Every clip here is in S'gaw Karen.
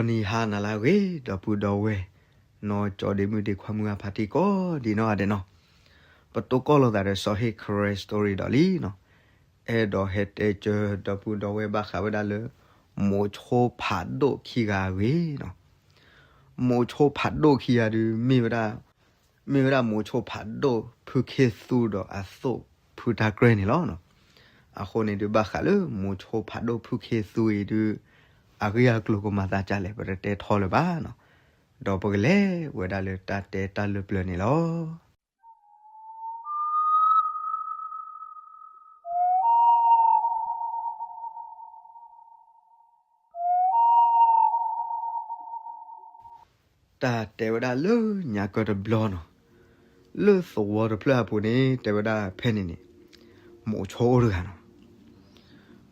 နံၤဟါနၤလၢအဂ့ၤ ဒီပုၢ်ဒီဝဲၢ်, နီၢ်ကၠီဒ့မုၣ်ဒ့ခွါမုၢ်အဖါတံၢ်ကိးဒံးနီၢ်ဂၤဒဲးနီၤ, ပတိၢ်ကီၢ်လိာ်သးဒီးစီၤဟ့ၣ် Karen Story ဒီးလံနီၤ, အဲၣ်ဒိးဟဲတဲကၢဒီပုၢ်ဒီဝဲၢ်ဘၣ်ဃးဝဲဒၣ်လၢ မိးဆိဖးဒိၣ်ခံဂၤအဂ့ၢ်နီၤ, မိးဆိဖးဒိၣ်ခံဂၤဒုး မ့ၢ်ဝဲဒၣ် မ့ၢ်ဝဲဒၣ်မိးဆိဖးဒိၣ်ဖုခ့သူဒီးအသိၣ်ဖုတၢ်ကြဲန့ၣ်လီၤ. အဃိန့ၣ်ဒုး ဘၣ်ဃးလၢမိးဆိဖးဒိၣ်ဖုခ့သူအံၤဒုး အဂ့ၢ်အကျိၤကမၤသးဒ်လဲၣ် ပတတဲထီလၢၤဘၣ်နီၤ, ဒီးပကလဲၤဝဲဒၣ်လၢတၢ်တဲတၢ်လၢပျၢၤန့ၣ်လီၤ. တၢ်တဲဝဲဒၣ်လၢညါကၢတဘျီနီၤ, လၢသဝီတဖျၢၣ်အပူၤန့ၣ် တဲဝဲဒၣ်ဖဲန့ၣ်န့ၣ် မိးဆိအိၣ်တဂၤနီၤ,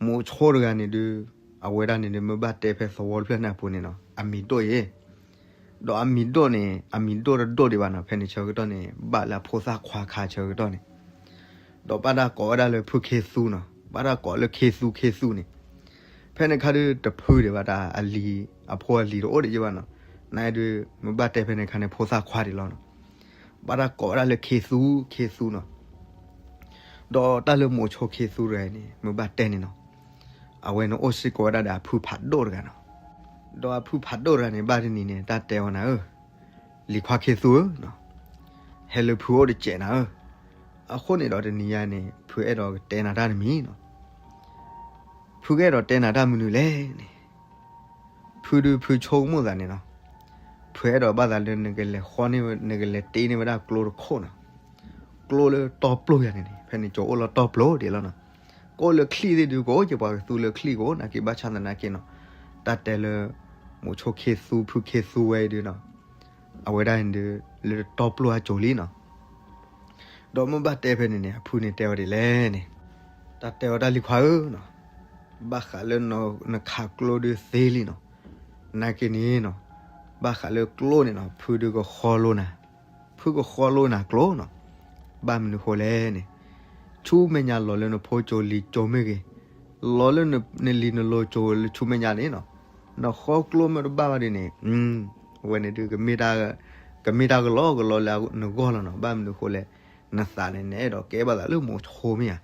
မိးဆိတဂၤန့ၣ်ဒုး အဝဲဒၣ်န့ၣ်ဒုး မ့ၢ်ဘၣ်တဲဖဲသဝီတဖျၢၣ်န့ၣ်အပူၤန့ၣ်နီၤ အမံၤဒိၣ်အံၤ, ဒီးအမံၤဒိၣ်န့ၣ် အမံၤဒိၣ်တဒိၣ်ဒံးဘၣ်နီၤ, ဖဲန့ၣ်ဆၢကတီၢ်န့ၣ် ဘၣ်လၢအဖိသၣ်ခွါခါဆၢကတီၢ်န့ၣ် ဒီးဘၣ်တၢ်ကိးဝဲဒၣ်လၢဖုခ့သူနီၤ, ဘၣ်တၢ်ကိးလၢခ့သူခ့သူန့ၣ်, ဖဲန့ၣ်ခါဒုးတဖုဒံးဘၣ်တၢ်အလံၤ, အဖိအလံၤတအိၣ်ဒံးယဘၣ်နီၤ, နဒုး မ့ၢ်ဘၣ်တဲဖဲန့ၣ်ခါန့ၣ် ဖိသၣ်ခွါဒံးလီၤနီၤ, ဘၣ်တၢ်ကိးဝဲဒၣ်လၢခ့သူခ့သူနီၤ, ဒီးတၢ်လၢမိးဆိခ့သူတဂၤအံၤန့ၣ် မ့ၢ်ဘၣ်တဲန့ၣ်နီၤ, အဝဲန့ၣ်အိၣ်စ့ၢ်ကီးဝဲဒၣ်ဒီးအဖုဖးဒိၣ်တဂၤနီၤ, ဒီးအဖုဖးဒိၣ်တဂၤန့ၣ် ဘၣ်တနံၤန့ၣ် တၢ်တဲအီၤနၤဧၢ, လံၤခွါခ့သူဧၢ, ဟဲလၢဖုအိၣ်တစဲးနၤဧၢ, အဃိန့ၣ်ဒီးတနံၤညါန့ၣ် ဖုအဲၣ်ဒိးကတဲနၤတၢ်တမံၤနီၤ, ဖုကအဲၣ်ဒိးတဲနၤတၢ်မနုၤလဲၣ်န့ၣ်, ဖုဒုးဖုဆိကမိၣ်သးန့ၣ်နီၤ, ဖုအဲၣ်ဒိးဘၣ်သးလၢနကလဲၤဃီန့ၢ် နကလဲၤတ့န့ၢ်ဝဲဒၣ်ကျိတခိၣ်နီၤ, ကျိလၢတီပျိယၤန့ၣ်န့ၣ် ဖဲန့ၣ်ကၠီအိၣ်လၢတီပျိဒံးလီၤနီၤ, ကအိၣ်လၢချံၣ်သ့ၣ်ဒုး ကအိၣ်က့ၤပှၤကသူလၢချံၣ်ကအိၣ် နာ်က့ဘၣ်ဆၣ်သနာ်က့နီၤ, တၢ်တဲလၢ မိးဆိခ့သူဖုခ့သူဝဲအံၤဒုးနီၤ, အဝဲဒၣ်န့ၣ်ဒုး လၢတီပျိအကၠိလံနီၤ, ဒီးမ့ၢ်ဘၣ်တဲဖဲန့ၣ်န့ၣ် အဖုန့ၣ်တဲအီၤဒ်လဲၣ်န့ၣ်, တၢ်တဲအီၤတၢ်လံၤခွါဧၢနီၤ, ဘၣ်ဃးလၢနခးကျိဒုးသ့လံနီၤ, နာ်က့န့ၣ်နီၤ, ဘၣ်ဃးလၢကျိန့ၣ်နီၤ ဖုဒုးကဃီလိနၤ, ဖုကဃီလိနၤကျိနီၤ, ဘၣ်မနုၤဃိလဲၣ်န့ၣ်, ဆူမဲာ်ညါလီၤလၢနဖိကၠိလံၤကၠိမ့ၢ်ဂ့ၤ, လီၤလၢနလံၤနလိၤကၠိလၢဆူမဲာ်ညါန့ၣ်နီၤ, နဃီကျိမ့ၢ်တဘၣ်ဘၣ်ဒ်န့ၣ်, အဝဲန့ၣ်ဒုး ကမ့ၢ်တၢ်ကလီကလီလၢနဂီၢ်လီၤနီၤ, ဘၣ်မနုၤဃိလဲၣ်, နသးန့ၣ် နအဲၣ်ဒိးကဲဘၣ်သးလၢမိးဆိမ့ၢ်ဧါ,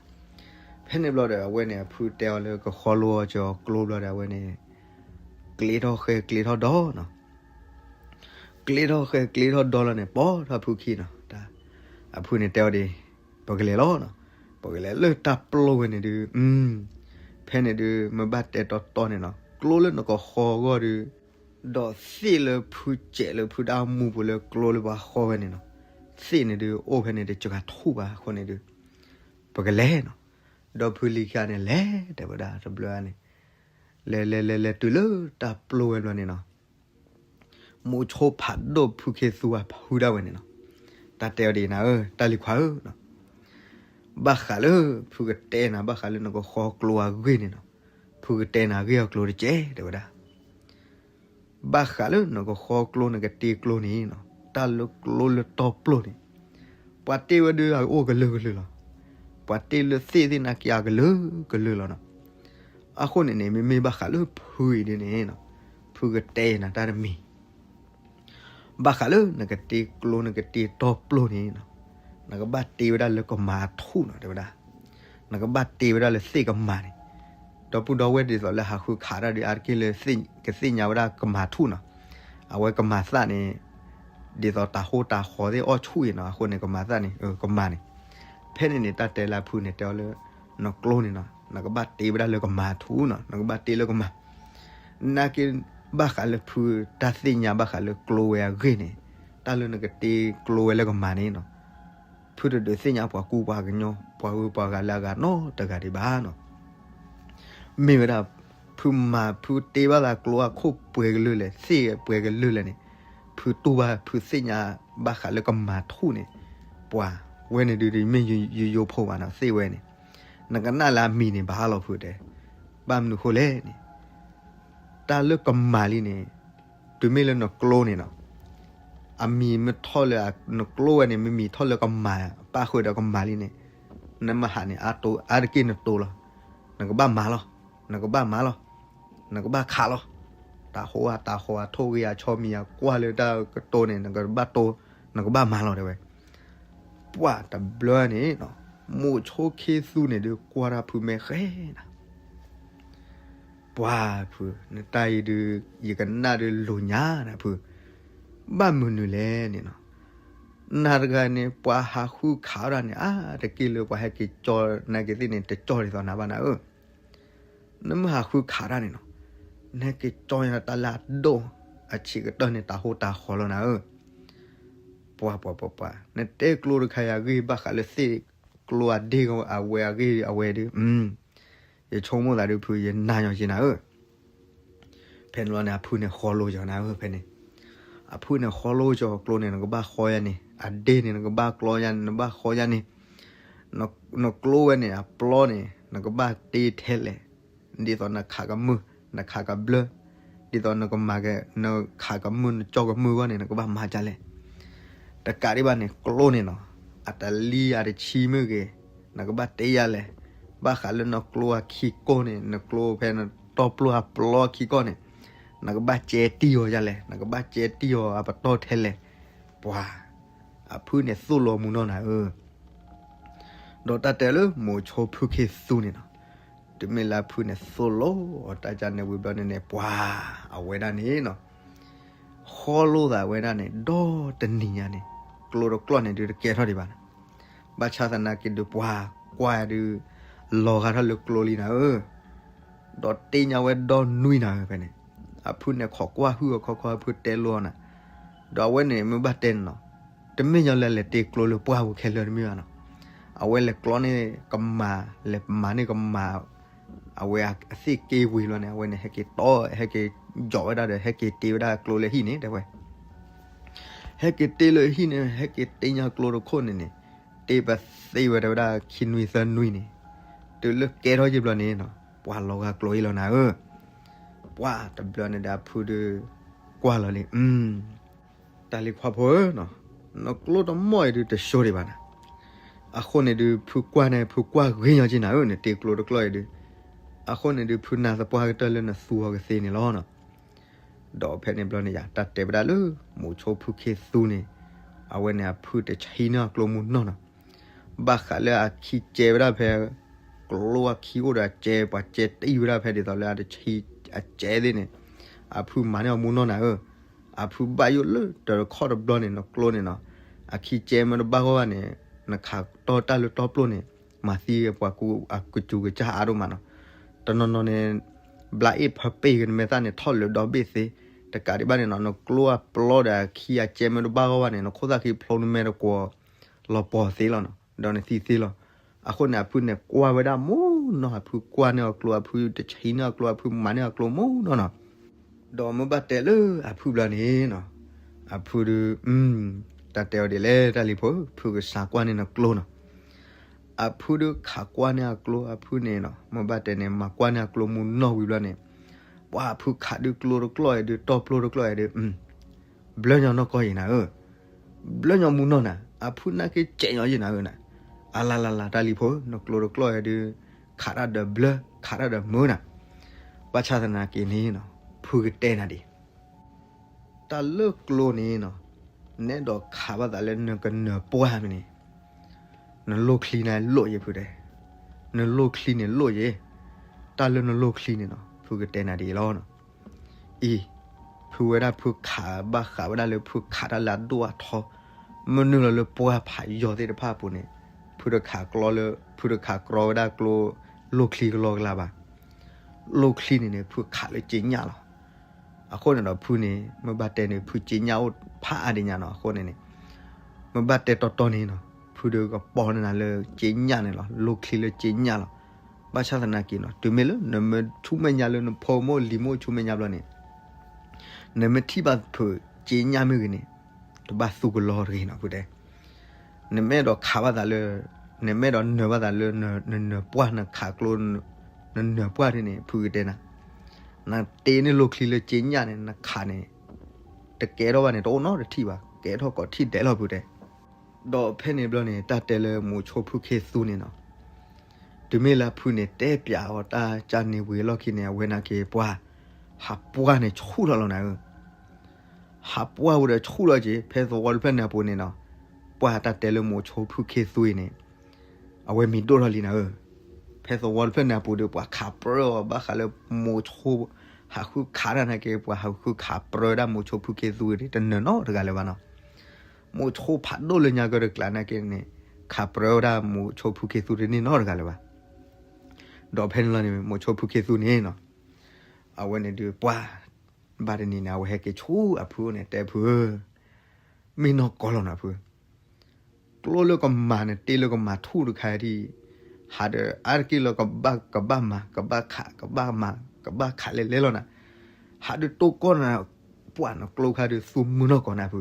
ဖဲန့ၣ်ဘျီဒီး အဝဲန့ၣ် အဖုတဲအီၤလၢကဃီလိအီၤကၠီကျိဘျီဒီး အဝဲန့ၣ် ကျ့ထီၣ်ဃဲကျ့ထီၣ်ဒီနီၤ, ကျ့ထီၣ်ဃဲကျ့ထီၣ်ဒီလီၤန့ၣ် ပိာ်ထီၣ်ဖုခံနီၤ, တၢ် အဖုန့ၣ်တဲအီၤဒ် ပကလဲၤလီၤနီၤ, ပကလဲၤလၢတၢ်ပျိဝဲန့ၣ်ဒုး, ဖဲန့ၣ်ဒုး မ့ၢ်ဘၣ်တဲတီတီန့ၣ်နီၤ, ကျိလၢနကဃီအဂီၢ်ဒုး, ဒီးသ့ၣ်လၢဖုစဲးလၢဖုတၢ်အိၣ်မူပူၤလၢကျိလၢပှၤဃီဝဲန့ၣ်နီၤ, သ့ၣ်န့ၣ်ဒုး အိၣ်ဖဲန့ၣ်တစှၤထူၣ်ဘၣ်အဃိန့ၣ်ဒုး, ပကလဲၤနီၤ, ဒီးဖုလံၤခံဂၤန့ၣ် လဲၤတဲဝဲဒၣ်တဘျီန့ၣ်, လဲၤလဲၤလဲၤလဲၤတုၤလၢတၢ်ပျိဝဲဘျီန့ၣ်နီၤ မိးဆိဖးဒိၣ်ဖုခ့သူအဖုဒၣ်ဝဲန့ၣ်နီၤ, တၢ်တဲအီၤဒ်အံၤနၤဧၢ တၢ်လံၤခွါဧၢ, ဘၣ်ဃးလၢ ဖုကတဲနၤ ဘၣ်ဃးလၢနကဃီကျိအဂ့ၢ်န့ၣ်နီၤ, ဖုကတဲနၤအဂ့ၢ်အကျိၤတကဲး တဲဝဲဒၣ်, ဘၣ်ဃးလၢနကဃီကျိနကတ့ကျိန့ၣ်နီၤ, တၢ်လၢကျိလၢတီပျိန့ၣ် ပှၤတ့ဝဲဒၣ်အအိၣ်ကလုာ်ကလုာ်လီၤ. ပှၤတ့လၢသ့ၣ်သ့ၣ်နာ်က့အကလုာ်ကလုာ်လီၤနီၤ. အဃိန့ၣ်န့ၣ် မ့မ့ၢ်ဘၣ်ဃးလၢဖုအံၤဒ်န့ၣ်နီၤ, ဖုကတဲနၤတၢ်တမံၤ, ဘၣ်ဃးလၢနကတ့ကျိနကတ့တီပျိန့ၣ်နီၤ, နကဘၣ်တ့ဝဲဒၣ်လၢကမၤထူၣ်နီၤ တဲဝဲဒၣ်, နကဘၣ်တ့ဝဲဒၣ်လၢသ့ၣ်ကမၤန့ၣ်, ဒီပုၢ်ဒီဝဲၢ်ဒ်သိးလၢဟးဃုခးတၢ်ဒီး အါတက့ၢ်လၢ ကသ့ၣ်ညါဝဲဒၣ်ကမၤထူၣ်နီၤ. အဝဲကမၤသၣ်န့ၣ် ဒ်သိးတၤဟိတၤဃီသ့ၣ်အီၣ်ဆူၣ်အံၤနီၤ, အဃိန့ၣ် ကမၤသၣ်န့ၣ် ကမၤန့ၣ်. ဖဲန့ၣ်န့ၣ် တၢ်တဲလၢအဖုန့ၣ် တဲအီၤလၢ နကျိန့ၣ်နီၤ, နကဘၣ်တ့ဝဲဒၣ်လၢကမၤထူၣ်နီၤ, နကဘၣ်တ့လၢကမၤ. နာ်က့ ဘၣ်ဃးလၢဖုတၢ်သ့ၣ်ညါဘၣ်ဃးလၢကျိဝဲအဂ့ၢ်န့ၣ်, တၢ်လၢနကတ့ကျိဝဲလၢကမၤန့ၣ်နီၤ, ဖုတဒုးသ့ၣ်ညါပှၤကူပှၤကညီ ပှၤဂုၤပှၤဂၤလၢအဂၤနီတဂၤဒံးဘၣ်နီၤ. မ့ၢ်ဝဲဒၣ် ဖုမၤ ဖုတ့ဘၣ်သးကျိအခိၣ်ပှဲၤကလုာ်လဲၣ် သ့ၣ်ပှဲၤကလုာ်လဲၣ်န့ၣ်, ဖုတူၢ်ဘၣ် ဖုသ့ၣ်ညါဘၣ်ဃးလၢကမၤထူၣ်န့ၣ်, ပှၤဝဲန့ၣ်ဒုး မ့ၢ်ယိယိဖိဘၣ်နီၤ သ့ၣ်ဝဲန့ၣ်, နကနၣ်လၢအမံၤန့ၣ်ဘၣ်လီၤဖုတဲ, ဘၣ်မနုၤဃိလဲၣ်န့ၣ် တၢ်လၢကမၤလံန့ၣ်, တုၤမ့ၢ်လၢနကျိန့ၣ်နီၤ, အမံၤမ့ၢ်ထီၣ်လၢ နကျိဝဲန့ၣ် မ့မံၤထီၣ်လၢကမၤ ပၣ်ဃုာ်ဒီးကမၤလံန့ၣ်, နမဟးန့ၣ် အါတက့ၢ်နတိၤလီၤ. နကဘၣ်မၤလီၤ. နကဘၣ်မၤလီၤ. နကဘၣ်ခးလီၤ. တၢ်ဟိအတၢ်ဟီၣ်အထိၣ်ဂ့ၤအဆီမံၤအကွၢ်လၢတၢ်ကတိၤန့ၣ် နကဘၣ်တိၤ နကဘၣ်မၤလီၤတဲဝဲ. ပှၢ်တဘျီန့ၣ် မိၤဆိခ့သူန့ၣ်ဒုးကွၢ်တၢ်ဖုမဲာ်ဃဲနၤ ပှၢ်ဖု နတၢ်အံၤဒုး ယကနၣ်ဒုးလိၤညါနၤဖု, ဘၣ်မနုၤလဲၣ်န့ၣ်နီၤ, နၤတဂၤန့ၣ် ပှၤဟးဃုခးဝဲဒၣ်န့ၣ် အါတက့ၢ်လၢပှၤဟဲက့ၤကၠီနၤက့ၤသ့ၣ်န့ၣ် တကၠီဒ်သိးနၤဘၣ်နၤဧၢ, နမ့ၢ်ဟးဃုခးတၢ်န့ၣ်နီၤ, နဟဲက့ၤကၠီယၤတၢ်လၢအဒိၣ်, အဆံးကတၢၢ်န့ၣ် တၢ်ဟိတၢ်ဃီလီၤနၤဧၢ ပှၤပှၤပှၤပှၤ နတဲကျိတခါအံၤအဂ့ၢ် ဘၣ်ဃးလၢသ့ၣ်ကျိအဒ့အဝဲအဂ့ၢ်အဝဲဒုး, ယဆိကမိၣ်သးဒုးဖု ယနာ်ညီက့နၤဧၢ, ဖဲန့ၣ်လီၤန့ၣ် အဖုန့ၣ်ဃီလိာ်ကီၤနၤဧၢ ဖဲန့ၣ်, အဖုန့ၣ်ဃီလိာ်ကီၤကျိန့ၣ် နကဘၣ်ဃီယၤန့ၣ်, အဒ့န့ၣ် နကဘၣ်ကျီယၤန့ၣ် နဘၣ်ဃီယၤန့ၣ်, နကျိဝဲန့ၣ် အပျီန့ၣ် နကဘၣ်တ့ထဲလဲၣ်, ဒ်သိးနခးကမုၢ် နခးကဘျၢ, ဒ်သိးနကမၤက, နခးကမုၢ် နကၠီကမုၢ်အဂီၢ်န့ၣ် နကဘၣ်မၤဒ်လဲၣ်, တကးဒံးဘၣ်န့ၣ် ကျိန့ၣ်နီၤ, အတလံအတဆံမ့ၢ်ဂ့ၤ, နကဘၣ်တ့ယၤလဲၣ်, ဘၣ်ဃးလၢနကျိအခံကိၢ်န့ၣ် နကျိဖဲနတီၢ်ပျိၢ်အပျီခံကိၢ်န့ၣ်, နကဘၣ်ကဲတံၢ်အီၤဒ်လဲၣ်, နကဘၣ်ကဲတံၢ်အီၤအပတီၢ်ထဲလဲၣ်, ပှၤ အဖုန့ၣ်သိၣ်လိမူနီၢ်နၤဧၢ ဒီးတၢ်တဲလၢမိၤဆိဖုခ့သူန့ၣ်နီၤ, တုၤမ့ၢ်လၢအဖုန့ၣ်သိၣ်လိအီၤတၢ်ကန့ၣ်ဝံၤဘျီန့ၣ်န့ၣ် ပှၤ အဝဲဒၣ်န့ၣ်နီၤ, ဃီလိာ်သးဝဲဒၣ်န့ၣ် ဒီတနံၤညါန့ၣ် ကျိတကျီၢ်န့ၣ်ဒုးတကဲထီၣ်ဒံးဘၣ်နၤ, ဘၣ်ဆၣ်သနာ်က့ဒုးပှၤကွၢ်ဒုး လီၤဂာ်ထီၣ်လၢကျိလံနၤဧၢ ဒီးတ့ညါဝဲဒီနွံနၤဧၢ ဖဲန့ၣ်, အဖုန့ၣ်ခိးကွၢ်ဟုၣ်အခီခီ အဖုတဲလိနၤ, ဒီးအဝဲန့ၣ်မ့ၢ်ဘၣ်တဲန့ၣ်နီၤ, တမ့ၢ်ညီလၢလဲၤတ့ကျိလၢပှၢ်ပူၤခဲလၢာ်တမ့ၢ်ဘၣ်နီၤ, အဝဲလဲၤကျီန့ၢ်ကမၤ လဲၤမၤန့ၢ်ကမၤ အဝဲအသ့ၣ်က့ဝံၤလီၤန့ၣ် အဝဲန့ၣ် ဟဲက့ၤတီ ဟဲက့ၤယိးဝဲဒၣ်ဒီး ဟဲက့ၤတ့ဝဲဒၣ်ကျိလၢဟံၣ်န့ၣ် တဲဝဲ ဟဲက့ၤတ့လၢဟံၣ်န့ၣ် ဟဲက့ၤတ့ညါကျိတခိၣ်န့ၣ်န့ၣ်, တ့ပသ့ဝဲတဲဝဲဒၣ်ခံနွံသၢနွံန့ၣ်, တုၤလၢကဲထီၣ်ယံၤဘျီန့ၣ်နီၤ ပှၤလီၤဂာ်ကျိအံၤလီၤနၤဧၢ, ပှၤတဘျီန့ၣ်ဒီးအဖုဒုး ကွၢ်လီၤလံ, တၢ်လံၤခွါဖိဧၢ, နကျိတမီၢ်အံၤဒုးတစိၤဒံးဘၣ်နၤ, အဃိန့ၣ်ဒုး ဖုကွၢ်န့ၣ် ဖုကွၢ်ဂ့ၤညီက့နၤဧၢ နတ့ကျိတကျီၢ်အံၤဒုး, အဃိန့ၣ်ဒုး ဖုနာ်သပှၢ်ကတၢၢ်လၢနသူအီၤကသ့န့ၣ်လီၤနီၤ ဒီးဖဲန့ၣ်ဘျီန့ၣ်ယၤ တၢ်တဲဝဲဒၣ်လၢ မိၤဆိဖုခ့သူန့ၣ်, အဝဲန့ၣ်အဖုတဆံန့ၢ်အကျိမူနီၢ်နီၤ, ဘၣ်ဃးလၢအခံကဲဝဲဒၣ်ဖဲ ကျိအခံအိၣ်ဒီးအကဲ ပှၤကဲတံၢ်ဝဲဒၣ်ဖဲဒ်သိးလၢအတဆံအကဲသ့ၣ်န့ၣ်, အဖုမၤန့ၢ်အီၤမူနီၢ်နၤဧၢ, အဖုဘၣ်ယိၣ်လၢတၢ်တခီတဘျီန့ၣ် နကျိန့ၣ်နီၤ, အခံကဲမ့ၢ်တဘၣ်ဂီၢ်ဘၣ်န့ၣ်, နခးတီၢ်တၢ်လၢတီပျိၢ်န့ၣ်, မၤသံပှၤကူအကစူၤကစၢ်အါဒိၣ်မးနီၤ, တနီၤနီၤန့ၣ် ဘျါအ့ၣ်ဖၢပ့ၢ်ကနမဲာ်သၣ်န့ၣ် ထီၣ်လၢဒီဘ့ၣ်သ့, တကးဒံးဘၣ်န့ၣ်နီၤ နကျိအပျီဒီးအခံအကဲမ့ၢ်တဘၣ်ဂီၢ်ဘၣ်န့ၣ် နခိၣ်သၣ်ခံဖျိနမဲာ်တကွီၤ လီၤပှီၤသ့လီၤနီၤ, ဒီးနသံသ့လီၤ, အဃိန့ၣ် အဖုန့ၣ်ကွၢ်ဝဲဒၣ်မူနီၢ် အဖုကွၢ်န့ၢ်အီၤကျိ အဖုတဆံန့ၢ်အီၤကျိ အဖုမၤန့ၢ်အီၤကျိမူနီၢ်နီၤ ဒီးမ့ၢ်ဘၣ်တဲလၢအဖုဘျီန့ၣ်နီၤ, အဖုဒုး, တၢ်တဲအီၤဒ်လဲၣ် တၢ်လံၤဖိဧၢ, ဖုကစးကွၢ်န့ၢ်နကျိနီၤ, အဖုဒုးခးကွၢ်န့ၢ်အကျိ အဖုန့ၣ်နီၤ, မ့ၢ်ဘၣ်တဲန့ၣ် မၤကွၢ်န့ၢ်အကျိမူနီၢ်ဝံၤဘျီန့ၣ်, ပှၤအဖုခးဒုးကျိတကျီၢ်အံၤဒုး တီပျိၢ်တကျီၢ်အံၤဒုး ဘျၢညီနီၢ်ကီၢ်ယံၤနၤဧၢ, ဘျၢညီမူနီၢ်နၤ, အဖုနာ်က့ကဲညီယံၤနၤဧၢနၤ, အလၤလၤလၤ တၢ်လံၤဖိဧၢ, နကျိတကျီၢ်အံၤဒုး ခးတၢ်ဒီးဘျၢ ခးတၢ်ဒီးမုာ်နၤ, ဘၣ်ဆၣ်သနာ်က့န့ၣ်နီၤ ဖုကတဲနၤဒ် တၢ်လၢကျိန့ၣ်နီၤ, နအဲၣ်ဒိးခးဘၣ်သးလၢနကနၢၤပှၢ်မ့ၢ်န့ၣ်, နလိၢ်ချံန့ၣ်လိၣ်ယဲၢ်ဖုတဲ, နလိၢ်ချံန့ၣ်လိၣ်ယဲၢ်, တၢ်လၢနလိၢ်ချံန့ၣ်နီၤ ဖုကတဲနၤဒ်အံၤလီၤ. အံၤ, ဖုဝဲဒၣ်ဖုခးဘၣ်ဃးဝဲဒၣ်လၢဖုခးတၢ်လၢအဒိၣ်အထီ, မနုၤလီၤလၢပှၢ်ဖးယိာ်သ့ၣ်တဖၣ်အပူၤန့ၣ်, ဖုတခးကျီလၢ ဖုတခးကြီဝဲဒၣ်ကျိ လိၢ်ချံကလီကလီဘၣ် လိၢ်ချံန့ၣ်န့ၣ် ဖုခးလၢက့ညၣ်လီၤ. အဃိန့ၣ်ဒီးဖုန့ၣ် မ့ၢ်ဘၣ်တဲန့ၣ် ဖုက့ညၣ်အိၣ်ဖးအါဒံးညါနီၤ. အဃိန့ၣ်န့ၣ် မ့ၢ်ဘၣ်တဲတီတီန့ၣ်နီၤ ဖုဒုးကပီၤန့ၢ်နၤလၢက့ညၣ်န့ၣ်လီၤ. လိၢ်ချံလၢက့ညၣ်လီၤ. ဘၣ်ဆၣ်သနာ်က့နီၤ တုၤမ့ၢ်လၢနမ့ၢ်ဆူမဲာ်ညါလၢနဖိမ့ၢ်လံၤမ့ၢ်ဆူမဲာ်ညါဘျီန့ၣ် နမ့ၢ်ထံၣ်ဘၣ်ဖုက့ညၣ်မ့ၢ်ဂ့ၤန့ၣ် တဘၣ်သူကလီတဂ့ၤနီၤ ဖုတဲ နမ့ၢ်အဲၣ်ဒိးခးဘၣ်သးလၢ နမ့ၢ်အဲၣ်ဒိးနၢၤဘၣ်သးလၢ နနၢၤပှၢ်နခးကျိ နနၢၤပှၢ်ဒ်န့ၣ် ဖုကတဲနၤ နတ့န့ၢ်လိၢ်ချံလၢက့ညၣ်န့ၣ် နခးန့ၣ် တကဲထီၣ်ဘၣ်န့ၣ် တအိၣ်နီတထံၣ်ဘၣ် ကဲထီၣ်ကိးထံၣ်ဒဲးလီၤ ဖုတဲ. ဒီးဖဲန့ၣ်ဘျီန့ၣ် တၢ်တဲလၢမိၤဆိဖုခ့သူန့ၣ်နီၤ တုၤမ့ၢ်လၢဖုန့ၣ် တဲပျးအီၤတၢ်ကၢ်န့ၣ်ဝံၤအလီၢ်ခံန့ၣ် အဝဲနာ်က့ၤပှၤ ဟးပှၢ်န့ၣ်ဆူၣ်ထီၣ်လီၤနၤဧၢ, ဟးပှၢ်ဝဲဒီးဆူၣ်လီၤက့ၤ ဖဲသဝီတဖျၢၣ်န့ၣ်အပူၤန့ၣ်နီၤ, ပှၢ်တၢ်တဲလၢမိၤဆိဖုခ့သူအံၤန့ၣ် အဝဲမံၤဒိၣ်ထီၣ်လံနၤဧၢ, ဖဲသဝီတဖျၢၣ်န့ၣ်အပူၤဒီး ပှၤခးပြၢအီၤဘၣ်ဃးလၢမိၤဆိ ဟးဃုခးတၢ်နာ်က့ ပှၤဟးဃုခးပြၢဝဲဒၣ်မိၤဆိဖုခ့သူအံၤ တနၢၤနီတဂၤလၢၤဘၣ်နီၤ, မိၤဆိဖးဒိၣ်လၢညါကဒီးကျါနာ်က့န့ၣ် ခးပြၢဝဲဒၣ်မိၤဆိဖုခ့သူတန့ၢ်နီတဂၤလၢၤဘၣ်, ဒီးဖဲန့ၣ်လီၤန့ၣ် မိၤဆိဖုခ့သူန့ၣ်နီၤ အဝဲန့ၣ်ဒုးပှၢ် ဘၣ်တနံၤန့ၣ် အဝဲဟဲက့ၤဆူအဖုန့ၣ် တဲဖုဧၢ, မ့ၢ်နီၢ်ကီၢ်လီၤနၤဖု, ကျိလၢကမၤန့ၣ် တ့လၢကမၤထူၣ်တခါဒံး, ဟးဒီးအါတက့ၢ်လၢကဘၣ်ကဘၣ်မၤ ကဘၣ်ခး ကဘၣ်မၤ ကဘၣ်ခးလဲၤလဲၤလီၤနၤ, ဟးဒုးတိၢ်ကီၢ်နၤ, ပှၢ်နကျိခါဒုးသူမုၢ်နီၢ်ကီၢ်နၤဖု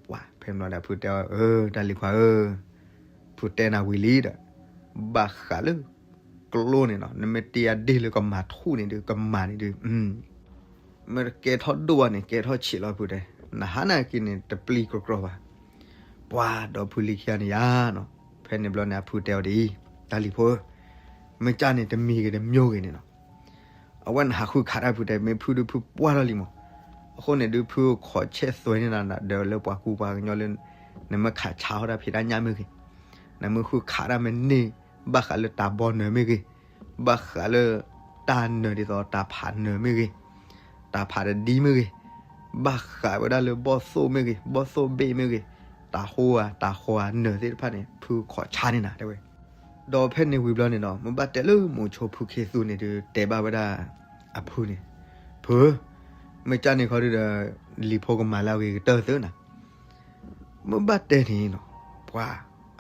ပှၢ်ဖဲန့ၣ်ဘျီဒီး ဖုတဲအီၤ အၢ တၢ်လံၤခွါဧၢ, ဖုတဲနၤဝံၤလံဒီး, ဘၣ်ဃးလၢ ကျိန့ၣ်နီၤ နမ့ၢ်တ့အဒ့ၣ်လၢကမၤထူၣ်န့ၣ်ဒုး ကမၤန့ၣ်ဒုး, မ့ၢ်တကဲထီၣ်ဒိၣ်ဘၣ်န့ၣ် ကဲထီၣ်ဆံးလီၤဖုတဲ, နဟါနာ်က့န့ၣ် တပျံၤကြီကြီဘၣ်, ပှၢ်ဒီးဖုလံၤခံဂၤန့ၣ်ယါနီၤ, ဖဲန့ၣ်ဘျီန့ၣ် အဖုတဲအီၤဒ်အံၤ, တၢ်လံၤဖိဧၢ, မ့ၢ်ကၢ်န့ၣ်တမံၤဂ့ၤတမံၤဂ့ၤန့ၣ်နီၤ အဝဲနဟးဃုခးတၢ်ဖုတဲ မ့ၢ်ဖုဒုးဖုပှၢ်ထီၣ်လံမး, အဃိန့ၣ်ဒုး ဖုခိးဆဲးသွဲးန့ၢ်နၤ ဒီးလၢပှၤကူပှၤကညီလၢ နမ့ၢ်ခးဆါထီၣ်တၢ်ဖံးတၢ်ညၣ်မ့ၢ်ဂ့ၤ, နမ့ၢ်ဃုခးတၢ်မ့ၢ်န့ၢ် ဘၣ်ဃးလၢတၢ်ဘီနၢၤမ့ၢ်ဂ့ၤ, ဘၣ်ဃးလၢ တၢ်နၢၤဒ်သိးတၢ်ဖးနၢၤမ့ၢ်ဂ့ၤ, တၢ်ဖးတဒံမ့ၢ်ဂ့ၤ, ဘၣ်ဃးဝဲဒၣ်လၢဘီၣ်သိၣ်မ့ၢ်ဂ့ၤ ဘီၣ်သိၣ်ဘ့ၣ်မ့ၢ်ဂ့ၤ, တၢ်ဟိဧါ တၢ်ဃီဧါ နၢၤသ့ၣ်တဖၣ်န့ၣ် ဖုခိးဆါန့ၢ်နၤတဲဝဲ ဒီးဖဲန့ၣ်ဝံၤဘျီန့ၣ်နီၤ မ့ၢ်ဘၣ်တဲလၢမိၤဆိဖုခ့သူန့ၣ်ဒုး တဲဘၣ်ဝဲဒၣ် အဖုန့ၣ်, ဖု, မ့ၢ်ကၢ်န့ၣ်ခီဒုးဒီး လံၤဖိကမၤလၢအဂ့ၤကတၢၢ်သုနၤ, မ့ၢ်ဘၣ်တဲန့ၣ်နီၤ, ပှၤ,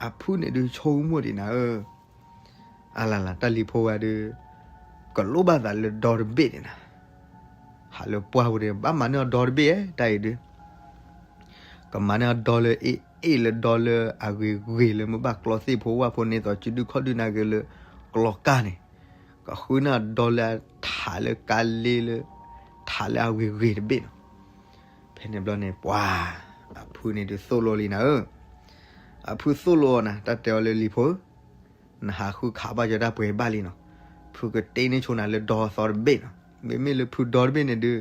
အဖုန့ၣ်ဒုးဆိကမိၣ်ဒံးနၤဧၢ, အလလ တၢ်လံၤဖိဝဲဒုး ကလိၣ်ဘၣ်သးလၢဒီတဘ့ၣ်န့ၣ်နၤ, ဟးလၢပှၢ်ဝဲဒီး ဘၣ်မၤန့ၢ်အီၤဒီတဘ့ၣ်ဧါ တၢ်အံၤဒုး ကမၤန့ၢ်အီၤဒီလၢအ့ၣ်အ့ၣ်လၢဒီလၢအဂ့ၤဂ့ၤလၢ မ့ၢ်ဘၣ်ကျီသ့ၣ်ဖိဝၣ်ဖိန့ၢ်သိးစုဒုခီၣ်ဒုနာ်က့လၢ ကျီကၢ်န့ၣ်, ကဃုန့ၢ်အီၤဒီလၢအထးလၢကါလ့လၢ ထးလၢအဂ့ၤဂ့ၤတဘ့ၣ်နီၤ, ဖဲန့ၣ်ဘျီန့ၣ် ပှၤ, အဖုန့ၣ်ဒုးသိၣ်လိလံနၤဧၢ, အဖုသိၣ်လိအီၤနၤ တၢ်တဲအီၤလၢလံၤဖိဧၢ နဟးဃုခးဘၣ်ယတၢ်ပှဲၤဘၣ်လံနီၤ, ဖုကတ့န့ၢ်ဆိနၤလၢဒီသီတဘ့ၣ်နီၤ, မ့မ့ၢ်လၢဖုဒီတဘ့ၣ်န့ၣ်ဒုး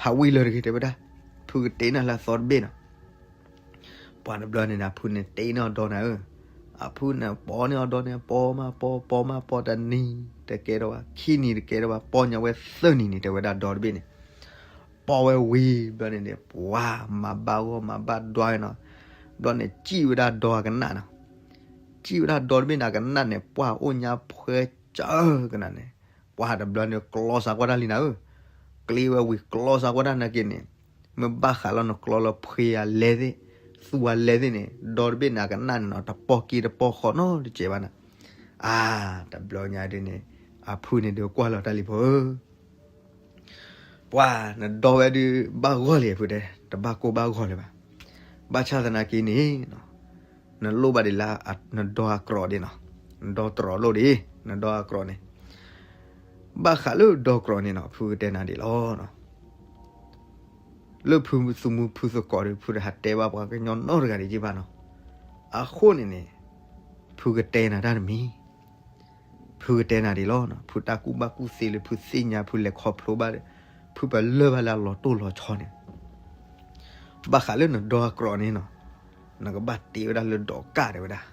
ဟးဝံၤလၢၤတဂ့ၤတဲဝဲဒၣ်, ဖုကတ့န့ၢ်လၢအသီတဘ့ၣ်နီၤ, ပှၤတဘျီန့ၣ် အဖုန့ၣ်တ့န့ၢ်အီၤဒီနၤဧၢ, အဖုန့ၣ်ပီန့ၢ်အီၤဒီန့ၣ် ပီမးပီ ပီမးပီ တနံၤတကဲထီၣ်ဘၣ် ခံနံၤတကဲထီၣ်ဘၣ် ပီညါဝဲသၢနံၤန့ၣ် တဲဝဲဒၣ်ဒီတဘ့ၣ်န့ၣ် ပီဝဲဝံၤဘျီန့ၣ်န့ၣ် ပှၤမၤဘၣ်ဂီၢ်မၤဘၣ်ဒွါနီၤ, ဘျီန့ၣ်စံၣ်ဝဲဒၣ်ဒီအကနၣ်နီၤ, စံၣ်ဝဲဒၣ်ဒီတဘ့ၣ်န့ၣ်အကနၣ်န့ၣ် ပှၤအိၣ်ညါဖှဲကၢကနၣ်န့ၣ်, ပှၤတဘျီန့ၣ်ကျီစးကွၢ်တၢ်လံနၤဧၢ, ကျ့ဝဲဝံၤကျီစးကွၢ်တၢ်နာ်က့န့ၣ်, မ့ၢ်ဘၣ်ဃးလီၤနကျီလၢဖှ့အလဲသ့ၣ်, သူအလဲသ့ၣ်န့ၣ် ဒီတဘ့ၣ်န့ၣ်အကနၣ်န့ၣ်နီၤ တပီၢ်က့တပီၢ်ဃီနီတစဲးဘၣ်နၤ, အါ, တဘျီညါဒ်န့ၣ်, အဖုန့ၣ်ဒုးကွၢ်လီၤတၢ်လံၤဖိဧၢ ပှၤနဒီဝဲဒုးဘၣ်ဂီၢ်လံအဖုတဲ, တဘၣ်ကိၢ်ဘၣ်ဂီၤလၢၤဘၣ်. ဘၣ်ဆၣ်သနာ်က့န့ၣ်, နလိၣ်ဘၣ်ဒံးလၢနဒီအကြီးဒ်နီၤ, နဒီတြီၤလိၣ်ဒံး, နဒီအကြီးန့ၣ်, ဘၣ်ဃးလၢဒီကြီးန့ၣ်နီၤ ဖုကတဲနၤဒ်လီၤ. လၢဖုသုးမုၢ်ဖုသကိးဒီး ဖုတဟးတဲဘၣ်ပှၤကညီနီတဂၤဒံးက့ဘၣ်နီၤ. အဃိန့ၣ်န့ၣ်, ဖုကတဲနၤတၢ်တမံၤ, ဖုကတဲနၤဒ်လီၤ. ဖုတၢ်ကူၣ်ဘၣ်ကူၣ်သ့လၢဖုသ့ၣ်ညါ ဖုလဲၤခီဖျိဘၣ်ဒီး, ဖုပလၢၢ်ဘၣ်လၢအလီၤတိၢ်လီၤဆီန့ၣ်, ဘၣ်ဃးလၢနဒီအကြီးန့ၣ်နီၤ, နကဘၣ်တ့ဝဲဒၣ်လၢဒီးကၣ်တဲဝဲဒၣ်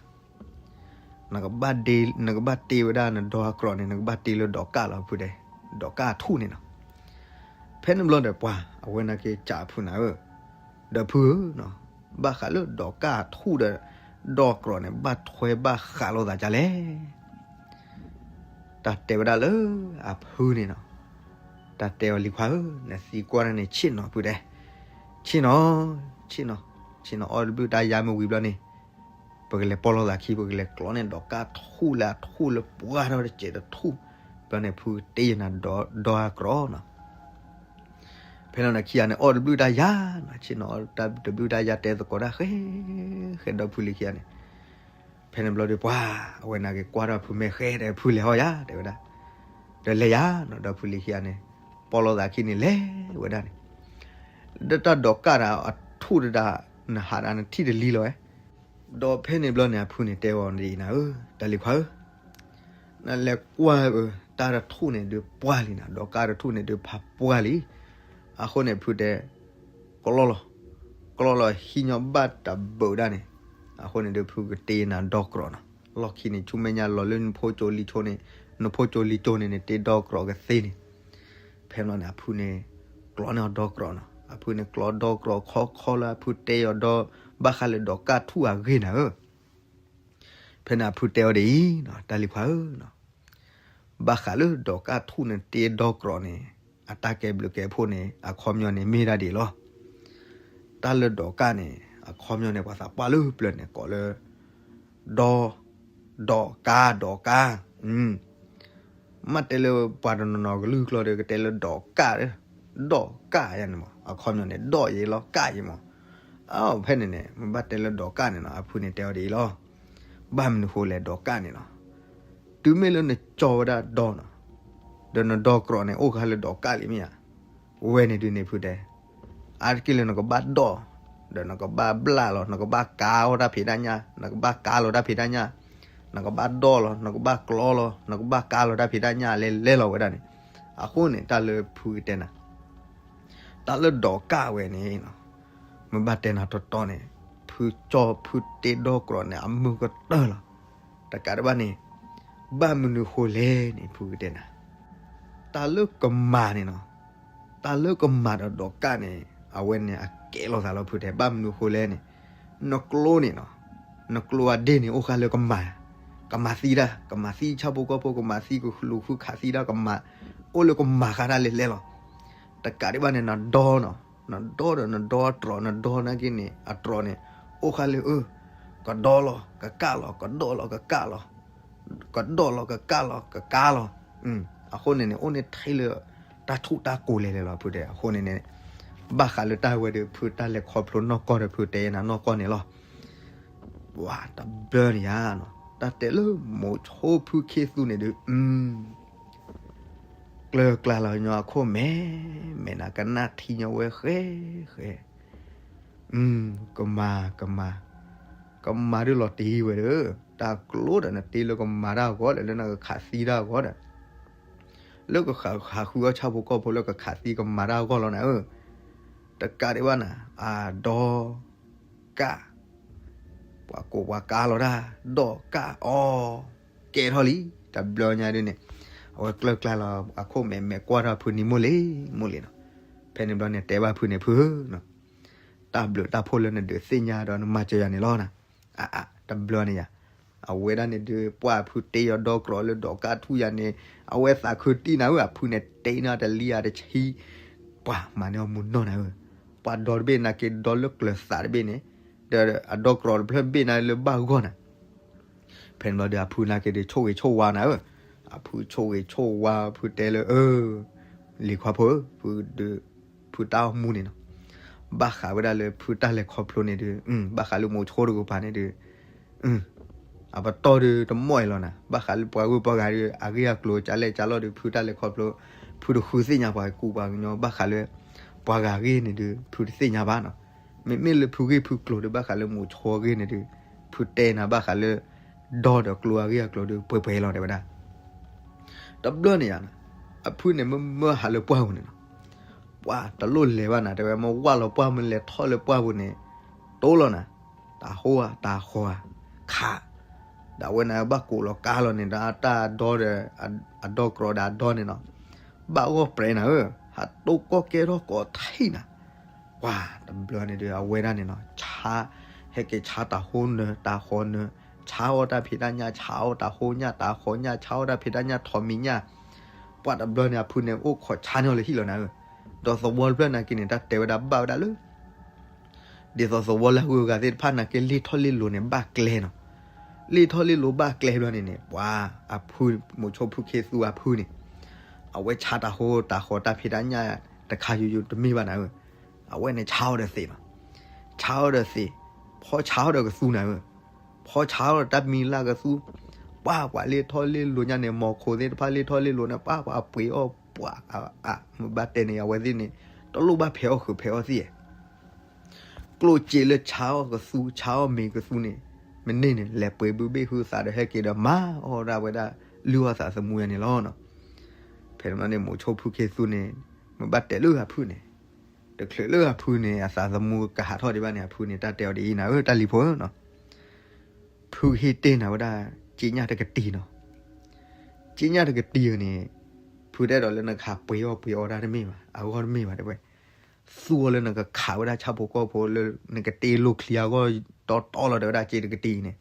နကဘၣ်တ့ဝဲဒၣ်နဒီအကြီးန့ၣ် နကဘၣ်တ့လၢဒီးကၣ်လီၤဖုတဲ, ဒီးကၣ်အထူၣ်န့ၣ်နီၤ. ဖဲန့ၣ်ဘျီဒီးပှၤ အဝဲနာ်က့စံးဖုနၤဧၢ, ဒီးဖုဧၢ, ဘၣ်ဃးလၢဒီးကၣ်အထူၣ်ဒီး ဒီးကြီးန့ၣ် ဘၣ်ထွဲဘၣ်ဃးလိာ်သးဒ်လဲၣ်. တၢ်တဲဝဲဒၣ်လၢအဖုန့ၣ်နီၤ, တၢ်တဲအီၤလံၤခွါဧၢ, နသံကွၢ်န့ၣ်ဆ့ၣ်နီၤဖုတဲ, ဆ့ၣ်နီၤ, ဆ့ၣ်နီၤ, ဆ့ၣ်နီၤအီၣ်တဘျုးတၢ်ယါမ့ၢ်ဝံၤဘျီန့ၣ် ပကလဲၤပီၢ်လိာ်သးခံ ပကလဲၤကျီန့ၢ်ဒီးကၣ်ထူၣ်လၢအထူၣ်လၢပှၢ်ထီၣ်တစဲးတထူၣ်, ဘျီန့ၣ် ဖုတ့ယနၤဒီးအကြီးနီၤ. ဖဲန့ၣ်နခံဂၤန့ၣ် အီၣ်တဘျုးတၢ်ယါနီၤ, ဆ့ၣ်နီၤအီၣ်တဘျုးတၢ်ယါတဲသကိးတၢ်ဃဲ, ဃဲဒီးဖုလံၤခံဂၤန့ၣ်, ဖဲန့ၣ်ဘျီဒီးပှၤ အဝဲနာ်က့ၤကွၢ်ထီၣ်ဖုမဲာ်ဃဲဒီးဖုလဲၤဟီယၤတဲဝဲဒၣ်, ဒီးလဲၤယၤနီၤ ဒီးဖုလံၤခံဂၤန့ၣ်, ပီၢ်လိာ်သးခံန့ၣ်လဲၤဝဲဒၣ်န့ၣ် ဒီးတၢ်ဒီးကၣ်ဒီးအထူၣ်တဒၣ် နဟးဒီးနထံၣ်တလံလီၤဝဲ. ဒီးဖဲန့ၣ်ဘျီန့ၣ် အဖုန့ၣ်တဲအီၤဒ်အံၤနၤဧၢ, တၢ်လံၤခွါဧၢ, နလဲၤကွၢ်ဧၢ, တၢ်တထူၣ်န့ၣ်ဒုးပှၢ်လံနၤ, ဒီးကၢ်တထူၣ်န့ၣ်ဒုးဖးပှၢ်လံ. အဃိန့ၣ် ဖုတဲ ကျီလီၤ, ကျီလီၤဟံးညီဘၣ်တဘုးဒၣ်န့ၣ်. အဃိန့ၣ်ဒုး ဖုကတ့နၤဒီကြီးနီၤ. လီၢ်ခံန့ၣ် ဆူမဲာ်ညါလီၤလၢနဖိကၠိလံၤကၠိန့ၣ်, နဖိကၠိလံၤကၠိန့ၣ်န့ၣ် တ့ဒီကြီးကသ့န့ၣ်. ဖဲန့ၣ်န့ၣ် အဖုန့ၣ် ကျီန့ၢ်အီၤဒီကြီးနီၤ. အဖုန့ၣ်ကျီဒီကြီးခီခီလၢအဖုတဲအီၤဒီး ဘၣ်ဃးလၢဒီးကၢ်ထူၣ်အဂ့ၢ်နၤဧၢ. ဖဲန့ၣ်အဖုတဲအီၤဒ်အံၤ, တၢ်လံၤခွါဧၢ, ဘၣ်ဃးလၢဒီးကၢ်ထူၣ်န့ၣ်တ့ဒီကြီးန့ၣ်, အတၢ်ကဲဘျုးကဲဖှိၣ်န့ၣ် အခီပညီန့ၣ်မ့ၢ်ဒၣ်ဒ်အံၤလီၤ. တၢ်လၢဒီးကၢ်န့ၣ် အခီပညီန့ၣ် ပှၤသးပှၢ်လၢပျၢၤန့ၣ် ကိးလၢ ဒီ, ဒီးကၢ်, ဒီးကၢ်. မ့ၢ်တဲလၢပှၤတနီၤနီၤကလုၢ်ကျိာ်ဒီး ကတဲလၢဒီးကၢ်, ဒီးကၢ်ယါန့ၣ်မး, အခီပညီန့ၣ် ဒီးယဲလီၤ ကၢ်ယဲမး. အဖဲန့ၣ်န့ၣ် မ့ၢ်ဘၣ်တဲလၢဒီးကၢ်န့ၣ်နီၤ, အဖုန့ၣ်တဲအီၤဒ်အံၤလီၤ. ဘၣ်မနုၤဃိလဲၣ် ဒီးကၢ်န့ၣ်နီၤ, တုၤမ့ၢ်လၢနကၠီဝဲဒၣ်ဒီနီၤ, ဒီးနဒီကြီးန့ၣ် အိၣ်ဃာ်လၢဒီးကၢ်လံမ့ၢ်ဧါ. ဝဲန့ၣ်ဒုးန့ၣ် ဖုတဲ အါတက့ၢ်လၢနကဘၣ်ဒီး, ဒီးနကဘၣ်ဘျၣ်လီၤ, နကဘၣ်ကါအီၣ်တၢ်ဖံးတၢ်ညၣ်, နကဘၣ်ကါလီၤတၢ်ဖံးတၢ်ညၣ်, နကဘၣ်ဒီးလီၤ, နကဘၣ်ကျီလီၤ, နကဘၣ်ကါလီၤတၢ်ဖံးတၢ်ညၣ်လဲလဲလီၤဝဲဒၣ်န့ၣ်. အဃိန့ၣ် တၢ်လၢဖုကတဲနၤ, တၢ်လၢဒီးကၢ်ဝဲန့ၣ်, မ့ၢ်ဘၣ်တဲနၤတီတီန့ၣ်, ဖုကၠီဖုတ့ဒီကြီးန့ၣ် အမုာ်ကတၢၢ်လီၤ. တကးဒံးဘၣ်န့ၣ်, ဘၣ်မနုၤဃိလဲၣ်န့ၣ် ဖုကတဲနၤ တၢ်လၢကမၤန့ၣ်နီၤ, တၢ်လၢကမၤဒီးဒီးကၢ်န့ၣ် အဝဲန့ၣ်အကဲလိာ်သးလီၤဖုတဲ. ဘၣ်မနုၤဃိလဲၣ်န့ၣ်, နကျိန့ၣ်နီၤ, နကျိအဒ့ၣ်န့ၣ် အိၣ်ဃာ်လၢကမၤ, ကမၤသံတၢ်, ကမၤသံဆၣ်ဖိကီၢ်ဖိ, ကမၤသံကလူးဃုခးသံတၢ်, ကမၤအိၣ်လၢကမၤဃာ်တၢ်လဲၤလဲၤလီၤ. တကးဒံးဘၣ်န့ၣ် နဒီနီၤ, နဒီဒီးနဒီအတြီး, နဒီနာ်က့န့ၣ် အတြီးန့ၣ် အိၣ်ဃာ်လၢ အၢ ကဒီလီၤ ကကၢ်လီၤ, ကဒီလီၤ ကကၢ်လီၤ, ကဒီလီၤ ကကၢ်လီၤ ကကၢ်လီၤ. အဃိန့ၣ်န့ၣ် အိၣ်န့ၣ်ထဲလၢ တၢ်ထူၣ်တၢ်ကိးလဲၤလဲၤလီၤဖုတဲ. အဃိန့ၣ်န့ၣ် ဘၣ်ဃးလၢတၢ်ဝဲဒီး ဖုတၢ်လဲၤခီဖျိနီၢ်ကီၢ်ဒီး ဖုတဲနၤနီၢ်ကီၢ်န့ၣ်လီၤ. ဝါ တဘျီန့ၣ်ယါနီၤ, တၢ်တဲလၢမိၤဆိဖုခ့သူန့ၣ်ဒုး ကျၢၤကျါလီၤညီအခိၣ်မဲာ်, မဲာ်နၤကနၣ်ထံညီဝဲဃဲဃဲ, ကမၤ ကမၤ, ကမၤဒုးလီၤတံၢ်ဝဲဒီး, တၢ်ကျိဒီးနတ့လၢကမၤတၢ်အဂီၢ်ဒီး လၢနကခးသံတၢ်အဂီၢ်ဒီး, လၢကဟးဃုအီၣ်ဆၣ်ဖိကီၢ်ဖိ လၢကခးသံကမၤတၢ်အဂီၢ်လီၤနၤဧၢ. တကးဒံးဘၣ်နၤ အဒီ ကၢ်, ပှၤကိးပှၤကါလီၤတၢ်, ဒီးကၢ်အီၤ, ကဲထီၣ်လံ. တဘျီညါဒ်န့ၣ် အဝဲကျၢၤကျါလီၤအခိၣ်မဲာ်, မဲာ်ကွၢ်ထီၣ်ဖုန့ၣ် မိၢ်လ့ၢ် မိၢ်လ့ၢ်နီၤ. ဖဲန့ၣ်ဘျီန့ၣ် တဲဘၣ်ဖုန့ၣ် ဖုဧၢ, တၢ်ဘျုးတၢ်ဖှိၣ်လၢနဒုးသ့ၣ်ညါဒီးနမၤစၢၤယၤန့ၣ်လီၤနၤ. အ အ တဘျီန့ၣ်ယါ, အဝဲဒၣ်န့ၣ်ဒုး ပှၢ်ဖုတ့အီၤဒီကြီလၢဒီးကၢ်ထူၣ်ယါန့ၣ်, အဝဲသးခုတံၢ်နၤဧၢ, အဖုန့ၣ်တ့န့ၢ်တလံဧါတဆံ, ပှၤမၤန့ၢ်အီၤမူနီၢ်နၤဧၢ. ပှၤဒီတဘ့ၣ်နာ်က့ဒီလၢကျၢၤသးတဘ့ၣ်န့ၣ်, ဒီးအဒီကြီတဖျၢၣ်ဘ့ၣ်နၤလၢဘၣ်ဂီၢ်နၤ. ဖဲန့ၣ်ဘျီဒီး အဖုနာ်က့ဒီး ဆိၣ်ဂ့ၤဆိၣ်ဝါနၤဧၢ, အဖုဆိၣ်ဂ့ၤဆိၣ်ဝါ ဖုတဲလၢ အၢ လံၤခွါဖိဧၢ, ဖုဒုး ဖုတၢ်အိၣ်မူန့ၣ်နီၤ, ဘၣ်ဃးဝဲဒၣ်လၢဖုတၢ်လဲၤခီဖျိန့ၣ်ဒီး ဘၣ်ဃးလၢမိၤဆိတကပၤန့ၣ်ဒီး အပတီၢ်ဒီးတမီၢ်အံၤလီၤနၤ, ဘၣ်ဃးလၢပှၤဂုၤပှၤဂၤဒီး အဂ့ၢ်အကျိၤကလဲၣ်ကလီၢ်ဒီး ဖုတၢ်လဲၤခီဖျိ, ဖုတဃုသ့ၣ်ညါပှၤကူပှၤကညီ, ဘၣ်ဃးလၢ ပှၤဂၤအဂ့ၢ်န့ၣ်ဒီး ဖုတသ့ၣ်ညါဘၣ်နီၤ. မ့မ့ၢ်လၢဖုဂ့ၢ်ဖုကျိၤဒီး ဘၣ်ဃးလၢမိၤဆိအဂ့ၢ်န့ၣ်ဒီး ဖုတဲနၤဘၣ်ဃးလၢ ဒီဒီးကျိၤအဂ့ၢ်အကျိၤဒီး ပှဲၤပှဲၤလီၤတဲဝဲဒၣ်. တဘျီန့ၣ်ယါ, အဖုန့ၣ်မ့ၢ်မၢဟးလၢပှၢ်ပူၤန့ၣ်နီၤ, ပှၤတလိၣ်လဲၤဘၣ်နၤ တဲဝဲ, မ့ၢ်ဝၢ်လီၤပှၢ်မ့ၢ်လဲၤထီၣ်လၢပှၢ်ပူၤန့ၣ် တိလီၤနၤ, တၢ်ဟိဧါ တၢ်ဃီဧါ, ခး, ဒီးအဝဲန့ၣ်ဘၣ်ကိးလီၤကါလီၤန့ၣ်ဒီး တၢ်ဒီဒီး အဒီကြီဒီးအဒီန့ၣ်နီၤ, ဘၣ်ဂီၢ်ပြဲးနၤဧၢ, ဟးတိၢ်ကီၢ်ကဲထီၣ်ကိးထံၣ်နၤ. ပှၤတဘျီန့ၣ်ဒီး အဝဲဒၣ်န့ၣ်နီၤ, ဆါ, ဟဲက့ၤဆါတၢ်ဟိနၢၤ တၢ်ဃီနၢၤ, ဆါအီၣ်တၢ်ဖံးတၢ်ညၣ်, ဆါအီၣ်တၢ်ဟိညၣ် တၢ်ဃီညၣ်, ဆါအီၣ်တၢ်ဖံးတၢ်ညၣ် ထိးမံၤညၣ်. ပှၤတဘျီန့ၣ် အဖုန့ၣ် အိၣ်ခိးဆါန့ၢ်အီၤလၢဟံၣ်လီၤနၤဧၢ. ဒီးသဝီတဖျၢၣ်နာ်က့န့ၣ် တၢ်တဲဝဲဒၣ်ဘၣ်ဝဲဒၣ်လၢ ဒ်သိးသဝီလၢအဂုၤအဂၤသ့ၣ်တဖၣ်နာ်က့ လ့ၢ်ထီၣ်လ့ၢ်လိၤန့ၣ် ဘၣ်ကျဲနီၤ. လ့ၢ်ထီၣ်လ့ၢ်လိၤဘၣ်ကျဲဘျီန့ၣ်န့ၣ် ပှၤအဖု, မိၤဆိဖုခ့သူအဖုန့ၣ်, အဝဲဆါတၢ်ဟိတၢ်ဃီတၢ်ဖံးတၢ်ညၣ်တခါယိယိတမ့ၢ်ဘၣ်နၤဧၢ. အဝဲန့ၣ်ဆါအီၣ်ဒီးသ့းနီၤ. ဆါအီၣ်ဒီးသ့း, ဖီဆါအီၣ်ဒီးကသူနၤဧၢ. ဖီဆါအီၣ်ဒီးတၢ်မံၤလၢကသူ, ပှၤပှၤလ့ၢ်ထီၣ်လ့ၢ်လိၤညါန့ၣ် မီၤခိၣ်သ့ၣ်တဖၣ်လ့ၢ်ထီၣ်လ့ၢ်လိၤန့ၣ် ပှၤပှၤပှ့ၤအီၣ်ပှၤအါအါ, မ့ၢ်ဘၣ်တဲန့ၣ် အဝဲသ့ၣ်န့ၣ် တလိၣ်ဘၣ်ဖဲးအီၣ်ဃုာ်ဖဲးအီၣ်သ့ၣ်ဧါ. ကျိၣ်စ့လၢဆါအီၣ်ကသူ ဆါအီၣ်မ့ၤကသူန့ၣ် မ့ၢ်န့ၢ်န့ၣ် လဲၤပှ့ၤဘုဘ့ၣ်ဟုသးဒီးဟဲက့ၤဒီးမၤအီၣ်ဒၣ်ဝဲဒၣ်လုၢ်အီၣ်သးသမူယါန့ၣ်လီၤ. ဖဲန့ၣ်ဘျီန့ၣ် မိၤဆိဖုခ့သူန့ၣ် မ့ၢ်ဘၣ်တဲလၢအဖုန့ၣ်, တချုးလၢအဖုန့ၣ် အသးသမူကဟးထီၣ်ဒံးဘၣ်န့ၣ် အဖုန့ၣ် တၢ်တဲအီၤဒ်အံၤနၤဧၢ တၢ်လံၤဖိဧၢနီၤ, ဖုဟ့ၣ်တ့ၢ်နၤဝဲဒၣ် စ့ညၣ်တကတံၤနီၤ, စ့ညၣ်တကတံၤန့ၣ် ဖုတအဲၣ်ဒိးလၢနကဟးပှ့ၤအီၣ်ပှ့ၤအီတၢ်တမ့ၢ်ဘၣ်, အဂီၢ်တမ့ၢ်ဘၣ်တဲဝဲ, သူအီၤလၢနကခးဝဲဒၣ်ဆၣ်ဖိကီၢ်ဖိလၢနကတ့လိၣ်ချံအဂီၢ်တီတီလီၤ တဲဝဲဒၣ်စ့တကတံၤန့ၣ်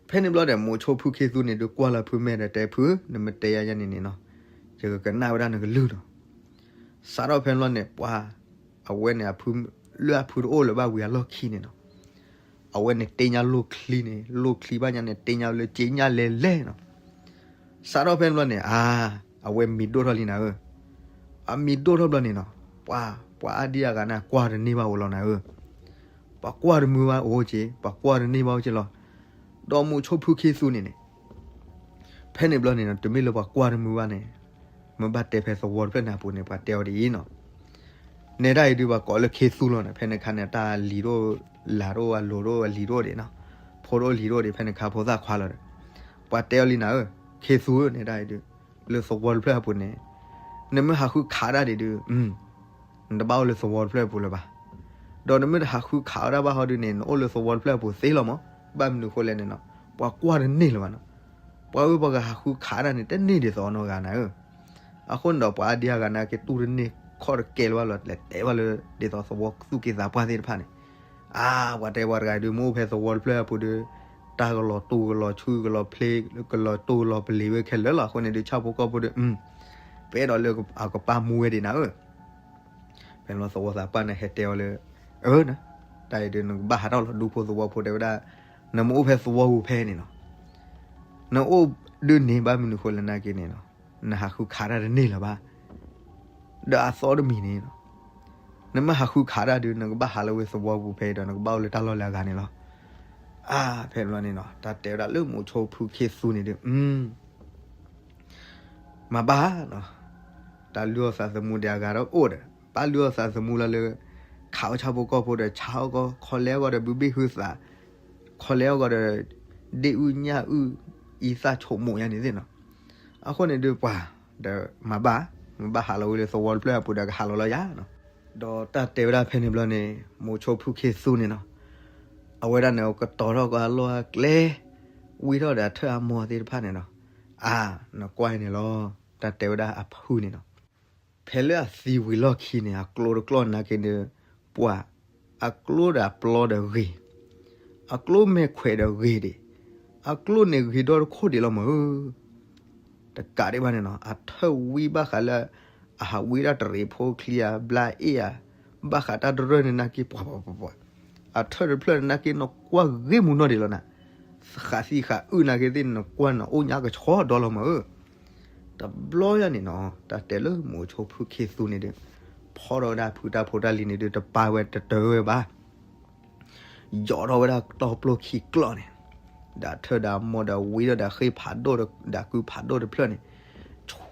ဖဲန့ၣ်ဘျီဒီး မိၤဆိဖုခ့သူန့ၣ်ဒုးကွၢ်လၢဖုမဲာ်ဒီးတဲဖု နမ့ၢ်တဲယၤယဲန့ၣ်န့ၣ်နီၤ, ယကကနၣ်ဝဲဒၣ်နကလုၢ်နီၤ, စးထီၣ်ဖဲန့ၣ်ဘျီန့ၣ် ပှၤ အဝဲန့ၣ်အဖု လၢအဖုတအိၣ်လၢၤဘၣ်ဝံၤအလီၢ်ခံန့ၣ်နီၤ, အဝဲန့ၣ်တ့ညါလိၣ်ချံန့ၣ် လိၣ်ချံဘၣ်ညါန့ၣ် တ့ညါလၢစ့ညၣ်လဲၤလဲၤနီၤ, စးထီၣ်ဖဲန့ၣ်ဘျီန့ၣ် အါ အဝဲမံၤဒိၣ်ထီၣ်လံနၤဧၢ, အမံၤဒိၣ်ထီၣ်ဘျီန့ၣ်နီၤ, ပှၤ ပှၤအါဒံအါဂၤန့ၣ် ကွၢ်တန့ၢ်ဘၣ်အိၣ်လီၤနၤဧၢ, ပှၤကွၢ်တမုာ်ဘၣ်အိၣ်က့ၤ ပှၤကွၢ်တန့ၢ်ဘၣ်အိၣ်က့ၤလီၤ, ဒီးမိၤဆိဖုခ့သူန့ၣ်န့ၣ် ဖဲန့ၣ်ဘျီန့ၣ်နီၤ တမ့ၢ်လၢပှၤကွၢ်တမုာ်ဘၣ်န့ၣ်, မ့ၢ်ဘၣ်တဲဖဲသဝီတဖျၢၣ်န့ၣ်အပူၤန့ၣ် ပှၤတဲအီၤဒ်အံၤနီၤ, နဲဒၣ်အံၤဒုးပှၤကိးလၢခ့သူလီၤန့ၣ်, ဖဲန့ၣ်အခါန့ၣ် တၢ်လံၤဒိၣ်လၢ်ဒိၣ်အလိၤဒိၣ်အလံၤဒိၣ်ဒံးနီၤ, ဖိဒိၣ်လံၤဒိၣ်ဒံး ဖဲန့ၣ်အခါဖိသၣ်ခွါလီၤဒီး, ပှၤတဲအီၤလံနၤဧၢ, ခ့သူဧၢ နဲဒၣ်အံၤဒုး, လၢသဝီတဖျၢၣ်အပူၤန့ၣ်, နမ့ၢ်ဟးဃုခးဒၣ်ဒံးဒုး နတဘၣ်အိၣ်လၢသဝီတဖျၢၣ်အပူၤလၢၤဘၣ်, ဒီးနမ့ၢ်တဟးဃုခးဝဲဒၣ်ဘၣ်ဟီဒုးန့ၣ် နအိၣ်လၢသဝီတဖျၢၣ်အပူၤသ့လီၤမး, ဘၣ်မနုၤဃိလဲၣ်န့ၣ်နီၤ, ပှၤကွၢ်တန့ၢ်လၢၤဘၣ်နီၤ, ပှၤဝဲပှၤကဟးဃုခးဒၣ်န့ၣ် တန့ၢ်ဒ်သိးအနီၢ်ဂၤနၤဧၢ, အဃိန့ၣ်ဒီးပှၤအါဒံအါဂၤနာ်က့တူၢ်တန့ၢ်ခီၣ်တကဲလၢၤဘၣ်လီၤ လဲၤတဲဘၣ်လၢ ဒ်သိးသဝီသူၣ်က့သးပှၢ်သ့ၣ်တဖၣ်န့ၣ်, အါ ပှၤတဲပှၤတဂၤဒုး မ့ၢ်အိၣ်ဖဲသဝီတဖျၢၣ်အပူၤဒုး, တၢ်ကလီၤတူၢ်ကလီၤဆူကလီၤဖျ့ ကလီၤတူၢ်ကလီၤပလ့ၤဝဲခဲလၢာ်လီၤ, အဃိန့ၣ်ဒုး ဆၣ်ဖိကီၢ်ဖိဒုး, ပအဲၣ်ဒိးလၢအကပာ်မူဝဲဒံးနၤဧၢ ဖဲန့ၣ်သဝီသးပှၢ်န့ၣ်ဟဲတဲအီၤလၢ, အၢ, တၢ်အံၤဒုးနကဘၣ်ဟးထီၣ်လီၤဒူဖိသဝီဖိတဲဝဲဒၣ်, နမ့ၢ်အိၣ်ဖဲသဝီပူၤဖဲန့ၣ်နီၤ, နအိၣ်ဒုးန့ၣ်ဘၣ်မနုၤဃိလဲၣ်နာ်က့န့ၣ်နီၤ, နဟးဃုခးတၢ်တန့ၢ်လၢၤဘၣ်, ဒီးအသီတမံၤန့ၣ်နီၤ, နမ့ၢ်ဟးဃုခးတၢ်ဒုး နကဘၣ်ဟးလၢဝဲသဝီပူၤဖဲအံၤဒီး နကဘၣ်အိၣ်လၢတၢ်လီၢ်လၢအဂၤန့ၣ်လီၤ, အါ ဖဲန့ၣ်ဘျီန့ၣ်နီၤ တၢ်တဲဝဲဒၣ်လၢမိၤဆိဖုခ့သူန့ၣ်ဒုး မၤဘၣ်နီၤ, တၢ်လုၢ်အီၣ်သးသမူဒီးအဂၤဒီးအိၣ်ဒီး ဘၣ်လုၢ်အီၣ်သးသမူလၢလၢ ခးအီၣ်ဆၣ်ဖိကီၢ်ဖိဒီး ဆါအီၣ်ကီၢ် ခီလဲအီၣ်ကီၢ်ဒီး ဘုဘ့ၣ်ဟုသး ခီလဲအီၣ်ကီၢ်ဒီး ဒ့ၣ်အုၣ်ညၣ်အုၣ် အံသၣ်ဆိးမိးညါန့ၣ်သ့ၣ်နီၤ, အဃိန့ၣ်ဒုးပှၤ ဒီးမၤဘၣ် မ့ၢ်ဘၣ်ဟးလီၤဝဲလၢသဝီတဖျၢၣ်အပူၤဒီးကဟးလီၤလီၤယၤနီၤ, ဒီးတၢ်တဲဝဲဒၣ်ဖဲန့ၣ်ဘျီန့ၣ် မိၤဆိဖုခ့သူန့ၣ်နီၤ, အဝဲဒၣ်န့ၣ် ကတီၤထီၣ်ကီးအလီၢ်အကျဲ ဝံထီၣ်ဒီးအထၢၣ်အမိၢ်သ့ၣ်တဖၣ်န့ၣ်နီၤ, အါ နကွၢ်အံၤန့ၣ်လီၤ, တၢ်တဲဝဲဒၣ်အဖုန့ၣ်နီၤ ဖဲလၢအသံဝံၤလီၢ်ခံန့ၣ် အကျိတကျိနာ်က့န့ၣ် ပှၤ အကျိဒီးအပျီဒီးဂ့ၤ, အကျိမဲာ်ခွဲးဒီးဂ့ၤဒံး, အကျိန့ၣ်ဂ့ၤဒီတခိၣ်ဒံးလီၤမးဧၢ, တကးဒံးဘၣ်န့ၣ်နီၤ အထၢၣ်ဝံဘၣ်ဃးလၢ အဟးဝံဒၣ်တရံးဖိချံဧါ ဘျါအ့ၣ်ဧါ, ဘၣ်ဃးတၢ်တရၢၢ်န့ၣ်နာ်က့ ပှၤပှၤပှၤပှၤ, အထၢၣ်တဖျၢၣ်န့ၣ်နာ်က့ နကွၢ်ဂ့ၤမူနီၢ်ဒံးလီၤနၤ, ဃးသံဃးအုၣ်နာ်က့သ့ၣ်န့ၣ် နကွၢ်န့ၣ်အိၣ်ညါကဆီဒီလီၤမးဧၢ တဘျီယၤန့ၣ်နီၤ တၢ်တဲလၢမိၤဆိဖုခ့သူန့ၣ်ဒုး ဖီထီၣ်ဝဲဒၣ်ဖုတၢ်ဖိတၢ်လံၤန့ၣ်ဒုး တပာ်ဝဲတတၢၢ်ဝဲဘၣ် ယီၤထီၣ်ဝဲဒၣ်တီပျိခံကျီၢ်န့ၣ်, ဒီးထၢၣ်ဒီးမိၢ်ဒီးဝံဒီးဒီးဃ့ဖးဒိၣ်ဒီးကုဖးဒိၣ်တဖျၢၣ်န့ၣ်,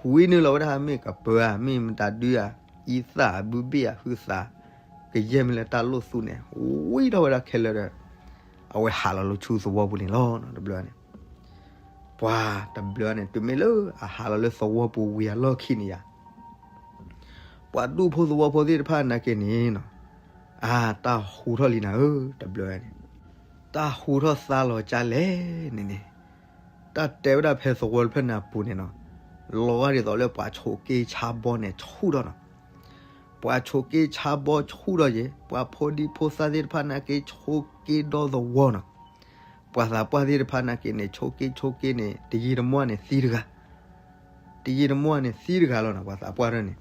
ဆွံနုာ်လီၤဝဲဒၣ်မ့ၢ်ကပၢၤဧါ မ့ၢ်မတၤဒုဧါ, အံသၣ်ဘုဘ့ၣ်ဧါ ဟုသး, ကယဲၢ်မ့ၢ်လၢတၢ်လိၣ်သူန့ၣ် ဝံထီၣ်ဝဲဒၣ်ခဲလၢာ်ဒီး အဝဲဟးလီၤလၢဆူသဝီပူၤန့ၣ်လီၤ တဘျီန့ၣ်, ပှၤတဘျီန့ၣ် တုၤမ့ၢ်လၢအဟးလီၤလၢသဝီပူၤဝံၤအလီၢ်ခံန့ၣ်ယၤ ပှၤဒူၣ်ဖိသဝီဖိသ့ၣ်တဖၣ်နာ်က့န့ၣ်နီၤ, အါ တၢ်ဟူထီၣ်လံနၤဧၢ တဘျီန့ၣ်, တၢ်ဟူထီၣ်သါလီၤကၢ်လဲၣ်န့ၣ်န့ၣ်, တၢ်တဲဝဲဒၣ်ဖဲသဝီတဖျၢၣ်န့ၣ်အပူၤန့ၣ်နီၤ, လီၤဂာ်ဒ်သိးလၢပှၤဆိးက့ဆါဘီန့ၣ်ဆူၣ်ထီၣ်နီၤ, ပှၤဆိးက့ဆါဘီဆူၣ်ထီၣ်ယဲ, ပှၤဖိဒံဖိသၣ်သ့ၣ်တဖၣ်နာ်က့ဆိးက့ဒီသဝီနီၤ, ပှၤသးပှၢ်သ့ၣ်တဖၣ်နာ်က့န့ၣ် ဆိးက့ဆိးက့န့ၣ် တယံာ်တမီၢ်န့ၣ်သံတဂၤ တယံာ်တမီၢ်န့ၣ်သံတဂၤလီၤနီၤ ပှၤသးပှၢ်တဖၣ်န့ၣ်,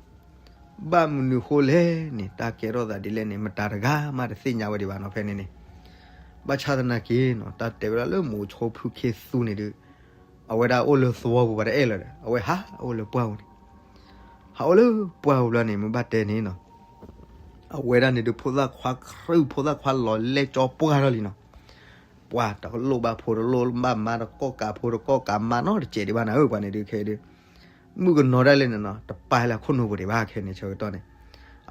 ဘၣ်မနုၤဃိလဲၣ်န့ၣ် တၢ်ကဲထီၣ်သးဒ်လဲၣ်န့ၣ် မတၤတဂၤမးတသ့ၣ်ညါဝဲဒံးဘၣ်နီၤ ဖဲန့ၣ်န့ၣ်, ဘၣ်ဆၣ်သနာ်က့နီၤ တၢ်တဲဝဲဒၣ်လၢမိၤဆိဖုခ့သူန့ၣ်ဒုး, အဝဲဒၣ်အိၣ်လၢသဝီပူၤပှၤတအဲၣ်လၢၤဒီး အဝဲဟးအိၣ်လၢပှၢ်ပူၤန့ၣ်, ဟးအိၣ်လၢပှၢ်ပူၤဘျီန့ၣ် မ့ၢ်ဘၣ်တဲန့ၣ်နီၤ အဝဲဒၣ်န့ၣ်ဒုး ဖိသၣ်ခွါခရံာ် ဖိသၣ်ခွါလီၤလဲၢ်ကၠီပှၢ်ထီၣ်လံနီၤ, ပှၤတလိၣ်ဘၣ်ဖိတလိၣ်ဘၣ်မါ တကီၢ်ကးဖိတကီၢ်ကးမါနီတစဲးဒံးဘၣ်နၤဧၢ ပှၤန့ၣ်ဒုးခဲအံၤဒုး, မုၣ်ကနီၤဒၣ်လဲာ်န့ၣ်နီၤ တပာ်လၢခိၣ်နူာ်ပူၤဒံးဘၣ်ခဲန့ၣ်ဆၢကတီၢ်န့ၣ်,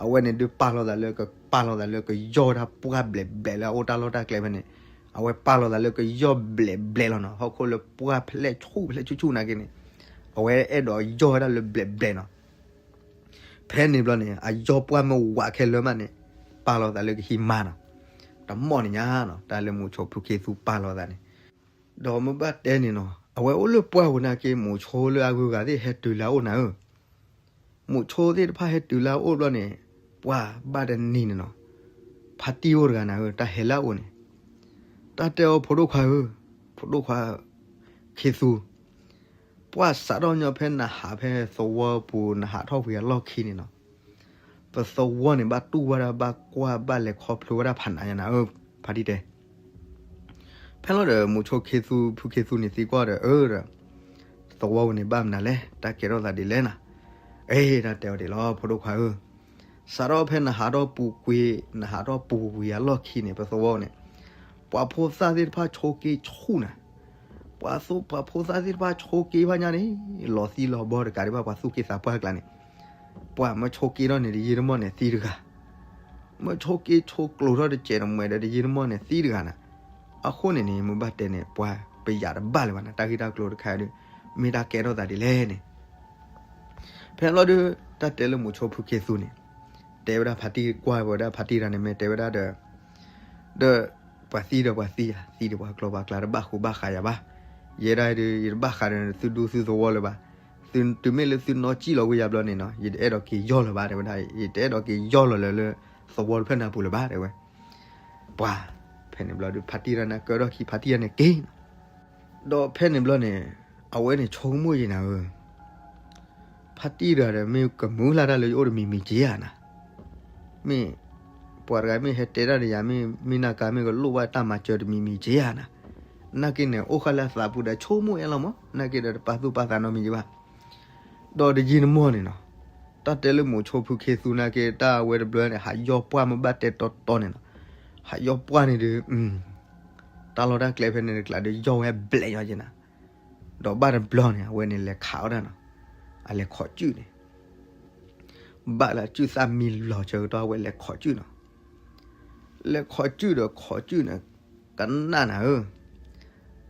အဝဲန့ၣ်ဒုးပာ်လီၤသးလၢ ပာ်လီၤသးလၢကယီၢ်တၢ်ပှၢ်ဘျဲးဘျဲးလၢအအိၣ်တၢ်လီၢ်တၢ်ကျဲဖဲန့ၣ်, အဝဲပာ်လီၤသးလၢကယီၢ်ဘျဲးဘျဲးလီၤနီၤ ဟီၣ်ခိၣ်လၢပှၢ်ဖျဲၣ်ဆူၣ်ဖျဲၣ်ဆူၣ်ဆူၣ်နာ်က့န့ၣ်, အဝဲအဲၣ်ဒိးယီၢ်ဝဲဒၣ်လၢဘျဲးဘျဲးနီၤ. ဖဲန့ၣ်ဘျီန့ၣ် အယီၢ်ပှၢ်မ့ၢ်ဝးခဲလၢာ်မးန့ၣ် ပာ်လီၤသးလၢကဟံးမါနီၤ. တမီၢ်န့ၣ်ညါနီၤ တၢ်လၢမိၤဆိဖုခ့သူပာ်လီၤသးန့ၣ် ဒီးမ့ၢ်ဘၣ်တဲန့ၣ်နီၤ အဝဲအိၣ်လၢပှၢ်ပူၤနာ်က့ မိၤဆိလၢအဂုၤအဂၤသ့ၣ်ဟဲတုၤလၢအအိၣ်နၤဧၢ, မိၤဆိသ့ၣ်တဖၣ်ဟဲတုၤလၢအအိၣ်ဘျီန့ၣ် ပှၢ်ဘၣ်တနံၤန့ၣ်နီၤ ဖါတံၢ်အိၣ်တဂၤနၤဧၢ တၢ်ဟဲလၢအအိၣ်န့ၣ် တၢ်တဲအီၤ ဖိဒိၣ်ခွါဧၢ, ဖိဒိၣ်ခွါခ့သူ, ပှၢ်စးထီၣ်ညီဖဲနဟးဖဲသဝီပူၤ နဟးထီၣ်ဝံၤအလီၢ်ခံန့ၣ်နီၤ ပသဝီန့ၣ် ဘၣ်တူၢ်ဝဲဒၣ် ဘၣ်ကွၢ်ဘၣ်လဲၤခီဖျိဝဲဒၣ်ဖးနးယၤနၤဧၢ, ဖါတံၢ်တဲ ဖဲလီၤဒီး မိၤဆိခ့သူ ဖုခ့သူန့ၣ်သံကွၢ်ဒီး အၢဒီး သဝီပူၤန့ၣ်ဘၣ်မနုၤလဲၣ်, တၢ်ကဲထီၣ်သးဒ်လဲၣ်နၤ, အဲ တၢ်တဲအီၤဒ်လီၤ ဖိဒိၣ်ခွါဧၢ, စးထီၣ်ဖဲနဟးထီၣ်ပူၤကွံာ် နဟးထီၣ်ပူၤဝံၤအလီၢ်ခံန့ၣ် ပသဝီန့ၣ် ပှၤဖိသၣ်သ့ၣ်တဖၣ်ဆိးက့ဆူၣ်နၤ, ပှၤ ပှၤဖိသၣ်သ့ၣ်တဖၣ်ဆိးက့ဘၣ်ညါန့ၣ် လီၤသံလီၤဘီတကးဒံးဘၣ် ပှၤသူၣ်က့သးပှၢ်အကျါန့ၣ်, ပှၤမ့ၢ်ဆိးက့ထီၣ်န့ၣ်တယံာ်တမီၢ်န့ၣ်သံတဂၤ မ့ၢ်ဆိးက့ဆိးကျိၤထီၣ်တစဲးတမှဲးဒီးတယံာ်တမီၢ်န့ၣ်သံတဂၤနၤ, အဃိန့ၣ်န့ၣ် မ့ၢ်ဘၣ်တဲန့ၣ် ပှၤပယးတဘၣ်လၢၤဘၣ်နၤ တၢ်ဂ့ၢ်တၢ်ကျိၤတခါဒီး မ့ၢ်တၢ်ကဲထီၣ်သးဒ်လဲၣ်န့ၣ် ဖဲလီၤဒုး တၢ်တဲလၢမိၤဆိဖုခ့သူန့ၣ် တဲဝဲဒၣ်ဖါတံၢ်ကွၢ်ဝဲဒၣ်ဖါတံၢ်တဂၤန့ၣ် မ့ၢ်တဲဝဲဒၣ်ဒီး ဒီးပှၤသံဒီးပှၤသံယၤ သံဒီးပှၤကျိၤပှၤကျါတဘၣ်ဃူဘၣ်ဃးယၤဘၣ်, ယဲဒၣ်ဒီး ယတဘၣ်ဃးဒီးသုဒူသုသဝီလၢၤဘၣ်, သုတုၤမ့ၢ်လၢသုနီၢ်ကံၣ်လီၤဝံၤယၤဘျီန့ၣ်နီၤ ယတအဲၣ်ဒိးက့ၤယီၢ်လၢၤဘၣ် တဲဝဲဒၣ် ယတအဲၣ်ဒိးက့ၤယီၢ်လီၤလၢ လၢသဝီတဖျၢၣ်နၢ်ပူၤလၢၤဘၣ် တဲဝဲ ပှၤ ဖဲန့ၣ်ဘျီဒုး ဖါတံၢ်တဂၤန့ၣ်ကၢထီၣ်ခံ ဖါတံၢ်တဂၤန့ၣ်က့ၤနီၤ, ဒီးဖဲန့ၣ်ဘျီန့ၣ် အဝဲန့ၣ်ဆိကမိၣ်ယံၤနၤဧၢ ဖါတံၢ်တဂၤဒီး မ့ၢ်ကမုာ်လၢ်တၢ်လၢယအိၣ်တမံၤမံၤက့ၤဧါနၤ, မ့ၢ် ပှၤတဂၤမ့ၢ်ဟဲတဲတၢ်ဒီးယၤ မ့ၢ်မ့ၢ်နၢ်ကါမ့ၢ်ကလိၣ်ဘၣ်တၢ်မၤစၢၤတမံၤမံၤက့ၤဧါနၤ, နာ်က့န့ၣ် အိၣ်ဃာ်လၢအသးပူၤဒီးဆိကမိၣ်အဲၣ်လီၤမး နာ်က့ဒီးတပာ်သူၣ်ပာ်သးနီတမံၤက့ၤဘၣ် ဒီးတယံာ်တမီၢ်န့ၣ်နီၤ, တၢ်တဲလၢမိၤဆိဖုခ့သူနာ်က့ တၢ်အဝဲတဘျီန့ၣ် ဟးယီၢ်ပှၢ်မ့ၢ်ဘၣ်တဲတီတီန့ၣ်နီၤ, ဟးယီၢ်ပှၢ်န့ၣ်ဒီး တၢ်လီၢ်တၢ်ကျဲဖဲန့ၣ်တကျါဒီး ယီၢ်ဝဲဘျဲးညီက့ၤနၤ, ဒီးဘၣ်တဘျီန့ၣ် အဝဲန့ၣ်လဲၤခးအီၣ်တၢ်နီၤ, အလဲၤခိးစုၣ်န့ၣ် ဘၣ်လၢအစုၣ်သၣ်မံလီၤဆၢကတီၢ် အဝဲလဲၤခိးစုၣ်နီၤ, လဲၤခိးစုၣ်ဒီးခိးစုၣ်န့ၣ် ကနၣ်နၤဧၢ,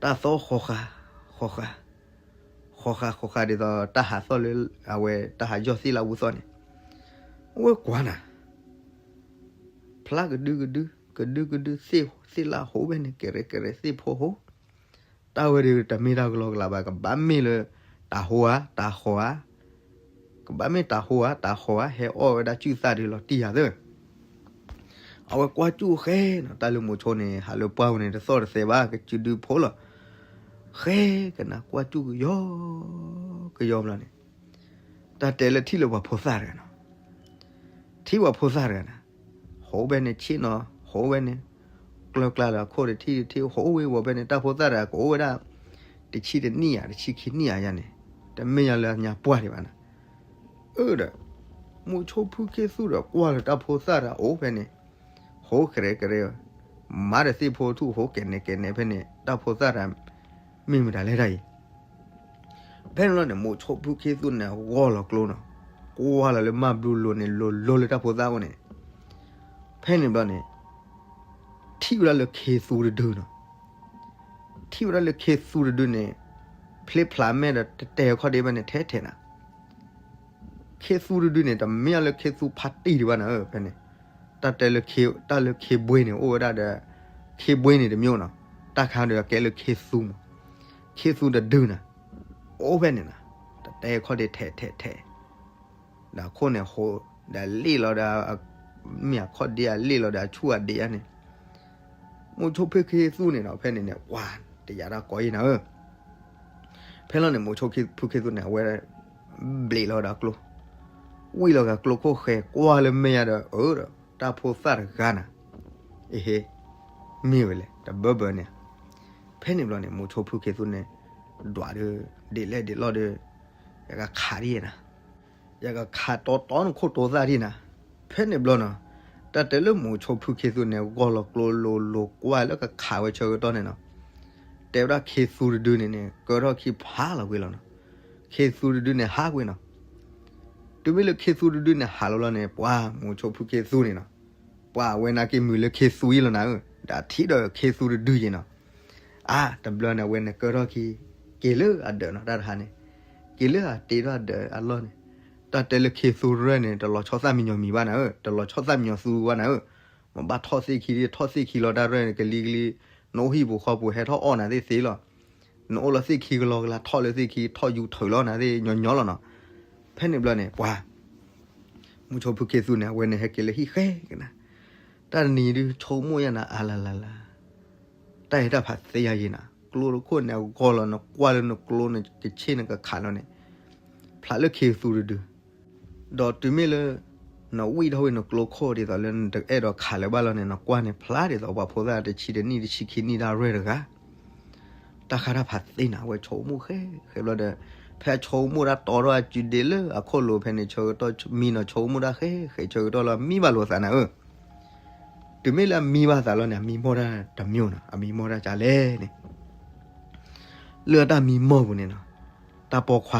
တၢ်သီဃီဃာ် ဃီဃာ် ဃီဃာ်ဃီဃာ်ဒ်သိး တၢ်ဟးသီၣ်လၢ အဝဲတၢ်ဟးယီၢ်သ့ၣ်လၢအဝူသီၣ်န့ၣ်, အဝဲကွၢ်နၤ ဖျါကဒုကဒု ကဒုကဒု သ့ၣ်ဟိးဘဲန့ၣ် ကရဲကရဲသ့ၣ်ဖိဟိး, တၢ်ဝဲဒီးတမ့ၢ်တၢ်ကလီကလးဘၣ် ကဘၣ်မ့ၢ်လၢ တၤဟိဧါ တၤဃီဧါ, ကဘၣ်မ့ၢ်တၤဟိဧါ တၤဃီဧါ ဟဲအီၣ်ဝဲဒၣ်စုၣ်သၣ်ဒုးလီၤတံၢ်ယၤသၢ အဝဲကွၢ်စူၣ်ဃဲနီၤ တၢ်လၢမိၤဆိန့ၣ် ဟးလၢပှၢ်ပူၤန့ၣ် တသီၣ်တသဲဘၣ် ကစုဒုဖိလီၤ. ဃဲကနၤကွၢ်စူၣ်ကယီ ကယီဘျီန့ၣ် တၢ်တဲလၢထံၣ်လၢပှၤဖိသၣ်တဂၤနီၤ, ထံၣ်ပှၤဖိသၣ်တဂၤန့ၣ် ဟိးဝဲန့ၣ်ဆ့ၣ်နီၤ ဟိးဝဲန့ၣ် ကျၢၤကျါလၢအခိၣ်တထံၣ်တထံၣ် ဟိးဝဲဝဲဖဲန့ၣ် တၢ်ဖိသၣ်တဂၤကအိၣ်ဝဲဒၣ် တဆံတနံၣ်ယါ တဆံခံနံၣ်ယါယါန့ၣ် တမ့ၢ်ယါလၢညါပှၢ်ဒံးဘၣ်နီၤ. အၢဒီး မိၤဆိဖုခ့သူဒီးကွၢ်လၢတၢ်ဖိသၣ်တဂၤအိၣ်ဖဲန့ၣ် ဟိးကရဲကရဲ မၤဒီးသ့ၣ်ဖိထူၣ်ဟိးကဲၤနဲကဲၤနဲဖဲန့ၣ် တၢ်ဖိသၣ်တဂၤ မ့ၢ်မတၤလဲၣ်တၢ်အံၤ ဖဲန့ၣ်ဘျီန့ၣ် မိၤဆိဖုခ့သူန့ၣ် ဂီၢ်လီၤကျိနီၤ, ကွၢ်လီၤလၢမၢ်ဘျူလိၤန့ၣ် လိၤလိၤလၢတၢ်ဖိသၣ်အိၣ်န့ၣ်, ဖဲန့ၣ်ဘျီန့ၣ် ထံၣ်ဝဲဒၣ်လၢခ့သူတဒုနီၤ, ထံၣ်ဝဲဒၣ်လၢခ့သူတဒုန့ၣ် ဖျ့ဖျါမဲာ်ဒီးတတဲာ်ခီၣ်ဒ့ဘၣ်န့ၣ် ထဲထဲနၤ ခ့သူတဒုန့ၣ် တမ့ၢ်လၢခ့သူဖါတံၢ်ဒံးဘၣ်နၤဧၢ ဖဲန့ၣ်, တၢ်တဲလၢ တၢ်လၢခ့ဘှ့န့ၣ် အိၣ်ဝဲဒၣ်ဒီး ခ့ဘှ့န့ၣ်တမျိုးနီၤ, တၢ်ခါဒီးအကဲလၢခ့သူမး, ခ့သူတဒုနၤ, အိၣ်ဖဲန့ၣ်နၤ, တတဲခီၣ်ဒ့ထဲထဲထဲ ဒီးအခိၣ်န့ၣ်ဟိး, ဒီးလ့ၣ်လီၤဒီး, မ့ၢ်အခီၣ်ဒ့အလ့ၣ်လီၤဒီးအဆူၣ်အဒ့ဧါန့ၣ်, မိၤဆိဖုခ့သူန့ၣ်ဒီး ဖဲန့ၣ်န့ၣ် ကွၢ်တယာ်တၢ်ကီယံၤနၤဧၢ, ဖဲလီၤန့ၣ် မိၤဆိဖုခ့သူန့ၣ် အဝဲ ဘျ့းလီၤဒီးကျိ, ဝံၣ်လီၤဂာ်ကျိခိၣ်ဃဲ ကွၢ်လၢမဲာ်ညါဒီး အၢဒီး တၢ်ဖိသၣ်တဂၤနၤ, အဟ့, မ့ၢ်ဝဲလဲၣ် တဘၢဘၢန့ၣ်, ဖဲန့ၣ်ဘျီန့ၣ် မိၤဆိဖုခ့သူန့ၣ် ဒွးဒီး ဒ်လဲၣ်ဒ်လဲၣ်ဒီး ယကခးဒ်နၤ ယကခးတီတီနခိၣ်တီသၣ်ဒ်နၤ, ဖဲန့ၣ်ဘျီနီၤ, တၢ်တဲလၢမိၤဆိဖုခ့သူန့ၣ် ဂီၢ်လီၤကျိလိၤလိၤကွၢ်လၢကခးဝဲဆၢကတီၢ်န့ၣ်နီၤ, တဲဝဲဒၣ်ခ့သူတဒုန့ၣ်န့ၣ် ကၢထီၣ်ခံဖးလီၤကွံာ်လီၤနီၤ, ခ့သူတဒုန့ၣ်ဟးကွံာ်နီၤ, တုၤမ့ၢ်လၢခ့သူတဒုန့ၣ်ဟးလီၤလီၤန့ၣ် ပှၤမိၤဆိဖုခ့သူန့ၣ်နီၤ, ပှၤအဝဲန့ၣ်က့ၤမုာ်လၢခ့သူအံၤလီၤနၤဧၢ, ဒီးထံၣ်ဒီးခ့သူတဒုယံၤနီၤ, အါ တဘျီန့ၣ် အဝဲန့ၣ်ကၢထီၣ်ခံ, က့ၤလၢအဒၢးနီၤ တၢ်တဟါန့ၣ်, က့ၤလၢအတ့ထီၣ်ဒီးအလီၢ်န့ၣ်, တၢ်တဲလၢခ့သူရၢၢ်န့ၣ် တလီၤဆီသၣ်မံညီၤမံၤဘၣ်နၤဧၢ, တလီၤဆီသၣ်မံညီၤသူဘၣ်နၤဧၢ, မ့ၢ်ဘၣ်ထီၣ်သ့ၣ်ခံ, ထီၣ်သ့ၣ်ခံလီၤတၢ်ရၢၢ်န့ၣ် ကလံၤကလံၤ, နအိၣ်ဟံၣ်ပူၤဃီပူၤ ဟဲထီၣ်အီၣ်နၤသ့ၣ်သ့လီၤ. နအိၣ်လၢသ့ၣ်ခံကလီကလါ ထီၣ်လၢသ့ၣ်ခံ ထီၣ်ယူၤထုးလီၤနၤသ့ၣ်ညီညီလီၤနီၤ. ဖဲန့ၣ်ဘျီန့ၣ် ပှၤ မုဆိဖုခ့သူန့ၣ် အဝဲန့ၣ်ဟဲက့ၤလၢဟံၣ်ဃဲကနၤ, တၢ်တနံၤဒုး ဆိကမိၣ်ယၤနၤ အါလါလါလါ, တၢ်အဲၣ်တၢ်ဖးသ့ယၤယံၤနၤ, ကျိတခိၣ်န့ၣ် အဂီၢ်လီၤ နကွၢ်လၢနကျိန့ၣ် ကဆ့ၣ်နကခးလီၤန့ၣ်, ဖျါလၢခ့သူတဒု ဒီးတုၤမ့ၢ်လၢ နဝံၣ်ထီၣ်ဝဲနကျိခိၣ်ဒ်သိးလၢနတအဲၣ်ဒိးခးလၢၤဘၣ်လီၤန့ၣ် နကွၢ်န့ၣ်ဖျါဒ်သိးပှၤဖိသၣ်တဆံတနံၣ် တဆံခံနံၣ်တၢ်ရဲၣ်တဂၤ, တၢ်ဃၢ်တၢ်ဖးသ့နၤ အဝဲဆိကမိၣ်ဃဲဃဲဘျီဒီး, ဖဲအဆိကမိၣ်တၢ်တီထီၣ်အစုဒ့လၢအခိၣ်လိၤဖဲန့ၣ် ဆၢကတီၢ်မံနီၤ ဆိကမိၣ်တၢ်ဃဲဃဲ ဆၢကတီၢ်လၢအမံဘၣ်လိာ်သးနၤဧၢ, တုၤမ့ၢ်လၢအမံဘၣ်သးလီၤန့ၣ် အမံမီၢ်တၢ်တမျိုးနီၤ အမံမီၢ်တၢ်ကလဲၣ်န့ၣ် လၢအတၢ်မံမီၢ်ပူၤန့ၣ်နီၤ, တၢ်ပိာ်ခွါ,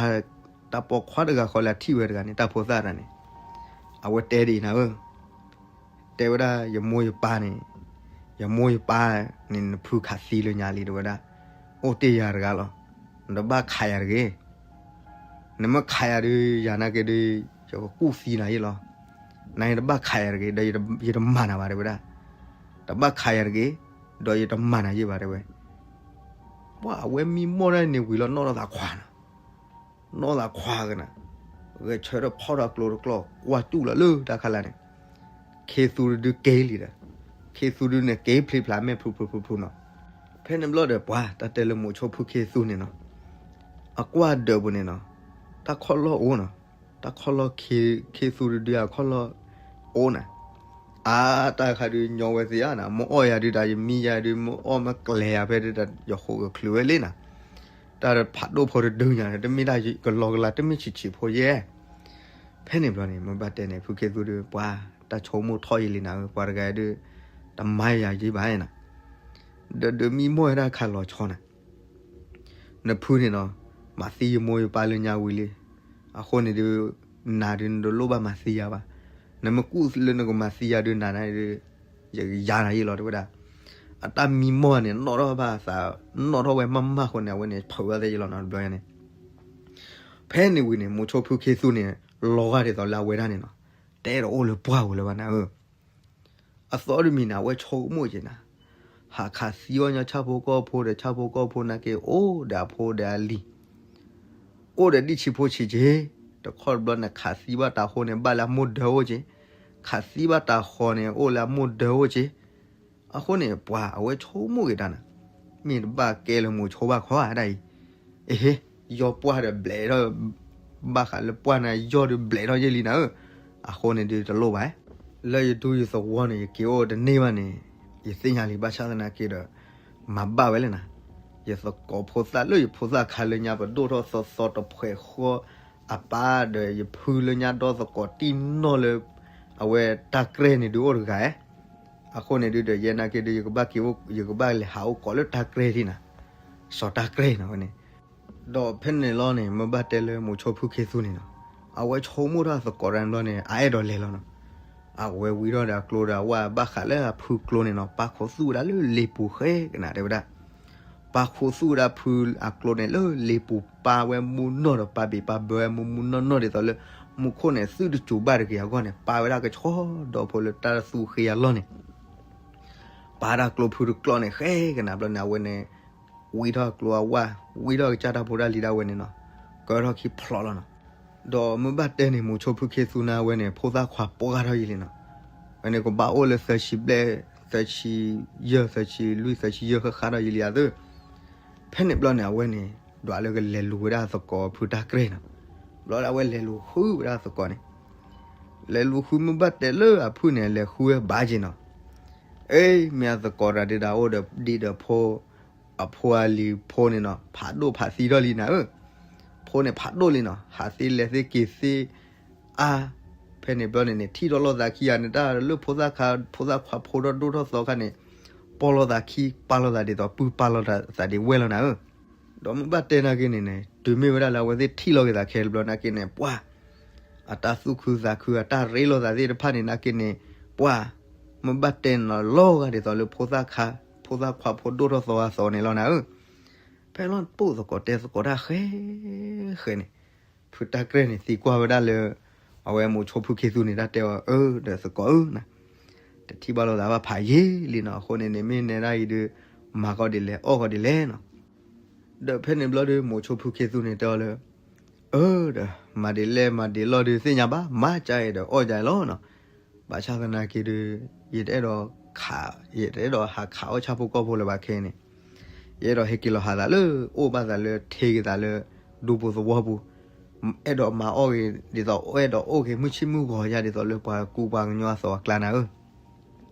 တၢ်ပိာ်ခွါတဂၤဃီလၢအထံၣ်ဝဲတဂၤန့ၣ် တၢ်ဖိသၣ်တဂၤန့ၣ်, အဝဲတဲဒ်အံၤနၤဧၢ, တဲဝဲဒၣ် ယမိၢ်ယပၢ်န့ၣ်, ယမိၢ်ယပၢ်န့ၣ် နဖုခးသံလၢညါလံ တဲဝဲဒၣ်, အိၣ်တ့ၢ်ယၤတဂၤလီၤ, နတဘၣ်ခးယၤတဂ့ၤ နမ့ၢ်ခးယၤဒုး ယၤနာ်က့ဒုး ယကကူၣ်သံနၤယ့ၣ်လီၤ, နတဘၣ်ခးယၤတဂ့ၤ ဒီးယတမၤနၤဘၣ် တဲဝဲဒၣ်, တဘၣ်ခးယၤတဂ့ၤ ဒီးယတမၤနၤယ့ၣ်ဘၣ် တဲဝဲ, ပှၤအဝဲမံမီၢ်တၢ်န့ၣ်ဝံၤလီၤ နီၣ်ထီၣ်သးခွါနီၤ, နီၣ်သးခွါကနၤ, ဂဲၤဆၢထၢၣ်ဖီၣ်ထီၣ်ကျိတကျီၢ် ကွၢ်တူၢ်လီၤလၢတၢ်ခါလာ်န့ၣ်, ခ့သူတဒုက့ၤလံဒီး, ခ့သူဒုန့ၣ်က့ၤဖျ့ဖျါမဲာ်ဖုဖုဖုဖုနီၤ, ဖဲန့ၣ်ဘျီဒီးပှၤတၢ်တဲလၢမိၤဆိဖုခ့သူန့ၣ်နီၤ, အကွၢ်ဒၢးပူၤန့ၣ်နီၤ, တၢ်ခီၣ်လီၢ်အိၣ်နီၤ, တၢ်ခီၣ်လီၢ်ခ့, ခ့သူတဒုအခီၣ်လီၢ်အိၣ်နၤ, အါတၢ်ခါဒုးညီဝဲသ့ဧါနၤ, မ့ၢ်အီၣ်ယၤဒုးတၢ်ယမံယၤဒုး မ့ၢ်အီၣ်မ့ၢ်ကျဲၤယၤဖဲဒုးတၢ်ယဃိးကချုးဝဲလံနၤ, တၢ်ဖးဒိၣ်ဖိတဒုညါ တမ့ၢ်တၢ်ကလီကလါ တမ့ၢ်ဆံးဆံးဖိယဲၢ် ဖဲန့ၣ်ဘျီန့ၣ် မ့ၢ်ဘၣ်တဲန့ၣ် ဖုခ့သူဒီး ပှၤတၢ်ဆိကမိၣ်ထီၣ်ယံာ်လံနၤဧၢ, ပှၤတဂၤဒုး တမၤယၤယံာ်ဘၣ်နၤ, ဒီးဒုးမံမီၢ်ဝဲဒၣ်ခါလီၤဆီနၤ, နဖုန့ၣ်နီၤ, မၤသံယမိၢ်ယပၢ်လၢညါဝံၤလံ, အဃိန့ၣ်ဒုး နၤဒုးနတလိၣ်ဘၣ်မၤသံယၤဘၣ်, နမ့ၢ်ကူၣ်လၢနကမၤသံယၤဒုး နၤန့ၣ်ဒုး ယကယၤနၤယ့ၣ်လီၤ တဲဝဲဒၣ်, အတၢ်မံမီၢ်န့ၣ် နီၣ်ထီၣ်ဘၣ်သး, နီၣ်ထီၣ်ဝဲမးမးဃိန့ၣ် အဝဲန့ၣ် ဖုးဝဲသ့ယ့ၣ်လီၤနီၤ တဘျီညါန့ၣ် ဖဲန့ၣ်ဝံၤန့ၣ် မိၤဆိဖုခ့သူန့ၣ် လီၤဂာ်ဒ်သိးလၢအဝဲဒၣ်န့ၣ်နီၤ, တဲတအိၣ်လၢပှၢ်ပူၤလၢၤဘၣ်နၤဧၢ, အသီတမံၤန့ၣ် အဝဲဆိကမိၣ်က့ၤနၤ, ဟးခးသံအီၣ်ညီဆၣ်ဖိကီၢ်ဖိဒီး ဆၣ်ဖိကီၢ်ဖိနာ်က့ အိၣ်ဒီးအဖိဒီးအလံၤ, အိၣ်ဒီးဒံၣ်ဆံးဖိဆံးက့ၤ, တခီတဘျီန့ၣ် ခးသံဘၣ်တၢ်အဃိန့ၣ် ဘၣ်လၢအမိၢ်ဒၢအိၣ်က့ၤ, ခးသံဘၣ်တၢ်ဃီန့ၣ် အိၣ်လၢအမိၢ်ဒၢအိၣ်က့ၤ, အဃိန့ၣ် ပှၤအဝဲဆိကမိၣ်က့ၤတၢ်နၤ, မ့ၢ်တဘၣ်ကဲလၢမိၤဆိဘၣ်ခီဧါဒၣ်အံၤ, အဟ့, ယီၢ်ပှၢ်ဒီးဘျဲးထီၣ်, ဘၣ်ဃးလၢပှၢ်န့ၣ် ယီၢ်ဒုးဘျဲးထီၣ်ယဲၢ်လံနၤဧၢ, အဃိန့ၣ်ဒုးတလိၣ်ဘၣ်, လၢယဒူယသဝီန့ၣ် ယက့ၤအိၣ်တန့ၢ်ဘၣ်န့ၣ်, ယသ့ၣ်ညါလံ ဘၣ်ဆၣ်သနာ်က့ဒီး, မၤဘၣ်ဝဲလဲၣ်နၤ, ယသကိးဖိသၣ်လၢယဖိသၣ်ခါလၢညါပဒိၣ်ထီၣ်သီသီတဖှဲးဃီ, အပၢ်ဒီးယဖုလၢညါဒီသကိးတံၢ်နီၢ်လၢ အဝဲတၢ်ကြဲၢ်န့ၣ်ဒုးအိၣ်တဂၤ, အဃိန့ၣ်ဒုးဒီးယဲနာ်က့ဒုး ယကဘၣ်က့ၤအိၣ် ယကဘၣ်လဲၤဟးအိၣ်ကိးလၢတၢ်ကြဲၢ်လံနၤ, စီၤတၢ်ကြဲၢ်နီၤဝဲန့ၣ်, ဒီးဖဲန့ၣ်လီၤန့ၣ် မ့ၢ်ဘၣ်တဲလၢမိၤဆိဖုခ့သူန့ၣ်နီၤ, အဝဲဆိကမိၣ်ထီၣ်သကိးတၢ်န့ၣ်ဘျီန့ၣ် အအဲၣ်ဒိးလဲၤလီၤနီၤ, အဝဲဝံထီၣ်ဒီးအကျိဒီးအဝဲဘၣ်ဃးလၢအဖုကျိန့ၣ်နီၤ ပၢ်ခိးသူၣ်ဝဲဒၣ်လၢလ့ပူၤဃဲကနၤတဲဝဲဒၣ် ပၢ်ခိးသူၣ်ဝဲဒၣ်ဖုအကျိန့ၣ်လၢလ့ပူၤ ပၢ်ဝဲမူနီၢ်ဒီးပၢ်ဘ့ၣ်ပၢ်ဘၢဝဲမူမူနီၢ်နီၢ်ဒ်သိးလၢ မူခိၣ်န့ၣ် သုတစူၤဘၣ်တဂ့ၤအဂီၢ်န့ၣ် ပၢ်ဝဲဒၣ်ကဆီဒီဖိလၢတၢ်သူဃ့အလီၢ်န့ၣ် ပၢ်ဒၣ်ကျိဖုတကျိန့ၣ် ဃဲကနၤဘျီန့ၣ် အဝဲန့ၣ် ဝံထီၣ်ကျိအဝဲ ဝံထီၣ်ကစၢ်တၢ်ဖိတၢ်လံၤဒၣ်ဝဲန့ၣ်နီၤ ကၢထီၣ်ခံဖျိးလီၤနီၤ ဒီးမ့ၢ်ဘၣ်တဲန့ၣ် မိၤဆိဖုခ့သူန့ၣ် အဝဲန့ၣ် ဖိသၣ်ခွါပှၢ်ထီၣ်ယံာ်လံနီၤ အဝဲန့ၣ် ကဘၣ်အိၣ်လၢသၢဆံဘျဲၣ် သၢဆံယဲၢ် သၢဆံလွံၢ် သၢဆံယဲၢ်ဃၣ်ဃၣ်ထီၣ်ယံာ်လံအသိး ဖဲန့ၣ်ဘျီန့ၣ် အဝဲန့ၣ် ဒွးလၢကလဲၤလူၤဝဲဒၣ်သကိးဖုတၢ်ကြဲၢ်နီၤ ဘျီလၢအဝဲလဲၤလူၤဃုဝဲဒၣ်သကိးန့ၣ် လဲၤလူၤဃုမ့ၢ်ဘၣ်တဲလၢအဖုန့ၣ် လဲၤဃုဝဲဘၣ်က့ၤနီၤ အ့ မ့ၢ်အသကိးတၢ်ဒုးဒၣ်အိၣ်ဒီးဒံဒီးဖိ အဖိအလံၤဖိန့ၣ်နီၤ ဖးဒိၣ်ဖးသံထီၣ်လံနၤဧၢ ဖိန့ၣ်ဖးဒိၣ်လံနီၤ ဟးသ့လဲၤသ့က့ၤသ့ အါ ဖဲန့ၣ်ဘျီန့ၣ်န့ၣ် ထံၣ်ထီၣ်လိာ်သးခံဂၤန့ၣ် တၢ်လၢဖိသၣ်ခွါ ဖိသၣ်ခွါဖိထီၣ်ဒိၣ်ထီၣ်သီခါန့ၣ် ပီၢ်လိာ်သးခံ ပာ်လိာ်သးဒ်သိး ပုၢ်ပာ်လိာ်သးဒ်ဝဲၢ်လီၤနၤဧၢ ဒီးမ့ၢ်ဘၣ်တဲနာ်က့န့ၣ်န့ၣ် တုၤမ့ၢ်ဝဲဒၣ်လၢအဝဲသ့ၣ်ထံၣ်လိာ်က့ၤသးခဲလၢာ်ဘျီနာ်က့န့ၣ် ပှၤ အတၢ်သူၣ်ခုသးခု အတၢ်ရ့လိာ်သးသ့ၣ်တဖၣ်န့ၣ်နာ်က့န့ၣ် ပှၤ မ့ၢ်ဘၣ်တဲန့ၣ်လီၤဂာ်ဒ်သိးလၢဖိသၣ်ခွါ ဖိသၣ်ခွါဖိဒိၣ်ထီၣ်သီအသီန့ၣ်လီၤနၤဧၢ ဖဲလီၤပိၢ်သကိးတဲသကိးတၢ်ဃဲ ဃဲန့ၣ် ဖုတၢ်ကြဲၢ်န့ၣ်သံကွၢ်ဝဲဒၣ်လၢ အဝဲမိၤဆိဖုခ့သူန့ၣ် တၢ်တဲအီၤ အၢ ဒီးသကိးဧၢ, တထံၣ်ဘၣ်လိာ်သးဘၣ်ဖးယံာ်လံနီၤ, အဃိန့ၣ်န့ၣ် မ့ၢ်နဲဒၣ်အံၤဒီး မၤကီးဒ်လဲၣ် အီၣ်ကီးဒ်လဲၣ်နီၤ. ဒီးဖဲန့ၣ်ဘျီဒီး မိၤဆိဖုခ့သူန့ၣ်တဲအီၤလၢ အၢ ဒီး မၤဒ်လဲၣ်မၤဒ်လဲၣ်ဒီးသ့ၣ်ညါဘၣ်, မၤကၢအံၤဒီးအီၣ်ကၢအံၤလီၤနီၤ. ဘၣ်ဆၣ်သနာ်က့ဒီး ယတအဲၣ်ဒိးခး, ယတအဲၣ်ဒိးဟးခးအီၣ်ဆၣ်ဖိကီၢ်ဖိလၢၤဘၣ်ခဲအံၤန့ၣ်, ယအဲၣ်ဒိးဟဲက့ၤလီၤဟးသးလၢ အိၣ်ဘၣ်သးလၢ ထ့က့ၤသးလၢ ဒူဖိသဝီပူၤ, အဲၣ်ဒိးမၤအီၣ်ဂ့ၤ ဒ်သိးအဲၣ်ဒိးအိၣ်ဂ့ၤ မုၢ်ဆ့ၣ်မုၢ်ဂီၤယါ ဒ်သိးလၢပှၤကူပှၤကညီအသိးအကျါနၤဧၢ.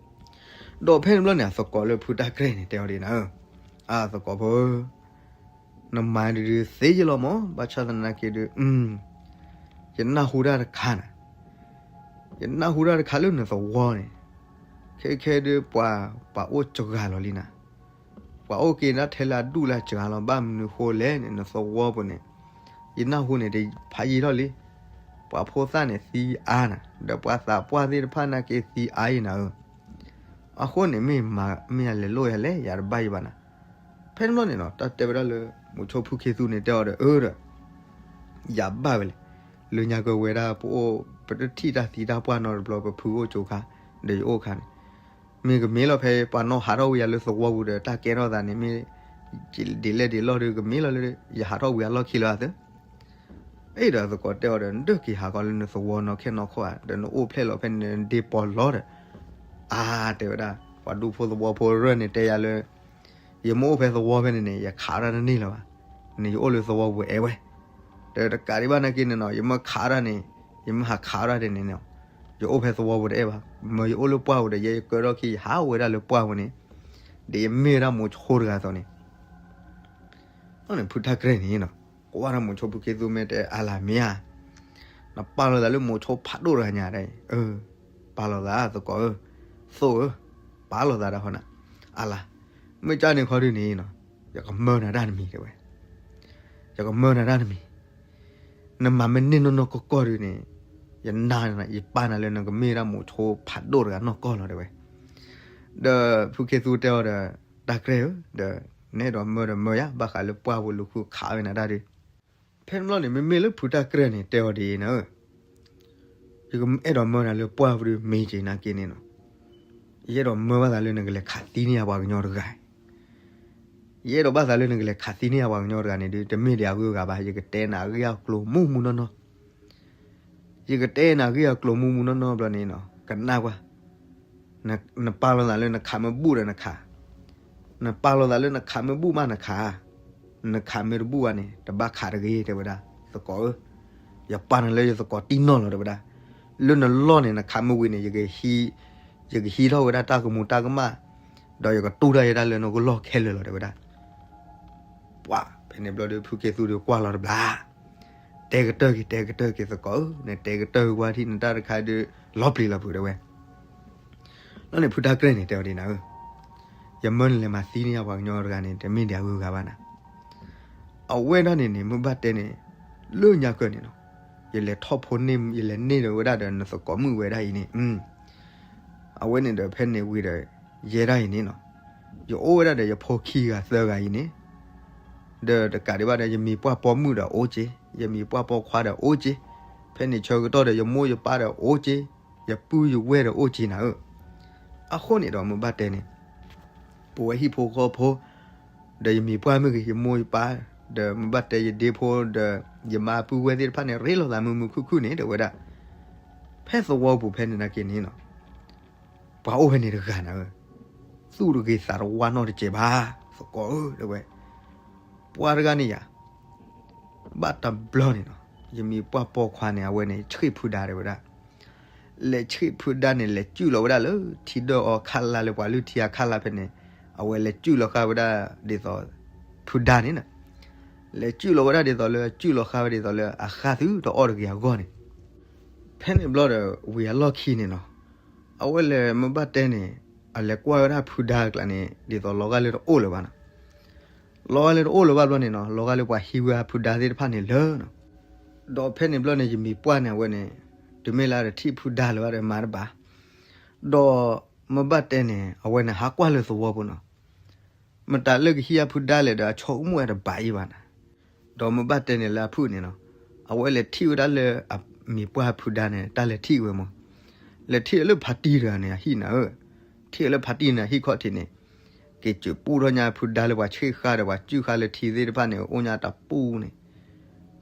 ဒီးဖဲန့ၣ်ဘျီန့ၣ် အသကိးလၢဖုတၢ်ကြဲၢ်န့ၣ် တဲအီၤဒ်နၤဧၢ, အသကိးဖိဧၢ, နမၤဒ်ဒုးသ့ယလီၤမး, ဘၣ်ဆၣ်သနာ်က့ဒီး ယနၢ်ဟူတၢ်တခါနၤ, ယနၢ်ဟူတၢ်တခါလၢနသဝီန့ၣ်, ခဲခဲဒီးပှၤ ပှၤအိၣ်စှၤလီၤလံနၤ, ပှၤအိၣ်က့ၤဒၣ်ထဲလၢအဒူၣ်လၢအစှၤလီၤ, ဘၣ်မနုၤဃိလဲၣ်န့ၣ် နသဝီပူၤန့ၣ်, ယနၢ်ဟူန့ၣ် တဖးယံာ်ထီၣ်လံ, ပှၤဖိသၣ်န့ၣ်သံအါနၤ, ဒီးပှၤသးပှၢ်သ့ၣ်တဖၣ်နာ်က့သံအါအံၤနၤဧၢ. အဃိန့ၣ် မ့ၢ်မၤမ့ၢ်ယလဲၤလိၣ်ယၤလဲၣ် ယၤတဘၣ်ယံၤဘၣ်နၤ. ဖဲန့ၣ်ဘျီန့ၣ်နီၤ တၢ်တဲဝဲဒၣ်လၢ မိၤဆိဖုခ့သူန့ၣ်တဲအီၤဒီး အၢဒီး ယၤဘၣ်ဝဲလဲၣ်, လၢညါကဝဲဒၣ်ပအိၣ် ပတထံၣ်တၢ်သံတၢ်ပှၢ်နီတဘျီ ပဖုအိၣ်ကၠိခါ ဒီးယအိၣ်ခါန့ၣ်, မ့ၢ်ကမ့ၢ်လီၤဖဲပှၤနီၣ်ဟးထီၣ်ဝံၤယၤလၢသဝီပူၤဒီး တၢ်ကဲထီၣ်သးန့ၣ် မ့ၢ်ဒ်လဲၣ်ဒ်လဲၣ်ဒီး ကမ့ၢ်လီၤလၢ ယဟးထီၣ်ဝံၤအလီၢ်ခံလၢအသၢ အဲၣ်ဒီးသကိးတဲအီၤဒီး နဒၢက့ၤဟးကီးလၢနသဝီနီၢ်ခဲနီၢ်ခီဧါ, ဒီးနအိၣ်ဖျဲၣ်လီၤဖဲန့ၣ် နဒ့ပီၤလီၤဒီး, အါ တဲဝဲဒၣ် ပှၤဒူဖိသဝီဖိရၢၢ်န့ၣ်တဲယၤလၢ ယမ့ၢ်အိၣ်ဖဲသဝီဖဲန့ၣ်န့ၣ် ယခးဒၣ်တန့ၢ်လၢၤဘၣ်, န့ၣ်ယအိၣ်လၢသဝီပူၤအဲၣ်ဝဲ, ဒီးတကးဒံးဘၣ်နာ်က့န့ၣ်နီၤ ယမ့ၢ်ခးဒၣ်န့ၣ်, ယမ့ၢ်ဟးခးဒၣ်ဒ်န့ၣ်န့ၣ်, ယအိၣ်ဖဲသဝီပူၤတအဲၣ်ဘၣ်, မ့ၢ်ယအိၣ်လၢပှၢ်ပူၤဒီး ယဲယကၢထီၣ်ခံ ယဟးအိၣ်ဝဲဒၣ်လၢပှၢ်ပူၤန့ၣ်, ဒီးယမ့ၢ်ဝဲဒၣ်မိၤဆိတဂၤအသိးန့ၣ် အန့ၣ် ဖုတၢ်ကြဲၢ်န့ၣ်နီၤ, ကွၢ်ထီၣ်မိၤဆိဖုခ့သူမ့ၢ်တဲအါလၢမ့ၢ်ဧါ, နပာ်လီၤသးလၢမိၤဆိဖးဒိၣ်တဂၤညါဒၣ်အံၤ, အၢ, ပာ်လီၤသးသကိးဧၢ, သိၣ်ဧၢ, ပာ်လီၤသးတၢ်ဃီနၤ, အါလါ, မ့ၢ်ကၢ်န့ၣ်ခီဒုန့ၣ်နီၤ, ယကမၢနၤတၢ်တမံၤတဲဝဲ, ယကမၢနၤတၢ်တမံၤ နမၤမ့ၢ်န့ၢ်နီၢ်နီၢ်ကီၢ်ကီၢ်ဒုန့ၣ်, ယနၤ ယပာ်နၤလၢနကမ့ၢ်ဒၣ်မိၤဆိဖးဒိၣ်တဂၤနီၢ်ကီၢ်လီၤတဲဝဲ, ဒီးဖုခ့သူတဲအီၤဒီး, တၢ်ကြဲၢ်ဧၢ, ဒီး, နအဲၣ်ဒိးမၢဒီးမၢယၤ, ဘၣ်ဃးလၢပှၢ်ပူၤလူၤဃုခးဝဲနၤတၢ်ဒု, ဖဲန့ၣ်ဘျီန့ၣ် မ့မ့ၢ်လၢဖုတၢ်ကြဲၢ်န့ၣ် တဲအီၤဒ်အံၤနၤဧၢ, ယအဲၣ်ဒိးမၢနၤလၢပှၢ်ပူၤဒုမ့ၢ်က့ၤနာ်က့န့ၣ်နီၤ, ယအဲၣ်ဒိးမၢဘၣ်သးလၢနကလဲၤခးသံန့ၢ်ယၤပှၤကညီတဂၤ ယအဲၣ်ဒိးဘၣ်သးလၢနကလဲၤခးသံန့ၢ်ယၤပှၤကညီတဂၤန့ၣ်ဒု တမ့ၢ်ဒံးအဂုၤအဂၤဘၣ်, ယကတဲနၤအဂ့ၢ်အကျိၤမူးမူးနီၢ်နီၢ်, ယကတဲနၤအဂ့ၢ်အကျိၤမူးမူးနီၢ်နီၢ်ဘျီန့ၣ်နီၤ, ကနၣ်ကွၢ်, နပာ်လီၤသးလၢနခးမ့ၢ်ဘူၣ်ဒီးနခး, နပာ်လီၤသးလၢနခးမ့ၢ်ဘူၣ်မးနခး, နခးမ့ၢ်တဘူၣ်ဘၣ်န့ၣ် တဘၣ်ခးတဂ့ၤတဲဝဲဒၣ်, သကိးဧၢ, ယပာ်နၤလၢယသကိးတံၢ်နီၢ်လီၤတဲဝဲဒၣ်, လၢနလီၢ်န့ၣ် နခးမ့ၢ်ဝံၤန့ၣ် ယကဟံးထီၣ်ဝဲဒၣ်တၢ်ကမူၤတၢ်ကမၣ်, ဒီးယကတူၢ်တၢ်ယဲဒၣ်လၢနကလီၢ်ခဲလၢာ်လီၤတဲဝဲဒၣ်, ပှၤဖဲန့ၣ်ဘျီဒီး ဖုခ့သူဒီးကွၢ်လီၤတဘျီ, တဲကတၢၢ်က့ၤ တဲကတၢၢ်က့ၤသကိးဧၢ, နတဲကတၢၢ်ကွၢ်ထံၣ်နတၢ်တခါဒီး လီၤပျံၤလီၤဖုးတဲဝဲ လီၤန့ၣ် ဖုတၢ်ကြဲၢ်န့ၣ် တဲအီၤဒ်နၤဧၢ, ယမၢနလဲၤမၤသံန့ၢ်ယၤပှၤကညီတဂၤန့ၣ် တမ့ၢ်ဒံးအဂုၤအဂၤဘၣ်နၤ, အဝဲဒၣ်န့ၣ်န့ၣ် မ့ၢ်ဘၣ်တဲန့ၣ်, လၢညါကၢၢ်န့ၣ်နီၤ, ယလဲၤထီၣ်ဖိန့ၢ် ယလဲၤန့ၢ်ဒီးဝဲဒၣ်ဒီးနသကိးမုၣ်ဝဲဒၣ်အံၤန့ၣ်, အဝဲန့ၣ်ဒီးဖဲန့ၣ်ဝံၤဒီး ယဲဒၣ်အံၤန့ၣ်နီၤ, ယအိၣ်ဝဲဒၣ်ဒီးယဖိခံဂၤသၢဂၤအံၤန့ၣ် ဒီးတကးဒံးဘၣ်ဒီး ယမံၤပှၢ်ပိာ်မုၣ်ဒီးအိၣ်က့, ယမံၤပှၢ်ပိာ်ခွါဒီးအိၣ်က့, ဖဲန့ၣ်ဆၢကတီၢ်ဒီးယမိၢ်ယပၢ်ဒီးအိၣ်က့, ယပုၢ်ယဝဲၢ်ဒီးအိၣ်က့နၤဧၢ, အဃိန့ၣ်ဒီးမ့ၢ်ဘၣ်တဲန့ၣ်, ပဝဲဟံၣ်ဖိဃီဖိ, ဒီးယမံၤပှၢ်မ့ၢ်ဂ့ၤ ယမိၢ်ယပၢ်, ဒီးမ့ၢ်ဘၣ်တဲယဒ့ဖိဒီး ယမါပုၢ်ဝဲၢ်သ့ၣ်တဖၣ်န့ၣ် ရ့လိာ်သးမုာ်မုာ်ခုၣ်ခုၣ်န့ၣ် တဲဝဲဒၣ်, ဖဲသဝီပူၤဖဲန့ၣ်နာ်က့န့ၣ်နီၤ ပှၤအိၣ်ဖဲန့ၣ်တဂၤနၤဧၢ, သူၣ်တဂ့ၤသးတဝါနီတစဲးဘၣ်, သကိးဧၢ တဲဝဲ, ပှၤတဂၤန့ၣ်ယၤ, ဘၣ်တဘျီန့ၣ်နီၤ, ယမံၤပှၢ်ပိာ်ခွါန့ၣ် အဝဲန့ၣ် ဆှ့ၣ်ဖုဒါတဲဝဲဒၣ်, လဲၤဆှ့ၣ်ဖုဒါန့ၣ် လဲၤစုၣ်လီၤဝဲဒၣ်လၢထံဒၢၣ်အီခါလါလၢပှၤလုၢ်ထံအခါလါဖဲန့ၣ်, အဝဲလဲၤစုၣ်လီၤဃာ်ဝဲဒၣ်ဒ်သိး ဖုဒါန့ၣ်နီၤ, လဲၤစုၣ်လီၤဝဲဒၣ်ဒ်သိးလၢ စုၣ်လီၤဃာ်ဝဲဒ်သိးလၢအဃၢ်သုတအီၣ်တဂ့ၤအဂီၢ်န့ၣ် ဖဲန့ၣ်ဘျီဒီး ဝံၤအလီၢ်ခံန့ၣ်နီၤ, အဝဲလဲၤမ့ၢ်ဘၣ်တဲန့ၣ်, အလဲၤကွၢ်ဝဲဒၣ်ဖုဒါအကျါန့ၣ် ဒ်သိးလီၤဂာ်လၢတအိၣ်လၢၤဘၣ်နီၤ, လီၤဂာ်လၢတအိၣ်လၢၤဘၣ်ဘျီန့ၣ်နီၤ လီၤဂာ်လၢပှၤဟံးဝဲဖုဒါသ့ၣ်တဖၣ်န့ၣ်လၢာ်နီၤ, ဒီးဖဲန့ၣ်ဘျီန့ၣ် ယမံၤပှၢ်န့ၣ် အဝဲန့ၣ်, တုၤမ့ၢ်လၢအတထံၣ်ဖုဒါလၢၤဘၣ်ဒီးမၤတဘၣ်, ဒီးမ့ၢ်ဘၣ်တဲန့ၣ် အဝဲန့ၣ်ဟးကွၢ်လၢသဝီပူၤနီၤ, မတၤလၢကဟံးအဖုဒါလဲၣ်ဒီး အဆိကမိၣ်ဝဲတဘၣ်အံၤဘၣ်နၤ, ဒီးမ့ၢ်ဘၣ်တဲန့ၣ်လၢအဖုၣ်န့ၣ်နီၤ, အဝဲလဲၤထံၣ်ဝဲဒၣ်လၢအမံၤပှၢ်ဖုဒါန့ၣ် တၢ်လဲၤထံၣ်ဝဲမး, လဲၤထံၣ်လၢဖါတံၢ်တဂၤန့ၣ် အဟံၣ်နၤဧၢ, ထံၣ်လၢဖါတံၢ်န့ၣ် အဟံၣ်ခီၣ်ထံးန့ၣ်, က့ၤစူးပူၣ်ထီၣ်ညါဖုဒါလၢပှၤဆ့ၣ်ဃာ်ဒီးပှၤစုၣ်ဃာ်လၢထံသ့ၣ်တဖၣ်န့ၣ် အိၣ်ညါတပူၤန့ၣ်,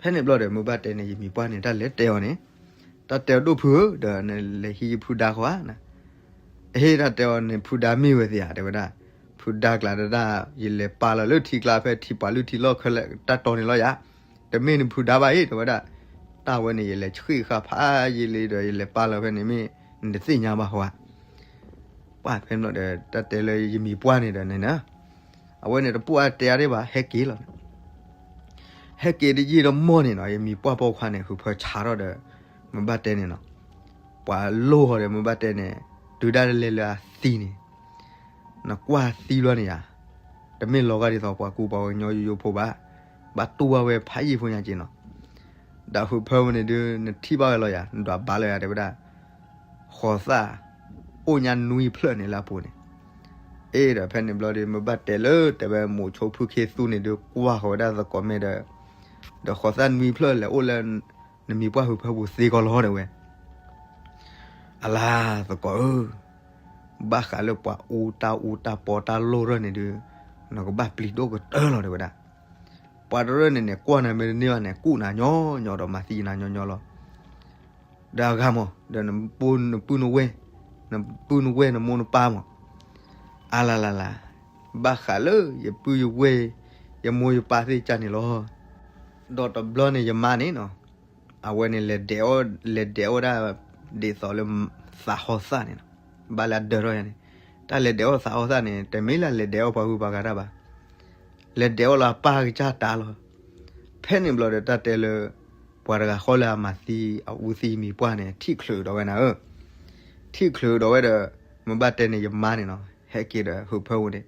ဖဲန့ၣ်ဘျီဒီး မုၢ်ဘၣ်တဲန့ၣ် ယမံၤပှၢ်န့ၣ် တၢ်လဲၤတဲအီၤန့ၣ်, တၢ်တဲအီၤဒိၣ်ဖုဧၢ, ဒီးနလဲၤဟံးယဖုဒါဃီဧါ, အဟ့ၣ်တၢ်တဲအီၤန့ၣ် ဖုဒါမ့ၢ်ဝဲသ့ဧါ တဲဝဲဒၣ်, ဖုဒါကျါတဒၣ် ယလဲၤပာ်လီၤလၢထံကျါဖဲထံပှၤလုၢ်ထံလီၢ်ခဲလၢာ်တၢ်တီန့ၣ်လီၤယၤ, တမ့ၢ်နဖုဒါဘၣ်အံၤ တဲဝဲဒၣ်, တၢ်ဝဲန့ၣ် ယလဲၤဆှံၣ်ဃာ်ဖးယံာ်လံဒီး ယလဲၤပာ်လီၤဖဲန့ၣ်မ့ၢ် နတသ့ၣ်ညါဘၣ်ဃီဧါ, ပှၢ်ဖဲန့ၣ်ဘျီဒီး တၢ်တဲလၢယမံၤပှၢ်န့ၣ်ဒီးန့ၣ် အဝဲန့ၣ်တပှၢ်တဲအါဒံးဘၣ် ဟဲက့ၤလီၤန့ၣ်, ဟဲက့ၤတယံာ်တမီၢ်န့ၣ်နီၤ ယမံၤပှၢ်ပိာ်ခွါန့ၣ် ဟုးဖၢဆါထီၣ်ဒီး မုၢ်ဘၣ်တဲန့ၣ်နီၤ, ပှၤလိၣ်အီၤဒီး မုၢ်ဘၣ်တဲန့ၣ်, တုၤဒၣ်လဲာ်လၢအသံန့ၣ်, နကွၢ်သံဘျီန့ၣ်ယၤ, တမ့ၢ်လီၤဂာ်ဒ်သိးပှၤကူပှၤကညီယိယိဖိဘၣ်, ဘၣ်တူၢ်ဘၣ်ဝဲဖးယံာ်ဖိညါက့ၤနီၤ, ဒီးဟုးဖၢဝဲန့ၣ်ဒုး နထံၣ်ဘၣ်ဝဲလီၤယၤ နဒွးဘၣ်လီၤယၤ တဲဝဲဒၣ်, ဃိးသၣ် အိၣ်ညါနွံဖျၢၣ်န့ၣ်လၢအပူၤန့ၣ်, အ့ဒီးဖဲန့ၣ်ဘျီဒီး မုၢ်ဘၣ်တဲလၢ တဲဝဲမိၤဆိဖုခ့သူန့ၣ်ဒုး ကွၢ်ဃီၤဝဲဒၣ်သကိးမဲာ်ဒီး, ဒီးဃိးသၣ်နွံဖျၢၣ်လဲၤအိၣ်လၢ နမံၤပှၢ်ဟုးဖၢပူၤသ့ကီးလီၤ တဲဝဲ, အလါသကိးဧၢ, ဘၣ်ဃးလၢပှၤအူတၢ်အူတၢ်ပီတၢ်လိၣ်ရၢၢ်န့ၣ်ဒုး, နကဘၣ်ပျံၤဒိၣ်ကတၢၢ်လီၤ တဲဝဲဒၣ်, ပှၤတရၢၢ်န့ၣ်န့ၣ် ကွၢ်နၤမ့ၢ်တန့ၢ်ဘၣ်န့ၣ် ကူၣ်နၤညီညီဒီးမၤသံနၤညီညီလီၤ. ဒီးအဂၤမး ဒီးနပုၢ်နဝဲၢ်, နပုၢ်နဝဲၢ်နမိၢ်နပၢ်မး, အလါလါလါ, ဘၣ်ဃးလၢယပုၢ်ယဝဲၢ်, ယမိၢ်ယပၢ်သ့ၣ်ကန့ၣ်လီၤ. ဒီးတဘျီန့ၣ်ယမါန့ၣ်နီၤ, အဝဲန့ၣ် လဲၤဒဲးအီၣ်ဒၣ် ဒ်သိးလၢ သးဟီသၣ်န့ၣ်နီၤ, ဘၣ်လၢအဒၢထီၣ်ယၤန့ၣ်, တၢ်လဲၤဒဲးအီၣ်သးဟီသၣ်န့ၣ် တမ့ၢ်လၢလဲၤဒဲးအီၣ်ပှၤဂုၤပှၤဂၤတၢ်ဘၣ်, လဲၤဒဲးအီၣ်လၢအပၢ်ကစၢ်တၢ်လီၤ. ဖဲန့ၣ်ဘျီဒီးတၢ်တဲလၢ ပှၤတဂၤဃီလၢအမၤသံအအူသံမံၤပှၢ်န့ၣ် ထံၣ်ချုးဒီးဝဲနၤဧၢ, ထံၣ်ချုးဒီးဝဲဒီး မ့ၢ်ဘၣ်တဲန့ၣ် ယမါန့ၣ်နီၤ ဟဲက့ၤဒီးဟုးဖၢဝဲန့ၣ်,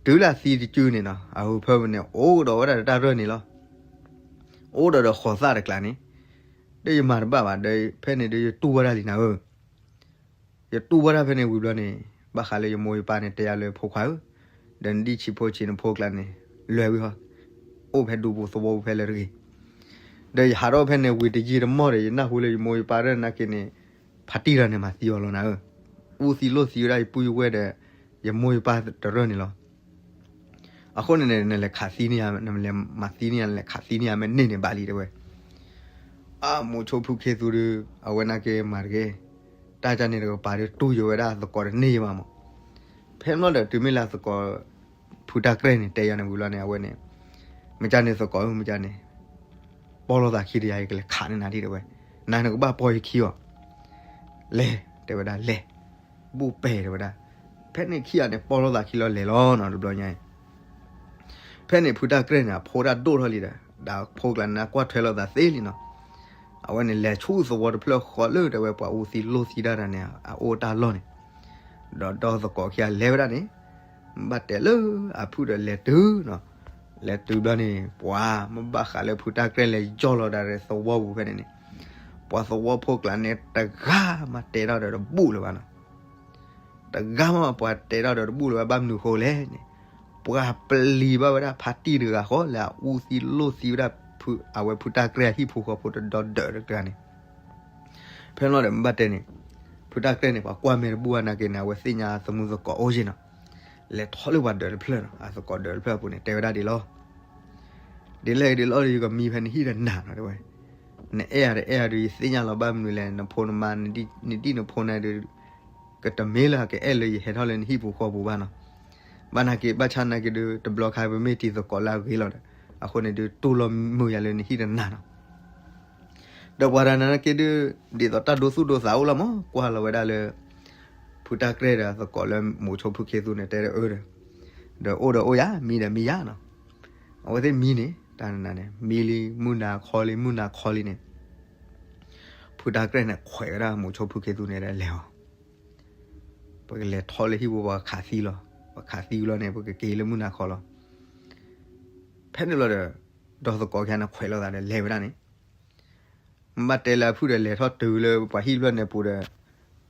တုၤလၢအသံတစုန့ၣ်နီၤ အဟုးဖၢဝဲန့ၣ် အိၣ်ဒီးဝဲဒၣ်တၢ်ရၢၢ်န့ၣ်လီၤ. အိၣ်ဒီးဒီးဃိးသၣ်တကျါန့ၣ်, ဒီးယမၤတဘၣ်ဘၣ်ဒီး ဖဲန့ၣ်ဒီးယတူၢ်ဝဲဒၣ်လံနၤဧၢ ယတူၢ်ဝဲဒၣ်ဖဲန့ၣ်ဝံၤဘျီန့ၣ်, ဘၣ်ဃးလၢယမိၢ်ယပၢ်န့ၣ် တဲယၤလၢဖိခွါဧၢ, ဒီးနဒံၣ်ဆံးဖိဆံးနဖိကျါန့ၣ် လဲၤဝံၤဟီ, အိၣ်ဖဲဒူပူၤသဝီပူၤဖဲလၢတဂ့ၤ. ဒီးယဟးထီၣ်ဖဲန့ၣ်ဝံၤတယံာ်တမီၢ်ဒီး ယနၢ်ဟူလၢယမိၢ်ယပၢ်ရၢၢ်နာ်က့န့ၣ်, ဖါတံၢ်တဂၤန့ၣ်မၤသံအီၤလီၤနၤဧၢ, အူသံလိၣ်သံဝဲဒၣ်ယပုၢ်ယဝဲၢ်ဒီး ယမိၢ်ယပၢ်တရၢၢ်န့ၣ်လီၤ. အဃိန့ၣ်န့ၣ် နလဲၤခးသံန့ၢ်ယၤ, နလဲၤမၤသံန့ၢ်ယၤ, နလဲၤခးသံန့ၢ်ယၤမ့ၢ်န့ၢ်န့ၣ်ဘၣ်လံတဲဝဲ. အမိၤဆိဖုခ့သူဒီး အဝဲနာ်က့မၤတဂ့ၤ, တၢ်ကန့ၣ်တကပၤဒီးတူၢ်ယိာ်ဝဲဒၣ်သကိးတန့ၢ်ယဘၣ်မး. ဖဲမ့ၢ်ဒီးတုၤမ့ၢ်လၢသကိး ဖုတၢ်ကြဲၢ်န့ၣ် တဲယၤန့ၣ်ဝံၤလီၤန့ၣ် အဝဲန့ၣ်, မ့ၢ်ကန့ၣ်သကိးဧၢ မ့ၢ်ကန့ၣ်, ပီၢ်လိာ်သးခံတယၤ ယကလဲၤခးန့ၢ်နၤဒ်တဲဝဲ, နၤနကဘၣ်ပီၢ်ယခံအီၤ လဲၤ တဲဝဲဒၣ်လဲၤ, ဘူၣ်ပဲာ်တဲဝဲဒၣ်, ဖဲန့ၣ်ခံဂၤန့ၣ် ပီၢ်လိာ်သးခံလီၤလဲၤလီၤနီၤ တဘျီညါအံၤ. ဖဲန့ၣ်ဖုတၢ်ကြဲၢ်န့ၣ် အဖိတၢ်ဒိၣ်ထီၣ်လံဒီး ဒီးအဖိကျါန့ၣ် ကွၢ်ထွဲလိာ်သးသ့လံနီၤ. အဝဲန့ၣ်လဲၤဆူသဝီတဖျၢၣ်ဃီလၢတဲဝဲပှၤအူသံလိၣ်သံဒၣ်တၢ်န့ၣ် အအိၣ်တၢ်လီၢ်န့ၣ်, ဒီးဒီသကိးခံဂၤလဲၤဝဲဒၣ်န့ၣ်, ဘၣ်တဲလၢအဖုဒီးလဲၤတုၤနီၤ, လဲၤတုၤဘျီန့ၣ် ပှၤမ့ၢ်ဘၣ်ဃးလၢဖုတၢ်ကြဲၢ်လဲၤယီၢ်လီၤဒၣ်ဒီးသဝီပူၤဖဲန့ၣ်န့ၣ်, ပှၤသဝီဖိကျါန့ၣ် တဂၤမးတဲထီၣ်ဒီးတဘူၣ်လၢၤဘၣ်နီၤ. တဂၤမးပှၤတဲထီၣ်ဒီးတဘူၣ်လၢၤဘၣ် ဘၣ်မနုၤဃိလဲၣ်န့ၣ်, ပှၤပျံၤဘၣ်ဝဲဒၣ်ဖါတံၢ်တဂၤဃီလၢအအူသံလိၣ်သံဝဲဒၣ် အဝဲဖုတၢ်ကြဲၢ်အဟံၣ်ဖိဃီဖိတဒီဒီးတဂၤန့ၣ်. ဖဲန့ၣ်လီၤဒီးမ့ၢ်ဘၣ်တဲန့ၣ်, ဖုတၢ်ကြဲၢ်န့ၣ် ပှၤကွၢ်မဲာ်တဘူၣ်ဘၣ်နာ်က့န့ၣ် အဝဲသ့ၣ်ညါသမူသကိးအိၣ်က့နီၤ, လဲၤထီၣ်လၢပှၤဒၢးတဖျၢၣ်နီၤ, အသကိးဒၢးတဖျၢၣ်အပူၤန့ၣ် တဲဝဲဒၣ်ဒ်လီၤ. ဒ်လဲၣ်ဒ်လဲၣ်ဒီး ယကမံဖဲနဟံၣ်ဒီးနၤနီၤတဲဝဲ, နအဲၣ်ယၤတအဲၣ်ယၤဒီး ယသ့ၣ်ညါလီၤဘၣ်မနုၤလဲၣ်, နဖိနမါ နဒံၣ်နဖိန့ၣ်ဒီး ကတမ့ၢ်လၢကအဲၣ်လၢယဟဲထီၣ်လၢနဟံၣ်ပူၤဃီပူၤဘၣ်နီၤ. ဘၣ်နာ်က့ ဘၣ်ဆၣ်နာ်က့ဒီး တဘျီခါပမ့ၢ်တံၤသကိးလၢအဂ့ၤလီၤဒီး အဃိန့ၣ်ဒုး တူၢ်လိာ်မုာ်ယၤလၢနဟံၣ်ဒီးနၤနီၤ. ဒီးပှၤတဂၤနာ်က့ဒုး ဒ်သိးတၢ်ဒိသူၣ်ဒိသးအိၣ်လီၤမး ကွၢ်လီၤဝဲဒၣ်လၢ ဖုတၢ်ကြဲၢ်ဒီးအသကိးလၢမိၤဆိဖုခ့သူန့ၣ် တဲဒီးအၢဒီး, ဒီးအိၣ်ဒီးအိၣ်ယၤ မံဒီးမံယၤနီၤ. အဝဲသ့ၣ်မံန့ၣ် တၢ်နၤန့ၣ် မံလံမုၢ်နၤခီလံ မုၢ်နၤခီလံန့ၣ် ဖုတၢ်ကြဲၢ်န့ၣ် ခွဲးဝဲဒၣ်မိၤဆိဖုခ့သူန့ၣ်ဒီးလဲၤအီၤ, ပကလဲၤထီၣ်လၢဟံၣ်ပူၤ ပှၤခးသံလီၤ, ပှၤခးသံလီၤန့ၣ် ပကက့ၤလၢမုၢ်နၤခီလီၤ. ဖဲန့ၣ်လီၤဒီး ဒီသကိးခံဂၤန့ၣ် ခွဲးလိာ်သးဒီးလဲၤဝဲဒၣ်န့ၣ် မ့ၢ်ဘၣ်တဲလၢအဖုဒီးလဲၤထီၣ်တုၤလၢပှၤဟံၣ်တဖျၢၣ်န့ၣ်ပူၤဒီး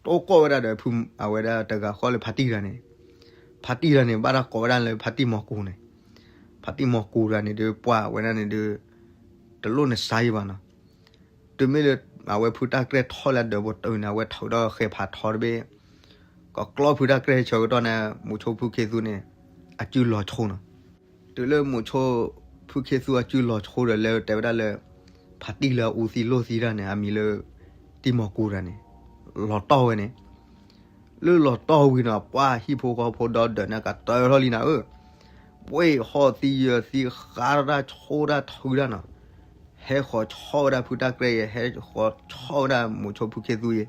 တိၢ်ကိးဝဲဒၣ်ဒီးဖု အဝဲဒၣ်တဂၤဃီလၢဖါတံၢ်တဂၤန့ၣ်, ဖါတံၢ်တဂၤန့ၣ် ဘၣ်တၢ်ကိးဝဲဒၣ်လၢဖါတံၢ်မီၤကူၤန့ၣ်, ဖါတံၢ်မီၤကူၤတဂၤန့ၣ်ဒုး ပှၤဝဲဒၣ်န့ၣ်ဒုး တလိၣ်နစါယံၤဘၣ်နီၤ. တုၤမ့ၢ်လၢ အဝဲဖုတၢ်ကြဲၢ်ထီၣ်လၢအဒၢးပူၤတုၤန့ၣ် အဝဲထုးဒီးဃဲၤဖးထီတဘ့ၣ်, ကကျီဖုတၢ်ကြဲၢ်ဆၢကတီၢ်န့ၣ် မုဆိဖုခ့သူန့ၣ် အစုလီၤဆိနီၤ. တုၤလၢမုဆိဖုခ့သူအစုလီၤဆိဒီး လၢတဲဝဲဒၣ်လၢ ဖးတံၢ်လၢအအူသံလိၢ်သံတၢ်န့ၣ် အမံၤလၢ တံၢ်မီၤကူၤတၢ်န့ၣ် လီၤတီၢ်ဝဲန့ၣ် လၢလီၤတီၢ်ဝံၤနီၤ ပှၢ်ဟံၣ်ဖိဃီဖိဒီဒၢးန့ၣ် ကတၢၢ်ထီၣ်လံနၤဧၢ, ပှ့ၢ်ဟီၣ်သံယၢၤသံဃါတၢ်ဆိၣ်တၢ်ထုတၢ်နီၤ, ဟဲဃီၤဆီၣ်ဝဲဒၣ်ဖုတၢ်ကြဲၢ်ယဲ, ဟဲဃီၤဆီၣ်ဝဲဒၣ်မုဆိဖုခ့သူယဲ,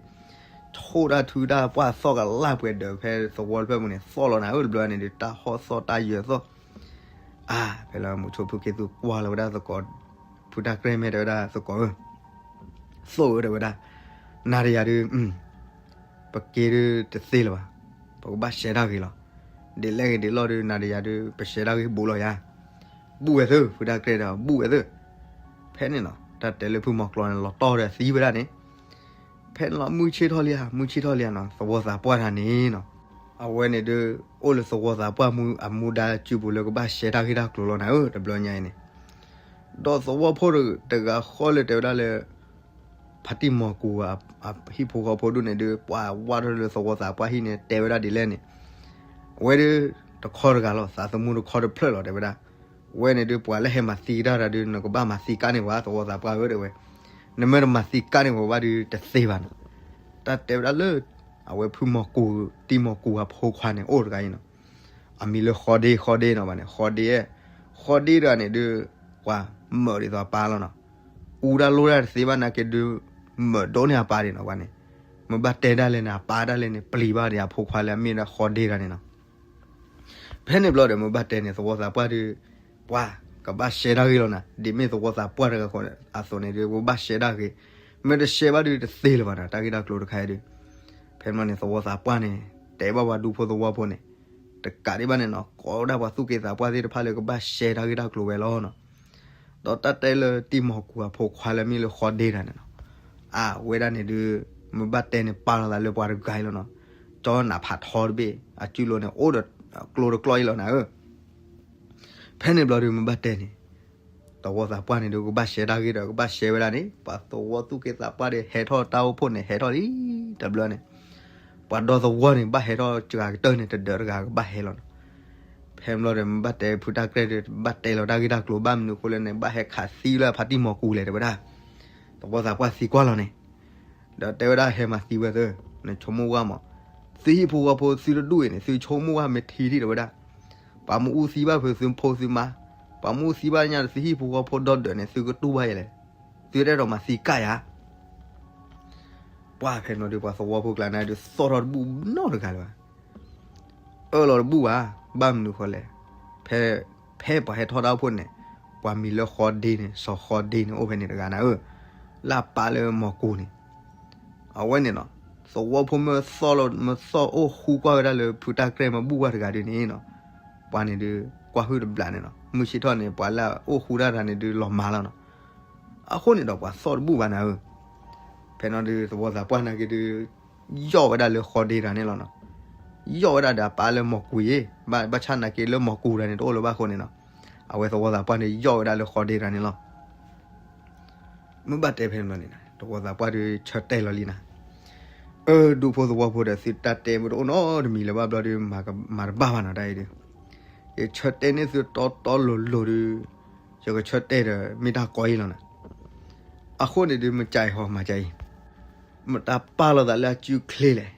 ဆိၣ်တၢ်ထုတၢ်ပှၢ်သီၣ်ကလၢ်ပှဲၤဒၢးဖဲသဝီတဖျၢၣ်ပူၤန့ၣ် သီၣ်လီၤနၤဧၢ, တဘျီန့ၣ်ဒီး တၢ်ဟီၣ်သီၣ်တၢ်ယၢၤသီၣ် အါ ဖဲလၢမုဆိဖုခ့သူကွၢ်လီၤဝဲဒၣ်သကိး, ဖုတၢ်ကြဲၢ်မ့ၢ်တဲဝဲဒၣ်သကိးဧၢ, သိၣ်ဧၢတဲဝဲဒၣ်, နၤတယၤဒုး ပက့ၤဒုးတသ့လၢၤဘၣ်, ပကဘၣ်ရှဲတၢ်ဂ့ၤလီၤ. ဒ်လဲၣ်ဂ့ၤဒ်လဲၣ်ဒုး နၤတယၤဒုး ပရှဲတၢ်ဂ့ၤဘူးလီၤယၤ, ဘူးဝဲသ့ၣ် ဖုတၢ်ကြဲၢ်ဒီး ဘူးဝဲသ့ၣ်. ဖဲန့ၣ်နီၤ တၢ်တဲလၢဖုမီၤကျီန့ၣ် လီၤတီၢ်ဒီးသံဝဲဒၣ်န့ၣ်, ဖဲန့ၣ်လီၤ မုၢ်ဆ့ၣ်ထီၣ်လံဧါ မုၢ်ဆ့ၣ်ထီၣ်လံဧါနီၤ သဝီသးပှၢ်တဂၤန့ၣ်နီၤ, အဝဲန့ၣ်ဒုး အိၣ်လၢသဝီသးပှၢ်မူ အမူဒါစုပူၤလၢကဘၣ်ရှဲတၢ်ဂ့ၢ်တၢ်ကျိၤလီၤနၤဧၢ တဘျီညါအံၤန့ၣ်, ဒီးသဝီဖိတဂၤဃီလၢတဲဝဲဒၣ်လၢ ဖါတံၢ်မီၤကူၤ ဟံၣ်ဖိဃီဖိဒိၣ်န့ၣ်ဒုး ပှၤဝါထီၣ်လၢသဝီသးပှၢ်ဟံၣ်န့ၣ် တဲဝဲဒၣ်ဒ်လဲၣ်န့ၣ်, အဝဲဒုး တခီတဂၤလီၤ သးသမူတခီတဖျၢၣ်လီၤ တဲဝဲဒၣ်, ဝဲန့ၣ်ဒုး ပှၤလၢဟဲမၤသံကတၢၢ်တၢ်ဒုး နကဘၣ်မၤသံကါန့ၢ်ပှၤ သဝီသးပှၢ်ဧၢ တဲဝဲ, နမ့ၢ်တမၤသံကါန့ၢ်ပှၤဘၣ်ဒုး တသ့ဘၣ်နီၤ, တၢ်တဲဝဲဒၣ်လၢ အဝဲဖုမီၤကူၤ တံၢ်မီၤကူၤအဖိခွါန့ၣ် အိၣ်တဂၤအံၤနီၤ, အမံၤလၢဃီဒ့ ဃီဒ့နီၤ ဘၣ်န့ၣ် ဃီဒ့, ဃီဒ့တဂၤန့ၣ်ဒုး ပှၤမၢာ်ဒ်သိးအပၢ်လီၤနီၤ, အူတၢ်လိၣ်တၢ်တသ့ဘၣ်နာ်က့ဒုး မၢာ်ဒိၣ်န့ၢ်အပၢ်ဒံးနီၤ ဘၣ်န့ၣ်, မ့ၢ်ဘၣ်တဲဒၣ်လဲာ်န့ၣ် အပၢ်ဒၣ်လဲာ်န့ၣ် ပျံၤဘၣ်ဒံးအဖိခွါလၢအမ့ၢ်ဒၣ်ဃီဒ့တဂၤန့ၣ်နီၤ, ဖဲန့ၣ်ဘျီဒီး မ့ၢ်ဘၣ်တဲန့ၣ် သဝီသးပှၢ်ဒုး ပှၤကဘၣ်ရှဲတၢ်ဂ့ၢ်လီၤနၤ, ဒ်မ့ၢ်သဝီသးပှၢ်တဂၤဃီအသိးန့ၣ်ဒုး ပဘၣ်ရှဲတၢ်ဂ့ၢ်, မ့ၢ်တရှဲဘၣ်ဒုးတသ့လၢၤဘၣ်နီၤ တၢ်ဂ့ၢ်တၢ်ကျိၤတခါအံၤဒုး, ဖဲန့ၣ်န့ၣ် သဝီသးပှၢ်န့ၣ် တဲဘၣ်ပှၤဒူဖိသဝီဖိန့ၣ်, တကးဒံးဘၣ်န့ၣ်နီၤ ကိးဝဲဒၣ်ပှၤသူၣ်က့သးပှၢ်သ့ၣ်တဖၣ်လၢကဘၣ်ရှဲတၢ်ဂ့ၢ်တၢ်ကျိၤဝဲလီၤနီၤ, ဒီးတၢ်တဲလၢတံၢ်မီၤကူၤအဖိခွါလၢမ့ၢ်လၢဃီဒ့တဂၤန့ၣ်နီၤ, အဝဲဒၣ်န့ၣ်ဒုး မ့ၢ်ဘၣ်တဲန့ၣ် ပာ်လီၤသးလၢပှၤတဂၤအံၤလီၤနီၤ, ကၠီနးဖးထီတဘ့ၣ် အစုလိၤန့ၣ် အိၣ်ဒီးကျိတကျီအံၤလီၤနၤဧၢ ဖဲန့ၣ်ဘျီဒုး မ့ၢ်ဘၣ်တဲန့ၣ် သဝီသးပှၢ်န့ၣ်ဒုး ကဘၣ်ရှဲတၢ်ဂ့ၢ်ဒီး ကဘၣ်ရှဲဝဲဒၣ်န့ၣ် ပှၤသဝီသူၣ်က့သးပှၢ်ဒီး ဟဲထီၣ်တၢ်အိၣ်ဖှိၣ်န့ၣ် ဟဲထီၣ်လံတဘျီန့ၣ်, ပှၤဒီသဝီန့ၣ် ဘၣ်ဟဲထီၣ်စှၤကတၢၢ်န့ၣ် တဒၢးတဂၤကဘၣ်ဟဲလီၤနီၤ, ဖဲန့ၣ်ဘျီဒီး မ့ၢ်ဘၣ်တဲဖုတၢ်ကြဲၢ်ဒီး ဘၣ်တဲလီၤတၢ်ဂ့ၢ်တၢ်ကျိၤဘၣ်မနုၤအဃိလဲၣ်န့ၣ် ဘၣ်ဟဲခးသံလၢဖါတံၢ်မီၤကူၤလဲၣ် တဲဝဲဒၣ်, သဝီသးပှၢ်သံကွၢ်လီၤန့ၣ် ဒီးတဲဝဲဒၣ်ဟဲမၤသံဝဲသ့ၣ်, နဆိကမိၣ်ဝဲမး, သုဟံၣ်ဖိဃီဖိသုတဒူၣ်အံၤန့ၣ် သုဆိကမိၣ်ဝဲမ့ၢ်ထံထံၣ်တဲဝဲဒၣ်, ပှၤမ့ၢ်အူသံဘၣ်ဖုးသုဖိသုမါ, ပှၤမ့ၢ်အူသံဘၣ်ညါဒီးသုဟံၣ်ဖိဃီဖိဒီဒၢးန့ၣ် သုကတူၢ်ဘၣ်ယဲလဲၣ်, သုတအဲၣ်ဒိးမၤသံကါယၤ ပှၢ်ဖဲန့ၣ်ဒီး ပှၤသဝီဖိကျါန့ၣ်ဒုး သီၣ်ထီၣ်တဘူၣ်နီတဂၤလၢၤဘၣ်, အၢၣ်လီၤတဘူၣ်ဘၣ်, ဘၣ်မနုၤဃိလဲၣ်, ဖဲ ဖဲပှၤဟဲထီၣ်တၢ်အိၣ်ဖှိၣ်န့ၣ်, ပှၤမံၤလၢဃီဒ့န့ၣ် စီၤဃီဒ့န့ၣ် အိၣ်ဖဲန့ၣ်တဂၤနၤဧၢ, လၢအပၢ်လၢမီၤကူၤန့ၣ်, အဝဲန့ၣ်နီၤ, သဝီဖိမ့ၢ်သီၣ်လီၤ မ့ၢ်သီၣ်အိၣ်ဃူကွၢ်ဝဲဒၣ်လၢဖုတၢ်ကြဲၢ်မ့ၢ်ဘူၣ်ဝဲတဂၤဒုးန့ၣ်နီၤ, ပှၤန့ၣ်ဒုး ကွၢ်ဟုၣ်တဘျးန့ၣ်နီၤ, မုၢ်ဆ့ၣ်ထီၣ်န့ၣ် ပှၤလၢအအိၣ်ဃူတၢ်တဂၤန့ၣ်ဒုးလီၤမၢ်လီၤနီၤ, အဃိန့ၣ်ဒီးပှၤသီၣ်တဘူၣ်ဘၣ်နၤဧၢ, ဖဲန့ၣ်ဒုးသဝီသးပှၢ်နာ်က့ဒုး ယီၣ်ဝဲဒၣ်လၢဃီဒ့တဂၤန့ၣ်လီၤနီၤ, ယီၣ်ဝဲဒၣ်ဒီးအပၢ်လၢမီၤကူၤယ့ၣ်, ဘၣ်ဆၣ်နာ်က့လၢမီၤကူၤတဂၤန့ၣ် တအိၣ်လၢၤဘၣ်အဃိန့ၣ်နီၤ, အဝဲသဝီသးပှၢ်န့ၣ် ယီၣ်ဝဲဒၣ်လၢဃီဒ့တဂၤန့ၣ်လီၤ. မ့ၢ်ဘၣ်တဲဖဲန့ၣ်ဘျီန့ၣ် သဝီသးပှၢ်ဒုးဆၢတဲာ်လီၤလံနၤ, အၢ ဒူဖိသဝီဖိဒီး သုတၢ်တဲမ့ၢ်တအိၣ်နီတမံၤလၢၤဘၣ်ဘျီဒုး မၤတဘၣ်ဘၣ်နီၤတၢ်အံၤဒုး, ယဆၢတဲာ်န့ၢ်သုတီတီလိၤလိၤဒုး, ယကဆၢတဲာ်ဒီးမ့ၢ်တၢ်ကီအံၤလီၤနၤ, အဃိန့ၣ်ဒုး မ့ၢ်ကၠဲးဟီမၤကၠဲးအံၤ, မတၤပာ်လီၤသးလၢအစုချ့လဲၣ်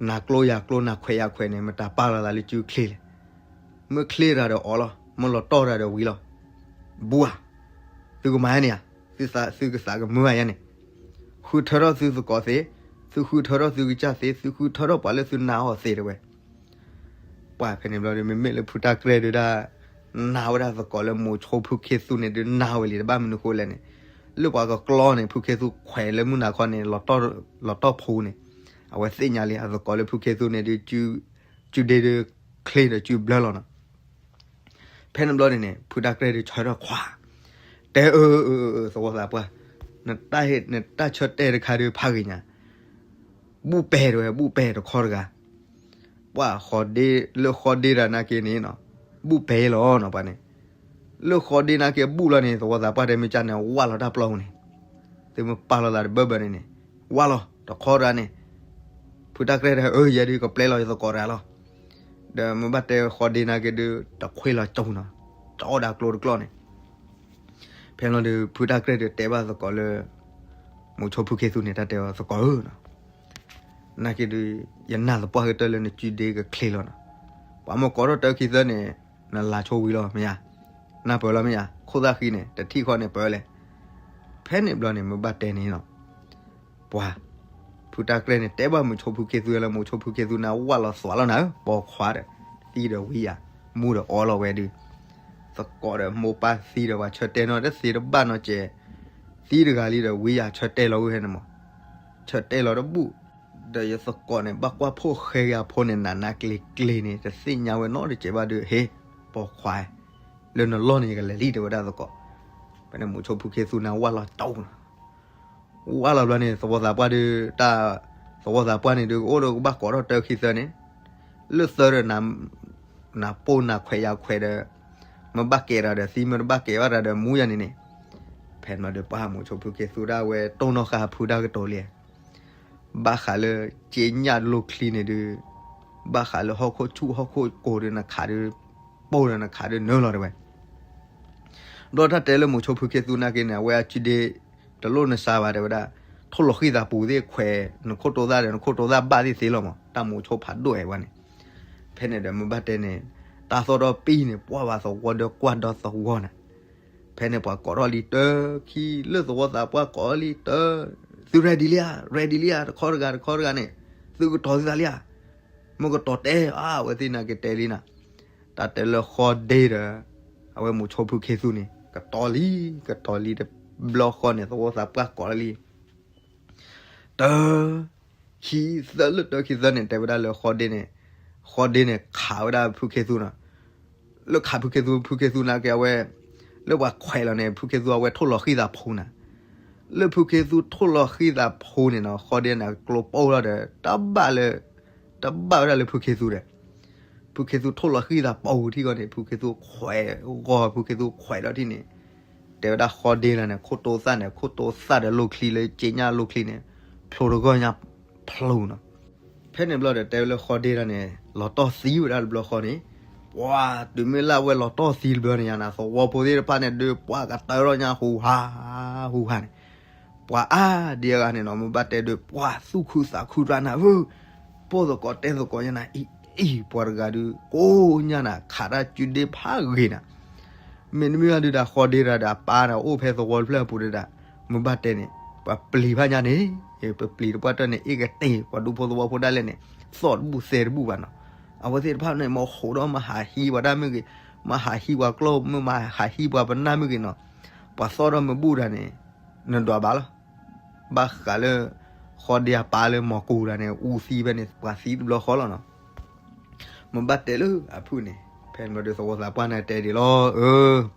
နၤကျိယၤကျိ နၤခွဲးယၤခွဲးန့ၣ် မတၤပာ်လီၤသးလၢစုချ့လဲၣ်. မ့ၢ်ချ့တဂၤဒီးအီၤလီၤ, မ့ၢ်လီၤတီၢ်တဂၤဒီးဝံၤလီၤ. ဘူဧါ, သုကမၤယါန့ၣ်ဧါ, သုကသးကမုာ်ဘၣ်ယါန့ၣ်, ဃုထၢထီၣ်သုသကိးသ့, သုဃုထၢထီၣ်သုကစၢ်သ့, သုဃုထၢထီၣ်ပှၤလၢသုနာ်အီၤသ့တဲဝဲ ပှၢ်ဖဲန့ၣ်ဘျီဒီး မ့မ့ၢ်လၢဖုတၢ်ကြဲၢ်ဒုးဒၣ် နာ်ဝဲဒၣ်သကိးလၢမိၤဆိဖုခ့သူန့ၣ်ဒုး နာ်ဝဲလံ တဘၣ်မနုၤဃိလဲၣ်န့ၣ်, လၢပှၤကကျီန့ၣ် ဖုခ့သူခွဲးလၢမုၢ်နၤခီန့ၣ် လီၤတီၢ်ဖိန့ၣ်, အဝဲသ့ၣ်ညါလံ အသကိးလၢဖုခ့သူန့ၣ်ဒုး စုဒ့ဒုးချ့ဒီးစုဘျၢလီၤနီၤ. ဖဲန့ၣ်ဘျီန့ၣ်န့ၣ် ဖုတၢ်ကြဲၢ်ဒုးဆၢထၢၣ်ခွါ, တဲအၢ အၢ အၢ သဝီသးပှၢ်, နတၢ်ဟ့ၣ် နတၢ်ဆၢတဲာ်တခါဒုးဖးဂ့ၤညါ, ဘူၣ်ပဲာ်တဲဝဲ ဘူၣ်ပဲာ်တခီတဂၤ, ပှၢ်ဃီဒ့ လၢဃီဒ့တၢ်နာ်က့န့ၣ်နီၤ, ဘူၣ်ပဲာ်လီၤနီၤ ပှၢ်န့ၣ်, လၢဃီဒ့နာ်က့အဘူၣ်လီၤန့ၣ် သဝီသးပှၢ်တဲမ့ၢ်ကၢ်န့ၣ် ဝၢ်လီၤတၢ်ပျီပူၤန့ၣ်, သုမ့ၢ်ပာ်လီၤသးတဘၢဘၢန့ၣ်န့ၣ်, ဝၢ်လီၤတခီတဂၤန့ၣ်, ဖုတၢ်ကြဲၢ်တဲ အၢ ယဲဒုး ကပျဲလီၤယသကိးတဂၤလီၤ. ဒီးမ့ၢ်ဘၣ်တဲဃီဒ့နာ်က့ဒုး တခွ့လီၤကၠိနီၤ, တအီၣ်ဒၣ်ကျိတကျီန့ၣ် ဖဲလီၤဒုး ဖုတၢ်ကြဲၢ်ဒုးတဲဘၣ်သကိးလၢ မိၤဆိဖုခ့သူန့ၣ် တၢ်တဲအီၤသကိးဧၢနီၤ, နာ်က့ဒုး ယနာ်သပှၢ်ကတၢၢ်လၢနစုဒ့ကချ့လီၤနီၤ, ပှၤမ့ၢ်ကိးထီၣ်တၢခံသၢန့ၣ် နလၤဆိဝံၤလီၤမ့ၢ်ဧါ, နၢ်ပၢၢ်လီၤမ့ၢ်ဧါ, ခိၣ်သၣ်ဃံန့ၣ် တထံၣ်ဃီန့ၣ်ပၢၢ်လဲၣ်. ဖဲန့ၣ်ဘျီန့ၣ် မ့ၢ်ဘၣ်တဲန့ၣ်နီၤ ပှၤ ဖုတၢ်ကြဲၢ်န့ၣ် တဲဘၣ်မိၤဆိဖုခ့သူလၢ မိၤဆိဖုခ့သူန့ၣ် ဝၢ်လီၤသွးလီၤနၤဧၢ ပိာ်ခွါဒီး, သံဒီးဝံယၤ, မူဒီးအီလီၤဝဲဒုး, သကိးဒီးမိၢ်ပၢ်သံဒီး ပှၤဆၢတဲာ်နီတသ့တဘၣ်နီတစဲး, သံတဂၤလံဒီး ဝံယၤဆၢတဲာ်လီၤဝဲဖဲန့ၣ်မး, ဆၢတဲာ်လီၤတဘူၣ်, ဒီးယသကိးန့ၣ် ဘၣ်ကွၢ်ဖိၣ်ဃဲက့ၤအဖိန့ၣ် နးနးကျ့ကျ့န့ၣ် တသ့ၣ်ညါဝဲနီတစဲးဘၣ်ဒုး ဟ့ၣ်, ပိာ်ခွါ, လၢနလီၢ်န့ၣ် ယကလဲၤလံ တဲဝဲဒၣ်သကိး, ဖဲန့ၣ်မိၤဆိဖုခ့သူန့ၣ် ဝၢ်လီၤတီနီၤ ဝၢ်လီၤဘျီန့ၣ် သဝီသးပှၢ်ဒုး တၢ်, သဝီသးပှၢ်န့ၣ်ဒုး ကအိၣ်ဒီးကဘၣ်ကိးထီၣ်တၢခံသၢန့ၣ်, လၢသၢဒီး နပိၢ်နခွဲးယၤခွဲးဒီး, မ့ၢ်ဘၣ်ကဲဒီး သံမ့ၢ်တဘၣ်ကဲဘၣ်တၢ်ဒီး မူယၤန့ၣ်န့ၣ်, ဖဲန့ၣ်ဘျီဒုး ပှၤမိၤဆိဖုခ့သူဒၣ်ဝဲတိၢ်နီၣ်ဃာ်ဖုတၢ်ကတိၤလံ, ဘၣ်ဃးလၢ က့ညၣ်လိၣ်ချံန့ၣ်ဒုး, ဘၣ်ဃးလၢဟီၣ်ခိၣ်ဆူၣ်ဟီၣ်ခိၣ်ကိၤဒုး နခးဒုး, ပိၢ်ဒီးနခးဒုးနၢလီၤတဲဝဲ ဘျီတၢ်တဲလၢမိၤဆိဖုခ့သူနာ်က့န့ၣ် အဝဲအစုဒ့ တလိၣ်နစါဘၣ်တဲဝဲဒၣ်, ထိၣ်လီၤဃံသးပူၤသ့ၣ်ခွဲး, နခိၣ်တိသၣ်ဒီး နခိၣ်တိသၣ်ဘၣ်သ့ၣ်သ့လီၤမး တၢ်မိၤဆိဖးဒိၣ်အဲၣ်ဝဲန့ၣ်, ဖဲန့ၣ်ဒီးမ့ၢ်ဘၣ်တဲန့ၣ်, တၢ်သီၣ်ဒီးပံၤန့ၣ် ပှၢ်ဘၣ်သဝီဒီးကွၢ်ဒီးသဝီနၤ, ဖဲန့ၣ်ပှၤကိးထီၣ်လံတၢခံ လၢသဝီသးပှၢ်ကိးလံတၢ, သု ready လံဧါ, ready လံဧါ, တခီတဂၤတခီတဂၤန့ၣ်, သုကတီၤသုသးလံဧါ, မ့ၢ်ကတီၤတဲအါ အဝဲသ့ၣ်နာ်က့တဲလံနၤ, တၢ်တဲလၢဃီဒ့ဒီး, အဝဲမိၤဆိဖုခ့သူန့ၣ် ကတီၤလံ, ကတီၤလံတဘျီဃီန့ၣ် သဝီသးပှၢ်ကိးလၢလံ တၢ, ခံသၢလၢတၢခံသၢန့ၣ် တဲဝဲဒၣ်လၢဃီဒ့န့ၣ်, ဃီဒ့န့ၣ်ခးဝဲဒၣ်ဖုခ့သူနီၤ, လၢခးဖုခ့သူ ဖုခ့သူနာ်က့အဝဲ, လၢပှၤခွဲးလီၤန့ၣ် ဖုခ့သူအဝဲထိၣ်လီၤဃံသးဖိနၤ, လၢဖုခ့သူထိၣ်လီၤဃံသးဖိန့ၣ်နီၤ ဃီဒ့န့ၣ် ကျိပိၢ်လီၤဒီး တဘၣ်လၢ, တဘၣ်ဝဲဒၣ်လၢဖုခ့သူဒီး ဖုခ့သူထိၣ်လီၤဃံသးပူၤထံကီၢ်န့ၣ် ဖုခ့သူခွဲးဂီၤဖုခ့သူခွဲးဒီးထံၣ်န့ၣ်, တဲဝဲဒၣ်ဃီဒ့လီၤန့ၣ် ခိၣ်တိသၣ်န့ၣ် ခိၣ်တိသၣ်ဒီးလိၣ်ချံလၢက့ညၣ်လိၣ်ချံန့ၣ်, ဖျိတဂီၢ်ညါဖျိနီၤ, ဖဲန့ၣ်ဘျီဒီးတဲဝဲလၢဃီဒ့လီၤန့ၣ် လီၤတီၢ်သံဝဲဒၣ်တဘျီဃီန့ၣ်, ပှၤတုၤမ့ၢ်လၢအဝဲလီၤတီၢ်သံတဘျီန့ၣ်ယါနၤ သဝီဖိသ့ၣ်တဖၣ်န့ၣ်ဒုး ပှၤကတၢၢ်ထီၣ်ညါဟူးဟး, ဟူးဟးန့ၣ် ပှၤအါဒံအဂၤန့ၣ်နီၤ မ့ၢ်ဘၣ်တဲဒုး ပှၤသူၣ်ခုသးခုတြၢ်နၤဧၢ, ပိၢ်သကိးတဲသကိးညါနၤ အံၤအံၤ ပှၤတဂၤဒုး ကိးညါနၤ ခးတၢ်စုဒ့ဖးဂ့ၤနၤ, မ့တမ့ၢ်ဘၣ်ဒုးဒီးဃီဒ့ဒီးအပၢ်ဒီးအိၣ်ဖဲသဝီတဖျၢၣ်အပူၤဒီး, မ့ၢ်ဘၣ်တဲန့ၣ် ပှၤပျံၤဖးညါန့ၣ်, ပပျံၤတပှၢ်တၢၢ်န့ၣ် အ့ၣ်ကတဲာ် ပှၤဒူဖိသဝီဖိဒၣ်လဲာ်န့ၣ် သီၣ်တဘူၣ်သဲတဘူၣ်ဘၣ်နီၤ, အဝဲသ့ၣ်တဖၣ်န့ၣ် မ့ၢ်ဟးဒီးမၤဟးဟံးပှၤတၢ်မ့ၢ်ဂ့ၤ, မၤဟးဟံးပှၤကျိၣ်မ့ၢ်မၤဟးဟံးပှၤပနၢ်မ့ၢ်ဂ့ၤနီၤ, ပှၤသီၣ်ဒီးမ့ၢ်ဘူၣ်တၢ်န့ၣ် နဒွးဘၣ်လီၤ ဘၣ်ဃးလၢ ဃီဒ့အပၢ်လၢမီၤကူၤတၢ်န့ၣ် အူသံဖဲန့ၣ် ပှၤသံတဘျီဃီလီၤနီၤ, မ့ၢ်ဘၣ်တဲလၢအဖုၣ်န့ၣ် ဖဲန့ၣ်ဘျီဒီးသဝီသးပှၢ်န့ၣ်တဲဒ်လီၤ, အၢ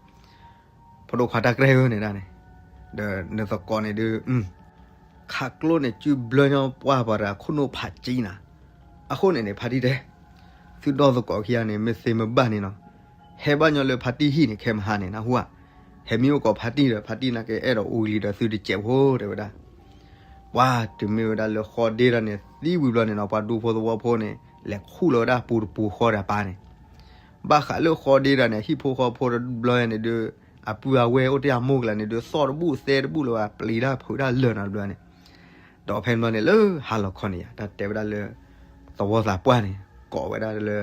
ဖိဒိၣ်ခွါတၢ်ကြဲၢ်ဧၢန့ၣ်ဒၣ်န့ၣ်, ဒီးနသကိးန့ၣ်ဒုး ခးကျိန့ၣ် စုဘျၢညီပှၢ်ပှၤတဂၤခိၣ်နူာ်ဖးကံနၤ, အဃိန့ၣ်န့ၣ် ဖါတံၢ်တဲ, သုဒီသကိးခံဂၤန့ၣ် မ့ၢ်သ့မ့ၢ်ဘၣ်န့ၣ်နီၤ, ဟဲဘၣ်ညီလၢဖါတံၢ်ဟံၣ်န့ၣ် ခဲမဟါန့ၣ် နၢ်ဟူဧါ, ဟဲမံအိၣ်ကိးဖါတံၢ်ဒီး ဖါတံၢ်နာ်က့အဲၣ်ဒိးအူလံဒီးသုတစဲးဖိတဲဝဲဒၣ်, ပှၤတုၤမ့ၢ်ဝဲဒၣ်လၢဃီဒ့တၢ်န့ၣ် သံဝံၤဘျီန့ၣ်နီၤ ပှၤဒူဖိသဝီဖိန့ၣ် လဲၤခူၣ်လီၤဝဲဒၣ်ပူၤတပူၤဃီဒီးပၢ်န့ၣ် ဘၣ်ဃးလၢဃီဒ့တၢ်န့ၣ် ဟံၣ်ဖိဃီဖိတဘျီန့ၣ်ဒုး အပုၢ်အဝဲၢ်အိၣ်တ့ၢ်အမိၢ်ကလာ်န့ၣ်ဒုး သီၣ်တဘူၣ်သဲတဘူၣ်လၢၤဘၣ် ပျံၤတၢ်ဖုးတၢ်လၢာ်နီတဘျီန့ၣ်, ဒီးဖဲန့ၣ်ဘျီန့ၣ်လၢဟါလီၤခီန့ၣ်ယါ တၢ်တဲဝဲဒၣ်လၢ သဝီသးပှၢ်န့ၣ် ကိးဝဲဒၣ်လၢ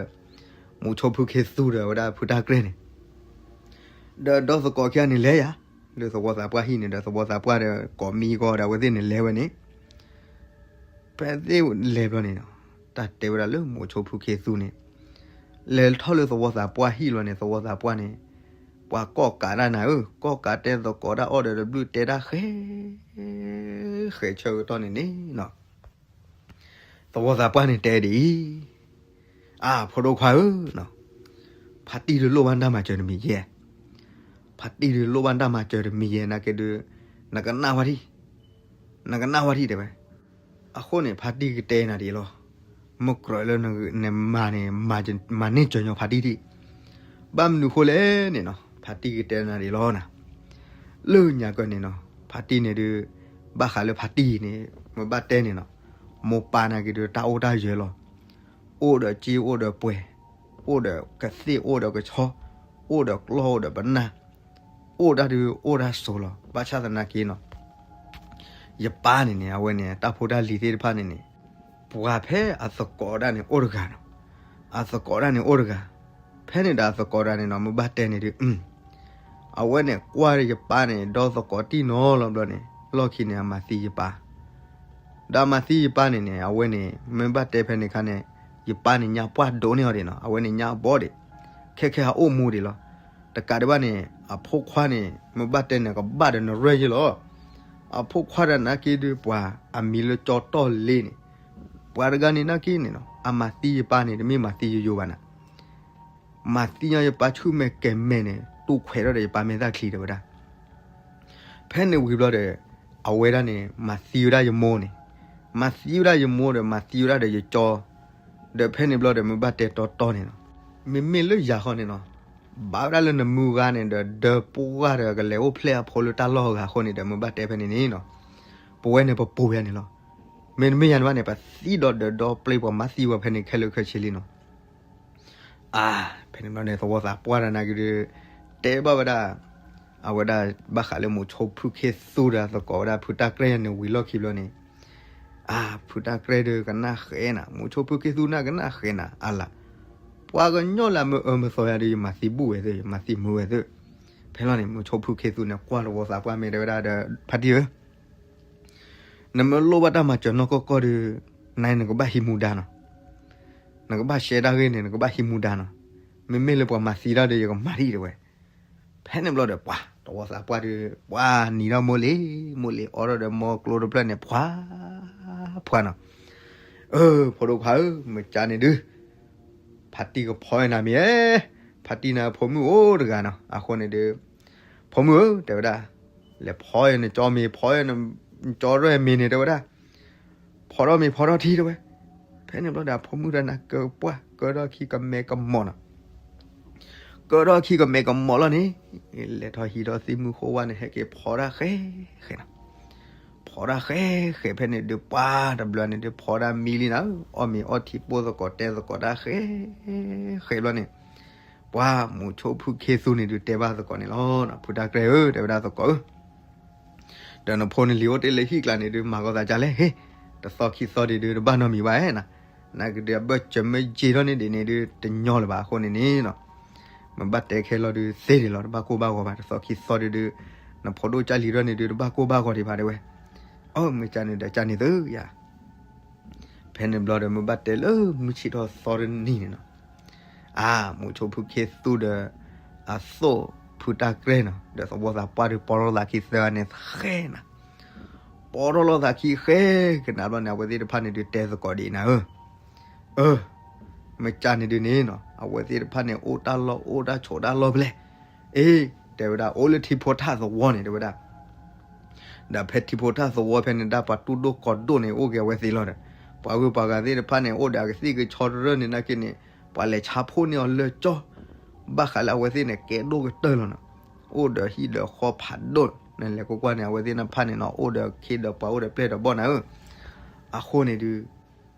မူဆိဖုခ့သူဒီးဝဲဒၣ်ဖုတၢ်ကြဲၢ်န့ၣ် ဒီးဒီသကိးခံဂၤန့ၣ်လဲၤယါ လၢသဝီသးပှၢ်ဟံၣ်န့ၣ်ဒီး သဝီသးပှၢ်ဒီး ကိးမံကီၢ်ဒီးအဝဲသ့ၣ်န့ၣ်လဲၤဝဲန့ၣ် ဖဲသ့ၣ်လဲၤဘျီန့ၣ်နီၤ တၢ်တဲဝဲဒၣ်လၢမိၤဆိဖုခ့သူန့ၣ် လဲၤထီၣ်လၢသဝီသးပှၢ်ဟံၣ်လီၤန့ၣ် သဝီသးပှၢ်န့ၣ် ပှၤကီၢ်ကးတၢ်နၤဧၢ ကီၢ်ကးတဲသကိးတၢ်အီၣ်ဒီးတဘျုးတဲတၢ်ဃဲ ဃဲဆၢကတီၢ်န့ၣ်န့ၣ်နီၤ သဝီသးပှၢ်န့ၣ်တဲဒ်အံၤ, အၢ ဖိဒိၣ်ခွါဧၢ, ဖါတံၢ်ဒုးလိၣ်ဘၣ်တၢ်မၤစၢၤတမံၤယဲ, ဖါတံၢ်ဒုးလိၣ်ဘၣ်တၢ်မၤစၢၤတမံၤယဲ နာ်က့ဒုး နကနၣ်ဝဲဒံး, နကနၣ်ဝဲဒံးတဲဝဲ, အဃိန့ၣ် ဖါတံၢ်ကတဲနၤဒ်အံၤလီၤ, မ့ၢ်ကြၢးလၢနမၤန့ၣ် မၤန့ၢ်စၢၤညီဖါတံၢ်ဒံး, ဘၣ်မနုၤဃိလဲၣ်န့ၣ်နီၤ ဖါတံၢ်ကတဲနၤဒ်လီၤနၤ. လၢညါကီၢ်န့ၣ်နီၤ, ဖါတံၢ်န့ၣ်ဒုး, ဘၣ်ဃးလၢဖါတံၢ်န့ၣ်, မ့ၢ်ဘၣ်တဲန့ၣ်နီၤ, မိၢ်ပၢ်နာ်က့ၤဒုးတၢ်အိၣ်တၢ်ယၢၤလီၤ. အိၣ်ဒီးစ့အိၣ်ဒီးပှဲၤ, အိၣ်ဒီးကသ့ၣ်အိၣ်ဒီးကဆီ, အိၣ်ဒီးကျီၢ်အိၣ်ဒီးပနၢ်, အိၣ်တၢ်ဒုးအိၣ်တၢ်ဆိးလီၤ. ဘၣ်ဆၣ်သနာ်က့နီၤ, ယပၢ်န့ၣ်န့ၣ် အဝဲန့ၣ် တၢ်ဖိတၢ်လံၤသ့ၣ်တဖၣ်န့ၣ်န့ၣ်, ပှၤဖဲအသကိးဒၣ်န့ၣ်အိၣ်တဂၤနီၤ, အသကိးဒၣ်န့ၣ်အိၣ်တဂၤ, ဖဲန့ၣ်ဒီးအသကိးဒၣ်န့ၣ်နီၤ မ့ၢ်ဘၣ်တဲန့ၣ်ဒုး, အဝဲန့ၣ်ကွၢ်ဒီးယပၢ်န့ၣ် ဒီသကိးတံၢ်နီၤလီၤဘျီန့ၣ် လီၢ်ခံန့ၣ် အမၤသံယပၢ် ဒီးအမၤသံယပၢ်န့ၣ်န့ၣ် အဝဲန့ၣ် မ့ၢ်ဘၣ်တဲဖဲန့ၣ်ခါန့ၣ်, ယပၢ်န့ၣ်ညါပှၢ်ဒိးန့ၢ်အီၤဒံးနီၤ, အဝဲန့ၣ်ညါဘီဒံး, ခဲခဲအအိၣ်မူဒံးလီၤ. တကးဒံးဘၣ်န့ၣ် အဖိခွါန့ၣ် မ့ၢ်ဘၣ်တဲန့ၣ် ကဘၣ်ဒီးနရဲၣ်ယ့ၢ်လီၤ. အဖိခွါဒီးနာ်က့ဒုး ပှၤအမံၤလၢကၠီတီၢ်လ့န့ၣ်, ပှၤတဂၤန့ၣ်နာ်က့န့ၣ်နီၤ အမၤသံယပၢ်န့ၣ် တမ့ၢ်မၤသံယိယိဘၣ်နၤ မၤသံညီယပၢ်ဆူၣ်မဲာ်ကဲၤမဲာ်န့ၣ် တူၢ်ခွဲးထီၣ်ဒီးယပၢ်မဲာ်သၣ်ချံတဲဝဲဒၣ်. ဖဲန့ၣ်ဝံၤဘျီဒီး အဝဲဒၣ်န့ၣ် မၤသံဝဲဒၣ်ယမိၢ်န့ၣ်, မၤသံဝဲဒၣ်ယမိၢ်ဒီး မၤသံဝဲဒၣ်ဒီးယကၠီ, ဒီးဖဲန့ၣ်ဘျီဒီး မ့ၢ်ဘၣ်တဲတီတီန့ၣ်နီၤ, မ့မ့ၢ်လၢယၤဃီန့ၣ်နီၤ, ဘၣ်ဝဲဒၣ်လၢနမုၢ်ဂၤန့ၣ်ဒီး ဒၢပှၢ်ဒီးကလဲၤအိၣ်ဖျဲၣ်အဖိလၢတၢ်လီၢ်ဂၤအဃိန့ၣ်ဒီး မ့ၢ်ဘၣ်တဲဖဲန့ၣ်န့ၣ်နီၤ, ပဝဲန့ၣ်ပပိာ်ယၤန့ၣ်လီၤ. မ့တမ့ၢ်ယၤန့ၣ်ဘၣ်န့ၣ် ပသံဒီးဒၢးဒီပျ့ၤ ပှၤမၤသံဝဲဖဲန့ၣ်ခဲလၢာ်ခဲဆ့လံနီၤ. အါ, ဖဲန့ၣ်ဘျီန့ၣ် သဝီသးပှၢ်တၢ်နာ်က့ဒုး တဲဘၣ်ဝဲဒၣ်, အဝဲဒၣ်ဘၣ်ဃးလၢမုဆိဖုခ့သူဒီးသကိးဝဲဒၣ်ဖုတၢ်ကြဲၢ်ယၤန့ၣ်ဝံၤလီၢ်ခံဘျီန့ၣ်, အါ, ဖုတၢ်ကြဲၢ်ဒုးကနၣ်ဃဲနၤ, မုဆိဖုခ့သူန့ၣ်ကနၣ်ဃဲနၤ အါလၢ်, ပှၤကညီလၢမ့ၢ်အၢမ့ၢ်သီယၤဒီး ယမၤသံဘူၣ်ဝဲသ့ၣ်, ယမၤသံမုာ်ဝဲသ့ၣ်. ဖဲလီၤန့ၣ် မုဆိဖုခ့သူန့ၣ် ကွၢ်သဝီသးပှၢ်မ့ၢ်တဲဝဲဒၣ်ဒီး ဖါတံၢ်ဧၢ နမ့ၢ်လိၣ်ဘၣ်တၢ်မၤစၢၤနီၢ်ကီၢ်ကီၢ်ဒီး နၤနကဘၣ်ဟံးမူဒါနီၤ, နကဘၣ်ရှဲတၢ်ဂ့ၢ်န့ၣ် နကဘၣ်ဟံးမူဒါနီၤ, မ့မ့ၢ်လၢပှၤမၤသံတၢ်ဒီး ယကမၤဒ်အံၤတဲဝဲ. ဖဲန့ၣ်ဘျီဒီး ပှၤသဝီသးပှၢ်ဒီး ပှၤနံၤထီၣ်မိၢ်လ့ၤ, မိၢ်လ့ၤအီထီၣ်ဒီး မိၢ်ကျိတဖျၢၣ်န့ၣ် ဖှါ, ဖှါနီၤ. အၢ, ဖိဒိၣ်ခွါဧၢ, မ့ၢ်ကါန့ၣ်ဒုး ဖါတံၢ်ကဖီယနၤမ့ၢ်, ဖါတံၢ်န့ၣ်ဖိမုၣ်အိၣ်တဂၤနီၤ, အဃိန့ၣ်ဒီး ဖိမုၣ်ဧၢ တဲဝဲဒၣ်, လဲၤဖီယနကၠီမ့ၤ, ဖီယနကၠီရဲၣ်မ့ၤန့ၣ် တဲဝဲဒၣ်, ဖီထီၣ်မ့ၤဖီထီၣ်ထံတဲဝဲ. ဖဲန့ၣ်ဘျီဒီး အဖိမုၣ်တဂၤန့ၣ် ကပှၢ်ကၢထီၣ်ခံကမဲကမီၤနီၤ, ကၢထီၣ်ခံကမဲကမီၤလီၤန့ၣ်, လဲၤထီၣ်ဟံးထီၣ်သံမုၢ်ဃိဝါန့ၣ် ဟဲက့ၤဖီတၢ်ဃဲဃဲနီၤ. ဖီတၢ်ဃဲဃဲ ဖဲန့ၣ်ဒုး ပှၤတဘျီန့ၣ်ဒုး ဖီတၢ်မံလံနၤဧၢ, အီၣ်မ့ၤအီထံပိၢ်သကိး တဲသကိးတၢ်ဃဲဃဲဘျီန့ၣ်, ပှၤမုဆိဖုခ့သူန့ၣ်ဒုး တဲဘၣ်သကိးန့ၣ်လီၤ, ဖုတၢ်ကြဲၢ်ဧၢ တဲဝဲဒၣ်သကိးဧၢ, ဒီးနဖိန့ၣ်လံၤအိၣ်တ့ၢ်လၢဟံၣ်ကျါန့ၣ်ဒုး မၤကီသးဒ်လဲၣ်, ဟ့ၣ်, တသီခံသီဒံးဒုး တဘၣ်နီတမံၤဘၣ်ဧါ, နာ်က့ဒုး အဘၢၣ်စၢၤမ့ၢ်ယံာ်ထီၣ်န့ၢ်ဒံးန့ၣ်ဒုး တညီလၢၤဘၣ်အဃိန့ၣ်န့ၣ်နီၤ, မ့ၢ်ဘၣ်တဲခဲလီၤဒုးသ့ဒံးလီၤ, တဘၣ်ကိၢ်ဘၣ်ဂီၤဘၣ်, တသီခံသီဒံးဒုး နဖိဒိၣ်ကၢ်လံၤထီၣ်န့ၢ်ဒုး တဘၣ်ကိၢ်ဘၣ်ဂီၤဒံးဘၣ်တဲဝဲ. အၢ မ့ၢ်ကၢန့ၣ်ဒီးကၢန့ၣ်သုယၤ ဖဲန့ၣ်ဘျီဒီး မ့ၢ်ဘၣ်တဲလၢမုၢ်ဆ့ၣ်ထီၣ်သီတနံၤန့ၣ်နီၤ, အါ, မုဆိဖုခ့သူဒီး အသိၣ်ဖုတၢ်ကြဲၢ်နီၤ, ဒီးသဝီသးပှၢ်ဒီး ပီထီၣ်သးခံသၢဂၤန့ၣ်ဃဲနၤ, ပီထီၣ်လိာ်သးခံဃဲကနၣ်ဘျီန့ၣ် အဝဲသ့ၣ်တဖၣ်န့ၣ်ဒုး တဲသကိးဒ်အံၤနၤဧၢ, အၢ မ့ၢ်ကၢန့ၣ်ဒုးန့ၣ်နီၤ, အဝဲသ့ၣ်တဖၣ်န့ၣ် အိၣ်တၢ်လီၢ်အိၣ်တၢ်ဆိးတၢ်လီၢ်ဖဲလဲၣ်, အ့, တဲဝဲဒၣ် အိၣ်လၢထံဖိထၣ်သဝီန့ၣ် တဲဝဲဒၣ် ဒီးဖဲထံဖိထၣ်သဝီဖဲန့ၣ်ဒၣ် ပှၤတူၢ်ဒိၣ်ကီၤဒိၣ်န့ၣ် အိၣ်က့ၤအဝဲသ့ၣ်လီၤဒီး ပှၤဂုၤပှၤဂၤသ့ၣ်တဖၣ်န့ၣ် အိၣ်ဒီးအကသံၣ်ကဆီတရၢၢ်န့ၣ်နာ်က့န့ၣ် ပှၤလဲၤဆါဖှိၣ်န့ၢ်အီၤလၢကၠီ, ဘၣ်ဃးလၢအဝဲသ့ၣ်န့ၣ် ကဲဒိၣ်ကတၢၢ်လီၤနီၤ, အိၣ်ဒီးဟံၣ်ဒီးဃီဖးဒိၣ်, နလဲၤကွၢ်ကွၢ်န့ၣ် အဝဲသ့ၣ်တဖၣ်န့ၣ်နီၤ အိၣ်ဒီးခ့ဒီးပှၤအိၣ်ဒီးပျဲၢ်ဒီးဘီၣ်နၤဧၢ, အဃိန့ၣ်ဒုး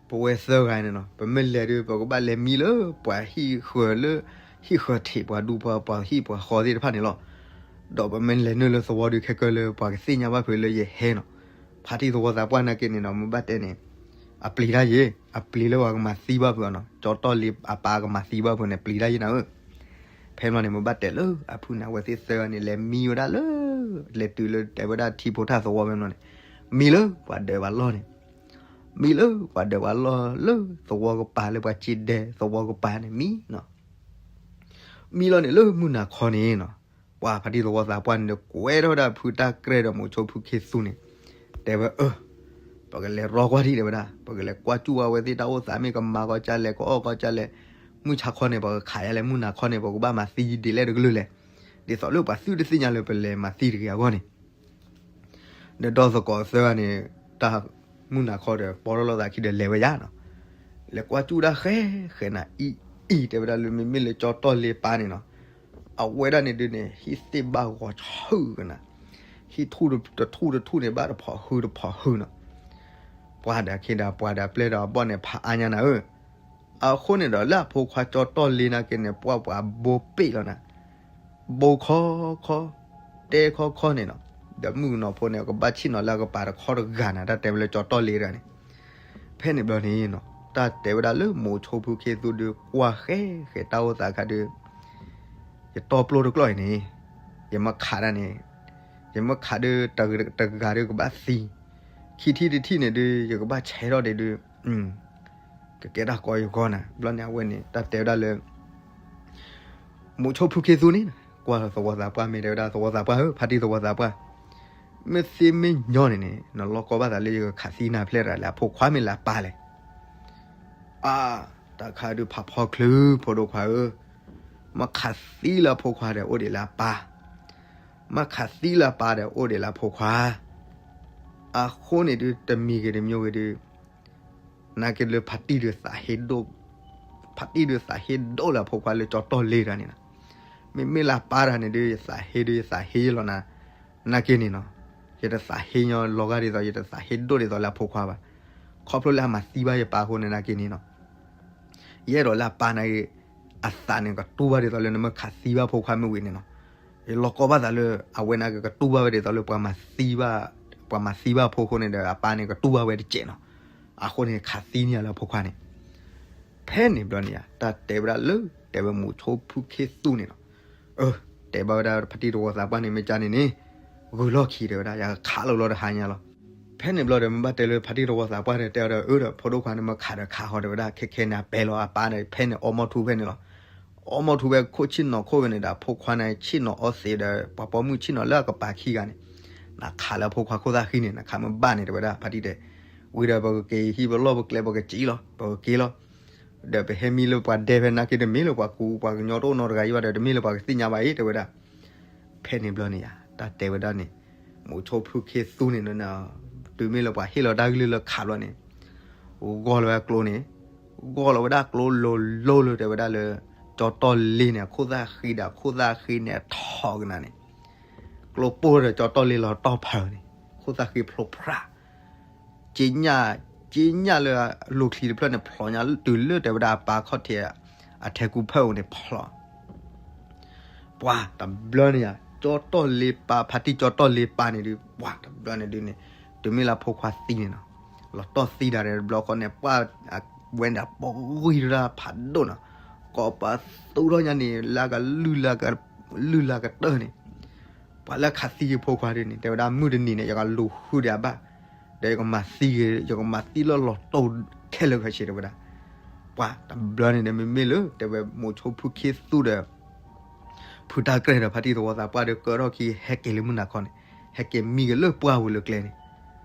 ပဝဲသၢဂၤန့ၣ်နီၤ ပမ့ၢ်လဲၤဒုး ပကဘၣ်လဲၤမံလၢပှၤဟံၣ်ဃၢၤလၢ ဟံၣ်ဃၢၤထံး ပှၤဒူပှၤ ပှၤဟံၣ်ပှၤဃီသ့ၣ်တဖၣ်န့ၣ်လီၤ. ဒီးပမ့ၢ်လဲၤနုာ်လၢသဝီဒုး ခဲကၢလၢပှၤကသ့ၣ်ညါဘၣ်ဖုးလၢယဟဲနီၤ, ဖါတံၢ်သဝီသးပှၢ်နာ်က့န့ၣ်နီၤ မ့ၢ်ဘၣ်တဲန့ၣ် အပျံၤတၢ်ယ့ၤ, အပျံၤလၢပှၤကမၤသံဘၣ်ဖုးအီၤနီၤ, ကၠီတီၢ်လ့အပၢ်ကမၤသံဘၣ်ဖုးန့ၣ် ပျံၤတၢ်ယ့ၤနၤဧၢ. ဖဲမ့ၢ်န့ၣ် မ့ၢ်ဘၣ်တဲလၢအဖုန့ၣ် အဝဲသ့ၣ်သၢဂၤန့ၣ် လဲၤမံဝဲဒၣ်လၢ လဲၤတုၤလၢတဲဝဲဒၣ်ထံဖိထၣ်သဝီဖဲမ့ၢ်န့ၣ် မံလၢပှၤဒၢးပှၤလီၢ်န့ၣ် မံလၢပှၤဒၢးပှၤလီၢ်လၢသဝီကပၤ လၢပှၤစံးဒဲသဝီကပၤန့ၣ်မံနီၤ. မံလီၤန့ၣ်လၢမုၢ်နၤခီန့ၣ်နီၤ, ပှၤဖါတံၢ်သဝီသးပှၢ်န့ၣ်ဒီး ကွဲထီၣ်ဝဲဒၣ်ဖုတၢ်ကြဲၢ်ဒီးမုဆိဖုခ့သူန့ၣ်, တဲဝဲအၢ, ပကလဲၤရီကွၢ်ထံၣ်တဲဝဲဒၣ်, ပကလဲၤကွၢ်စူၣ်ဝဲသ့ၣ်တၢ်အိၣ်သး မ့ၢ်ကမၤကီကၢ်လဲၣ် ကအီၣ်ကီကၢ်လဲၣ်, မုၢ်ဆါခီန့ၣ် ပကခးယါလဲၣ်, မုၢ်နၤခီန့ၣ် ပကဘၣ်မၤသံဒ်လဲၣ်တကလုာ်လဲၣ်, ဒ်သိးလၢပှၤသုတသ့ၣ်ညါလၢပလဲၤမၤသံတဂ့ၤအဂီၢ်န့ၣ် ဒီးဒီသကိးသၢဂၤန့ၣ် တၢ်မုၢ်နၤခီဒီး ပီထီၣ်လိာ်သးခံဒီးလဲၤဝဲယါနီၤ, လဲၤကွၢ်စူၣ်တၢ်ဃဲဃဲနၤအံၤအံၤ တဲဝဲဒၣ်လၢမ့မ့ၢ်လၢကၠီတီၢ်လ့ပၢ်န့ၣ်နီၤ, အဝဲဒၣ်န့ၣ်ဒုးန့ၣ် ဟံၣ်သ့ၣ်ဘၣ်ဂီၤဆူၣ်ကနၤ, ဟံၣ်ထူၣ်တထူၣ်တထူၣ်န့ၣ် ဘၣ်တဖီၣ်ဟုတဖီၣ်ဟုနီၤ. ပှၤဒီးခ့ဒီး ပှၤဒီးပျဲၢ်ဒီးအဘီၣ်န့ၣ် ဖးအါညါနၤဧၢ. အဃိန့ၣ်ဒီး လၢအဖိခွါကၠီတီၢ်လ့နာ်က့န့ၣ် ပှၤပှၤဘိပ့ၣ်လီၤနၤ, ဘိခီခီ, တဲခီခီန့ၣ်နီၤ. ဒီးမုၣ်ကနီၤဖိန့ၣ် ကဘၣ်ဆ့ၣ်နီၤလၢအကပၤတခီတဂၤနၤ, တၢ်တဲဝဲလၢကၠီတီၢ်လ့တဂၤန့ၣ်. ဖဲန့ၣ်ဘျီန့ၣ်နီၤ, တၢ်တဲဝဲဒၣ်လၢမိၤဆိဖုခ့သူဒီး ကွၢ်ဃဲဃဲတၢ်အိၣ်သးခါဒီး ယတီပျိတကျီၢ်အံၤန့ၣ်, ယမ့ၢ်ခးဒၣ်န့ၣ်, ယမ့ၢ်ခးဒီး တဂၤဒီးကဘၣ်သံ, ခံထံၣ်တထံၣ်န့ၣ်ဒုး ယကဘၣ်ဆဲးထီၣ်ဒံးဒုး, ကကဲတၢ်ကီယဂီၢ်နၤ. ဘျီန့ၣ်အဝဲန့ၣ် တၢ်တဲဝဲဒၣ်လၢ မိၤဆိဖုခ့သူန့ၣ်, ကွၢ်သဝီသးပှၢ်မ့ၢ်တဲဝဲဒၣ် သဝီသးပှၢ်ဧၢ, ဖါတံၢ်သဝီသးပှၢ်, မ့ၢ်သ့မ့ၢ်ညီန့ၣ်န့ၣ် နလီၢ်ကီဘၣ်သးလၢယကခးသံနၤဖျဲၣ်တဂၤလဲၣ်, အဖိခွါမ့ၢ်လၢအပၢ်လဲၣ်. အါ, တၢ်ခါဒုးဖးဖီချုး ဖိဒိၣ်ခွါဧၢ, မ့ၢ်ခးသံလၢအဖိခွါဒီးအိၣ်ဒံးလၢအပၢ်, မ့ၢ်ခးသံလၢအပၢ်ဒီးအိၣ်ဒံးလၢအဖိခွါ. အဃိန့ၣ်ဒုး တမံၤဂ့ၤတမံၤဂ့ၤဒုး နာ်က့လၢဖါတံၢ်ဒုးသးဟ့ဒိၣ်, ဖါတံၢ်ဒုးသးဟ့ဒိၣ်လၢအဖိခွါလၢကၠီတီၢ်လ့တဂၤန့ၣ်နီၤ. မ့မ့ၢ်လၢအပၢ်တဂၤန့ၣ်ဒုး ယသးဟ့ဒုး ယသးဟ့ယလီၤနၤ, နာ်က့န့ၣ်နီၤ, ယတသးဟ့ညီလီၤဂာ်ဒ်သိး ယတသးဟ့ဒိၣ်ဒ်သိးလၢအဖိခွါဘၣ်. ခီဖျိလၢအမၤသံဘၣ်ယပၢ်အဃိန့ၣ် နာ်က့န့ၣ်နီၤ, ယအဲၣ်ဒိးလၢအပၢ်နာ်က့ အသးန့ၣ် ကတူၢ်ဘၣ်ဒ်သိးလၢနမ့ၢ်ခးသံဘၣ်အဖိခွါမ့ၢ်ဝံၤန့ၣ်နီၤ. ယလီၤကီဘၣ်သးလၢ အဝဲနာ်က့ကတူၢ်ဘၣ်ဝဲဒ်သိးလၢပှၤမၤသံဘၣ်, ပှၤမၤသံဘၣ်အဖိအဃိန့ၣ်ဒီး အပၢ်န့ၣ်ကတူၢ်ဘၣ်ဝဲတစဲးနီၤ. အဃိန့ၣ် ခးသံန့ၢ်ယၤလၢအဖိခွါန့ၣ်. ဖဲန့ၣ်ဘျီန့ၣ်ယါ တၢ်တဲဝဲဒၣ်လၢ တဲဝဲမိၤဆိဖုခ့သူန့ၣ်နီၤ, အၢ, တဲဘၣ်ဝဲဒၣ်ဖါတံၢ်သဝီသးပှၢ်န့ၣ် မ့ၢ်ကန့ၣ်န့ၣ်, ဂုၤလီၢ်ခံတဲဝဲဒၣ် ယကခးလိာ်လီၤတဟါညါလီၤ. ဖဲန့ၣ်ဘျီဒီး မ့ၢ်ဘၣ်တဲလၢဖါတံၢ်သဝီသးပှၢ်ဒီး တဲအီၤဒီး အၢဒီး ဖိဒိၣ်ခွါန့ၣ် မ့ၢ်ခးဒီးခးဃီတဲဝဲဒၣ် ခဲခဲန့ၣ် အပဲလီၤအပၢ်န့ၣ် ဖဲန့ၣ် အီမီၢ်ထူဖဲန့ၣ်လီၤ. အီမီၢ်ထူဖဲခိၣ်ဆ့ၣ်နီၤခိၣ်ဖဲန့ၣ်ဒီး အဖိခွါန့ၣ် ဆ့ၣ်နီၤအီသံးဒီး ပှၤပိာ်မုၣ်ဆ့ၣ်နီၤလၢအကပၤခံဂၤန့ၣ်, နခးလၢအဖိခွါခိၣ်သၣ်ဃံန့ၣ် နခးမ့ၢ်ဘၣ်န့ၣ် တဲဝဲဒၣ် ဖါတံၢ်တဲ, ဝံၤဒီးပကက့ၤဟံၣ်ပလီၢ်ပကျဲ ပကစံၣ်လီၤ ပကက့ၤလီၤ. ဒီးပဟဲမံလၢပှၤဒဲဖဲနာ်က့ တမ့ၢ်လၢပှၤကူပှၤကညီတအိၣ်နီတဂၤအံၤဘၣ်ဒီး တမ့ၢ်လၢပှၤကသ့ၣ်ညါဘၣ်အံၤ တဲဝဲဒၣ်. ဖဲန့ၣ်ဘျီန့ၣ်ယါ တၢ်တဲဝဲဒၣ်န့ၣ်, မိၤဆိဖုခ့သူန့ၣ်, တုၤမ့ၢ်လၢပှၤဟ့ၣ်လီၤတၢ်ကလုၢ်လၢခးဘျီန့ၣ်, ဂီၢ်လီၤဝဲကျိန့ၣ်, ဂီၢ်လီၤဝဲဒၣ်ကျိလိၤလိၤလၢတဲဝဲဒၣ်လၢ ကၠီတီၢ်လ့န့ၣ် အခိၣ်သၣ်ဃံဒီးအခိၣ်သၣ်ဃံန့ၣ် အထီၣ်ကနၤန့ၣ်, ကျိပိၢ်ဒီးကၠီတီၢ်လ့လီၤတီၢ်ဖးန့ၣ် ခိၣ်သၣ်ဃံဖျိဖျါ က့ညၣ်, က့ညၣ်လၢအလိၤချံတဖျၢၣ်န့ၣ် ဖျိညါတုၤလၢတဲဝဲဒၣ်အပၢ်ခီၣ်ထံး အထဲကူဖၢၣ်အူန့ၣ်ဖျိ, ပှၤတဘျီန့ၣ်ယါ ကၠီတီၢ်လ့ပၢ် ဖါတံၢ်ကၠီတီၢ်လ့ပၢ်န့ၣ်ဒုး ပှၤတဘျီန့ၣ်ဒုးန့ၣ်, တုၤမ့ၢ်လၢအဖိခွါသံန့ၣ်နီၤ, လီၤတီၢ်သံဒၣ်တဘျီဃီန့ၣ် ပှၤဝဲဒၣ်ပှၤဂံၢ်တရၣ်ဖးဒိၣ်နီၤ, ကိးပသူထီၣ်ညါန့ၣ် လၢကလုၢ်လၢကတၢၢ်န့ၣ် ပှၤလၢခးသံက့ၤဖိခွါဒ်န့ၣ် တဲဝဲဒၣ် မုၢ်တနံၤန့ၣ် ယကလူၤဃုာ်ဒီးအဘၣ်, ဒီးယကမၤသံက့ၤ ယကမၤသံလၢလီၤတိၢ်ခဲလၢာ်ခဲဆ့တဲဝဲဒၣ်. ပှၤတဘျီန့ၣ်ဒီး မ့မ့ၢ်လၢတဲဝဲမိၤဆိဖုခ့သူဒီး ဖုတၢ်ကြဲၢ်ဒီးဖါတံၢ်သဝီသးပှၢ်ဒီး ကၢထီၣ်ခံဟဲက့ၤလၢမုၢ်နၤခီန့ၣ်, ဟဲက့ၤမံက့ၤလၢပှၢ်ပူၤလၢကျဲန့ၣ်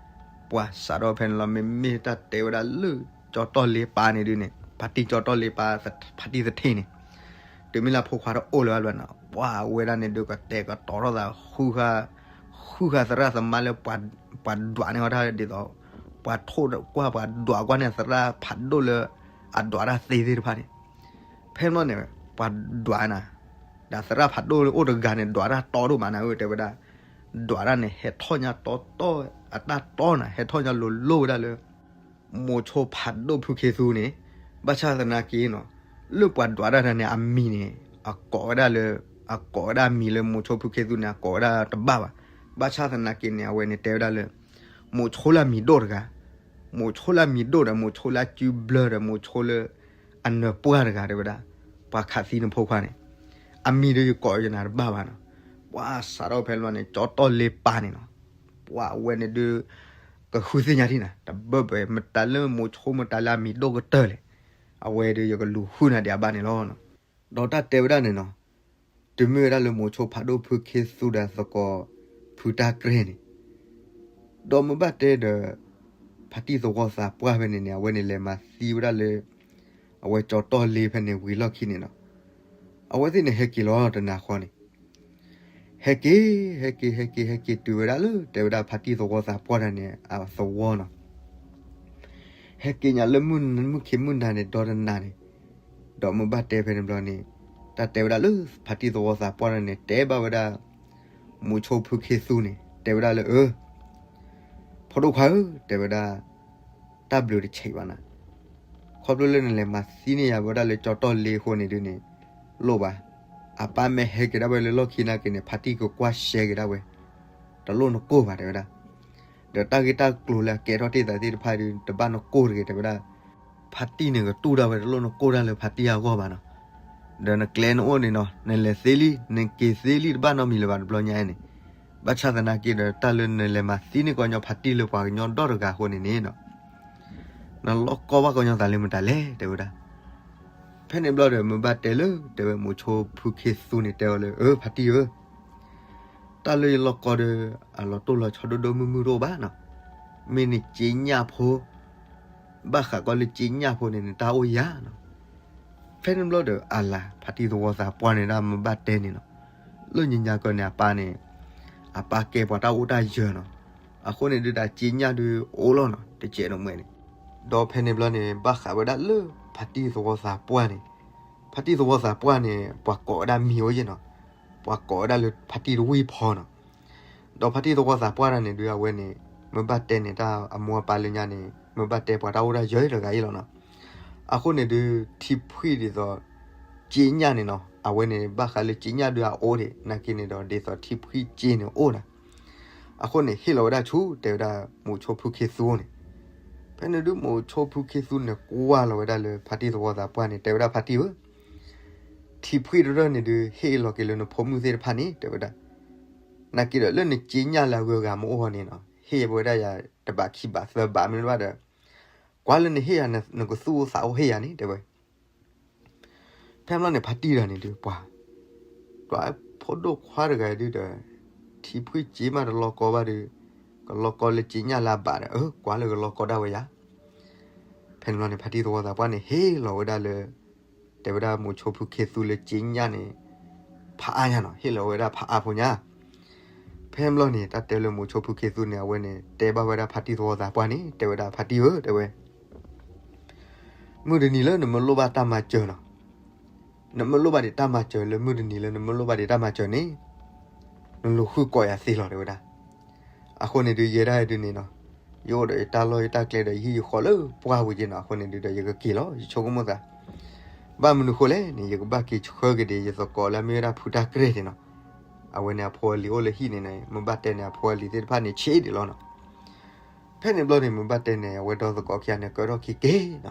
ပှၤစးထီၣ်ဖဲန့ၣ်လီၤ. မ့မ့ၢ်တၢ်တဲဝဲဒၣ်လၢ ကၠီတီၢ်လ့ပၢ်န့ၣ်ဒုးန့ၣ် ဖါတံၢ်ကၠီတီၢ်လ့ပၢ် ဖါတံၢ်သထ့ၣ်န့ၣ်, တုၤမ့ၢ်လၢအဖိခွါတအိၣ်လၢၤဘၣ်ဘျီန့ၣ် ပှၤဝဲဒၣ်န့ၣ်ဒုးကတဲာ်ကတီၤထီၣ်သး ဃုဃာ်သရၣ်သမါလၢ ပှၤဒွးန့ၢ်အီၤတၢ်ဒ်သိး ပှၤထိၣ်ကွၢ်ပှၤဒွးကွၢ်န့ၣ် သရၣ်ဖးဒိၣ်လၢ အဒွးတၢ်သ့သ့ၣ်တဖၣ်န့ၣ်, ဖဲန့ၣ်န့ၣ် ပှၤဒွးနၤ, ဒီးသရၣ်ဖးဒိၣ်လၢအိၣ်တဂၤန့ၣ် ဒွးတၢ်တီဒိၣ်မးနၤဧၢ တဲဝဲဒၣ်, ဒွးတၢ်န့ၣ်ဟဲထီၣ်ညါတီတီ အတၢ်တီနၤ ဟဲထီၣ်ညါလိၤလိၤဝဲဒၣ်လၢ မိၤဆိဖးဒိၣ်ဖုခ့သူန့ၣ်, ဘၣ်ဆၣ်သနာ်က့နီၤ, လၢပှၤဒွးတၢ်တဂၤန့ၣ် အမံၤန့ၣ် အကိးဝဲဒၣ်လၢ, အကိးဝဲဒၣ်အမံၤလၢမိၤဆိဖုခ့သူန့ၣ် အကိးဝဲဒၣ်တဘၣ်ဘၣ်. ဘၣ်ဆၣ်သနာ်က့န့ၣ် အဝဲန့ၣ်တဲဝဲဒၣ်လၢ မိၤဆိလၢအမံၤဒိၣ်တဂၤ, မိၤဆိလၢအမံၤဒိၣ်ဒီး မိၤဆိလၢအစုဘျၢဒီး မိၤဆိလၢ အနၢၤပှၢ်တဂၤတဲဝဲဒၣ်, ပှၤခးသံနဖိခွါန့ၣ်, အမံၤဒီးယကိးယနၤတဘၣ်ဘၣ်နီၤ. ပှၤစးထီၣ်ဖဲန့ၣ်န့ၣ် ကၠီတီၢ်လ့ပၢ်န့ၣ်နီၤ, ပှၤအဝဲန့ၣ်ဒုး ကဃုသ့ၣ်ညါထံၣ်နၤ တဘၢဘၢ မတၤလၢမိၤဆိ မတၤလၢအမံၤဒိၣ်ကတၢၢ်လဲၣ်, အဝဲဒုးယကလူၤဃုာ်နၤဒံးအဘၣ်န့ၣ်လီၤ. ဒီးတၢ်တဲဝဲဒၣ်န့ၣ်နီၤ, တုၤမ့ၢ်ဝဲဒၣ်လၢမိၤဆိဖးဒိၣ်ဖုခ့သူဒီးသကိးဖုတၢ်ကြဲၢ်န့ၣ်, ဒီးမ့ၢ်ဘၣ်တဲဒီး ဖါတံၢ်သဝီသးပှၢ်ဖဲန့ၣ်န့ၣ် အဝဲန့ၣ်လဲၤမၤသံဝဲဒၣ်လၢ အဝဲကၠီတီၢ်လ့ဖဲန့ၣ်ဝံၤလီၢ်ခံန့ၣ်နီၤ, အဝဲသ့ၣ်န့ၣ်ဟဲက့ၤလီၤတနၤဃီန့ၣ် ဟဲက့ၤ, ဟဲက့ၤ ဟဲက့ၤ ဟဲက့ၤတုၤဝဲဒၣ်လၢ တဲဝဲဒၣ်ဖါတံၢ်သဝီသးပှၢ်တဂၤန့ၣ် အသဝီနီၤ, ဟဲက့ၤညါလၢမုၢ်ခံမုၢ်နၤန့ၣ် ဒီတနၤန့ၣ်, ဒီးမ့ၢ်ဘၣ်တဲဖဲန့ၣ်ဘျီန့ၣ် တၢ်တဲဝဲဒၣ်လၢဖါတံၢ်သဝီသးပှၢ်န့ၣ် တဲဘၣ်ဝဲဒၣ် မိၤဆိဖုခ့သူန့ၣ် တဲဝဲဒၣ်လၢ အၢ ဖိဒိၣ်ခွါဧၢ တဲဝဲဒၣ် တၢ်ဘျုးတဆံးဘၣ်နၤ, ခီဖျိလၢနလဲၤမၤသံန့ၢ်ယၤဝဲဒၣ်လၢကၠီတီၢ်လ့အဃိန့ၣ်ဒုးန့ၣ် လိၣ်ဘၣ်, အပၢ်မ့ၢ်ဟဲက့ၤဒၣ်ဝဲလၢလီၢ်ခံနာ်က့န့ၣ် ဖါတံၢ်ကကွၢ်ရှဲက့ၤဒၣ်ဝဲ, တလိၣ်နကိၢ်ဘၣ် တဲဝဲဒၣ်, ဒီးတၢ်ဂ့ၢ်တၢ်ကျိၤလၢအကဲထီၣ်တ့ၢ်သးသ့ၣ်တဖၣ်ဒုး တဘၣ်နကိၢ်တဂ့ၤ တဲဝဲဒၣ်, ဖါတံၢ်န့ၣ်ကတူၢ်ဒၣ်ဝဲ တလိၣ်နကိၢ်တၢ်လၢဖါတံၢ်အဂီၢ်ဘၣ်နီၤ, ဒီးနကျဲနအိၣ်န့ၣ်နီၤ နလဲၤသ့လံ နက့ၤသ့လံ တဘၣ်နီတမံၤလၢၤဘၣ်တဘျီညါအံၤန့ၣ်, ဘၣ်ဆၣ်သနာ်က့ဒီး တၢ်လၢနလဲၤမၤသံန့ၢ်ကီးညီဖါတံၢ်လၢပှၤကညီဒီတဂၤအဃိန့ၣ်န့ၣ်နီၤ နလီၢ်ကီဘၣ်ကညီသးလၢမတၤလဲၣ် တဲဝဲဒၣ်, ဖဲန့ၣ်ဘျီဒီး မ့ၢ်ဘၣ်တဲလၢ တဲဝဲမိၤဆိဖုခ့သူန့ၣ် တဲအီၤလၢ အၢ ဖါတံၢ်ဧၢ တၢ်လၢယလီၢ်ကီဒီး အလီၤတိၢ်လီၤဆီဒိၣ်ဒိၣ်မုၢ်မုၢ်တအိၣ်ဘၣ်နီၤ, မ့ၢ်နကၠ့ညၣ်ဖိ, ဘၣ်ဃးကီလၢကၠ့ညၣ်ဖိန့ၣ် နတၢ်အိၣ်ယၤနီၤ, ဖဲန့ၣ်ဘျီဒီး အလၤ ဖါတံၢ်သဝီသးပှၢ်န့ၣ်ဒၣ်မ့ၢ်ဘၣ်တဲန့ၣ်နီၤ, လၢညါကီန့ၣ် အပၢ်န့ၣ် အပၢ်ကဲပှၤတၢ်အိၣ်တၢ်ယၢၤနီၤ, အဃိန့ၣ်ဒုး တၢ်ကၠ့ညၣ်ဒုးအိၣ်လီၤနီၤ တကဲးနီၤမ့ၢ်န့ၣ်, ဒီးဖဲန့ၣ်ဘျီန့ၣ် ဘၣ်ဃးဝဲဒၣ်လၢ ဖါတံၢ်သဝီသးပှၢ်န့ၣ်, ဖါတံၢ်သဝီသးပှၢ်န့ၣ် ပှၤကိးဝဲဒၣ်မံၤအိၣ်ယဲနီၤ, ပှၤကိးဝဲဒၣ်လၢဖါတံၢ်တဝံၢ်ဖီနီၤ, ဒီးဖါတံၢ်သဝီသးပှၢ်တၢ်န့ၣ်ဒုး အဝဲန့ၣ် မ့ၢ်ဘၣ်တဲန့ၣ် တၢ်အမိၢ်အပၢ်လၢညါန့ၣ် မ့ၢ်ဘၣ်တဲပှၤတၢ်အိၣ်တၢ်ယၢၤတဂၤအံၤလီၤနီၤ, အဃိန့ၣ်ဒုး ထံဖှံၣ်ဒ်သိး ကၠ့ညၣ်န့ၣ်နီၤ, အဝဲန့ၣ် ဘၣ်ဃးလၢကၠ့ညၣ်ဒုးအအိၣ်ဒံး နာ်က့န့ၣ်ဒီး ဒ်သိးထံဖှံၣ်ကၠ့န့ၣ်အိၣ်နီၤ, အဃိန့ၣ် ဟ့ၣ်လီၤဝဲဒၣ်ဆူ တဲဝဲဒၣ် မိၤဆိဖုခ့သူန့ၣ်, ဖဲန့ၣ်ဒုး မိၤဆိဖုခ့သူန့ၣ် ကွၢ်လီၤဝဲဒၣ်လၢ ဖါတံၢ်သဝီသးပှၢ်န့ၣ် တဲဝဲဒၣ် ဖါတံၢ်ဧၢ ထံဖှံၣ်တရၢၢ်န့ၣ်ဒုး ဟ့ၣ်လီၤက့ၤလၢနဖိမုၣ်သ့ၣ်တဖၣ်န့ၣ် တဲဝဲဒၣ်, နာ်က့ဒီးလၢနကၠ့ညၣ်လၢအဂုၤအဂၤမ့ၢ်အိၣ်ဃီန့ၣ်နီၤ, ဟ့ၣ်ဝဲဒၣ်ယၤ တဘးခံဘးသၢဘးမ့ၢ်ဘၣ်ဒီး ကွၢ်လၢနဟ့ၣ်ယၤ နကသူၣ်အိၣ်သးအိၣ်ဟ့ၣ်ယၤန့ၣ် တဲဝဲ ဖဲန့ၣ်ဘျီန့ၣ် ဖါတံၢ်တဂၤန့ၣ်ဒုး ပှၤ ပှၤဖိဒိၣ်ခွါတဂၤဒုးဒီး ထံဖှံၣ်ကၠ့မးတလီၤကီဘၣ်ဒီး ကလီၤကီလၢကၠ့ညၣ်လၢအဘးဒီး အၢ ကွၢ်လၢကလီၤကီဒၣ်ဝဲယၤ, ဖဲန့ၣ်ဘျီန့ၣ် ဖါတံၢ်သဝီသးပှၢ်န့ၣ် ဟ့ၣ်လီၤဝဲဒၣ်လၢ တဲဝဲဒၣ်မိၤဆိဖုခ့သူလၢကၠ့ညၣ်န့ၣ် ဖးအါညါနီၤ, ဟ့ၣ်လီၤဝဲဒၣ်ဖးအါဖိညါ, ဖဲန့ၣ်ဘျီန့ၣ် တၢ်တဲလၢမိၤဆိဖုခ့သူန့ၣ် အဝဲန့ၣ် တဲဘၣ်ဝဲဒၣ်ဖါတံၢ်သဝီသးပှၢ်န့ၣ် တဲဝဲဒၣ် ဖါတံၢ်ဧၢ တဲဝဲ မုၢ်တနံၤလၢနမ့ၢ်လိၣ်ဘၣ်တၢ်မၤစၢၤနီၤ, နမ့ၢ်လိၣ်ဘၣ်ဒံးတၢ်မၤစၢၤလၢမုၢ်တနံၤလၢနမ့ၢ်လိၣ်ဘၣ်ဒံးတၢ်မၤစၢၤန့ၣ် နလူၤဃုကိးယၤသ့လီၤ တဲဝဲဒၣ်, အဃိန့ၣ်ဒုးယဲဒၣ်ဒုးန့ၣ်နီၤ, ယအိၣ်ဒီးယတၢ်လီၢ်ယတၢ်ကျဲဒီးယဟံၣ်ယဃီလၢပှၢ်ပူၤက့နီၤ, အဃိန့ၣ်ဒုးဒီးယကက့ၤလီၤ ယဆိကမိၣ်သး, ဘၣ်မနုၤဃိလဲၣ်န့ၣ် ယကဘၣ်က့ၤဆှၢက့ၤဒံးယသကိးလၢအမ့ၢ်ဝဲဒၣ်ဖုတၢ်ကြဲၢ်န့ၣ်နီၤ, အဝဲန့ၣ်အဖိအလံၤအိၣ်လၢဟံၣ်န့ၣ်န့ၣ် မ့ၢ်ဘၣ်တဲန့ၣ် အဖိအလံၤသ့ၣ်တဖၣ်န့ၣ်ဆံးဒံးလီၤနီၤ, ဖဲန့ၣ်ဘျီန့ၣ် မ့ၢ်ဘၣ်တဲန့ၣ် အဝဲဒီသကိးခံဂၤန့ၣ် ကၢထီၣ်ခံက့ၤနီၤ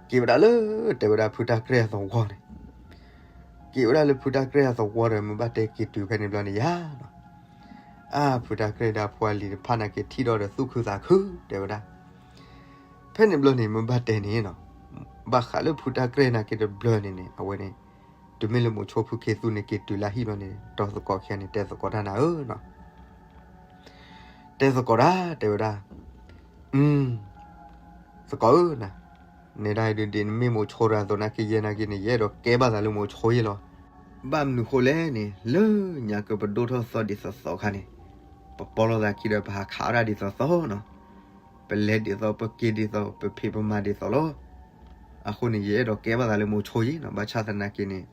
က့ၤဝဲဒၣ်လၢ တဲဝဲဒၣ်ဖုတၢ်ကြဲၢ်အသဝီန့ၣ်, က့ၤဝဲဒၣ်လၢဖုတၢ်ကြဲၢ်အသဝီဒီး မ့ၢ်ဘၣ်တဲက့ၤတုၤဖဲန့ၣ်ဘျီန့ၣ်ယါနီၤ, အါ ဖုတၢ်ကြဲၢ်ဒီးအဖိအလံၤတဖၣ်နာ်က့ထံၣ်ဒီးဒီးသူၣ်ခုသးခု တဲဝဲဒၣ်, ဖဲန့ၣ်ဘျီန့ၣ် မ့ၢ်ဘၣ်တဲန့ၣ်နီၤ, ဘၣ်ဃးလၢဖုတၢ်ကြဲၢ်နာ်က့တဘျီန့ၣ်န့ၣ် အဝဲန့ၣ် တုၤမ့ၢ်လၢမိၤဆိဖုခ့သူန့ၣ်က့ၤတုၤလၢဟံၣ်ဘျီန့ၣ် ဒီသကိးခံဂၤန့ၣ် တဲသကိးတၢ်နၤဧၢနီၤ တဲသကိးတၢ် တဲဝဲဒၣ်, သကိးဧၢနၤ, နဲဒၣ်ဒုးဒ်နမ့ၢ်မိၤဆိတဂၤအသိးနာ်က့ယဲနာ်က့န့ၣ် ယအဲၣ်ဒိးကဲဘၣ်သးလၢမိၤဆိယဲလီၤ. ဘၣ်မနုၤဃိလဲၣ်န့ၣ် လၢညါကပဒိၣ်ထီၣ်သီဒ်သိးသိးခါန့ၣ် ပပီလိာ်သးခံဒီးပဟးခးဝဲဒၣ်ဒ်သိးသိးနီၤ, ပလဲၤဒ်သိးပက့ၤဒ်သိးပဖံးပမၤဒ်သိးလီၤ. အဃိန့ၣ် ယအဲၣ်ဒိးကဲဘၣ်သးလၢမိၤဆိယဲနီၤ, ဘၣ်ဆၣ်သနာ်က့န့ၣ်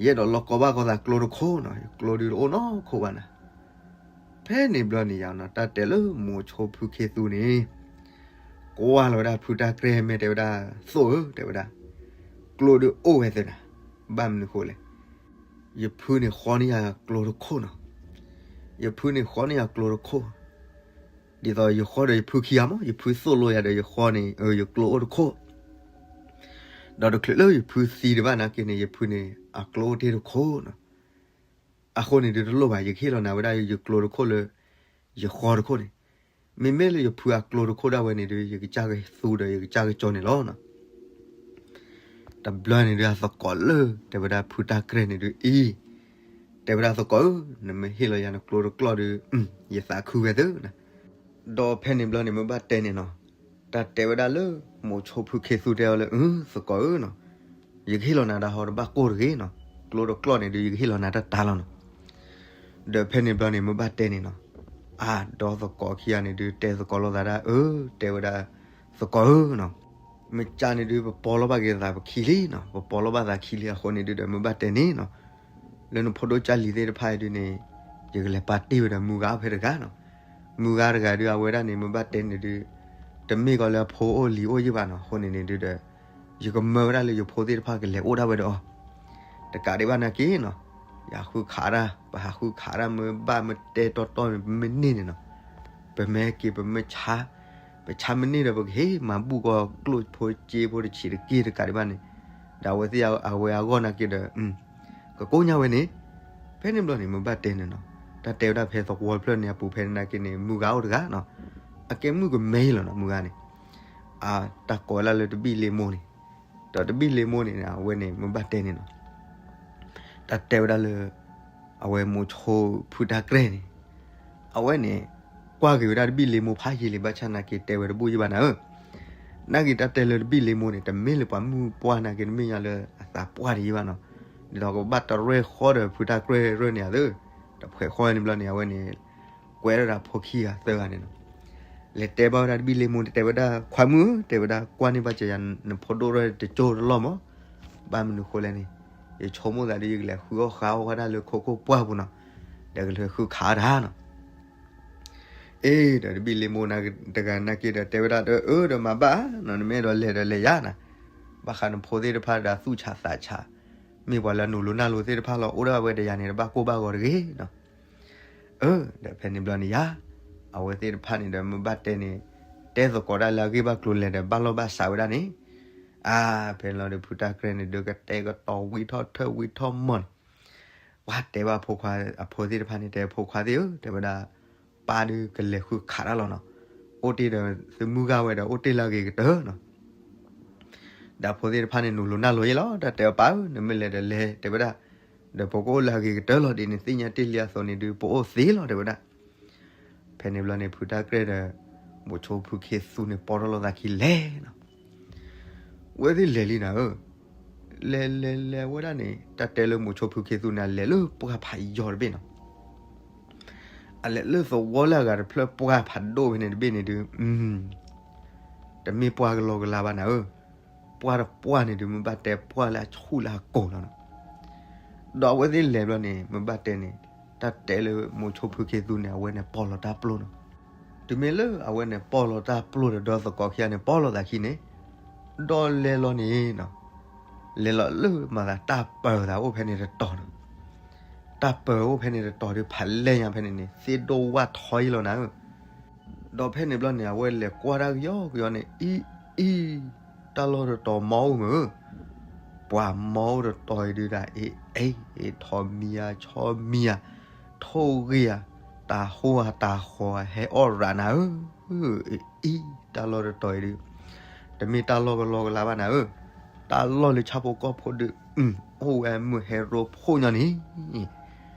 ယအဲၣ်ဒိးလီၢ်ကီဘၣ်ကီသးကျိတခိၣ်နီၤ, ယကျိဒုးတအိၣ်နီတခိၣ်ဘၣ်နၤ. ဖဲန့ၣ်ဘျီန့ၣ်ယါနီၤ တၢ်တဲလၢမိၤဆိဖုခ့သူန့ၣ် ကွၢ်လီၤဝဲဒၣ်ဖုတၢ်ကြဲၢ်မ့ၢ်တဲဝဲဒၣ် သိၣ်ဧၢ တဲဝဲဒၣ်, ကျိဒုးအိၣ်ဝဲသ့နၤ, ဘၣ်မနုၤဃိလဲၣ်, ယဖုန့ၣ်ဃီန့ၢ်ယၤကျိတခိၣ်နီၤ, ယဖုန့ၣ်ဃီန့ၢ်ယၤကျိတခိၣ် ဒ်သိးယဃီဒီးယဖုခံဂၤမး ယဖုသိၣ်လိယၤဒီးယဃီန့ၣ် ယကျိအိၣ်တခိၣ်, ဒီးတချုးလၢယဖုသံတဘၣ်နာ်က့န့ၣ် ယဖုန့ၣ် အကျိအိၣ်တ့ၢ်တခိၣ်နီၤ. အဃိန့ၣ်ဒုးတလိၣ်ဘၣ် ယကဟ့ၣ်လီၤနၤဝဲဒၣ်ယကျိတခိၣ်လၢ ယဃီတခိၣ်န့ၣ်, မ့မ့ၢ်လၢယဖုအကျိတခိၣ်ဒၣ်ဝဲန့ၣ်ဒုး ယကစၢ်ကသူဒီးယကစၢ်ကစီၤန့ၣ်လီၤ. တဘျီန့ၣ်ဒုးအသကိးလၢ တဲဝဲဒၣ်ဖုတၢ်ကြဲၢ်န့ၣ်ဒုးအံၤ, တဲဝဲဒၣ်သကိးဧၢ, နမ့ၢ်ဟ့ၣ်လီၤယၤနကျိတကျိၣ်ဒုး ယသးခုဝဲသ့နၤ. ဒီးဖဲန့ၣ်ဘျီန့ၣ် မ့ၢ်ဘၣ်တဲန့ၣ်နီၤ, တၢ်တဲဝဲဒၣ်လၢ မိၤဆိဖုခ့သူတဲအီၤလၢ အၢ သကိးဧၢနီၤ, ယကဟ့ၣ်လီၤနၤတၢ်ဟီတဘၣ်ကိၢ်တဂ့ၤနီၤ, ကျိတကျိၣ်န့ၣ်ဒုး ယကဟ့ၣ်လီၤနၤတၢ်တၢ်လီၤနီၤ. ဒီးဖဲန့ၣ်ဘျီန့ၣ် မ့ၢ်ဘၣ်တဲန့ၣ်နီၤ, အါ ဒီသကိးခံဂၤန့ၣ်ဒုး တဲသကိးလိာ်သးဒၣ် အၢ တဲဝဲဒၣ် သကိးဧၢနီၤ, မ့ၢ်ကန့ၣ်ဒုး ပပိာ်လီၤဘၣ်က့ၤသးပခံလံနီၤ, ပပိာ်လီၤဘၣ်သးခံလံအဃိန့ၣ်ဒုးဒီး မုၢ်ဘၣ်တဲန့ၣ်နီၤ, လၢနဖိဒိၣ်ကၢ်လံၤသ့ၣ်တဖၣ်အံၤဒုးန့ၣ်, ယကလဲၤပာ်တ့ၢ်ဝဲဒီးမုၢ်ဂၤဖဲတဂၤနီၤ. မုၢ်ဂၤတဂၤဒုး အဝဲဒၣ်န့ၣ် မုၢ်ဘၣ်တဲန့ၣ်ဒုး, တမ့ၢ်ကီးလၢအဖိအိၣ်လံၤအိၣ်ယံာ်ဘၣ်နီၤ, အဃိန့ၣ်န့ၣ်ဒုးဒီး, ယကမၢဝဲဒၣ်လၢယဖိသ့ၣ်တဖၣ်ကလဲၤအိၣ်ဒၣ်ဝဲဒီးအီၤ တကးဒံးဘၣ်နာ်က့နီၤ, ယဃုခးဒၣ် ပဟးဃုခးဒၣ်မ့ၢ်ဘၣ်မ့ၢ်တဲတီတီမ့ၢ်န့ၢ်န့ၣ်နီၤ, ပမ့ၢ်က့ၤပမ့ၢ်ဆါ, ပဆါမ့ၢ်န့ၢ်ဒီး ပကဟ့ၣ်မၤဘူၣ်ကီၢ်ကျိၣ်ဖိစ့ဖိတဆံးတက့ၢ်တကးဒံးဘၣ်န့ၣ်, ဒီးအဝဲသ့ၣ်အဝဲအဂီၢ်နာ်က့ဒီး, ကကိညါဝဲန့ၣ်, ဖဲန့ၣ်ဘျီန့ၣ် မုၢ်ဘၣ်တဲန့ၣ်နီၤ, တၢ်တဲဝဲဒၣ်ဖဲသဝီတဖျၢၣ်န့ၣ်အပူၤဖဲန့ၣ်နာ်က့န့ၣ် မုၢ်ဂၤအိၣ်တဂၤနီၤ, အကဲမုၣ်ကမဲလီၤနီၤ မုၢ်ဂၤန့ၣ်, အတၢ်ကိးဝဲဒၣ်လၢတဘံၣ်လ့မိၢ်န့ၣ်, ဒီးတဘံၣ်လ့မိၢ်န့ၣ် အဝဲန့ၣ် မုၢ်ဘၣ်တဲန့ၣ်နီၤ တၢ်တဲဝဲဒၣ်လၢ အဝဲမိၤဆိဖုတၢ်ကြဲၢ်န့ၣ်, အဝဲန့ၣ် ကွၢ်က့ၤဝဲဒၣ်တဘံၣ်လ့မိၢ်ဖးယံာ်လံ ဘၣ်ဆၣ်နာ်က့တဲဝဲတဘူၣ်ယံာ်ဘၣ်နၤဧၢ, နာ်က့တၢ်တဲလၢတဘံၣ်လ့မိၢ်န့ၣ် တမ့ၢ်လၢပှၤမုၢ်ပှၢ်နာ်က့ တမ့ၢ်ညါလၢအသးပှၢ်တယံာ်ဘၣ်နီၤ, ဒ်သိးကဘၣ်တရဲၣ်ဃီဒီးဖုတၢ်ကြဲၢ်ရဲၣ်န့ၣ်ဧါသၢ, တဖှဲးဃီန့ၣ်ဘျီန့ၣ် အဝဲန့ၣ် ကွဲးထီၣ်ဒၣ်ဖိခံဂၤသၢဂၤန့ၣ်နီၤ လဲၤတဲဘၣ်ဝဲဒၣ်တဘံၣ်လ့မိၢ်န့ၣ် တဲဝဲဒၣ် ခွါမုၣ်ဧၢ, တဲဝဲဒၣ် ကွၢ်န့ၢ်ဘၣ်ကယၤနဖိဒိၣ်ရဲၣ်တကၠိတလီၢ်မး, ဘၣ်မနုၤဃိလဲၣ်န့ၣ်, ယဆိကမိၣ်သးဒီး ယကလဲၤဃုအီၣ်ဃုအီၣ်ဝဲဒၣ်လၢခိခိၣ်ပှၢ်ပူၤနီၤ, ဒီးကလဲၤဃုခးတၢ်နီၤ အ့ ဒီးတဘံၣ်လ့မိၢ်တဂၤနာ်က့ဒီး တဲဝဲဒၣ်ဒီး အၢ ဒီးမၤဘၣ်နီၤ, နမ့ၢ်အဲၣ်ဒိးလဲၤဒီးလဲၤယၤနီၤ, ဘၣ်ဃးနဖိသ့ၣ်တဖၣ်ဒီးသူၣ်ဆးသးဆး, မ့ၢ်ပှၤလၢအနုာ်လိၤနၢ်လိၤသ့ၣ်တဖၣ်လီၤ, အိၣ်ဒၣ်ဝဲတယၤန့ၣ် တဘၣ်ကိၢ်ဘၣ်ဂီၤတဂ့ၤနီၤ အၢ ဒီးဖဲန့ၣ်ဘျီန့ၣ်ယၤ, အဝဲသ့ၣ်တဖၣ်န့ၣ်ဒီး မုၢ်ဘၣ်တဲန့ၣ်, တဲသကိးဒၣ်လၢအဂ့ၢ်ဘၣ်ကျိၤလဲၤဒီး ဘၣ်လီၢ်ဘၣ်စးဝဲဒၣ်န့ၣ်, အါ ဖဲန့ၣ်လီၤဒီး ဖုတၢ်ကြဲၢ်န့ၣ်ဒီး ကတဲာ်ကတီၤဝံထီၣ်ထၢၣ်ဝံထီၣ်မီၢ်န့ၣ်, ပှၤတဲဘၣ်ဖိခွါ, အဖိသ့ၣ်တဖၣ်န့ၣ် တဲဖိခွါသ့ၣ်ဧၢ, တဲဝဲဒၣ်, ပၢ်ဒုးကလဲၤဃုခးတၢ်လီၤနီၤ, အိၣ်တ့ၢ်ဒီးသုမုၢ်ဂၤဝဲဒီး အိၣ်တ့ၢ်လၢအဂ့ၤကတၢၢ်နီၤ ဒီးဖိသ့ၣ်တဖၣ်န့ၣ် နုာ်လိၤနၢ်လိၤယဲလီၤ, တၢ်တဲအီၤ ပၢ်ဧၢ, နမ့ၢ်လဲၤဒီးလဲၤ တဲဝဲဒၣ်, ဒီးပကအိၣ်လၢအဂ့ၤကတၢၢ်လီၤ, ဒ်နသ့ၣ်ညါတ့ၢ်လံအသိးန့ၣ်ဒုး ပအိၣ်သ့လီၤ တဲဝဲဒၣ်. ဖဲန့ၣ်ဘျီန့ၣ် ဖုတၢ်ကြဲၢ်ဒီး မိၤဆိဖုခ့သူန့ၣ် ပိာ်ထီၣ်လိာ်သးခံလဲၤနီၤ ဝဲသ့ၣ်လဲၤလံနၤဧၢ, လဲၤလဲၤလဲၤဝဲဒၣ်န့ၣ် တၢ်တဲလၢမိၤဆိဖုခ့သူန့ၣ် အလဲၤလၢပှၢ်ဖးယီၤတဘ့ၣ်နီၤ, အလဲၤလၢသဝီလၢအဂၤတဖျၢၣ်ပှၢ်ဖးဒိၣ်ဖဲန့ၣ်တဘ့ၣ်န့ၣ်ဒုး, တမ့ၢ်ပှၢ်ကလီကလီဘၣ်နၤဧၢ, ပှၢ်တပှၢ်န့ၣ်ဒုး မ့ၢ်ဘၣ်တဲပှၢ်လၢအဆူၣ်လၢအကိာ်လီၤနီၤ. ဒီးအဝဲသ့ၣ်လဲၤဘျီန့ၣ် မ့ၢ်ဘၣ်တဲန့ၣ်, တၢ်တဲလၢမိၤဆိဖုခ့သူန့ၣ် အဝဲန့ၣ် ပိာ်လီၤတၢ်ပျိနီၤ. တုၤမ့ၢ်လၢအဝဲန့ၣ် ပိာ်လီၤတၢ်ပျိဒီး ဒီးသကိးခံဂၤန့ၣ် ပိာ်လီၤသးခံန့ၣ်, ဒီးလဲၤလီၤန့ၣ်နီၤ, လဲၤလီၤလၢမၤသး တၢ်ပၢၤသးအိၣ်ဖဲန့ၣ်တတီၤနီၤ. တၢ်ပၢၤအိၣ်ဖဲန့ၣ်တတီၤဒီး ဖးလဲၢ်ညါဖဲန့ၣ်န့ၣ် သ့ၣ်ဒိၣ်ဝၣ်ထီယံလီၤနၤဧၢ. ဒီးဖဲန့ၣ်ဘျီန့ၣ် အဝဲလဲၤကွၢ်တၢ်ကယီကယီန့ၣ် အံၤအံၤ, တၢ်လီၢ်တတီၤမီအိၣ်မုၢ်ဧၢ, ပှၤမီအိၣ်တတီၤအံၤဒုးဒၣ် အ့ၣ်အ့ၣ် ထီၣ်မံၤဧါ ဆီမံၤဧါ, ထိၣ်ဂ့ၤဧါ, တၢ်ဟိၣ်ဧါတၢ်ဃီဧါ ဟဲအီၣ်ရၤနၤဧၢ, အံၤအံၤ တၢ်လီၢ်တတီၤအံၤဒုး, တမ့ၢ်တၢ်လီၢ်ကလီကလီဘၣ်နၤဧၢ, တၢ်လီၢ်လၢဆၣ်ဖိကီၢ်ဖိဒုး, အိၣ်ဝဲမုၢ်ဟဲရိဖှိၣ်ညီန့ၣ်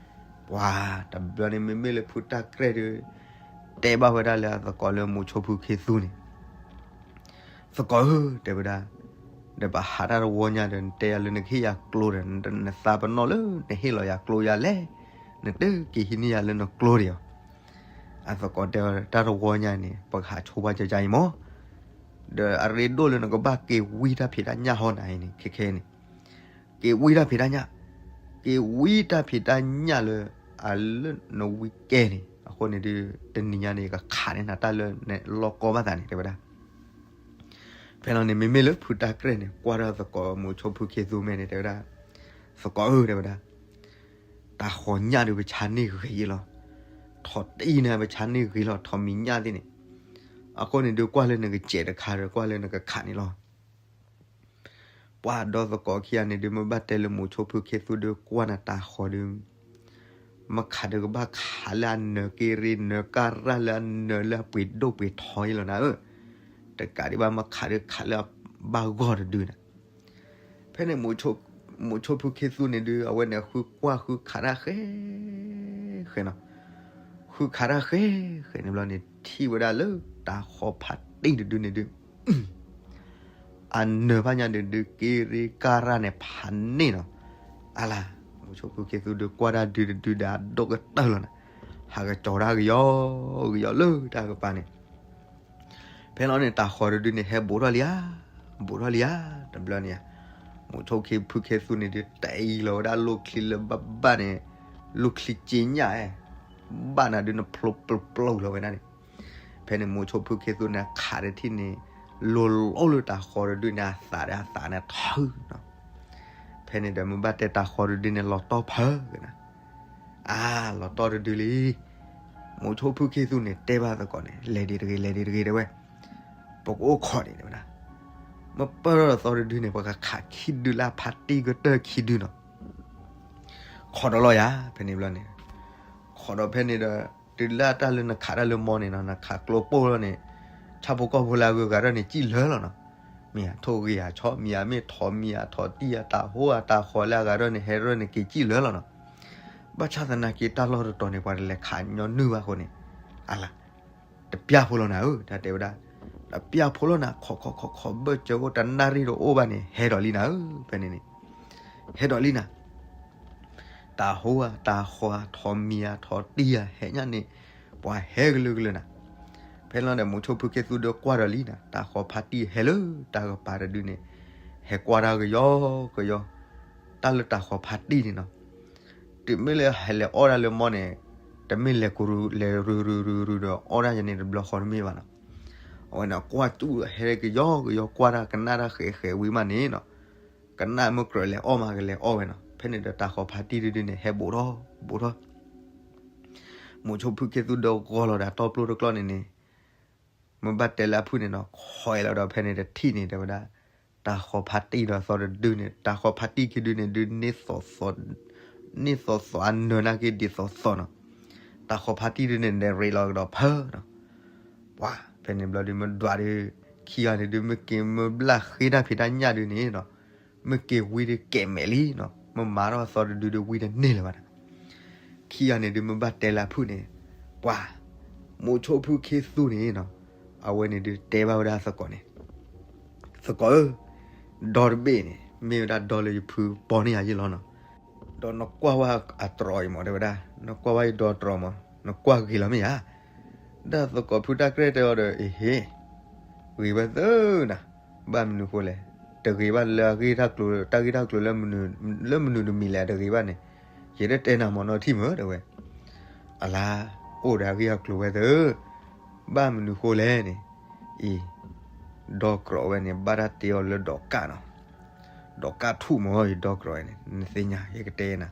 ပှၤတဘျီန့ၣ် မ့မ့ၢ်လၢဖုတၢ်ကြဲၢ်ဒီး တဲဘၣ်ဝဲဒၣ်လၢအသကိးလၢမိၤဆိဖုခ့သူန့ၣ်, သကိးဧၢ, တဲဝဲဒၣ်, ဒီးပဟးတၢ်တဝီညါဒီး နတဲယၤလၢနကဟ့ၣ်ယၤကျိဒီး နသးပနီၣ်လၢနဟ့ၣ်လီၤယၤကျိယၤလဲၣ်, နတက့ၤဟံးန့ၢ်ယၤလၢနကျိဒံးဧါ. အသကိးတဲဝဲ တၢ်တဝီညါန့ၣ် ပကဟးဆိပှၢ်ကကါအံၤမး, ဒီးအရ့ဒိၣ်လၢနကဘၣ်က့ၤဝံတၢ်ဖံးတၢ်ညၣ်ဟီနၤအံၤန့ၣ် ခဲခဲန့ၣ် က့ၤဝံတၢ်ဖံးတၢ်ညၣ်, က့ၤဝံတၢ်ဖံးတၢ်ညၣ်လၢ အလၢနဝံကဲန့ၣ် အဃိန့ၣ်ဒုး တနံၤညါန့ၣ် ယကခးန့ၢ်နၤတၢ်လၢနလီၢ်ကီဘၣ်သးန့ၣ် တဲဝဲဒၣ်. ဖဲလီၤန့ၣ် မ့မ့ၢ်လၢဖုတၢ်ကြဲၢ်န့ၣ် ကွၢ်ဒီးသကိးမိၤဆိဖုခ့သူမဲာ်န့ၣ် တဲဝဲဒၣ်, သကိးဧၢ တဲဝဲဒၣ်, တၢ်ဃီၤညၣ်ဒုးပဆါန့ၢ်ဂ့ၤယ့လီၤ, ထီၣ်တံၢ်န့ၣ် ပဆါန့ၢ်ဂ့ၤလီၤ, ထီၣ်မံၤညၣ်သ့ၣ်န့ၣ်, အဃိန့ၣ်ဒုး ကွၢ်လၢနကစဲးတခါဒီး ကွၢ်လၢနကခးန့ၣ်လီၤ. ပှၤဒီးသကိးခံဂၤန့ၣ်ဒုး မ့ၢ်ဘၣ်တဲလၢမိၤဆိဖုခ့သူဒီး ကွၢ်နၤတၢ်ဃီၤဒုး, မ့ၢ်ခးဒုးကဘၣ်ခးလၢအနၢၤက့ရ့ နၢၤကၢ်ရၢ်လၢအနၢၤလၢအပှ့ၤဒိၣ်ပှ့ၤထီယ့လီၤနၤဧၢ, တကးဒံးဘၣ် မ့ၢ်ခးဒုးခးလၢအဘၣ်ဂီၢ်တဒုနၤ. ဖဲန့ၣ် မိၤဆိဖုခ့သူန့ၣ်ဒုး အဝဲန့ၣ်ဃုကွၢ်ဃုခးတၢ်ဃဲ ဃဲနီၤ, ဃုခးတၢ်ဃဲဃဲန့ၣ်ဘျီန့ၣ် ထံၣ်ဝဲဒၣ်လၢတၢ်ဃီၤဖးတံၢ်တဒုန့ၣ်ဒုး အနၢၤဖးညါဒုးဒုး က့ရ့ကၢ်ရၢ်န့ၣ် ဖးန့ၢ်နီၤ, အလၤ, မိၤဆိဖုခ့သူဒုး ကွၢ်တၢ်ဒုးတဒုဒီး အဒိၣ်ကတၢၢ်လီၤနၤ, ဟးကစီၤတၢ်ကယီကယီလၢတၢ်ကပၤန့ၣ် ဖဲလီၤန့ၣ် တၢ်ဃီၤတဒုန့ၣ် ဟဲဘူးထီၣ်လံဧါ, ဘူးထီၣ်လံဧါ, တဘျီန့ၣ်ဧါ, မိၤဆိဖုခ့သူန့ၣ်ဒုး တ့လီၤဝဲဒၣ်လိၣ်ချံလၢဘၣ်ဘၣ်န့ၣ်, လိၣ်ချံက့ညၣ်ဧါ, ဘၣ်နၤဒုးနဖျိပျိပျိလီၤဝဲဒၣ်န့ၣ်, ဖဲန့ၣ်မိၤဆိဖုခ့သူန့ၣ် ခးတထံၣ်န့ၣ်, လိၤလိၤလၢတၢ်ဃီတဒုန့ၣ် အသးဒီးအသးန့ၣ်ထၢနီၤ, ဖဲန့ၣ်ဒီးမ့ၢ်ဘၣ်တဲတၢ်ဃီတဒုန့ၣ် လီၤတီၢ်ဖၢကနၤ, အါ လီၤတီၢ်တဒုလံ မိၤဆိဖုခ့သူန့ၣ် တဲဘၣ်သကိးန့ၣ် လဲၤဒံးတဂ့ၤ လဲၤဒံးတဂ့ၤ တဲဝဲ, ပကအိၣ်ခိးန့ၣ် တဲဝဲဒၣ်, မ့ၢ်ပၢၢ်သီတဒုန့ၣ် ပကခးခံဒုလၢဖါတံၢ်ကတၢၢ်ခံဒုနီၤ, ခိးဒီးလီၤယၤ ဖဲန့ၣ်ဘျီန့ၣ်, ခိးဒီးဖဲန့ၣ်ဒီး, တုၤလၢတၢ်လၢနခးတၢ်လၢမီန့ၣ်နီၤ နခးကျိပိၢ်လီၤန့ၣ်, ဆၣ်ဖိကီၢ်ဖိလၢအဂုၤအဂၤဒၣ်န့ၣ် ကံၣ်လၢာ်လီၤနီၤ, မ့ၢ်အထိၣ်ဂ့ၤအဆီ မ့ၢ်အမ့ၢ်ထိးမံၤအထိးတံၢ်အတၢ်ဟိအတၢ်ဃီလၢအဂၤဒၣ်န့ၣ် ဟဲဒၣ်န့ၣ်က့ၤကံၣ်လၢာ်လီၤနီၤ, ဘၣ်ဆၣ်သနာ်က့တၢ်လီၢ်တတီၤန့ၣ် ပှၤတလဲၤခးညီနုၢ်ဘၣ်အဃိန့ၣ်, အလါ တပျၢ်ဖိလီၤနၤဧၢ တၢ်တဲဝဲဒၣ်, တပျၢ်ဖိလီၤနၤ ခိးခိးခိးခိးဘၢၣ်စၢၤအိၣ်တနၣ်ရံၣ်တအိၣ်ဘၣ်န့ၣ် ဟဲဒီးလံနၤဧၢ ဖဲန့ၣ်န့ၣ်, ဟဲဒီးလံနၤ, တၢ်ဟိဧါတၢ်ဃီထိးမံၤဧါထိးတံၢ်ဧါဟဲညၣ်န့ၣ်, ပှၤဟဲကလုာ်ကလုာ်နၤ, ဖဲလီၤဒီးမိၤဆိဖုခ့သူဒီးကွၢ်ဒီးလံနၤ တၢ်ဃီဖါတံၢ်ဟဲလၢတၢ်ကပၤတဒုန့ၣ်, ဟဲကွၢ်တၢ်ကယီကယီ, တၢ်လၢတၢ်ဃီဖါတံၢ်န့ၣ်နီၤ တုၤမ့ၢ်လၢဟဲလဲၤအီၣ်တၢ်လၢမီန့ၣ်, တမ့ၢ်လဲၤကရူ လဲၤရူရူရူရူဒီးအီၣ်တၢ်ယၤန့ၣ်တဘျီဃီတမ့ၢ်ဘၣ်နီၤ, အဝဲန့ၣ်ကွၢ်ကၠူၣ်ဟဲကယီကယီကွၢ်တၢ်ကနၣ်တၢ်ဃဲးဃဲးဝံၤမးန့ၣ်နီၤ, ကနၣ်မ့ၢ်ကြၢးလဲၤအီၣ်မးကလဲၤအီၣ်ဝဲနီၤ ဖဲန့ၣ်ဒီးတၢ်ဃီဖါတံၢ်တဒုန့ၣ် ဟဲဘူးထီၣ်ဘူးထီၣ် မိၤဆိဖုခ့သူဒီးဂီၤလီၤဒီးတီပျိတကျီၢ်န့ၣ်န့ၣ်, မ့ၢ်ဘၣ်တဲလၢအဖုၣ်န့ၣ်နီၤ ခိးလီၤဒီးဖဲန့ၣ်တထံၣ်န့ၣ် တဲဝဲဒၣ်, တၢ်ဃီဖါတံၢ်ဒီးသီတဒုန့ၣ် တၢ်ဃီဖါတံၢ်ခံဒုန့ၣ်ဒုး န့ၢ်သိးသိးအနၢၤနာ်က့ဒ်သိးသိးနီၤ, တၢ်ဃီဖါတံၢ်ဒုန့ၣ် လဲၤရ့းလီၤကဒီးဖၢနီၤ, ပှၤဖဲန့ၣ်ဘျီဒုးမ့ၢ်ဒွးဒုး, ခံဂၤန့ၣ်ဒုး မ့ၢ်က့ၤမ့ၢ်ဘျၣ်ဃ့တၢ်ဖံးတၢ်ညၣ်ဒုးန့ၣ်နီၤ, မ့ၢ်က့ၤဝံဒုးကဲးမဲာ်လံနီၤ မ့ၢ်မၤထီၣ်သီတဒုဒုးဝံတန့ၢ်လၢၤဘၣ်နီၤ ခံဂၤန့ၣ်ဒုးမ့ၢ်ဘၣ်တဲလၢအဖုၣ်န့ၣ်, ပှၤ, မိၤဆိဖုခ့သူန့ၣ်နီၤ, အဝဲန့ၣ်ဒုးတဲဘၣ်ဝဲဒၣ်သကိးန့ၣ်, သကိးဧၢ, ဒီတဘ့ၣ်န့ၣ် မ့ၢ်ဝဲဒၣ်ဒီလၢယဖုပီန့ၢ်ယၤယ့ၢ်လီၤနီၤ, ဒီးနကွၢ်ဝဲအတြီအံၤမး တဲဝဲဒၣ်, နကွၢ်ဝဲယဒီတြီမး နကွၢ်ဂ့ၤလီၤမ့ၢ်ဧါ, ဒီးသကိးဖုတၢ်ကြဲၢ်တဲအီၤဒီး အဟ့ၣ်, ဂ့ၤဝဲသၢနၤ, ဘၣ်မနုၤဃိလဲၣ်, တဂ့ၤဘၣ်လၢအဂ့ၢ်တၢ်ကျိၤ တၢ်ဂ့ၢ်တၢ်ကျိၤလၢမနုၤတမံၤလဲၣ် တဂ့ၤဘၣ်န့ၣ်, ယတတဲနၤမးနီတထံၣ်မး တဲဝဲ, အလါ, အိၣ်ဒီးအဂ့ၢ်အကျိၤဝဲသၢ, ဘၣ်မနုၤဃိလဲၣ်န့ၣ်, အံၤ, ဒီကြၢးဝဲန့ၣ် ဘၣ်တၢ်တ့အီၤလၢဒီးကၣ်နီၤ, ဒီးကၣ်ထူၣ်မး ယဒီကြၢးဝဲန့ၣ် နသ့ၣ်ညါ ယကတဲနၤ,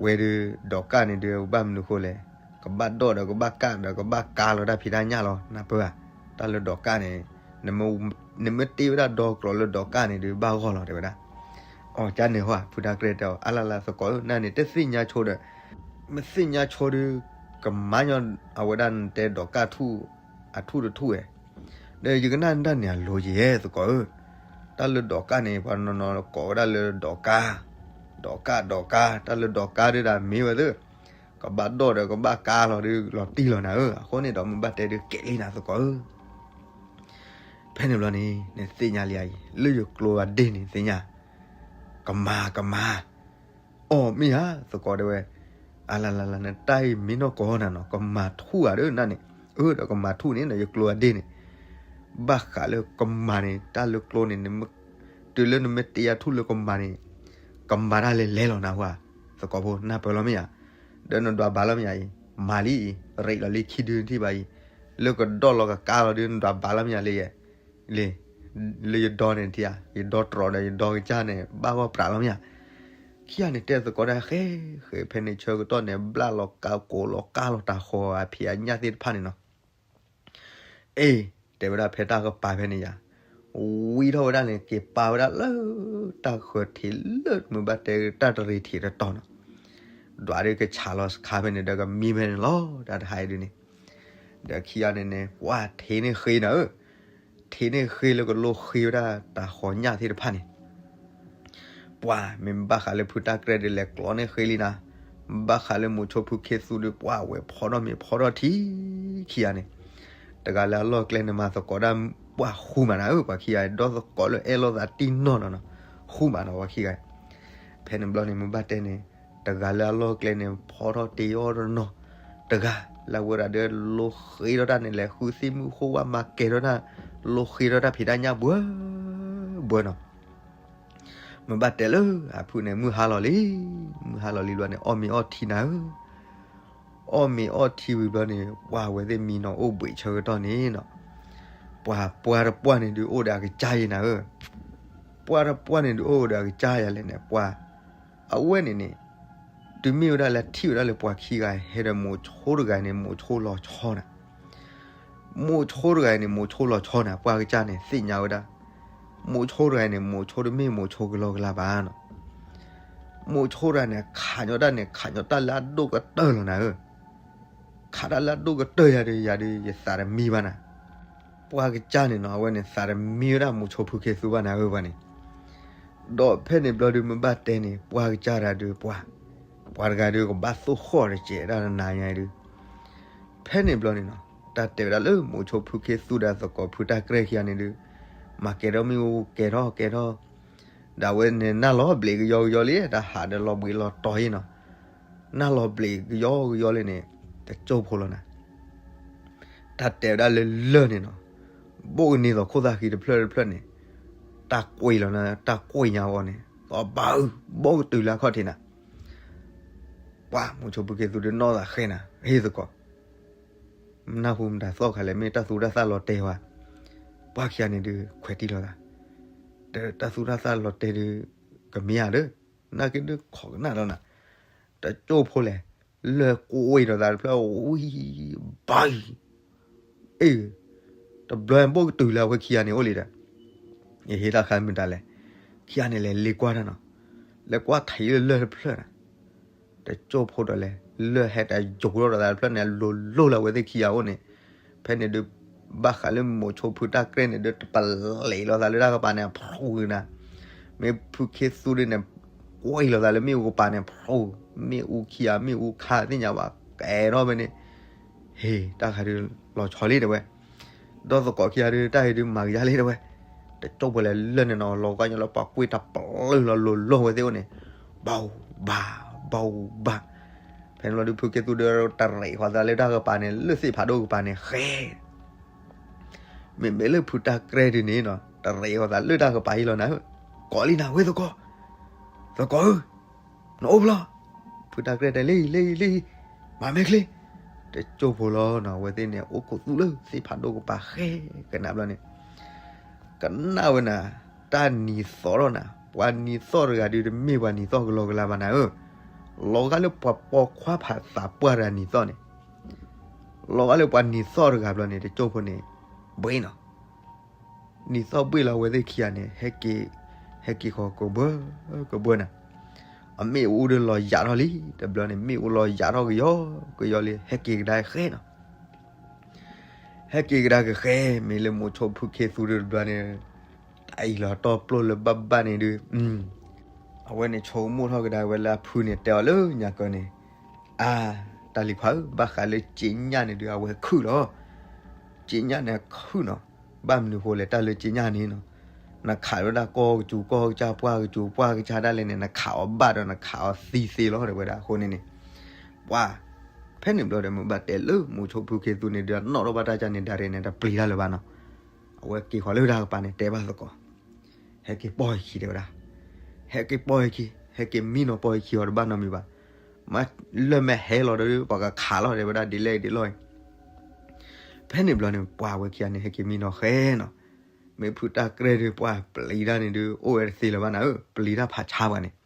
ဝဲဒုး ဒီးကၣ်န့ၣ်ဒုး ဘၣ်မနုၤဃိလဲၣ်, ကဘၣ်ဒီၣ်ဒီးကဘၣ်ကၣ်ဒီးကဘၣ်ကါလီၤတၢ်ဖံးတၢ်ညၣ်လီၤ နၢ်ပၢၢ်ဧါ, တၢ်လၢဒီးကၣ်န့ၣ်, နမ့ၢ်တ့ဝဲဒၣ်ဒီကြၢးလၢဒီးကၣ်န့ၣ်ဒုး ဘၣ်ဂီၢ်လီၤ တဲဝဲဒၣ်, အီၤကန့ၣ်ဟီ ဖုတၢ်ကြဲၢ်တဲအီၤ အလါလါသကိးဧၢ နန့ၣ် တသ့ၣ်ညါဆိဒီး, မ့ၢ်သ့ၣ်ညါဆိဒုး, ကမၤညီ အဝဲဒၣ်နတဲဒီးကၣ်ထူၣ်, အထူၣ်တထူၣ်ဝဲ ဒီးယကနၣ်ဒၣ်န့ၣ်အလိၤယဲ သကိးဧၢ, တၢ်လၢဒီးကၣ်န့ၣ် ပှၤနီၤနီၤကိးဝဲဒၣ်လၢဒီးကါ, ဒီးကၣ်ဒီးကါ တၢ်လၢဒီးကါဒုးဒၣ်မ့ၢ်ဝဲသ့ၣ်, ကဘၣ်ဒီၣ်ဒီးကဘၣ်ကါလီၤဒုး လီၤတံၢ်လီၤနၤဧၢ, အဃိန့ၣ်ဒီးမ့ၢ်ဘၣ်တဲဒုးကဲးလံနၤသကိးဧၢ, ဖဲန့ၣ်ဘျီန့ၣ် နသ့ၣ်ညါလံဧါအံၤ လၢယကျိၤအဒ့ၣ်န့ၣ်သ့ၣ်ညါ, ကမၤကမၤ အီၣ်မ့ၢ်ဧါ သကိးတဲဝဲ, အလါလါလါ နတၢ်အံၤမ့ၢ်နီၢ်ကီၢ်နၤနီၤ ကမၤထူၣ်ဧါဒီးနၤန့ၣ်, အၢ ဒီးကမၤထူၣ်န့ၣ်ဒီး ယကျိၤအဒ့ၣ်န့ၣ်, ဘၣ်ဃးလၢကမၤန့ၣ် တၢ်လၢကျိန့ၣ်, တုၤလၢနမ့ၢ်တ့အထူၣ်လၢကမၤန့ၣ်, ကမၤတၢ်လဲၤလဲၤလီၤနၤဟါ, သကိးဖိနၢ်ပၢၢ်လီၤမ့ၢ်ဧါ, ဒီးနဒွးဘၣ်လီၤမ့ၢ်ဧါအံၤ, မၤလံအံၤ ရ့းလီၤလံခံဒုနထံၣ်ဘၣ်အံၤ, လၢကဒီၣ်လီၤကကါလီၤဒုး နဒွးဘၣ်လီၤမ့ၢ်ဧါလၢယဲ လံ, လၢယဒီန့ၣ်ထံၣ်ဧါ, ယဒီတြီဒီးယဒီကစၢ်န့ၣ် ဘၣ်ဂီၢ်ပြးလီၤမ့ၢ်ဧါ, ခံဂၤန့ၣ်တဲသကိးတၢ်ဃဲဃဲ ဖဲန့ၣ်ဆၢကတီၢ်န့ၣ် ဘျၣ်လီၤကါကိးလီၤကါလီၤတၢ်ဃီအဖံးအညၣ်သ့ၣ်တဖၣ်န့ၣ်နီၤ, အ့ၣ်, တဲဝဲဒၣ်ဖဲတၢ်ကပၤဖဲန့ၣ်ယါ, ဝံထီၣ်ဝဲဒၣ်န့ၣ် က့ၤပာ်ဝဲဒၣ်လၢ တၢ်ဃၢၤထံးလၢမုၢ်ဘၣ်တဲတၢ်တရံးထံးတတီၤနီၤ, ဒွးဒုးကဆးလီၤစခါဖဲန့ၣ်ဒီးကမံဖဲန့ၣ်လီၤ တၢ်တဟါအံၤဒုးန့ၣ်, ဒီးခံဂၤန့ၣ်န့ၣ် ပှၤထံးန့ၢ်ဃ့နၤဧၢ ထံးန့ၢ်ဃ့လၢကလိဃ့ဝဲဒၣ်တၢ်ဃီညၣ်သ့ၣ်တဖၣ်န့ၣ်, ပှၤမ့ၢ်ဘၣ်ဃးလၢဖုတၢ်ကြဲၢ်ဒုးလဲၤကျီန့ၢ်ဃ့လံနၤ, ဘၣ်ဃးလၢမိၤဆိဖုခ့သူဒုး ပှၤဝဲဖီထီၣ်မ့ၤဖီထီၣ်ထံ ခံဂၤန့ၣ်, တဂၤလၢအလီၢ်ကျဲန့ၣ်မၤသကိးဒၣ်ပှၤဃူမးနၤဧၢ, ပှၤခံဂၤ ဒီသကိးလၢအဲၣ်လိာ်သးတံၢ်နီၢ်နီၤနီၤ, ဃူမးနီၤပှၤခံဂၤ, ဖဲန့ၣ်ဘျီန့ၣ် မ့ၢ်ဘၣ်တဲန့ၣ်, တဂၤလၢအလီၢ်ကျဲန့ၣ် ဖီထီၣ်တ့အီၣ်တနီၤ, တဂၤလၢအဝဲဒၣ်ဒီးလိဃ့ထီၣ်တၢ်န့ၣ် လဲၤဃုသ့ၣ်မုၣ်ဃိဝဲမၤကဲထီၣ်တၢ်, လိဃ့ထီၣ်တၢ်ဖံးတၢ်ညၣ်ဘှၢ ဘၣ်ဘၣ်ဘၣ်ဘၣ်ဘၣ်ဘၣ်နီၤ, မ့ၢ်ဘၣ်တဲလၢအဖုၣ်န့ၣ် မုၢ်ဟါလီၤလံ, မုၢ်ဟါလီၤလံဘျီန့ၣ် အီၣ်မ့ၤအီထံနၤဧၢ, အီၣ်မ့ၤအီထံဝံၤဘျီန့ၣ် ပှၤဝဲသ့ၣ်မံနီၤအိၣ်ဘှံးဆၢကတီၢ်န့ၣ်နီၤ, ပှၤပှၢ်တပှၢ်န့ၣ်ဒုးအိၣ်ဒီးအကစၢ်ယဲနၤဧၢ, ပှၢ်တပှၢ်န့ၣ်ဒုးအိၣ်ဒီးအကစၢ်ယဲလဲၣ်န့ၣ် ပှၤ အဝဲန့ၣ်န့ၣ် တုၤမ့ၢ်ဝဲဒၣ်လၢထံၣ်ဝဲဒၣ်လၢပှၤခံဂၤဟဲဒီးမိၤဆိတဂၤန့ၣ် မိၤဆိလီၤဆီနၤ, မိၤဆိတဂၤန့ၣ် မိၤဆိလီၤဆီနၤ, ပှၢ်ကစၢ်န့ၣ် သ့ၣ်ညါဝဲဒၣ်, မိၤဆိတဂၤန့ၣ် မိၤဆိတမ့ၢ်မိၤဆိကလီကလီဘၣ်နီၤ, မိၤဆိတဂၤန့ၣ် ခးညီတၢ်န့ၣ် ခးညီတၢ်လၢအဒိၣ်ကတၢၢ်လီၤနၤဧၢ, ခးတၢ်လၢအဒိၣ်ကတၢၢ်ယၤဒီး ယၤဒီး ယသးတမံဘၣ်နၤ, ပှၢ်ကစၢ်န့ၣ်နီၤ အဝဲန့ၣ် သးတမံဝဲဒၣ်မိၤဆိဖုခ့သူဘၣ်နၤဧၢပှၤန့ၣ်, ဒီးဖဲန့ၣ်ဘျီဒုးမ့ၢ်ဘၣ်တဲန့ၣ် ပှၢ်ကစၢ်တဂၤဒုးပှၤ, ပှၤတဂၤဒုးကဘၣ်သိၣ်ဃီၣ်တစဲးဒၣ်နၤညါဒုး, ဖဲန့ၣ်ဘျီန့ၣ်နီၤ တၢ်တဲဝဲဒၣ်လၢမိၤဆိဖုခ့သူဒီးသကိးဖုတၢ်ကြဲၢ်ခံဂၤန့ၣ်ဒုး, မၤကဲထီၣ်မ့ၣ်အူကဲထီၣ်ကဲထီၣ်, ဒီးအဝဲန့ၣ်နၢ်လီၤဘျံးကယီကယီလံ တၢ်ဟးဒီးလီၤဘှံးလီၤတီၤအံၤနီၤ, နၢ်လီၤဘျံးကယီကယီလံန့ၣ်, တကၠိၢ်ဖိလီၤနၤ တၢ်တဲဝဲဒၣ်လၢလၢၢ်န့ၣ်နီၤ, ဘိၣ်ကန့ၢ်သိးခိၣ်သၣ်ဃံတဖျၢၣ်တဖျၢၣ်န့ၣ်, တၢ်ကွံာ်လီၤနၤ တၢ်ကွံာ်ညါအဂီၢ်န့ၣ် သီဘၣ်အုၣ် ဘီၣ်ကတုၤလၢအခီၣ်ထံးနၤ, ပှၤမိၤဆိဖုခ့သူဒုးနီၢ်သးဃဲနၤ ဟ့ၣ်သကိး, နၢ်ဟူမတၤသီၣ်ခါလဲၣ် မ့ၢ်တၢ်သူတၢ်သၣ်လီၤတဲာ်ဝဲ, ပှၢ်ခံဂၤန့ၣ်ဒုးခွဲးတံၢ်လီၤသး, တၢ်သူတၢ်သၣ်လီၤတဲာ်ဒုး, ကမ့ၢ်ဧါဒီး, နာ်က့ဒုးခိးကနၣ်လီၤနၤ, တကၠိၢ်ဖိလဲၣ်, လၢၢ်ကွံာ်ဒီးသးတဖျၢၣ်ဝံၤ, ဘၣ်အံၤ အ့ၣ်, တဘျီဘိၣ်ကတုၤလၢအဝဲခံဂၤန့ၣ်အိၣ်လံဒီး, ယဟ့ၣ်တၢ်ခါမတၤလဲၣ်, ခံဂၤန့ၣ်လဲၤလ့ကွၢ်တၢ်နီၤ, လဲၤကွၢ်ထံးလၢလၢၢ်တဖျၢၣ်နၤ, တကၠိၢ်ဖိဒီးလဲၤ, လၢၢ်ဟဲတယိၤထီၣ်ဒီးသးတဖျၢၣ်န့ၣ် လိၤလိၤလၢအဝဲသ့ၣ်ခံဂၤအိၣ်န့ၣ်, ဖဲန့ၣ်ဒုး, ဘၣ်ဃးလၢမိၤဆိဖုတၢ်ကြဲၢ်န့ၣ်ဒုး တပလံးလိာ်သးလၢတၢ်ကပၤန့ၣ် ဖျိနၤ, မ့ၢ်ဖုခ့သူဒုးန့ၣ်, ကွံာ်လိာ်သးလၢမ့ၣ်အူကပၤန့ၣ် ဖျိ, မ့ၣ်အူခံဂၤ မ့ၣ်အူခါသ့ၣ်ညါဘၣ် ကဲထီၣ်ဖဲန့ၣ်, ဟ့ၣ် တၢ်ခါဒုးလီၤဆီလံတဲဝဲ, ဒီးသကိးခံဂၤဒုး တၢ်အံၤဒုးမၤကယါလံတဲဝဲ, တကၠိၢ်ဖိလဲၤလၢၢ်န့ၣ်နီၤ လီၤဂာ်ညီလၢပှၤကွံာ်တပလံးလီၤလိၤလိၤဝဲသ့ၣ်အိၣ်န့ၣ်, ဘၣ်အူဘၣ်, ဘၣ်အူဘၣ်, ဖဲန့ၣ်လီၤဒုးဖုခ့သူဒုးတရံးဃီၤသးလၢတၢ်ကပၤန့ၣ် လၢသ့ၣ်ဖးဒိၣ်ကပၤန့ၣ်ဃဲ မ့မ့ၢ်လၢဖုတၢ်ကြဲၢ်ဒုးန့ၣ်နီၤ တရံးဃီၤသးလၢတၢ်ကပၤအံၤလီၤနၤဧၢ, ကိးလံနၤဝဲသကိး, သကိးဧၢ, နအိၣ်ဖျီ, ဖုတၢ်ကြဲၢ်တဲလံ လံ လံ, မၤမဲာ်ချ့, တကၠိၢ်ဖိလီၤနီၤ အဝဲသ့ၣ်န့ၣ် အိၣ်ခိးသူလၢသ့ၣ်ဖးဒိၣ်ကပၤဃဲကနၣ်ဘျီန့ၣ် ကနၣ်ဝဲနၤ, တၢ်နံၤသီၣ်ထီၣ်နၤ, ပှၤနံၤသီၣ်တဂၤဒုးတမ့ၢ်ပှၤနံၤသီၣ်ကလီကလီဘၣ်နၤဧၢ, လီၤဂာ်လၢပှၤပိာ်ခွါဖးသးပှၢ်တဂၤနံၤသီၣ်န့ၣ်, လီၤဂာ်လၢပှၤနံၤသီၣ်တဂၤဘျီန့ၣ် တကၠိၢ်ဖိန့ၣ်, ဘှံးနီၤ, နံၤသီၣ်ဘှံးလီၤအဝဲသ့ၣ်ခံဂၤန့ၣ် ဟဲက့ၤ, ဟဲက့ၤဃီၤကဘၢ, ကဘၢနၤ, အမ့ၣ်အူဒုးလီၤယးထီၣ်လံ, တဘျီန့ၣ် မ့ၣ်အူလီၤယးထီၣ်ကယီ, ကယီလံ ဟဲက့ၤကဒါဃဲနီၤ ဟဲက့ၤကဒါကဃဲ, မ့ၢ်လၢမိၤဆိဖုခ့သူဒုးတဘျီန့ၣ်, တၢ်အံၤလီၤတီၢ်ပျိၢ်လၢဘၣ်ဘၣ်န့ၣ်ဒုး, အဝဲန့ၣ်ဆိကမိၣ်ထီၣ်ကဒါဝဲလၢအဖုန့ၣ် တဲအီၤလၢညါကၢန့ၣ်, အါ, တၢ်လံၤခွါဧၢ, ဘၣ်ဃးလၢကၠ့ညၣ်န့ၣ်ဒုး အဝဲခုၣ်လီၤ, ကၠ့ညၣ်န့ၣ်ခုၣ်နီၤ, ဘၣ်မနုၤဃိလဲၣ် တၢ်လၢကၠ့ညၣ်န့ၣ်နီၤ, နခးဝဲဒၣ်ကီၢ်ကစူၤကီၢ်ကစၢ် ပှၢ်ကစူၤပှၢ်ကစၢ်ဒၣ်လဲာ်န့ၣ် နခးအီၤဘၣ်ဒီးနခးအီၤသံသ့လီၤ တဲဝဲဒၣ်အဃိန့ၣ်န့ၣ်, ပှၤ ဖဲန့ၣ်ဘျီဒီး မ့ၢ်ဘၣ်တဲလၢမိၤဆိဖုခ့သူန့ၣ်ဒုး အနီၣ်ထီၣ်ဘၣ်တၢ်ကၢန့ၣ် ဒၣ်ရ့န့ၣ် တပျံၤတၢ်လၢၤဘၣ်နီၤ, အဝဲက့ၤဃီၤလၢတၢ်ကပၤန့ၣ် တဲဘၣ်သကိး, ဟဲက့ၤပိာ်ယခံတဲဝဲဒၣ်, ဟဲက့ၤပိာ်ယခံ, ဟဲက့ၤမံနီၤပိာ်ယခံအီၤတဘၣ်နီတမံၤဘၣ်, မ့ၢ်လၢၢ်မ့ၢ်ဟဲလီၤဒီး ပှၤကခးလီၤတဲဝဲဒၣ်ဒ်လဲၣ်ဒ်လဲၣ်, ဖဲန့ၣ်ဘျီန့ၣ် ပှၤဝဲခံဂၤန့ၣ် ဟဲက့ၤမံနီၤဃဲနီၤ, မ့ၢ်ဖုတၢ်ကြဲၢ်ဒုး ပှၤပျံၤတၢ်န့ၣ်ဒုး အိၣ်ဝဲတသ့လၢၤဘၣ်နၤဧၢ, ပျံၤတၢ်ဖးဆါပှၤန့ၣ်,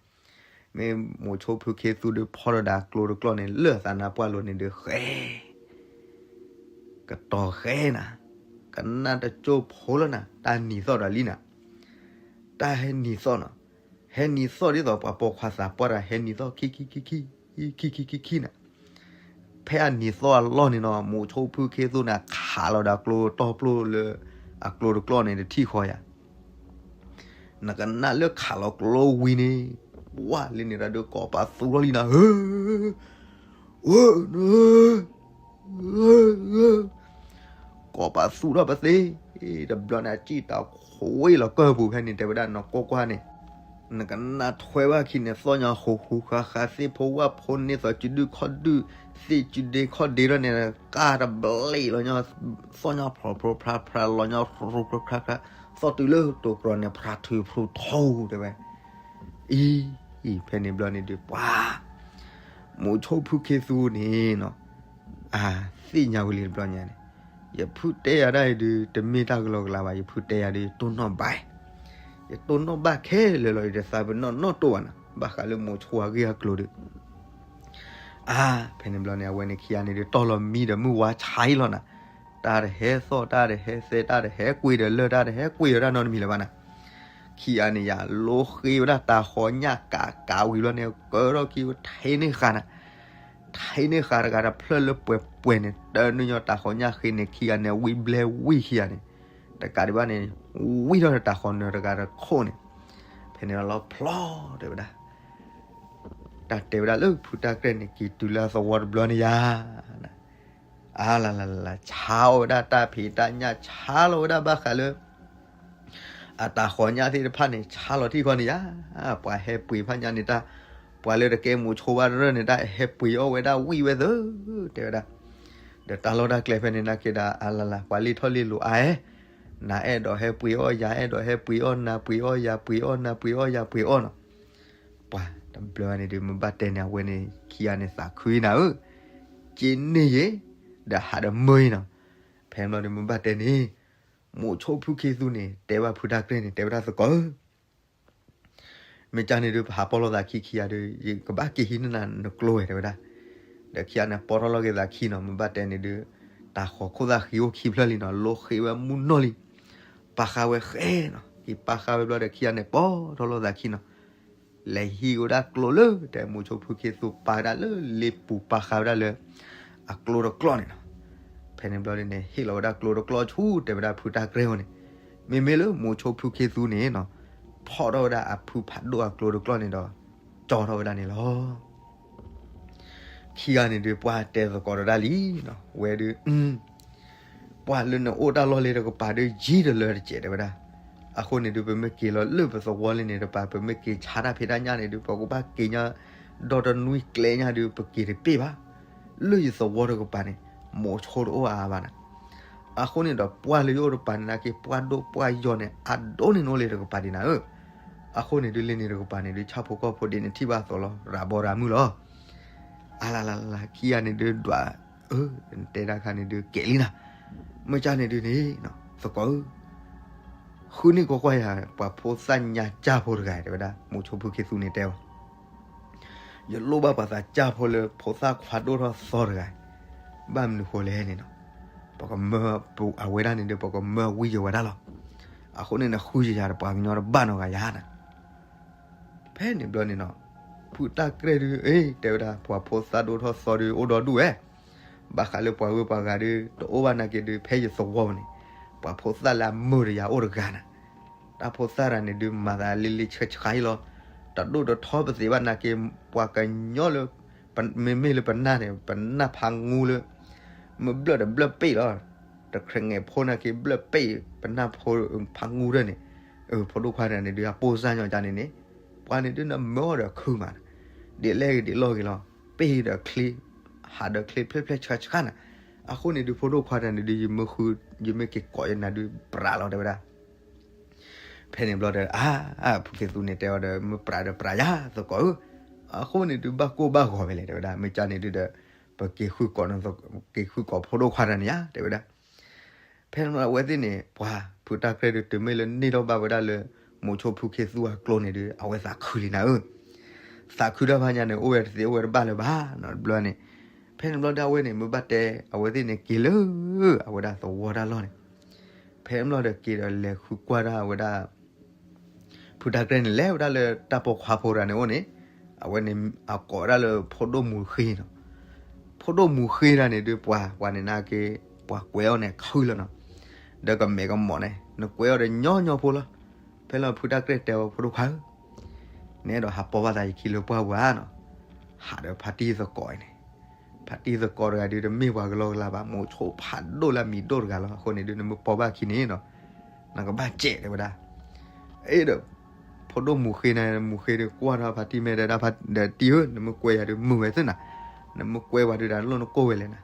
မ့ၢ်မိၤဆိဖုခ့သူဒုး ဖီၣ်ဒီးအကျိတကျီၢ်န့ၣ် လၢအသးနါပှၢ်လိၤန့ၣ်ဒုးဃဲ ကတီၤဃဲနၤ, ကနၣ်တကၠိၢ်ဖိလီၤနၤ, တၢ်နံၤသီၣ်ဒီးလံနၤ, တၢ်ဟဲနံၤသီၣ်နီၤ, ဟဲနံၤသီၣ်ဒ်သိးပှၤပိာ်ခွါသးပှၢ်တဂၤ ဟဲနံၤသီၣ်ခံခံခံခံ, ခံခံခံခံနၤ, ဖဲအနံၤသီၣ်အလီၢ်န့ၣ်နီၤ မိၤဆိဖုခ့သူန့ၣ် ခးလီၤဒီးကျိတီၢ်ပျိၢ်လၢ အကျိတကျီၢ်န့ၣ် တထံၣ်ဃီယၤ နကနၣ်လၢခးလီၤကျိဝံၤန့ၣ်, ဝါလံန့ၣ်တၢ်ဒုးကိးပသူထီၣ်လံနၤဧၢ, ဝၢ, ကိးပသူထီၣ်ပသ့, တဘျီန့ၣ် အစံၣ်တၢ်ခွံလီၤကၢၢ်ပူၤဖဲန့ၣ် တဲဝဲဒၣ်နီၢ်ကွၢ်ကွၢ်န့ၣ်, နကနၣ်ထွဲဘၣ်ခံန့ၣ် သီၣ်ညီဃူဃူဃါဃါ သ့ၣ်ဖိဝၣ်ဖိန့ၢ်သိးစုဒုၣ်ခီၣ်ဒုၣ်, သ့ၣ်စုဒ့ခီၣ်ဒ့ထီၣ်န့ၣ် ကၢ်တဘျံးလီၤညီ, သီၣ်ညီဖျိးဖျိးဖျါဖျါလီၤညီ ရူးရူးခါခါ, သီၣ်တုၤလၢတိၤကြီန့ၣ် ဖြးထုးဖျိထီတဲဝဲ, အံၤ, ဖဲန့ၣ်ဘျီန့ၣ်ဒုး ပှၤ မိၤဆိဖုခ့သူန့ၣ်နီၤ, အသ့ၣ်ညါဝဲလံတဘျီညါန့ၣ်, ယဖုတဲယၤဒၣ်အံၤဒုး တမ့ၢ်တၢ်ကလီကလီဘၣ်, ယဖုတဲယၤဒုး ယတိၢ်နီၣ်ဘၣ်, ယတိၢ်နီၣ်ဘၣ်ခဲလၢာ်လီၤ, ယတသးပ့ၤနီၣ်နီၣ်တိၢ်ဘၣ်နီၤ, ဘၣ်ဃးလၢမိၤဆိအဂ့ၢ်အကျိၤဒုး အါ, ဖဲန့ၣ်ဘျီန့ၣ် အဝဲန့ၣ်ခံဂၤန့ၣ်ဒုး တီၢ်လီၤမံဒီးမုၢ်ဝါဆါအံၤလီၤနၤ, တၢ်တဟဲသီၣ် တၢ်တဟဲသဲ တၢ်တဟဲကွံာ်ဒီးလၢၢ် တၢ်တဟဲကွံာ်ဒီးတၢ်နီတမံၤလၢၤဘၣ်နၤ, ခံဂၤန့ၣ်ယၤ လိဃ့ဝဲဒၣ်တၤဃီညၣ်ကးကးဝံၤဘျီန့ၣ် ကၢထီၣ်ခံ ထံန့ၢ်ဃာ်နၤ, ထံန့ၢ်ဃာ်တဂၤတဖျၢၣ်လၢပှဲၤပှဲၤန့ၣ် တၢ်နုာ်ညီတၤဃီညၣ်ဃ့န့ၣ် ခံဂၤန့ၣ် ဝံဘျဲဝံခံဂၤန့ၣ်, တကးဒံးဘၣ်န့ၣ် ဝံထီၣ်ဒီးတၤဃီနၢၤတဂၤတခိၣ်န့ၣ်, ဖဲန့ၣ်လီၤဖျီတဲဝဲဒၣ် တၢ်တဲဝဲဒၣ်လၢဖုတၢ်ကြဲၢ်န့ၣ် က့ၤတုၤလၢအသဝီတဘျီန့ၣ်ယၤ, အါလလလ, ဆါအီၣ်ဝဲဒၣ်တၢ်ဖံးတၢ်ညၣ် ဆါလီၤဝဲဒၣ်ဘၣ်ဃးလၢ အတၤဃီညၣ်သ့ၣ်တဖၣ်န့ၣ် ဆါလီၤထံၣ်ဃီန့ၣ်ယၤ, ပှၤဟဲပှ့ၤဖးညါန့ၣ်တၢ်, ပှၤလၢတကဲမိၤဆိဘၣ်တရၢၢ်န့ၣ်တၢ် ဟဲပှ့ၤအီၣ်ဝဲဒၣ်ဝံၣ်ဝဲသၢ, တဲဝဲဒၣ်, ဒီးတၢ်လီၢ်တၢ်ကျဲဖဲန့ၣ်နာ်က့ဒီး အါလလ, ပှၤလ့ၣ်ထီၣ်လ့ၣ်လိၤအါအဲ, နၤအဲၣ်ဒိးဟဲပှ့ၤအီၣ်ယၤအဲၣ်ဒိးဟဲပှ့ၤအီၣ်နၤ ပှ့ၤအီၣ်ယၤ ပှ့ၤအီၣ်နၤ ပှ့ၤအီၣ်ယၤ ပှ့ၤအီၣ်နီၤ ပှၤတဘျီန့ၣ်ဒုး မ့ၢ်ဘၣ်တဲန့ၣ် အဝဲန့ၣ်ခံဂၤန့ၣ်သးခုနၤဧၢ, က့န့ၢ်ယ့ၤ, ဒီးဟးဒီးမၢယ့ၤနီၤ, ဖဲန့ၣ်ဘျီဒုး မ့ၢ်ဘၣ်တဲန့ၣ်, မိၤဆိဖုခ့သူန့ၣ် တဲဘၣ်ဖုတၢ်ကြဲၢ်န့ၣ် တဲဝဲဒၣ်သကိးဧၢ မ့ၢ်ကန့ၣ်ဒုး ပဟးပီၢ်လိာ်သးခံခံဂၤဒီး ယကဘၣ်က့ၤဟံးန့ၢ်နၤနကျိဝဲ တဲဝဲဒၣ်, ဒီးခံဂၤန့ၣ် ပီၢ်ထီၣ်လီၤက့ၤသးခံနီၤ, မ့ၢ်ဘၣ်တဲန့ၣ်ဒုး, တၤဃီခိၣ်သၣ်ဃံအိၣ်ခံဖျၢၣ်လံနီၤ, လိဃ့ဝဲမုၢ်နီၢ်လံ, ပာ်ဃာ်ဝဲဃဲနီၤ, က့ၤပာ်ဃာ်ဝဲဘျီဒီးခံဂၤန့ၣ် ပီၢ်ထီၣ်လိာ်သးခံနီၤ, လဲၤဟံးဝဲဒၣ်ကျိလၢ တဲမိၤဆိဖုခ့သူပာ်ဝဲဒၣ်လၢလ့ပူၤ ပာ်ဃာ်ဝဲဒၣ်လၢ အကျိတကျီၢ်န့ၣ်နီၤ, ဖဲန့ၣ်ဘျီန့ၣ် ဟ့ၣ်လီၤဝဲဒၣ်ကျိတကျီၢ်ဆူ တဲဝဲဒၣ်ဖုတၢ်ကြဲၢ်အအိၣ်န့ၣ်, မ့မ့ၢ်လၢမိၤဆိဖုခ့သူန့ၣ်နီၤ, ဖီၣ်ထီၣ်ဝဲဒၣ်အဖုဖးဒိၣ်အကျိတကျီၢ်န့ၣ်ဒီး ကၠီထီၣ်ဝဲဒၣ်န့ၣ်လီၤ. ခံဂၤန့ၣ်ဒုး ပှၤတဲသကိးဒီးဒၣ်လံနီၤ, ဝဲဒုး ပှၤလၢနအိၣ်တၢ်လီၢ်လ့တကပၤဒီး ယံာ်တလၢတစဲး တဲဝဲဒၣ်, အဃိန့ၣ်ဒုး ပမ့ၢ်က့ၤလီၤလၢပသဝီလံန့ၣ်တကပၤ ပမ့ၢ်က့ၤဆါတၢ်ဖံးတၢ်ညၣ်န့ၣ်ဒုး ပကဘၣ်က့ၤညါ ဒီတနွံကျဲညါဒုး ပက့ၤတပ့ၢ်ဘၣ်, လၢယသဝီတကပၤန့ၣ် မိၤဆိတအိၣ်အါဘၣ်နၤ, အဃိန့ၣ်ဒီး ပှၢ်လၢယအိၣ်တကပၤန့ၣ်နာ်က့ ပှၢ်ဒိၣ်ပှၢ်ယီၤန့ၣ် အဒိၣ်န့ၢ်နအိၣ်လ့တကပၤဒံးနၤဧၢ, အဃိန့ၣ်ဒုး လ့န့ၣ်တကပၤန့ၣ်ဒုး ဆၣ်ဖိကီၢ်ဖိဒ်နထံၣ်ဘၣ်အသိးလီၤ ရၤဘီရၤမုၢ်လီၤ. အါလလလ, ခံဂၤန့ၣ်ဒုးဒွး, အၢ, နတဲတၢ်ခါန့ၣ်ဒုး ကဲးလံနၤ, မ့ၢ်ကန့ၣ်ဒုးန့ၣ် သကိးဧၢ, ဃုန့ၢ်ကွၢ်ကွၢ်ယၤ ပှၤဖိသၣ်ညါကၢ်ဖိတဂၤ တဲဝဲဒၣ်, မိၤဆိဖုခ့သူန့ၣ်တဲအီၤ, ယလိၣ်ဘၣ်ပှၤသးကၢ်ဖိလၢဖိသၣ်ခွါဒိၣ်ထီၣ်သီတဂၤ, ဘၣ်မနုၤဃိလဲၣ်န့ၣ်နီၤ, ပကမၢအဝဲဒၣ်န့ၣ်ဒီး ပကမၢဝံယဝဲဒၣ်လီၤ, အဃိန့ၣ်နဃုယယၤဒီး ပှၤကညီတဘၣ်နီတဂၤယၤနၤ ဖဲန့ၣ်ဘျီန့ၣ်နီၤ, ဖုတၢ်ကြဲၢ်ဒုး အ့ တဲဝဲဒၣ် ပှၤဖိသၣ်ဒိၣ်ထီၣ်သီဒုး အိၣ်ဒီဒူၣ်ဝဲ, ဘၣ်ဃးလၢပှၤဂုၤပှၤဂၤဒုး တအိၣ်ဘၣ်နာ်က့ဒုး ဖဲယသဝီပူၤန့ၣ်, ပှၤဖိသၣ်လၢအမုာ်တယၤအိၣ်တဂၤနၤ, တၢ်ဖိသၣ်တဂၤန့ၣ်ဒုး မၤသးလ့လ့ဆှါဆှါအံၤလီၤ, တဒိၣ်တထီပသ့ၣ်ဘၣ်နာ်က့, ပှၤကညီလၢ, မ့မ့ၢ်လၢပနၢ်န့ၣ် ပနၢ်ဖးငူလၢ မ့ၢ်ဘျၢၣ်ဒီးဘျၢၣ်ပ့ၣ်လီၤ, တခြဲးငဲၤဖိနာ်က့ ဘျၢၣ်ပ့ၣ် ပနၢ်ဖိဖးငူဒၢန့ၣ်, ဖိဒိၣ်ခွါတဂၤန့ၣ်ဒုး အပိၢ်စၢ်ညီကန့ၣ်န့ၣ်, ပှၤန့ၣ်ဒုးနမၢအီၤဒီးခုမး, ဒ်လဲၣ်ဂ့ၤဒ်လဲၣ်ဂ့ၤလီၤ, ပ့ၢ်ဒီးချ့, ဟးဒီးချ့ဖျဲၣ်ဖျဲၣ်ဆှါဆှါနၤ, အဃိန့ၣ်ဒုး ဖိဒိၣ်ခွါတဂၤန့ၣ်ဒုး ယမ့ၢ်က့ၤကိးယနၤဒုး ပြးလီၤတဲဝဲဒၣ် ဖဲန့ၣ်ဘျီဒီး အါ, ဖုခ့သူန့ၣ်တဲအီၤဒီး မ့ၢ်ပြးဒီးပြးယၤသကိးဧၢ, အဃိန့ၣ်ဒုး ဘၣ်ကိၢ်ဘၣ်ဂီၤဝဲလဲၣ် တဲဝဲဒၣ်, မ့ၢ်ကန့ၣ်ဒုးဒီး ပက့ၤဃုကိး, က့ၤဃုကိးဖိဒိၣ်ခွါတဂၤန့ၣ်ယၤ တဲဝဲဒၣ်, ဖဲန့ၣ်အဝဲသ့ၣ်န့ၣ် ပှၤဖုတၢ်ကြဲၢ်ဒုး တုၤမ့ၢ်လၢန့ၢ်ထီၣ်ဘၣ်ဝဲဒၣ်လၢ မိၤဆိဖုခ့သူအကျိန့ၣ်ဒုး အဝဲသးခုလံနၤဧၢ, သးခုတၢ်ဖးညါန့ၣ် အိၣ်ဝဲတသ့အိၣ်ဝဲတဘၣ်လၢၤဘၣ်နီၤ တဘျီန့ၣ်, ဖဲန့ၣ်ဘျီဒီးအဝဲန့ၣ် မ့ၢ်ဘၣ်တဲ အဝဲသ့ၣ်န့ၣ်က့ၤလၢ အဝဲဒၣ်သဝီတၢ်လီၢ်န့ၣ်, ဖဲန့ၣ်ဘျီဒီးက့ၤဒီးလဲၤဃုကွၢ်ဒၣ်အဝဲဒၣ် ဖုတၢ်ကြဲၢ်န့ၣ် လဲၤဝဲဒၣ်လၢတၢ်ပိာ်ခွါဖိတဂၤန့ၣ်အိၣ်န့ၣ်, အဝဲန့ၣ်အကိးဝဲဒၣ်လၢဖိဒိၣ်မူဃ့နီၤ, ဖိဒိၣ်မူဃ့တဂၤန့ၣ်ဒုး ပှၤ, ပှၤန့ၣ်နာ်က့ ပှၤကွဲးအီၤန့ၣ်ခုလီၤနီၤ, ဒီးကမဲာ်ကမီၤန့ၣ် နကွဲးအီၤဒီးညီညီဖိလီၤ, ဖဲလီၤဖုတၢ်ကြဲၢ်တဲအီၤ ဖိဒိၣ်ခွါဧၢ, နအဲၣ်ဒိးဟးပိာ်ဘၣ်သးယခံလၢပှၢ်ပူၤဧါနီၤ, ဟးဒီးဖါတံၢ်သကိးအံၤန့ၣ် ဖါတံၢ်သကိးတဂၤဒုး တမ့ၢ်ပှၤကလီကလီဘၣ်, မိၤဆိဖးဒိၣ်လၢအမံၤဒိၣ်တဂၤလီၤ, အဃိန့ၣ်ဒုး နမ့ၢ်ပိာ်ဘၣ်ခံန့ၣ်နီၤ, နကဘၣ်စဲးတဲဝဲဒၣ်, အ့ဒီး ဖိဒိၣ်မူဃ့န့ၣ် မူဃ့ဒုးကွၢ်ထီၣ်ဖါတံၢ်မဲာ်တဲဒၣ်, ဖါတံၢ်ဧၢ နမ့ၢ်ကွဲးယၤဒုးမုာ်ဝဲသ့ၣ်နၤ, နမ့ၢ်ကွဲးပှၤဒုးတၢ်တလိၣ်နကိၢ်ဝဲလဲၣ်နၤ,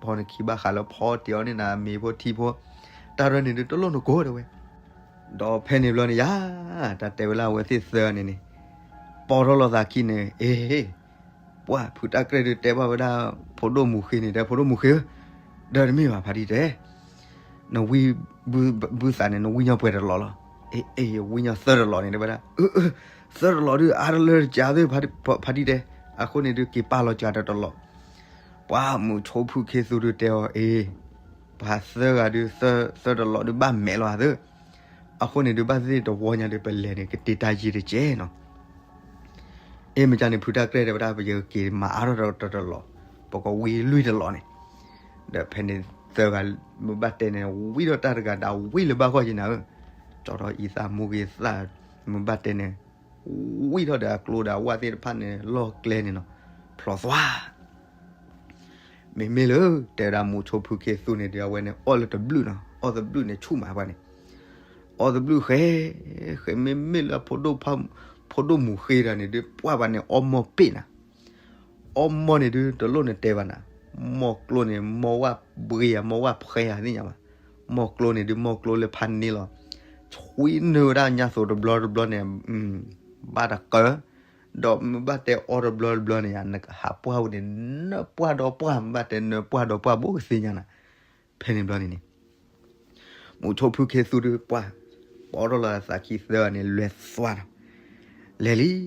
ဖီနခံဘၣ်ဃးလၢဖီတ့ၢ်အီၤန့ၢ်နၤမ့ၤဖိထံဖိ, တၢ်ရဲၣ်န့ၣ်ဒုးတလိၣ်နကိၢ်တဲဝဲ ပ ဒီးဖဲန့ၣ်ဘျီန့ၣ်ယါ, တၢ်တဲဝဲလၢအဝဲသ့ၣ်သၢဂၤန့ၣ်န့ၣ်, ပိာ်ထီၣ်လိာ်သးခံန့ၣ်, အ့, ပှၢ်ဖုတၢ်ကြဲၢ်ဒုးတဲဘၣ်ဝဲဒၣ် ဖိဒိၣ်မူၤဃ့န့ၣ်, တဲဖိဒိၣ်မူၤဃ့ဧၢ, ဒီးတမ့ၢ်ဘၣ်ဖါတံၢ်တဲ, နဝံၣ်ဘုသးန့ၣ် နဝံၣ်ညီပှဲၤတလီၤလီၤ. အ့, အ့, ဝံၣ်ညီသၢတလီၤန့ၣ် တဲဝဲဒၣ်, သၢတလီၤဒုးအါတလၢတကးသ့ၣ်, ဖါတံၢ်တဲ, အဃိန့ၣ်ဒုးက့ၤပာ်လီၤစှၤတတလီၤ. ပှၢ်မူးဆိဖုခ့သူဒုးတဲအီၤ, အ့, ပှၤသၢဂၤဒုး, သၢတလီၤဒုးဘၣ်မဲာ်လီၤသၢ, အဃိန့ၣ်ဒုးဘၣ်သ့ၣ်တဝီညါဒုး ပလဲၤန့ၣ် ကတ့တၢ်ယံာ်တကဲးနီၤ. အ့ မ့ၢ်ကန့ၣ် ဖုတၢ်ကြဲၢ်တဲဝဲဒၣ် ပယက့ၤမၤအါထီၣ်တတလီၤ, ပကဝံၣ်လွံၢ်တလီၤန့ၣ်, ဒီးဖဲန့ၣ်သၢဂၤ မ့ၢ်ဘၣ်တဲန့ၣ် ဝံၣ်ထီၣ်တၢ်တဂၤဒီး ဝံၣ်လၢၤဘၣ်ဂီၢ်က့ၤနၤဧၢ, ကၠီထီၣ်အံသၣ်မူဂ့ၤသၣ်, မ့ၢ်ဘၣ်တဲန့ၣ်, ဝံၣ်ထီၣ်ဒီးအကျိဒီးအဝၣ်သ့ၣ်တဖၣ်န့ၣ် လီၢ်ကျဲန့ၣ်နီၤ, ဖျိးသွါ မ့မ့ၢ်လၢ တဲဝဲဒၣ်မူးဆိဖုခ့သူန့ၣ်ဒီး အဝဲန့ၣ်အီၣ်လၢတဘျုးနီၤ, အီၣ်တဘျုးန့ၣ်ဆူၣ်မးပှၢ်န့ၣ်, အီၣ်တဘျုးဃဲ, ဃဲမ့မ့ၢ်လၢ ဖိဒိၣ်မူၤဃ့တဂၤန့ၣ်ဒုး ပှၢ်ပှၢ်န့ၣ် အီၣ်မီၢ်ပ့ၣ်နၤ, အီၣ်မီၢ်န့ၣ်ဒုး တလိၣ်န့ၣ်တဲဘၣ်နၤ, မီၢ်ကျိန့ၣ် မီၢ်ဝၣ်ဘှ့ဧါ မီၢ်ဝၣ်ဖှဲဧါသ့ၣ်ညါဘၣ်, မီၢ်ကျိန့ၣ်ဒုး မီၢ်ကျိလၢဖးန့ၢ်လီၤ, ဆွံနုာ်ဝဲဒၣ်ညါသိးတဘျီတဘျီန့ၣ်, ဘၣ်တကၢ, ဒီးမ့ၢ်ဘၣ်တဲအီၣ်တဘျီတဘျီန့ၣ် နကဟးပှၢ်ဝဲန့ၣ် နၢပှၢ်ဒီပှၢ်, မ့ၢ်ဘၣ်တဲနၢပှၢ်ဒီပှၢ် ဘူးကသ့ၣ်ညါနၤ, ဖဲန့ၣ်ဘျီန့ၣ်န့ၣ် မူးဆိဖုခ့သူဒုးပှၢ်, ပိာ်ထီၣ်လီၤသးခံသၢဂၤန့ၣ် လဲၤသွါဒီး, လဲၤလံ,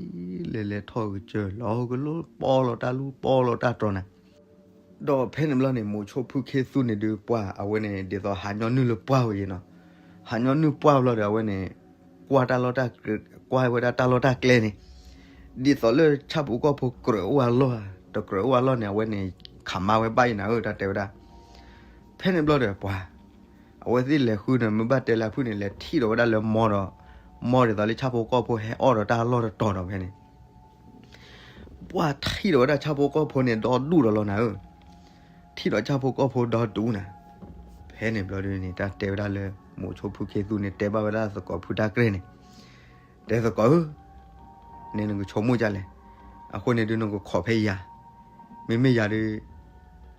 လဲၤလဲၤထီၣ်ကစၢၢ်လီၤကလိ ပီလီၤတၢ်လူ ပီလီၤတၢ်တြီၤနၤ, ဒီးဖဲန့ၣ်ဘျီန့ၣ် မူးဆိဖုခ့သူန့ၣ်ဒုးပှၢ် အဝဲန့ၣ် ဒ်သိးဟးညီနုၢ်လၢပှၢ်ဝဲယဲနီၤ, ဟးညီနုၢ်ပှၢ်ဘျီဒီး အဝဲန့ၣ် ကွၢ်တၢ်လီၢ်တၢ်, ကွၢ်ဝဲဒၣ်တၢ်လီၢ်တၢ်ကျဲန့ၣ်, ဒ်သိးလၢဆၣ်ဖိကီၢ်ဖိကြၢးအိၣ်အလီၢ်ဧါ, တကြၢးအိၣ်အလီၢ်န့ၣ် အဝဲန့ၣ် ခးမါဝဲဘၣ်ယဲနၤဧၢ တၢ်တဲဝဲဒၣ်, ဖဲန့ၣ်ဘျီဒီးပှၢ်, အဝဲသ့ၣ်လဲၤဃုန့ၣ် မ့ၢ်ဘၣ်တဲလၢအဖုၣ်န့ၣ် လဲၤထံၣ်ဒီးဝဲဒၣ်လၢမီဒီး, မီဒ်သိးလၢဆၣ်ဖိကီၢ်ဖိဟဲအီၣ်ဒီးတၢ်လီၢ်တတီၤဒီးဖဲန့ၣ် ပှၢ်ထံၣ်ဒီးဝဲဒၣ်ဆၣ်ဖိကီၢ်ဖိန့ၣ် ဒီဒူၣ်ဒီးလီၤနၤဧၢ, ထံၣ်ဒီးဆၣ်ဖိကီၢ်ဖိဒီဒူၣ်နၤ, ဖဲန့ၣ်ဘျီဒုးန့ၣ် တၢ်တဲဝဲဒၣ်လၢ မူးဆိဖုခ့သူန့ၣ် တဲဘၣ်ဝဲဒၣ်သကိးဖုတၢ်ကြဲၢ်န့ၣ်, တဲသကိးဧၢ, န့ၣ်နကဆိကမိၣ်ဒ်လဲၣ်, အဃိန့ၣ်ဒုးနကခိးဖဲယၤ, မ့မ့ၢ်ယၤဒုး,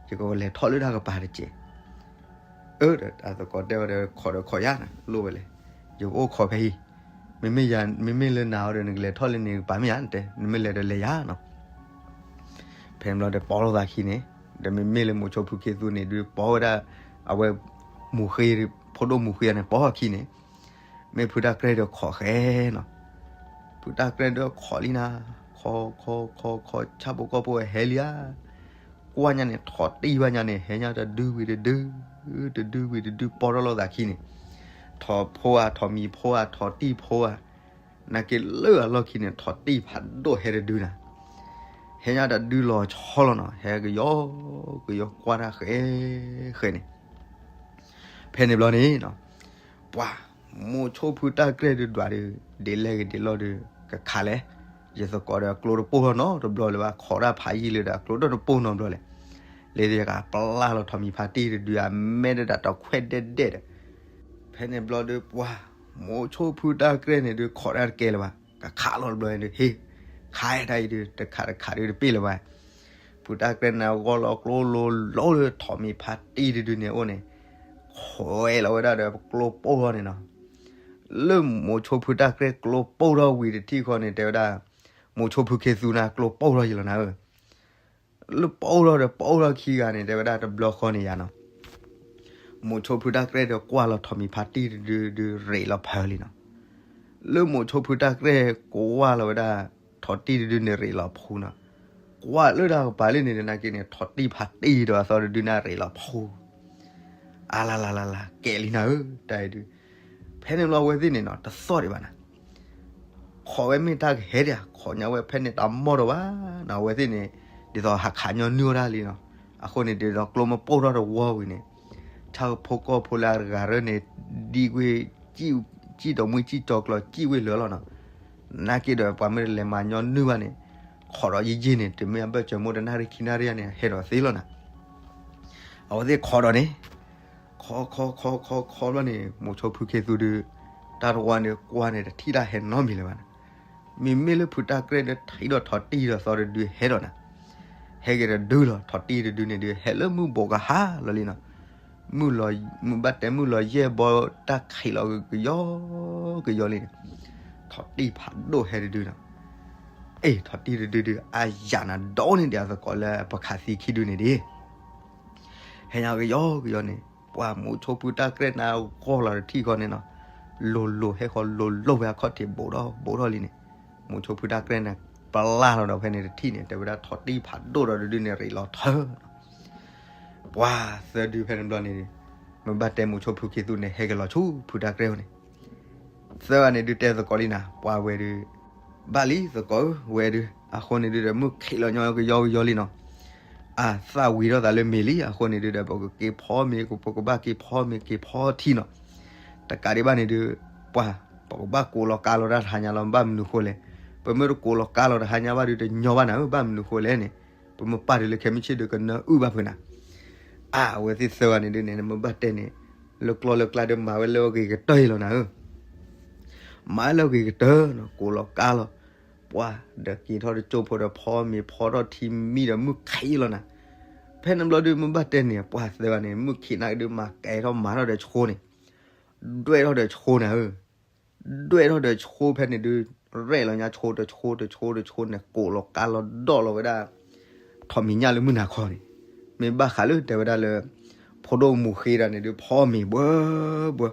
ယကလဲၤထီၣ်လၢတၢ်ကပၤတက့ၢ် အၢ ဒီးတၢ်သကိးတဲဝဲဒီး ခိးဒီးခိးယၤနၤ လိၣ်ဝဲလဲၣ်, ယကအိၣ်ခိးဖဲအံၤ, မ့မ့ၢ်ယၤ မ့မ့ၢ်လၢနၤအီၤဒီး နကလဲၤထီၣ်လၢန့ၣ်ကပၤမ့ၢ်ယၤနတဲ နမ့ၢ်လဲၤဒီးလဲၤယၤနီၤ, ဖဲန့ၣ်ဘျီဒီးပိာ်လိာ်သးခံန့ၣ်, ဒီးမ့မ့ၢ်လၢမူးဆိဖုခ့သူန့ၣ်ဒုး ပိာ်ဝဲဒၣ်, အဝဲ, မူးဃ့, ဖိဒိၣ်မူးဃ့န့ၣ် ပိာ်အခံန့ၣ်, မ့ၢ်ဖုတၢ်ကြဲၢ်ဒီးခိးဃဲနီၤ, ဖုတၢ်ကြဲၢ်ဒီးခိးလံနၤ, ခိးခိးခိးခိး ဆၣ်ဖိကီၢ်ဖိဟဲလံဧါ ကွၢ်ညါန့ၣ် ထိးတံၢ်ဘၣ်ညါန့ၣ် ဟဲညါတဒုဝံၤတဒု, တဒုဝံၤတဒု ပိာ်ထီၣ်လိာ်သးခံန့ၣ်, ထိးဖိဧါ ထိးမံၤဖိဧါ ထိးတံၢ်ဖိဧါ, နာ်က့လၢအလီၢ်ခံန့ၣ် ထိးတံၢ်ဖးဒိၣ်ဟဲတဒုနၤ, ဟဲညါတဒုလီၤဆီလီၤနီၤ ဟဲကယီကယီကွၢ်တၢ်ဃဲ, ဃဲန့ၣ် ဖဲန့ၣ်ဘျီန့ၣ်, ပှၤ, မိၤဆိဖုတၢ်ကြဲၢ်ဒုးဒွးဒုး, ဒ်လဲၣ်ဂ့ၤဒ်လဲၣ်ဒုး, ကခးလဲၣ်, ယသကိးဒီးအကျိတပိၢ်ထီၣ်နီတဘျီလၢၤဘၣ်, ခိးတၢ်ဖးယံာ်လၢၤဒီးအကျိတပိၢ်နီတဘျီလဲၣ်, လၢယကပျၢ်လီၤထိးမံၤဖါတံၢ်တဒုး အမဲာ်တဒၣ်တခွဲးဒဲးဒဲးဒီး, ဖဲန့ၣ်ဘျီဒုးပှၤ, မိၤဆိဖုတၢ်ကြဲၢ်န့ၣ်ဒုးခိးတၢ်တကဲလၢၤဘၣ်, ကခးလီၤတဘျီဒုးဟ့ၣ်, ခးတၢ်အံၤဒုး တခးတခးဒုးတပ့ၢ်လၢၤဘၣ် ဖုတၢ်ကြဲၢ်န့ၣ်အဂီၢ်လီၤကျိလီၤလီၤလၢထိးမံၤဖါတံၢ်တဒုန့ၣ်အိၣ်န့ၣ်, ခွဲးလီၤဝဲဒၣ်ဒီးကျိပိၢ်ထီၣ်န့ၣ်နီၤ, လၢမိၤဆိဖုတၢ်ကြဲၢ်ကျိပိၢ်ထီၣ်ဝံၤတထံၣ်ဃီန့ၣ် တဲဝဲဒၣ်, မိၤဆိဖုခ့သူနၤကျိပိၢ်ထီၣ်ယံာ်လီၤနၤဧၢ, လၢပိၢ်ထီၣ်ဒီးပိၢ်ထီၣ်ခံဂၤန့ၣ် တဲဝဲဒၣ်တဘျီဃီန့ၣ်ယါနီၤ မိၤဆိဖုတၢ်ကြဲၢ်ဒီးကွၢ်လီၤထိးမံၤဖါတံၢ်တဒုဒုးရ့းလီၤဖၢလံနီၤ, လၢမိၤဆိဖုတၢ်ကြဲၢ်ကွၢ်လီၤဝဲဒၣ်, ထိးတံၢ်တဒုန့ၣ်ရ့းလီၤဖူနီၤ, ကွၢ်လၢတၢ်ကပၤလၢန့ၣ်နာ်က့န့ၣ် ထိးတံၢ်ဖါတံၢ်ဒီးအသီတဒုန့ၣ်ရ့းလီၤဖူ, အလလလလ ကဲလံနၤဧၢ တၢ်အံၤဒုး, ဖဲန့ၣ်ဘျီအဝဲသ့ၣ်န့ၣ်နီၤ တသီၣ်ဒံးဘၣ်နၤ ခိးဝဲမ့ၢ်တၢ်ကဟဲဒံးဧါ, ခိးညါဝဲဖဲန့ၣ်တၢ်မီၢ်ဒီးဘၣ်နီၤ အဝဲသ့ၣ်န့ၣ်, ဒ်သိးဟးခးညီနုၢ်အီၣ်တၢ်လံနီၤ, အဃိန့ၣ်ဒ်သိးကျိမ့ၢ်ပိၢ်ထီၣ်တဝီဝံၤန့ၣ်, ဆၣ်ဖိကီၢ်ဖိလၢအတဂၤရၢန့ၣ်, ဒံကွ့ၢ်, စံၣ်ဒီးမှံစံၣ်ကၠီၤကျီၤစံၣ်ဝ့ၢ်လၢာ်လီၤနီၤ, နာ်က့ဒီးပှၤမ့ၢ်တလဲၤမၤညီနုၢ်ဘၣ်န့ၣ်, ခိးဒီးယံာ်ယံာ်န့ၣ် တမ့ၢ်အဘၢၣ်စၢၤမိၢ်တနၣ်ရံၣ်ခံနၣ်ရံၣ်န့ၣ် ဟဲဒီးသ့လီၤနၤ အဝဲသ့ၣ်ခိးဒီးန့ၣ်, ခိးခိးခိးခိးခိးဘျီန့ၣ် မိၤဆိဖုခ့သူဒုး, တၢ်တဝီန့ၣ်ကွၢ်န့ၣ်တထံၣ်တၢ်ဟဲနီတမံၤလၢၤဘၣ်န့ၣ်, မ့မ့ၢ်လၢဖုတၢ်ကြဲၢ်ဒီးထံၣ်ဒီးထိးတံၢ်ဒီးသီတဒုဟဲဒီးနၤ, ဟဲက့ၤတဒုလီၤ ထိးတံၢ်တဒုန့ၣ်ဒုး ဟဲလၢမုၢ်ဘိးကဟါလီၤလံနီၤ, မုၢ်လီၤ, မုၢ်ဘၣ်တဲမုၢ်လီၤယဲၢ်ဘီ တၢ်ခံးလီၤကယီကယီလံန့ၣ်, ထိးတံၢ်ဖးဒိၣ်ဟဲတဒုနီၤ. အ့ၣ် ထိးတံၢ်တဒုဒု အယၣ်နၤဒိၣ်န့ၢ်ဒံးအသကိးလၢပခးသံခံဒုန့ၣ်ဒံး ဟဲညါကယီကယီန့ၣ် ပှၤမိၤဆိဖုတၢ်ကြဲၢ်နၤဂီၢ်လီၤတထံၣ်ဃီန့ၣ်နီၤ, လိၤလိၤဟဲဃီလိၤလိၤဝဲအခီၣ်ထံးဘူးထီၣ်ဘူးထီၣ်လံန့ၣ်, မိၤဆိဖုတၢ်ကြဲၢ်နၤ ပျၢ်လီၤဒီးဖဲန့ၣ်တထံၣ်န့ၣ် တဲဝဲဒၣ်ထိးတံၢ်ဖးဒိၣ်ဒီးတဒုန့ၣ် ရ့းလီၤထၢနီၤ. ပှၤသၢဒုဖဲန့ၣ်ဘျီန့ၣ် မုၢ်ဘၣ်တဲမိၤဆိဖုခံသူန့ၣ် ဟဲက့ၤလီၤဆူဖုတၢ်ကြဲၢ်အအိၣ်န့ၣ် သၢဂၤန့ၣ်ဒုးတဲသကိးလံနၤ, ပှၤဝဲဒုး ဘၣ်လံသကိးဧၢ ဝဲဒုး အဃိန့ၣ်ဒုးဒီး မုၢ်ခံးလီၤညီကယီကယီလံနီၤ. အသၣ်ဝံၤထီၣ်သးလၢမ့ၤလံ, အဃိန့ၣ်ဒုးဒီး ပကက့ၤဖီမ့ၤ ပကဘၣ်က့ၤဖီမ့ၤ က့ၤဖီထံနီၤ. တကးဒံးဘၣ်န့ၣ်ဒုး ပှၤ ပကဘၣ်ကိးလီၤကါလီၤတၢ်တဟါညါလီၤ, ဘၣ်မနုၤဃိလဲၣ်. ပမ့ၢ်တကိးလီၤကါလီၤတဟါညါဘၣ်ဒုး တညီဘၣ်နၤဧၢ, ဘၣ်မနုၤဃိလဲၣ်န့ၣ် ပမ့ၢ်ပာ်ဒုးလၢခဲမုၢ်ဆ့ၣ်ဒုး ကနၢအုၣ်ဘၣ်ဖုးနၤ. အ အဝဲသ့ၣ်သၢဂၤန့ၣ်ဒုးန့ၣ် မုၢ်ဘၣ်တဲန့ၣ် လၢကျီၢ်လၢကျါဒုး မၤဝဲလၢအဂ့ၤကတၢၢ်အံၤလီၤနၤဧၢ. မၤလၢအဂ့ၤကတၢၢ်နီၤ, ကိးလီၤကါလီၤ, ပှၤဒီးက့ၤထီၣ်တကၠိဖိဒီး ဖီမ့ၤဖီထီၣ်ထံမံဒီး မုၢ်ခံးလီၤနၤ. ဖဲန့ၣ်ဘျီဒုး မုၢ်ဘၣ်တဲန့ၣ် ပှၤသၢဂၤန့ၣ် မုၢ်ခံးနၤကဒုး မၤကဲထီၣ်မၤထီၣ်ဒီးဆှိန့ၣ်, ဒွဲၣ်ထီၣ်ဒီးဆှိနၤဧၢ. ဒွဲၣ်ထီၣ်ဒီးဆှိဖဲန့ၣ်ဒုး ရဲၣ်လီၤညါဆှိတဆှိတဆှိတဆှိန့ၣ် ကိးလီၤကါလီၤဒီးလီၤဝဲဒၣ် ထိးမံၤညၣ်လၢမုၢ်နၤခီန့ၣ်, မ့ၢ်ဘၣ်ဃးလၢတဲဝဲဒၣ်လၢ ဖိဒိၣ်မူၤဃ့တၢ်န့ၣ်ဒုး ဖီမ့ၤဘှၢဘှၢ,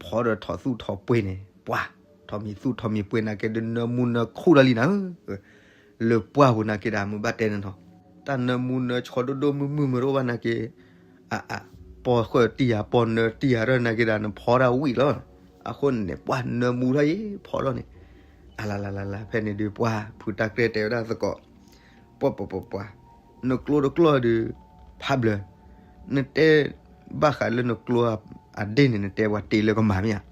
ဖီဒီးထိးသူၣ်ထိးပှ့ၤန့ၣ် ပှၤ ထိးမံၤသူၣ်ထိးမံၤပှ့ၤနာ်က့ဒုး နၢမူနၢခူၣ်တၢ်လံနၤဧၢ. လၢပှၢ်ပူၤနာ်က့ဒၣ် မုၢ်ဘၣ်တဲန့ၣ်နီၤ, တၢ်နၢမူနၢဆှီဒိၣ်ဒိၣ်မုၢ်မုၢ်မ့ၢ်တအိၣ်ဘၣ်နာ်က့ အ အ ပီၢ်ဃၢၣ်တံၢ်ယၤ ပီၢ်နၢတံၢ်ယၤထီၣ်နာ်က့ဒၣ် နဖီတၢ်ဝံၣ်လီၤ. အဃိန့ၣ် ပှၤနၢမူထီၣ်အံၤ ဖီထီၣ်န့ၣ်, အလလလလ ဖဲန့ၣ်ဒုး ပှၤဖုတၢ်ကြဲၢ်တဲဝဲဒၣ်သကိး, ပှၤပှၤပှၤပှၤ, နကျိတကျိဒီး ဖးဘျၢ, နတဲဘၣ်ဃးလၢနကျိအဒ့ၣ်န့ၣ် နတဲပှၤတ့လၢကမၤမ့ၢ်ဧါ.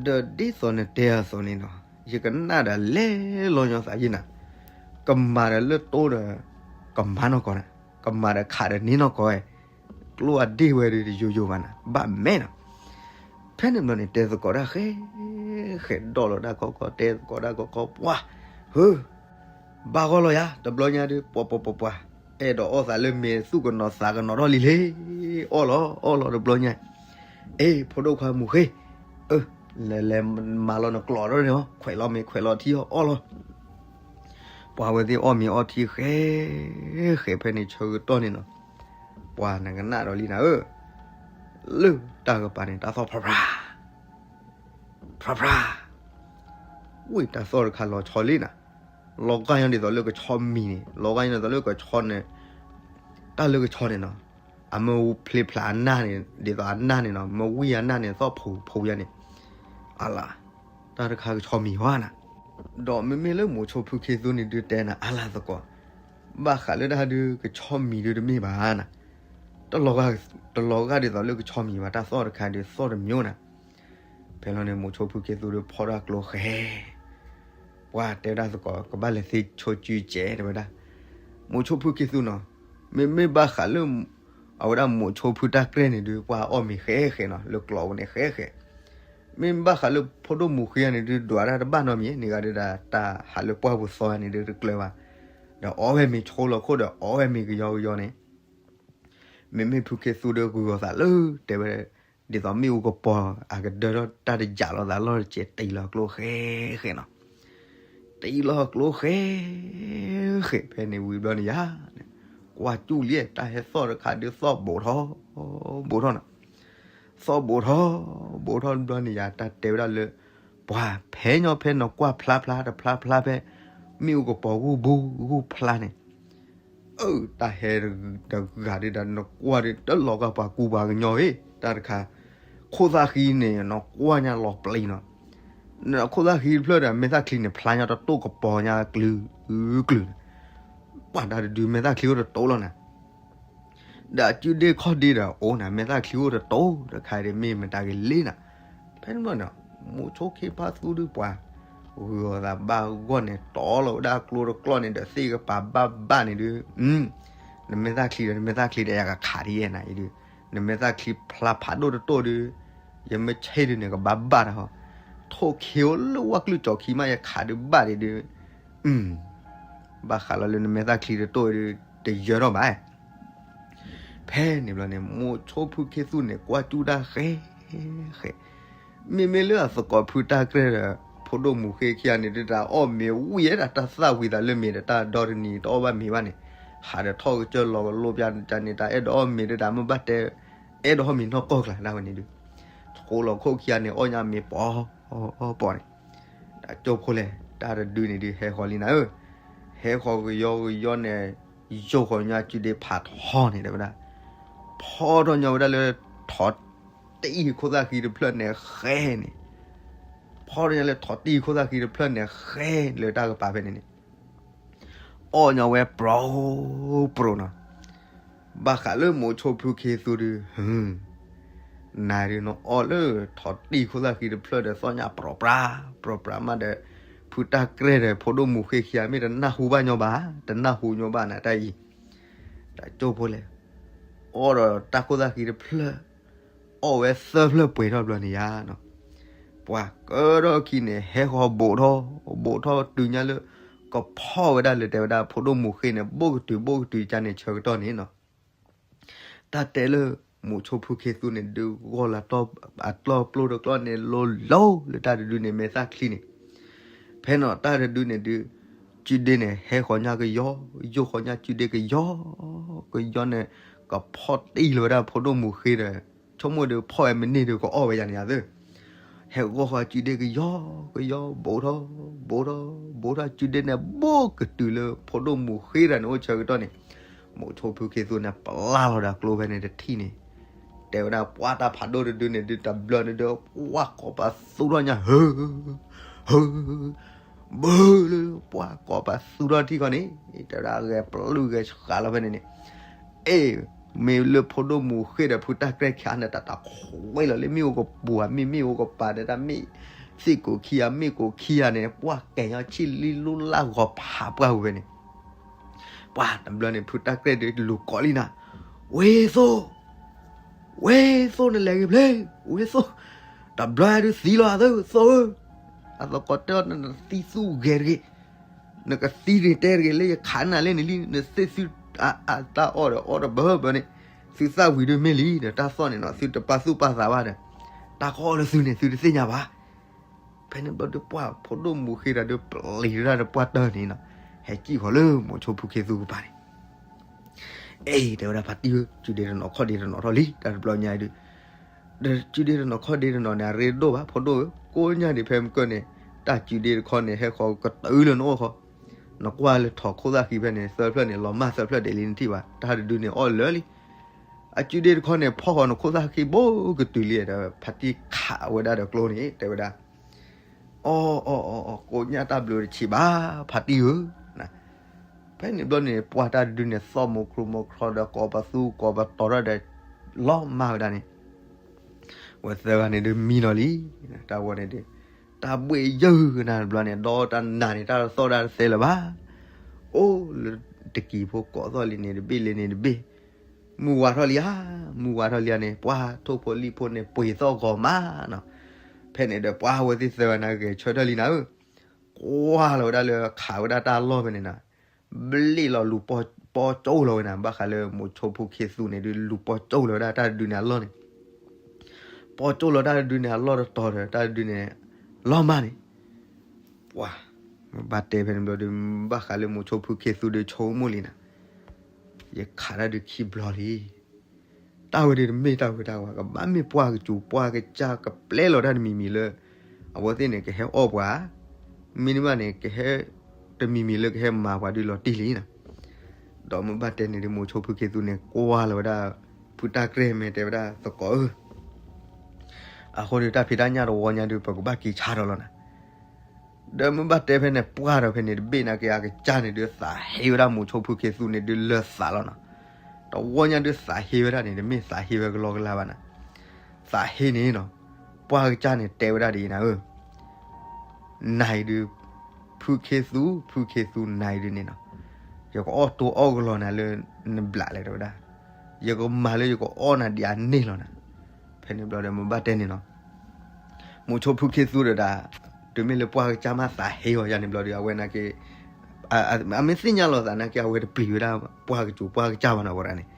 ဒီးဒ်သိးနတဲအသိးန့ၣ်နီၤ, ယကနၣ်ဒီးလဲၤလီၤညီသးယံၤနၤ, ကမၤဒီးလၢတိဒီး ကမၤနီၢ်ကီၢ်နၤ, ကမၤဒီးခးဒီးန့ၢ်နီၢ်ကီၢ်ဝဲ, ကျိအဒ့ၣ်ဝဲဒုးတယိယိဘၣ်နၤ, ဘၣ်မဲာ်နီၤ. ဖဲန့ၣ်ဘျီန့ၣ် တဲသကိးတၢ်ဃဲ ဃဲဒီၣ်လီၤတၢ်ခီခီ တဲသကိးတၢ်ခီခီ ပှၤ, ဟၢ ဘၣ်ဂီၢ်လီၤယၤ တဘျီညါဒုး ပှၤပှၤပှၤပှၤ, အဲၣ်ဒိးအီၣ်သးလၢမ့ၤသူၣ်ကနီၤသးကနီၤထီၣ်လံလံ, အီၣ်လီၤ အီၣ်လီၤတဘျီညါ, အ့ ဖိဒိၣ်ခွါမူၤဃ့, အၢ လဲၤလဲၤမၤလီၤနကျိးထီၣ်န့ၣ်အီၤ ခွဲးလီၤမ့ၤခွဲးလီၤထံအီၤ အီၣ်လီၤ. ပှၤဝဲသ့ၣ်အီၣ်မ့ၤအီထံဃဲ ဃဲဖဲန့ၣ်ဆၢကတီၢ်န့ၣ်နီၤ, ပှၤနကနၣ်ဒီးလံနၤဧၢ, လၢတၢ်ကပၤန့ၣ် တၢ်သီၣ်ဖြါဖြါ ဖြါဖြါ, ဝ့ၢ်တၢ်သီၣ်တခါလီၤဆီလံနၤ, လီၤဂာ်ညါဒ်သိးလၢကဆီမံၤန့ၣ် လီၤဂာ်ညါဒ်သိးလၢကဆီန့ၣ်, တၢ်လၢကဆီန့ၣ်နီၤ, အမ့ၢ်ဖျ့ဖျါအနၢ်န့ၣ် ဒ်သိးအနၢ်န့ၣ်နီၤ မ့ၢ်ဝံၣ်အနၢ်န့ၣ် သီၣ်ဖူဖူယါန့ၣ်, အလၤ, တၢ်တခါကဆီမံၤဝဲနၤ. ဒီးမ့မ့ၢ်လၢမိၤဆိဖုခ့သူန့ၣ်ဒုးတဲနၤ အလၤသကိး, ဘၣ်ဃးလၢတၢ်ဒုးကဆီမံၤဒုးတမ့ၢ်ဘၣ်နၤ, တလီၤဂာ်ဒ်သိးလၢကဆီမံၤဘၣ် တၢ်သီၣ်တခါဒုးသီၣ်တမံၤနၤ. ဖဲလီၤန့ၣ်မိၤဆိဖုခ့သူဒုးဖီထီၣ်ကျိဃဲ, ပှၤတဲဝဲဒၣ်သကိး ကဘၣ်လဲၤသ့ဆိကၠူကဲးတဲဝဲဒၣ်, မိၤဆိဖုခ့သူနီၤ, မ့မ့ၢ်ဘၣ်ဃးလၢ အဝဲဒၣ်မိၤဆိဖုတၢ်ကြဲၢ်န့ၣ်ဒုး ပှၤအီၣ်မ့ၤဃဲဃဲနီၤ လၢကျိးပူၤန့ၣ်ဃဲဃဲ, မ့ၢ်ဘၣ်ဃးလၢဖိဒိၣ်မူၤဃ့န့ၣ်ဒုး ဒွးတၢ်တဘၣ်နီတမံၤ န့ၢ်ဂၤဒုးဒၣ် တၢ်ဟးလၢပှၢ်ပူၤသီန့ၣ်ဒုးတကျၢၤဘၣ်, ဒီးအီၣ်ဝဲမ့ၤဆိလီၤခိၣ်ဒီးအီၣ်ဝဲမ့ၤကယီကယီန့ၣ် မ့မ့ၢ်ဖုခ့သူဒီးဂုာ်ဂီၤသးလၢ တဲဝဲ ဒ်သိးမ့ၣ်အူကပီၤ အကဒၢထီၣ်တၢ်တယၢ်လီၤသးလီၢ်တကဲး တံၢ်လီၤကျိဃဲဃဲနီၤ, တံၢ်လီၤကျိဃဲဃဲ ဖဲန့ၣ်ဝံၤဘျီန့ၣ်ယါ, ကွၢ်ကၠူၣ်လံ တၢ်ဟဲသီၣ်တခါဒုးသီၣ်ဘူးထီၣ် ဘူးထီၣ်နီၤ, သီၣ်ဘူးထီၣ် ဘူးထီၣ်ဘျီန့ၣ်ယါ တၢ်တဲဝဲဒၣ်လၢ ပှၤဖဲညီဖဲနီၤ ကွၢ်ဖျါဖျါတဖျါဖျါဖဲ မ့ၣ်အူကပီၤဂူၢ်ဘူးဂူၢ်ဖျါန့ၣ် အၢ တၢ်ဟဲတဂၤဒုးဒီး နကွၢ်ဒုး တလီၤဂာ်ပှၤကူပှၤကညီဧၢ တၢ်တခါ, ခိၣ်သၣ်ဃံန့ၣ် နကွၢ်ညါလီၤပျံၤနီၤ, နခိၣ်သၣ်ဃံတဖျၢၣ်ဒီး မဲာ်သၣ်ချံန့ၣ် ဖျါညါတတိၢ်ကပီၤညါကလုာ်ကလုာ်န့ၣ်, ပှၤတၢ်တဒုးမဲာ်သၣ်ချံအိၣ်တတိၢ်လီၤနၤ, ဒီးအစုဒ့ၣ်ခီၣ်ဒ့ၣ်ဒီးအိၣ်နၤ မဲာ်သၣ်ချံအိၣ်တတိၢ်တခါဒီး မ့ၢ်မတၤဂ့ၤလံနၤ, ဖဲန့ၣ်ဘျီန့ၣ် မိၤဆိခ့ဖါသူဒုးပှၤ ဂုာ်အီၤသးဘၣ်ဂီၢ်န့ၣ် တီလီၤဝဲဒၣ်ကျိတကျီန့ၣ်ဒီး သ့ၣ်ကပၤဘၣ်ဘၣ်န့ၣ်ဒုး, နမဲာ်သၣ်ချံဒီး နမဲာ်သၣ်ချံဒီး ယကခးဒ်ယဲနၤအံၤဒုး, နမဲာ်သၣ်ချံဖျါဖးဒိၣ်တတိၢ်ဒုး, ယမ့ၢ်ဆ့ၣ်ဒုးန့ၣ် ကဘၣ်ဘၣ်တၢ်ဟီ, ထိၣ်ခ့အိၣ်လၢဝၣ်ကျုၢ်ကၠီၤခံမး ယခးဒုးဘၣ်ဒံးဒုး, ဘၣ်ဃးလီၤလၢနမဲာ်သၣ်ချံတတိၢ်ဒုး တယၢထီၣ်ဘၣ်. ဖ ဖဲန့ၣ်ဘျီန့ၣ် မိၤဆိဖုခ့သူန့ၣ် ကွၢ်ကၠူၣ်တၢ်ဃဲ ဃဲ, မ့မ့ၢ်လၢအသကိးဖုတၢ်ကြဲၢ်ဒီး ဖိဒိၣ်မူၤဃ့ခံဂၤန့ၣ် တၢ်အီၣ်မ့ၤဝံၤဝဲဒၣ်တၢ်သၣ်ဝံၤသးလၢမ့ၤဒီး တၢ်ဒီတနံၤတအီၣ်ဘၣ်မ့ၤဘၣ်န့ၣ်, ဟးဒီးထီၣ်ကစၢၢ်လီၤကလိပျၢ်န့ၣ် တၢ်အဲၣ်ဒိးအီၣ်မ့ၤဒီး တၢ်မ့ၢ်ဘၣ်တဲ အဲၣ်ဒိးအီၣ်မ့ၤနီၢ်ကီၢ်ကျါဒၣ်ဝဲန့ၣ်ဒုး, ဃိလီၤခိၣ်ခံဂၤန့ၣ် အီၣ်ညါမ့ၤပီၤပီၤန့ၣ်, တၢ်ကၠိဖိလဲၣ် တၢ်တဒုန့ၣ်ဒုး ဟဲဃီၤလံနၤဧၢ, ဟဲဃီၤကယီကယီန့ၣ် ယိၣ်ဃီၤညါကၠူဒ့ဖးထီန့ၣ် တဲဝဲဒၣ်, ဖီထီၣ်ညီဝဲဒၣ်လၢ ထိးတံၢ်ခိၣ်သၣ်ဃံတဖျၢၣ်န့ၣ်ဃဲန့ၣ်, ဖီထီၣ်ညီလၢထိးတံၢ်ခိၣ်သၣ်ဃံတဖျၢၣ်န့ၣ်ဃဲ လၢတၢ်ကပၤဖဲန့ၣ်န့ၣ် အီၣ်ညီဝဲပြိပြိနီၤ, ဘၣ်ဃးလၢမိၤဆိဖုခ့သူဒုး, နၤဒုးနအီၣ်လၢထိးတံၢ်ခိၣ်သၣ်ဃံတဖျၢၣ်ဒီး သီၣ်ညါပြိပြါ ပြိပြါမးဒီး ဖုတၢ်ကြဲၢ်ဒီး ဖိဒိၣ်မူၤဃ့ခံဂၤ မ့ၢ်တနၢ်ဟူဘၣ်ညီဘၣ်, တနၢ်ဟူညီဘၣ်နၤတၢ်အံၤ, တၢ်ကၠိဖိလဲၣ်, အီၣ်ဒီးတၢ်ခိၣ်သၣ်ဃံတဖျၢၣ် အီၣ်ဝဲသၢဖျၢၣ်ပှဲၤထီၣ်ဘျီန့ၣ်ယါနီၤ, ပှၤကၢထီၣ်ခံန့ၣ် ဟဲဃီၤဘူးထီၣ်, ဘူးထီၣ်တုၤညါလၢ ကဖီၣ်ဝဲဒၣ်လၢတဲဝဲဒၣ် ဖိဒိၣ်မူၤဃ့န့ၣ် ဘူးကတုၤဘူးကတုၤကါန့ၣ် ဆၢကတီၢ်န့ၣ်နီၤ, တၢ်တဲလၢ မိၤဆိဖုခ့သူန့ၣ်ဒုး ဂီၢ်လၢအတီၢ်ပျိတကျီၢ်န့ၣ် လိၤလိၤလၢတၢ်တဒုန့ၣ် မဲာ်သၣ်ချံန့ၣ်, ဖဲန့ၣ်တၢ်တဒုန့ၣ်ဒုး ကၠူဒ့န့ၣ် ဟဲဃီၤညါကယီ, ယိၣ်ဃီၤညါကၠူဒ့ကယီ, ကယီန့ၣ် ကဖီၣ်တံၢ်လီၤဝဲဒၣ်ဖိဒိၣ်မူၤဃ့ဒီး ဆိကမိၣ်ဒုးဖီၣ်ဝဲမ့ၢ်န့ၢ်ဒုး ကအီၣ်ဝဲယါန့ၣ်ယါသၢ, ဟဲဂီၢ်ဃီၤကၠူဒ့ကယီ, ကယီ, ဘူးထီၣ်, ဘူးထီၣ်, ဘူးထီၣ် ကၠူဒ့န့ၣ် ဘူးကတုၤလၢဖိဒိၣ်မူၤဃ့တၢ်န့ၣ်အိၣ်ဆၢကတီၢ်န့ၣ်, မိၤဆိဖုခ့သူန့ၣ် ပျၢ်လီၤဒီးကျိဖဲန့ၣ်တထံၣ်န့ၣ်, တဲဝဲဒၣ်ပှၢ်တၢ်ဖးဒိၣ်တဒုန့ၣ်ဒုး တဘျီန့ၣ်ဒုး ပှၢ်ကိးပသူထီၣ်ညါ ဟၢ, ဟၢ, ဘၢလၢပှၢ်ကိးပသူထီၣ်ထံၣ်ခီန့ၣ်, တဲဝဲဒၣ်ဂဲၤပျုၢ်ဂဲၤဆှးလီၤဖဲန့ၣ်န့ၣ်, အ့ၣ်, မ့ၢ်လၢဖိဒိၣ်မူၤဃ့ဒီးဖုတၢ်ကြဲၢ်ခံဂၤန့ၣ် တၢ်တၢ်ခွဲးလီၤလၢမ့ၣ်အူကပူၤဧါ မ့ၢ်မ့ၣ်အူကပၤဒီးတၢ်မ့ၢ်သ့ၣ်ကိးခံဂၤ မ့ၣ်ကိးခံဂၤန့ၣ် ပှၢ်ကဲၤညီဆံၣ်လံလူလၢဂီၤဖးပှၢ်ဝဲန့ၣ်, ပှၢ်တဘျီန့ၣ် ဖုတၢ်ကြဲၢ်ဒုးလူၤကိးလံနၤ, ဝ့သိၣ် ဝ့သိၣ်နလဲၤဂ့ၤဖျ့, ဝ့သိၣ်, တဘျီဒုးသံလီၤအသၢသိၣ်ဧၢ, အသကိးတဲအီၤ နသံသူၣ်ဂဲၤတဂ့ၤ, နကသံတဂ့ၤတဲတဂ့ၤလၢယခးနၤလၢန့ၣ်လံ, နသ့ၣ်သုအတၢ်အီၣ်ဒီးအီၣ်တဘၢဘၢန့ၣ်, သုသၣ်ဝံၤဒုးမ့ၢ်လံဒီး တၢ်သီၣ်န့ၣ်နီၤ သုတပာ်သူၣ်ပာ်သးဘၣ်ဒီး, တၢ်ကအီၣ်လၢသုန့ၣ် သုတသ့ၣ်ညါဘၣ်. ဖဲန့ၣ်ဘျီဒုးပှၢ်ဖိဒိၣ်မူၤဃ့ဒီးဒုး ပျံၤတၢ်ဒီးပှၢ်တၢၢ်န့ၣ်နီၤ, ဟဲကံၣ်ဃီၤလၢမိၤဆိဖုခ့သူကပၤန့ၣ် အ့ တဲဝဲဒၣ်ဖါတံၢ်ဧၢ, စုဒ့တနီၤခီၣ်ဒ့တနီၤထီၣ်လံ တၢ်တဘျီညါအံၤဒုး, ဒီးစုဒ့တနီၤခီၣ်ဒ့တနီၤန့ၣ် အရ့ဒိၣ်ဘၣ် ဖိဒိၣ်ဧၢ, ကိးညါဒံးဖဲမုၢ်ကၢၢ်န့ၣ် တၢ်စုဒ့တခီန့ၣ် ဟဲဃီၤကတုၤလၢနအိၣ်ဃီ, နကွၢ်လၢထိးခိၣ်သၣ်ဃံဖဲန့ၣ် သၢဖျၢၣ်န့ၣ် လီၤမၢ်သၢဖျၢၣ်ဒဲးလံနထံၣ်ဘၣ်, တၢ်တဒုန့ၣ်အီၣ်လၢာ်လံ. အစုဒ့တခီန့ၣ် ဖီၣ်ဃီၤနခိၣ်သၣ်ဃံဘူးကတုၤလံဒီး ဖါတံၢ်ခးဝဲဒၣ်ဒီးကျိန့ၣ် တဲဝဲဒၣ် အီ အီ အီ အီ ကိးညါတၢ်ဘျုးတဆံးဘၣ် ဖါတံၢ်ဧၢ, ဖဲန့ၣ်ဘျီန့ၣ် ပှၢ်တၢ်တဒုန့ၣ် သီၣ်မိၤခရူမိၤခရီဒီး ကိးပသူကိးပတီၤထီၣ်ဒီး လီၤမၢ်ဝဲဒၣ်န့ၣ်, ဝဲသၢဂၤန့ၣ်ဒုးမံလီၤလံ, တၢ်ဝဲန့ၣ်ဒုး တၢ်ဘှ့ၣ်ယုၢ်ကနၣ်တဘျီန့ၣ် ဒီတၢ်နာ်န့ၣ် တၢ်တသီၣ်တၢ်တသဲလၢၤဘၣ်, အိၣ်လၢတကံၤဖိကိးသီၣ်လံန့ၣ်တဘ့ၣ်လံန့ၣ်တဘ့ၣ် မုၢ်ဝါထီၣ်လံဧါ, မုၢ်ဝါထီၣ်လံဧါန့ၣ် ပှၢ်ထိၣ်ဖိလံၣ်ဖိန့ၣ် ပှ့ၤသီၣ်ဂီၤမးနီၤ, ဖဲန့ၣ်ဒီးပှၢ်ဝဲသ့ၣ်သၢဂၤန့ၣ်ဂဲၤဆၢထၢၣ်လံနၤဧၢ, ကွၢ်လီၤဝဲဒၣ်လၢခးဝဲဒၣ်တၢ်အလီၢ်ဖဲန့ၣ်နီၤ, ဘျ့ၣ်လီၤလူၤပီၢ်ကၠိလီၤဝဲန့ၣ် ဘၣ်ဃးလၢမိၤဆိဖုခ့သူန့ၣ်ဒုး လူၤပီၢ်ကၠိလီၤဝဲဒၣ်တၢ်တဒုန့ၣ်အလီၢ်န့ၣ် ပီၢ်ကၠိလီၤတၢ်တဒုန့ၣ်အလီၢ်တတီၤဒီး တၢ်တဒုန့ၣ် လီၤမၢ်န့ၣ်, ပှၤ မ့ၢ်ဘၣ်တဲဖဲန့ၣ်ဘျီဒီး ဘၣ်ဃးလၢမိၤဆိဖုခ့သူဒီးဆိကမိၣ်လံနၤ, ယခးတၢ်ဒုးခံဘျီလံ, တၢ်ဝဲဒၣ်တမ့ၢ်တၢ်ဝဲတၢ်ဝါ ကဘၣ်မ့ၢ်ပှၢ်ကစူၤပှၢ်ကစၢ်ကပျဲလီၤတၢ်တမံၤမံၤလၢ အဝဲသ့ၣ်န့ၣ် ကဟဲအီၣ်ပှၤ, မ့တမ့ၢ်န့ၣ် ကဟဲ တမံၤမံၤလၢကဟဲမၤပှၤဒုးလီၤတံၢ်လံနၤ, ဒီးမ့ၢ်ဘၣ်တဲန့ၣ်ဒုး မိၤဆိဖုခ့သူန့ၣ် ကွၢ်လီၤဝဲဒၣ် ဖုတၢ်ကြဲၢ်မ့ၢ်တဲဝဲဒၣ်သကိးဧၢ အဃိန့ၣ်တၢ်ဖံးတၢ်ညၣ်တဝီညါဒုး ပကဘၣ်က့ၤဆါဒီးလီၤနၤ, ဒီးမ့ၢ်ဘၣ်တဲဖဲန့ၣ် ပှၢ်ဒီးဖဲန့ၣ်တဘ့ၣ်နာ်က့ အကစၢ်န့ၣ်ဒုး သးဟ့ဝဲဒၣ်မိၤဆိဖုခ့သူန့ၣ်ဒုးလၢသးလီၤနၤ, တဝီညါဒုးသးဟ့ဝဲဒၣ်န့ၣ် တမ့ၢ်သးဟ့ဝဲကလီကလီဘၣ်နၤ, သးဟ့န့ၣ်နီၤ, ပှၢ်ကစၢ်န့ၣ်တဲဝဲဒၣ်ဒ်အံၤနၤဧၢ နၤအံၤဒုး ဖုခ့သူ ဖုခ့သူ နၤအံၤဒုးန့ၣ်နီၤ, ယကအီၣ်တိအီၣ်ကလီနၤလၢနဘျးလဲၣ်တဲဝဲဒၣ်, ယကမၤလၢယကအီၣ်နၤဒံးအန့ၢ်လီၤနၤ, ဖဲန့ၣ်ဘျီဒီးမ့ၢ်ဘၣ်တဲန့ၣ်နီၤ, မိၤဆိဖုခ့သူဒီးဒၣ်, တုၤမ့ၢ်လၢပှၢ်ကစၢ်မးသးဟ့အီၤယၤန့ၣ်ဘျီဒီး အဝဲနာ်က့ အမ့ၢ်သ့ၣ်ညါလီၤသးနာ်က့ အဝဲတပျံၤဝဲဒၣ်ပှၢ်ကစူၤပှၢ်ကစၢ်ဘၣ်နီၤဝဲဒၣ်န့ၣ်,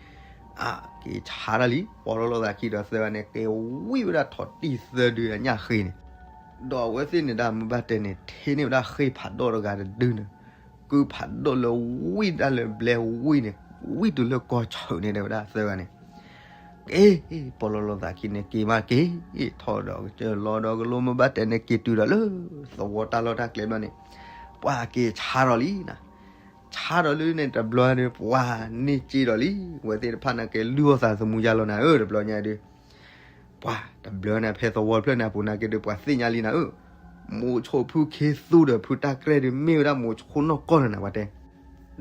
အက့ၤဆါထီၣ်လံ ပီၤလီၤလိာ်သးခံဒီးသၢဂၤန့ၣ် က့ၤဝံၣ်ဝဲဒၣ်ထိးတံၢ်သၢဒုအညၣ်ဃ့န့ၣ်, ဒီးအဝဲသ့ၣ်န့ၣ်ဒၣ်မုၢ်ဘၣ်တဲန့ၣ် ထံၣ်န့ၢ်ဝဲဒၣ်ဃ့ၢ်ဖးဒိၣ်တဂၤတဒုန့ၣ်, ကုၢ်ဖးဒိၣ်လၢဝံၣ်ဒၣ်လၢဘျဲဝံၣ်န့ၣ် ဝံၣ်တုၤလၢကီၢ်ဆၢန့ၣ် တဲဝဲဒၣ်သၢဂၤန့ၣ် က့ၤ ပီၤလီၤလိာ်သးခံန့ၣ် က့ၤမးက့ၤ ထီၣ်ဒီးကစၢၢ်လီၤဒီးကလိမုၢ်ဘၣ်တဲန့ၣ် က့ၤတုၤဒီးလၢသဝီတၢ်လီၢ်တၢ်ကျဲဘျီန့ၣ်, ပှၤက့ၤဆါဒီးလံနၤ, ဆါဒီးလၢန့ၣ်တဘျီန့ၣ် ပှၤန့ၢ်စ့ဒီးလံ, အဝဲသ့ၣ်တဖၣ်န့ၣ်က့ၤလုၢ်အီၣ်သးသမူယါလီၤနၤဧၢ တဘျီညါဒုး ပှၤတဘျီန့ၣ် ဖဲသဝီဖျၢၣ်န့ၣ်အပူၤန့ၣ်က့ၤဒုး ပှၤသ့ၣ်ညါလံနၤဧၢ, မိၤဆိဖုခ့သူဒီးဖုတၢ်ကြဲၢ်ဒုး မ့ၢ်ဝဲဒၣ်မိၤဆိနီၢ်ကီၢ်လီၤနၤ ပှၤတဲ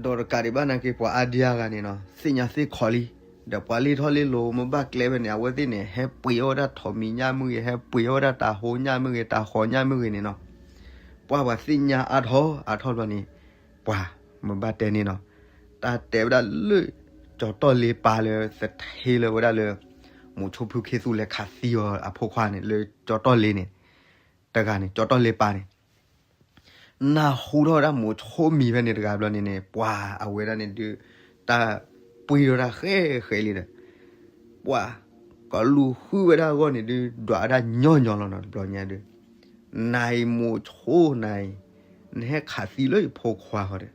ဒီးတကးဒံးဘၣ်န့ၣ်က့ၤ ပှၤအါဒံအါဂၤန့ၣ်နီၤ သ့ၣ်ညါသ့ၣ်ခီလံ, ဒီးပှၤလ့ၢ်ထီၣ်လ့ၢ်လီၤမုၢ်ဘၣ်ကျဲဖဲန့ၣ် အဝဲသ့ၣ်န့ၣ် ဟဲပှ့ၤအီၣ်ဝဲဒၣ်ထိးမံၤညၣ်မုၢ်ဂ့ၤ ဟဲပှ့ၤအီၣ်ဝဲဒၣ်တၤဟိညၣ်မုၢ်ဂ့ၤ တၤဃီၤညၣ်မုၢ်ဂ့ၤန့ၣ်နီၤ, ပှၤပှၤသ့ၣ်ညါအါထီၣ်အါထီၣ်ဘျီန့ၣ်, ပှၤမုၢ်ဘၣ်တဲန့ၣ်နီၤ, တၢ်တဲဝဲဒၣ်လၢ ကၠီၤတီၢ်လ့ပၢ်လၢသထ့လၢဝဲဒၣ်လၢ မိၤဆိဖုခ့သူလဲၤခးသံအီၤအဖိခွါန့ၣ် လၢကၠီၤတီၢ်လ့န့ၣ်, တဂၤန့ၣ် ကၠီၤတီၢ်လ့ပၢ်န့ၣ် နၢ်ဟူထီၣ်ဝဲဒၣ်မိၤဆိမံၤဖဲန့ၣ်တဂၤဘျီန့ၣ်န့ၣ် ပှၤအဝဲဒၣ်န့ၣ်ဒုး တၢ်ပှ့ၤထီၣ်ဝဲဒၣ်ဃဲဃဲလံဒီး ပှၤကလူၤဃုဝဲဒၣ်အဂီၢ်န့ၣ်ဒုး ဒွးဝဲဒၣ်ညီညီလီၤနီၤ တဘျီညါဒုး, နၤအံၤမိၤဆိနၤအံၤ, နဟဲခးသံလၢယဖိခွါဃီဒီး,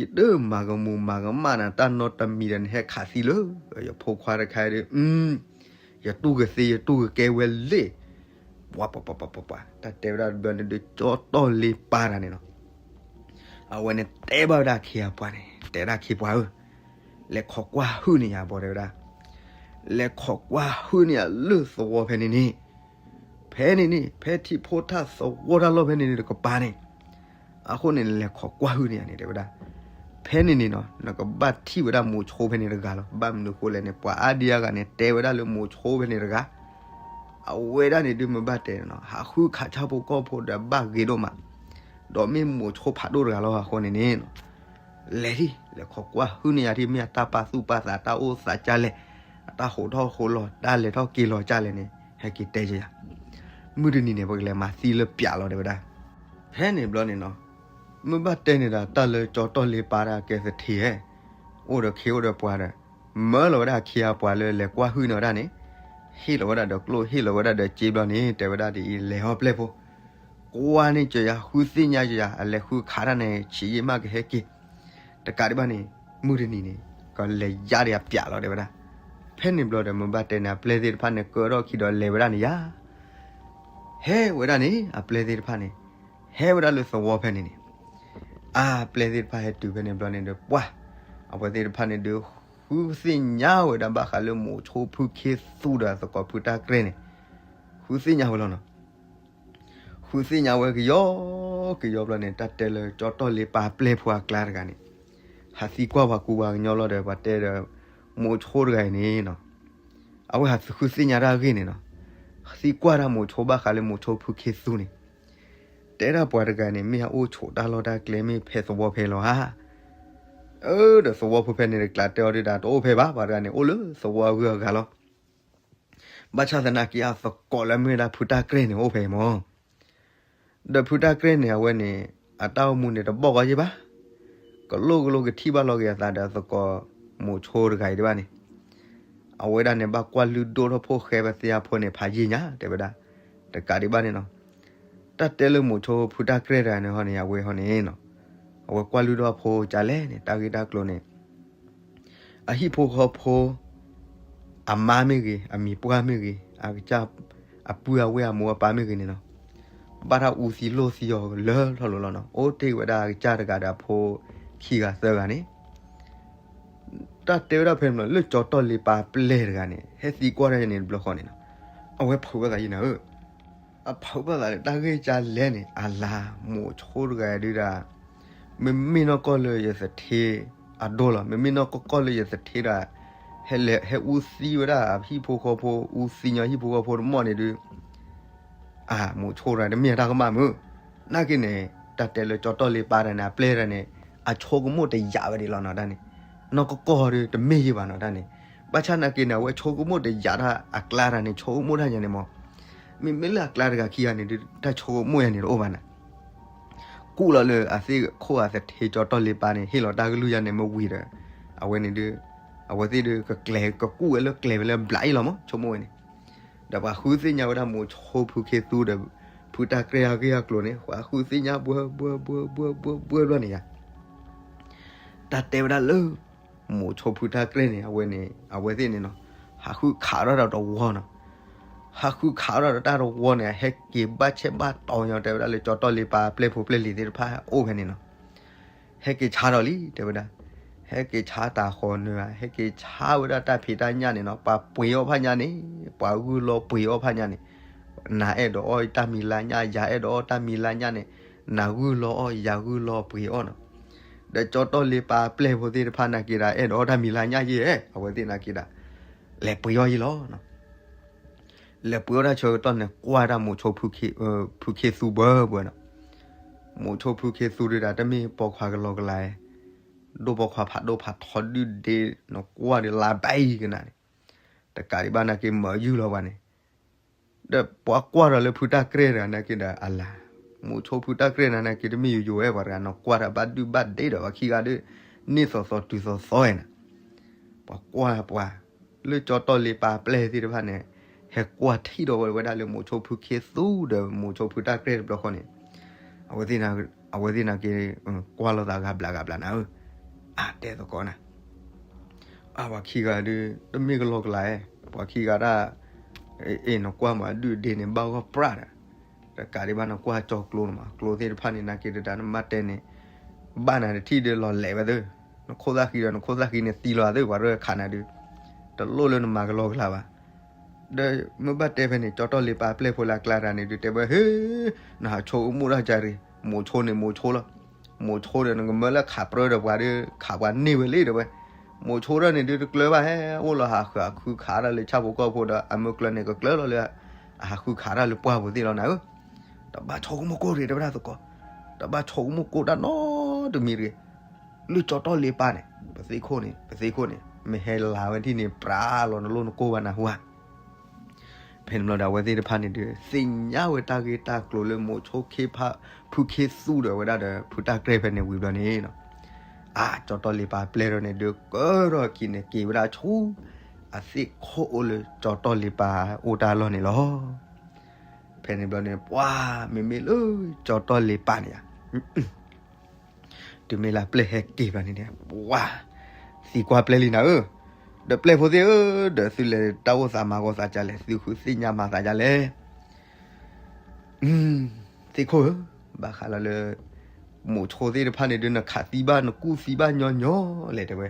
ယတမၤကမူၤမၤကမၣ်နၤတၢ်နီတမံၤဒီး နဟဲခးသံလၢယဖိခွါတခါဒီး, ယတူၢ်ကသ့ယတူၢ်ကကဲဝဲလ့ၣ်, ပှၤပှၤပှၤပှၤပှၤ တၢ်တဲဝဲဒၣ်တဘျီန့ၣ်ဒုး ကၠီၤတီၢ်လ့ပၢ်တဂၤန့ၣ်နီၤ အဝဲန့ၣ်တဲဘၣ်ဝဲဒၣ်အခ့အပှၤန့ၣ် တဲဒၣ်အခ့ပှၤဧၢ, လဲၤခိးကွၢ်ဟုၣ်န့ၢ်ယၤဘီတဲဝဲဒၣ်, လဲၤခိးကွၢ်ဟုၣ်န့ၢ်ယၤလၢသဝီဖဲန့ၣ်န့ၣ်, ဖဲန့ၣ်န့ၣ် ဖဲထံဖိထၣ်သဝီတၢ်လီၢ်ဖဲန့ၣ်န့ၣ်တကပၤန့ၣ်, အဃိန့ၣ်လဲၤခိးကွၢ်ဟုၣ်န့ၢ်ယၤန့ၣ်တဲဝဲဒၣ်, ဖဲန့ၣ်န့ၣ်နီၤ နကဘၣ်ထံၣ်ဝဲဒၣ်မိၤဆိဖဲန့ၣ်တဂၤလီၤ ဘၣ်မနုၤဃိလဲၣ်န့ၣ် ပှၤအါဒံအါဂၤန့ၣ် တဲဝဲဒၣ်လၢမိၤဆိဖဲန့ၣ်တဂၤ အဝဲဒၣ်န့ၣ်ဒုးမုၢ်ဘၣ်တဲန့ၣ်နီၤ ဟးဃုခးဆၣ်ဖိကီၢ်ဖိဒီးဘၣ်ဂ့ၤဒိၣ်မး, ဒီးမ့ၢ်မိၤဆိဖးဒိၣ်တဂၤလီၤအဃိန့ၣ်န့ၣ်, လဲၤဒ် လဲၤခိးကွၢ်ဟုၣ်န့ၢ်ယၤဒ် မ့ၢ်အတၢ်ပာ်သူၣ်ပာ်သးတၢ်အိၣ်သးကၢ်လဲၣ်, အတၢ်ဟိးထီၣ်ဟိးလီၤ တၢ်လဲၤထီၣ်က့ၤလီၤကၢ်လဲၣ်န့ၣ် ဟဲက့ၤတဲက့ၤယၤ, မုၢ်တနံၤန့ၣ် ပကလဲၤမၤသံလၢပျးလီၤတဲဝဲဒၣ်, ဖဲန့ၣ်ဘျီန့ၣ်နီၤ, မုၢ်ဘၣ်တဲန့ၣ်ဒီး တၢ်လၢကၠီၤတီၢ်လ့ပၢ်တၢ်ကဲသထ့ဧၢ, အိၣ်ဒီးခ့အိၣ်ဒီးပှၤဒီး, မၢလီၤဝဲဒၣ်အခ့အပှၤလၢလဲၤကွၢ်ဟုၣ်န့ၢ်ဝဲဒၣ်န့ၣ်, ဟ့ၣ်လီၤဝဲဒၣ်ဒီးကျိၣ်ဟ့ၣ်လီၤဝဲဒၣ်ဒီးစ့ဘျီန့ၣ် တဲဝဲဒၣ်ဒ်အံၤ လဲၤဟီၣ်ပျဲၢ်ဖိ, ကွၢ်န့ၢ်က့ၤယၤ ဃုသ့ၣ်ညါက့ၤယၤ အလဲၤဃုခးတၢ်န့ၣ် ဆံးယံာ်မးကဟဲက့ၤ, တကးဒံးဘၣ်န့ၣ်, မုၢ်တနံၤန့ၣ်, ကလဲၤယါဒံးအပျးလီၤတဲဝဲဒၣ်, ဖဲန့ၣ်ဘျီဒီး မုၢ်ဘၣ်တဲန့ၣ် အပျဲၢ်သ့ၣ်တဖၣ်န့ၣ် ကၢထီၣ်ခံဒီးလဲၤဝဲဒၣ်န့ၣ်ယါ ဟဲဝဲဒၣ်န့ၣ် အပျဲၢ်သ့ၣ်တဖၣ်န့ၣ်, ဟဲဝဲဒၣ်လၢသဝီဖဲန့ၣ်န့ၣ်, အပျဲၢ်သ့ၣ်တဖၣ်ဟဲတုၤဖဲန့ၣ်ဘျီန့ၣ်ဒီး ပှၤ, အဝဲသ့ၣ်တဖၣ်န့ၣ်ဒီး ဃုသ့ၣ်ညါဝဲဒၣ်ဘၣ်ဃးလၢမိၤဆိဖုခ့သူဒီးသကိးဖုတၢ်ကြဲၢ်န့ၣ်, ဃုသ့ၣ်ညါဝဲလီၤနီၤ ဃုသ့ၣ်ညါဝဲကယီကယီဘျီန့ၣ် တၢ်တဲလၢကၠီၤတီၢ်လ့ပၢ်ပျဲၢ်ဖိအကျါတဂၤန့ၣ်, ဟးသံကွၢ်ပှၤကူပှၤကညီလီၤဒီး ပှၤတဲဒီး, မိၤဆိတဂၤအံၤန့ၣ်နီၤ, အဝဲဟးသံကွၢ်တၢ်ဂ့ၢ်န့ၣ်နီၤ, သံကွၢ်တၢ်မိၤဆိဘၣ်ဃးလၢမိၤဆိဖုခ့သူန့ၣ်, တဲဒၣ်ပှၤတဂၤန့ၣ် မ့ၢ်အအိၣ်ဆိးတၢ်လီၢ်တၢ်ကျဲမ့ၢ်ဖဲသဝီဖဲလီၤဧါ အၢ ဒီးသဝီဖိဖဲန့ၣ်တကျးတဲအီၤဒုးဒီး တအိၣ်ဖဲဘၣ် ပှၤတဂၤန့ၣ် အိၣ်လၢသဝီအဂုၤအဂၤလီၤ. ဘၣ်ဆၣ်သနာ်က့ အသကိးလၢမ့ၢ်ဝဲဒၣ်ဖုတၢ်ကြဲၢ်န့ၣ် အိၣ်ဖဲအံၤမၢ်. ဒီးဖုတၢ်ကြဲၢ်န့ၣ် အဝဲန့ၣ် အတၢ်အိၣ်မူန့ၣ် တဘီၣ်ကီယ့ၢ်ဘၣ်. ကလိၣ်ကလိၣ်ကထံၣ်ဘၣ်လီၤက့ၤအသးဒီးသကိးမိၤဆိတဂၤအံၤဒံးဘၣ်န့ၣ်, အဝဲဒၣ်န့ၣ် ဘၣ်ကွၢ်လုၢ်ဒိၣ်ထီၣ်ဖိၣ်ဃဲဘၣ်သ့ၣ်အဖိန့ၣ် ဖးယံာ်ညါ တဲဝဲဒၣ်. တကးဒံးဘၣ်န့ၣ်နီၤ, တၢ်တဲလၢမိၤဆိဖုတၢ်ကြဲၢ်တဂၤန့ၣ်ဟီန့ၣ် အဝဲဟီန့ၣ်နီၤ, အဝဲကွၢ်လုၢ်ဒိၣ်ဖိကလဲၣ်န့ၣ် တၢ်ဂ့ၢ်တၢ်ကျိၤန့ၣ် အဟံၣ်ဖိဃီဖိ အမါမ့ၢ်ဂ့ၤ, အမံၤပှၢ်မ့ၢ်ဂ့ၤ, အကစၢ် အပုၢ်အဝဲၢ်အမိၢ်အပၢ်မ့ၢ်ဂ့ၤန့ၣ်နီၤ, ဘၣ်တၢ်အူသံလိၢ်သံအီၤလၢထီၣ်လိၤလီၤနီၤ. အိၣ်တ့ၢ်ဝဲဒၣ်အကစၢ်တဂၤဒီးအဖိခံဂၤသၢဂၤန့ၣ်, တၢ်တဲဝဲဒၣ်ဖဲန့ၣ်လီၤ လၢကၠီၤတီၢ်လ့ပၢ်ပျဲၢ်တဂၤန့ၣ် ဟဲသံကွၢ်တၢ်န့ၣ်တဘျီဃီန့ၣ်နီၤ, အဝဲဖုးဘၣ်သးယံာ်နၤဧၢ အဖုးဘၣ်သးလၢတၢ်ဂ့ၢ်ကလဲၣ်န့ၣ် အလါ မိၤဆိတဂၤဒုးဒၣ် မ့မ့ၢ်နီၢ်ကီၢ်လၢယသထ့အဒိလီၤ. မ့မ့ၢ်နီၢ်ကီၢ်ကီၢ်လၢယသထ့ဒၣ် ဟဲလဲၤဟဲအူသံဝဲဒၣ်အဟံၣ်ဖိဃီဖိ အူသံညီဟံၣ်ဖိဃီဖိတမီၢ်န့ၣ်ဒုး အမိၤဆိတဂၤတမ့ၢ်အတၢ်ကမၣ်မုၢ်. နာ်က့န့ၣ် တၢ်တဲလၢကၠီၤတီၢ်လ့ပၢ်တဂၤန့ၣ် အပျဲၢ်တဂၤန့ၣ် အဆိကမိၣ်တယာ်ဝဲဒၣ်လီၤနီၤတၢ်န့ၣ်, နီၢ်ကီၢ်ကီၢ်ဒုးတမ့ၢ်ယံာ်ဘၣ်နီၤတၢ်န့ၣ်, ဘၣ်ဆၣ်နာ်က့န့ၣ် အဝဲဆိကမိၣ်တယာ်တၢ်အကျါတၢ်န့ၣ် ဆိကမိၣ်တၢ်ယါန့ၣ်မၢ် မ့မ့ၢ်လၢအကျါတဂၤခံဂၤန့ၣ်ဒုး တၢ်ဆိကမိၣ်ယါန့ၣ်တအိၣ်ဘၣ်နၤ, ကူၣ်လီၤလၢအသ့ၣ်ခိၣ်အသထ့ကၠီၤတီၢ်လ့ပၢ်န့ၣ် ဟ့ၣ်လီၤတၢ်ကလုၢ်ယါန့ၣ်မ့ၢ်ဝံၤဒီး အဝဲန့ၣ်ဒုး အဝဲသ့ၣ်ဒီးကကျဲၤကကူၣ်ဝဲလၢကျဲဝဲလၢဘျးအံၤလီၤမး ဆိကမိၣ်ဝဲန့ၣ်, ဒီးပှၤဃုသ့ၣ်ညါဝဲဒၣ်မိၤဆိဖုခ့သူဒီး ဖုတၢ်ကြဲၢ်အဂ့ၢ်အကျိၤန့ၣ် ပှၤဃုသ့ၣ်ညါဘှၢဘှၢဘှၢဘှၢဘှၢဘှၢဘျီန့ၣ်ယါ တၢ်တဲဝဲဒၣ်လၢ မိၤဆိဖုတၢ်ကြဲၢ်န့ၣ် အဝဲန့ၣ် အဝဲသ့ၣ်န့ၣ်နီၤ ဟးဃုခးထီၣ်ဒီးတဝီနီၤ, ဟးဃုခးထီၣ်ဒီးတၢ်တဝီန့ၣ် ဟဲက့ၤဘၣ်ဆဲးဘၣ်တီၤညီ တဲဝဲဒၣ်လၢကၠီတီၢ်လ့ပၢ်ပျဲၢ်ဖိပျဲၢ်လံၤသ့ၣ်တဖၣ်အိၣ်ဖဲန့ၣ်နီၤ ဟဲက့ၤဆါဒီးလံ တဲဝဲဒၣ်, ဟဲက့ၤဆါတၢ်ဃီၤနၢၤဧါ ဟဲက့ၤဆါဝဲဒၣ်တၢ်ဖံးတၢ်ညၣ်န့ၣ်နီၤ ပှၤပှ့ၤအီၣ်ဖးညၣ်န့ၣ် ပှၤဂုၢ်လီၤပှ့ၤအီၣ်ဖးညၣ်န့ၣ်, နၤအဲၣ်ဒိးအီၣ်တၢ်မံၤလါညၣ် ယၤအဲၣ်ဒိးအီၣ်တၢ်မံၤလါညၣ်န့ၣ်, နၤဂုၢ်လီၤအီၣ် ယၤဂုၢ်လီၤပှ့ၤအီၣ်နီၤ, ဒီးကၠီတီၢ်လ့ပၢ်ပျဲၢ်ဖိသ့ၣ်တဖၣ်နာ်က့ၤဒၣ် အဲၣ်ဒိးအီၣ်တၢ်မံၤလါညၣ်ယဲၢ် အဝဲသ့ၣ်နာ်က့ၤဒၣ် လဲၤပှ့ၤအီၣ်ယဲၢ်လီၤ လဲၤပှ့ၤအီၣ်တၢ်ဆၢကတီၢ်န့ၣ် ကွၢ်ဒၣ်မိၤဆိဖုခ့သူဘၢဘၢနီၤ, မိၤဆိဖုခ့သူဒုးဒၣ် တမ့ၢ်ပိာ်ခွါကလီကလါ, ဒိၣ်ပိာ်ခွါဖးဒိၣ်ဖးထီဒုၣ်ဒ့, နကွၢ်ဒီးလါဘဲအံၤကနၣ်န့ၣ်, တကးဒံးဘၣ်နာ်က့ၤမၤယုၢ်လီၤပှၤန့ၣ် ဒီးပှၤကွၢ်ဒီးလၢဖုတၢ်ကြဲၢ်တဂၤနာ်က့ၤဒီးအလၤ, မိၤဆိဖုတၢ်ကြဲၢ်နၤနာ်က့ၤတမ့ၢ်ယိယိဝဲပှၤတဂၤ နကွၢ်တၢ်ဘၣ်ဒုၣ်ဘၣ်ဒ့ဒီးပှၤခံဂၤဒီး န့ၢ်သိးသိးတုၤသိးသိးဝဲနၤ, ပှၤကွၢ်ပှၤ လၢကၠီတီၢ်လ့ပၢ်ပျဲၢ်သ့ၣ်တဖၣ်န့ၣ် ဟဲကွၢ်ထံၣ်ဒီးဝဲဒၣ်လၢမိၤဆိဖုခ့သူဒီးမိၤဆိဖုတၢ်ကြဲၢ်တဘျီဃီန့ၣ်, အဝဲသ့ၣ်နာ်က့ၤ ကွၢ်လိာ်သးဂၤဘျးဂၤဘျးနၤဧၢ, အတဲသကိးနၤ အပှၤခံဂၤဒုး တမ့ၢ်ကလီကလါဧါ, ပှၤခံဂၤဒၣ် အ့ၣ် နကွၢ်မး အဒုၣ်အဒ့န့ၣ် ဘၣ်ဂီၢ်ပြၢ်ဒီး, တကးဒံးဘၣ်နကွၢ်ကၠီကျိန့ၣ်မး ကျိသ့ၣ်တဖၣ်န့ၣ် နာ်က့ၤတဒၣ် နမ့ၢ်တဲန့ၣ် ဘၣ်နၤတထံၣ်ဒီးလီၤလဲၤဝဲသ့ၣ်, နခိၣ်သၣ်ဃံဒီး နခိၣ်သၣ်ဃံန့ၣ်သံလီၤသ့ၣ် ပှၤရဲၣ်ခးနၤဒုး, တလိၣ်လၢနမၤကလီကလါဘၣ်. ဒီးမ့ၢ်ဘၣ်တဲဖဲန့ၣ် ကၠီတီၢ်လ့ပၢ်ပျဲၢ်ဖိလၢအကျါတၢ်န့ၣ်ဒုး တဲဝဲ ဟ့ နဟးဆိကမိၣ်တၢ်ကါရံၣ် မိၤဆိန့ၣ် မိၤဆိလီၤ. မိၤဆိဒီး နကမၢလၢခးပြၢဒီးပှၤဒီး ခးပှၤန့ၢ်ဝဲလံတဲဝဲ. မိၤဆိဒၣ်န့ၣ်ဒုးတကျၢၤဘၣ် ဟဲအိၣ်လီၤဟးဃုခးတၢ်လၢဆၣ်ဖိကီၢ်ဖိဒီး အမုၢ်ကျၢၤန့ၣ် ကကျၢၤလီၤလၢ အဟးဃုခးတၢ်လၢပှၢ်ပူၤသ့ၣ်လီၤနၤဧၢ. တဘၣ်ဆိကမိၣ်ကိၢ်ရ့ၣ်တဲဝဲဒၣ်သကိး, တဘၣ်ဆိကမိၣ်ကိၢ်တၢ်နီတမံၤတဂ့ၤ. လၢကၠီတီၢ်လ့ပၢ်န့ၣ် ပသ့ၣ်ခိၣ်န့ၣ် ပသ့ၣ်ခိၣ်န့ၣ် မ့ၢ်ဟဲလါဝဲထံၣ်န့ၣ် ပြးလီၤနလိၣ်နကိၢ်ဘၣ်နၢ်ဟူဧါ. ဖဲန့ၣ်ဘျီဒီး အဝဲသ့ၣ်တဖၣ်န့ၣ်ဒုး သ့ၣ်ညါဝဲတၢ်ဂ့ၢ်တၢ်ကျိၤလၢမိၤဆိခ့ဖး ဖုခ့သူဒီးဝဲဒၣ်ဒီး ဖုတၢ်ကြဲၢ်ဖဲန့ၣ်ဝံၤဘျီန့ၣ်နီၤ, အါ ကၠီတီၢ်လ့ပၢ်ပျဲၢ်ထီၣ်န့ၣ်ဒုး ကၢထီၣ်အခံန့ၣ် က့ၤဝဲဒၣ်ဆူ အသ့ၣ်ခိၣ်အိၣ်လၢကၠီတီၢ်လ့ပၢ်အိၣ်တၢ်လီၢ်န့ၣ်လီၤ. ဖဲန့ၣ်ဘျီန့ၣ် ပှၤမ့မ့ၢ်လၢကၠီတီၢ်လ့ပၢ်န့ၣ်ဧါ တုၤမ့ၢ်လၢပျဲၢ်ဟဲက့ၤဘျီန့ၣ် ပှၤသံကွၢ်ပျဲၢ်လံနၤဧၢ, ဒီးပျဲၢ်ဖိသ့ၣ်ဧၢ, ဒီးသုလဲၤတၢ်အိၣ်သးမၤဂီၤသးဒ်လဲၣ်, သုဃုသ့ၣ်ညါမၤသးဒ်လဲၣ်. သ့ၣ်ခိၣ်ဧၢ, ဘၣ်ဃးလီၤလၢ မိၤဆိသ့ၣ်တဖၣ်န့ၣ်ဒုး နခးသံဘၣ်နကူၣ်သံဘၣ်ညီညီလဲၣ်တဲဝဲ.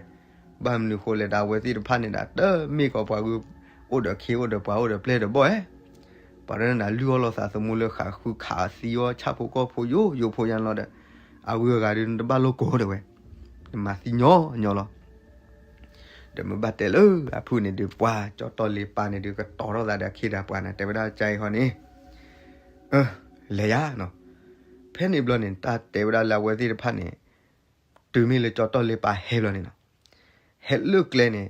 ဘၣ်မနုၤဃိလဲၣ်ဒီး အဝဲသ့ၣ်တဖၣ်န့ၣ်ဒီး တမ့ၢ်ကီးပှၤဂုၢ်အိၣ်ဒီးခ့အိၣ်ဒီးပှၤအိၣ်ဒီးပျဲၢ်ဒီးဘီၣ်ဧါ. ပှၤတနီၤန့ၣ် လုၢ်အီၣ်လိာ်သးသမူလၢဃးဃုခးသံအီၤဆၣ်ဖိကီၢ်ဖိယိယိဖိညါလီၤဒီး အဝဲအဂၤဒုး နတဘၣ်လိၣ်ကိးတဲဝဲ, နမၤသံညီညီလီၤ. ဒီးမ့ၢ်ဘၣ်တဲလၢအဖုၣ်န့ၣ်ဒုး ပှၤကၠီတီၢ်လ့ပၢ်န့ၣ်ဒုး ကတီၤထီၣ်သးဒီးအခ့ဒီးပှၤန့ၣ် တဲဝဲဒၣ်ကအံၤဃီန့ၣ် လဲၤယါနီၤ. ဖဲန့ၣ်ဘျီန့ၣ် တၢ်တဲဝဲဒၣ်လၢအဝဲသ့ၣ်တဖၣ်န့ၣ် တုၤမ့ၢ်လၢကၠီတီၢ်လ့ပၢ်ဟဲဘျီန့ၣ်နီၤ, ဟဲလၢကျဲန့ၣ်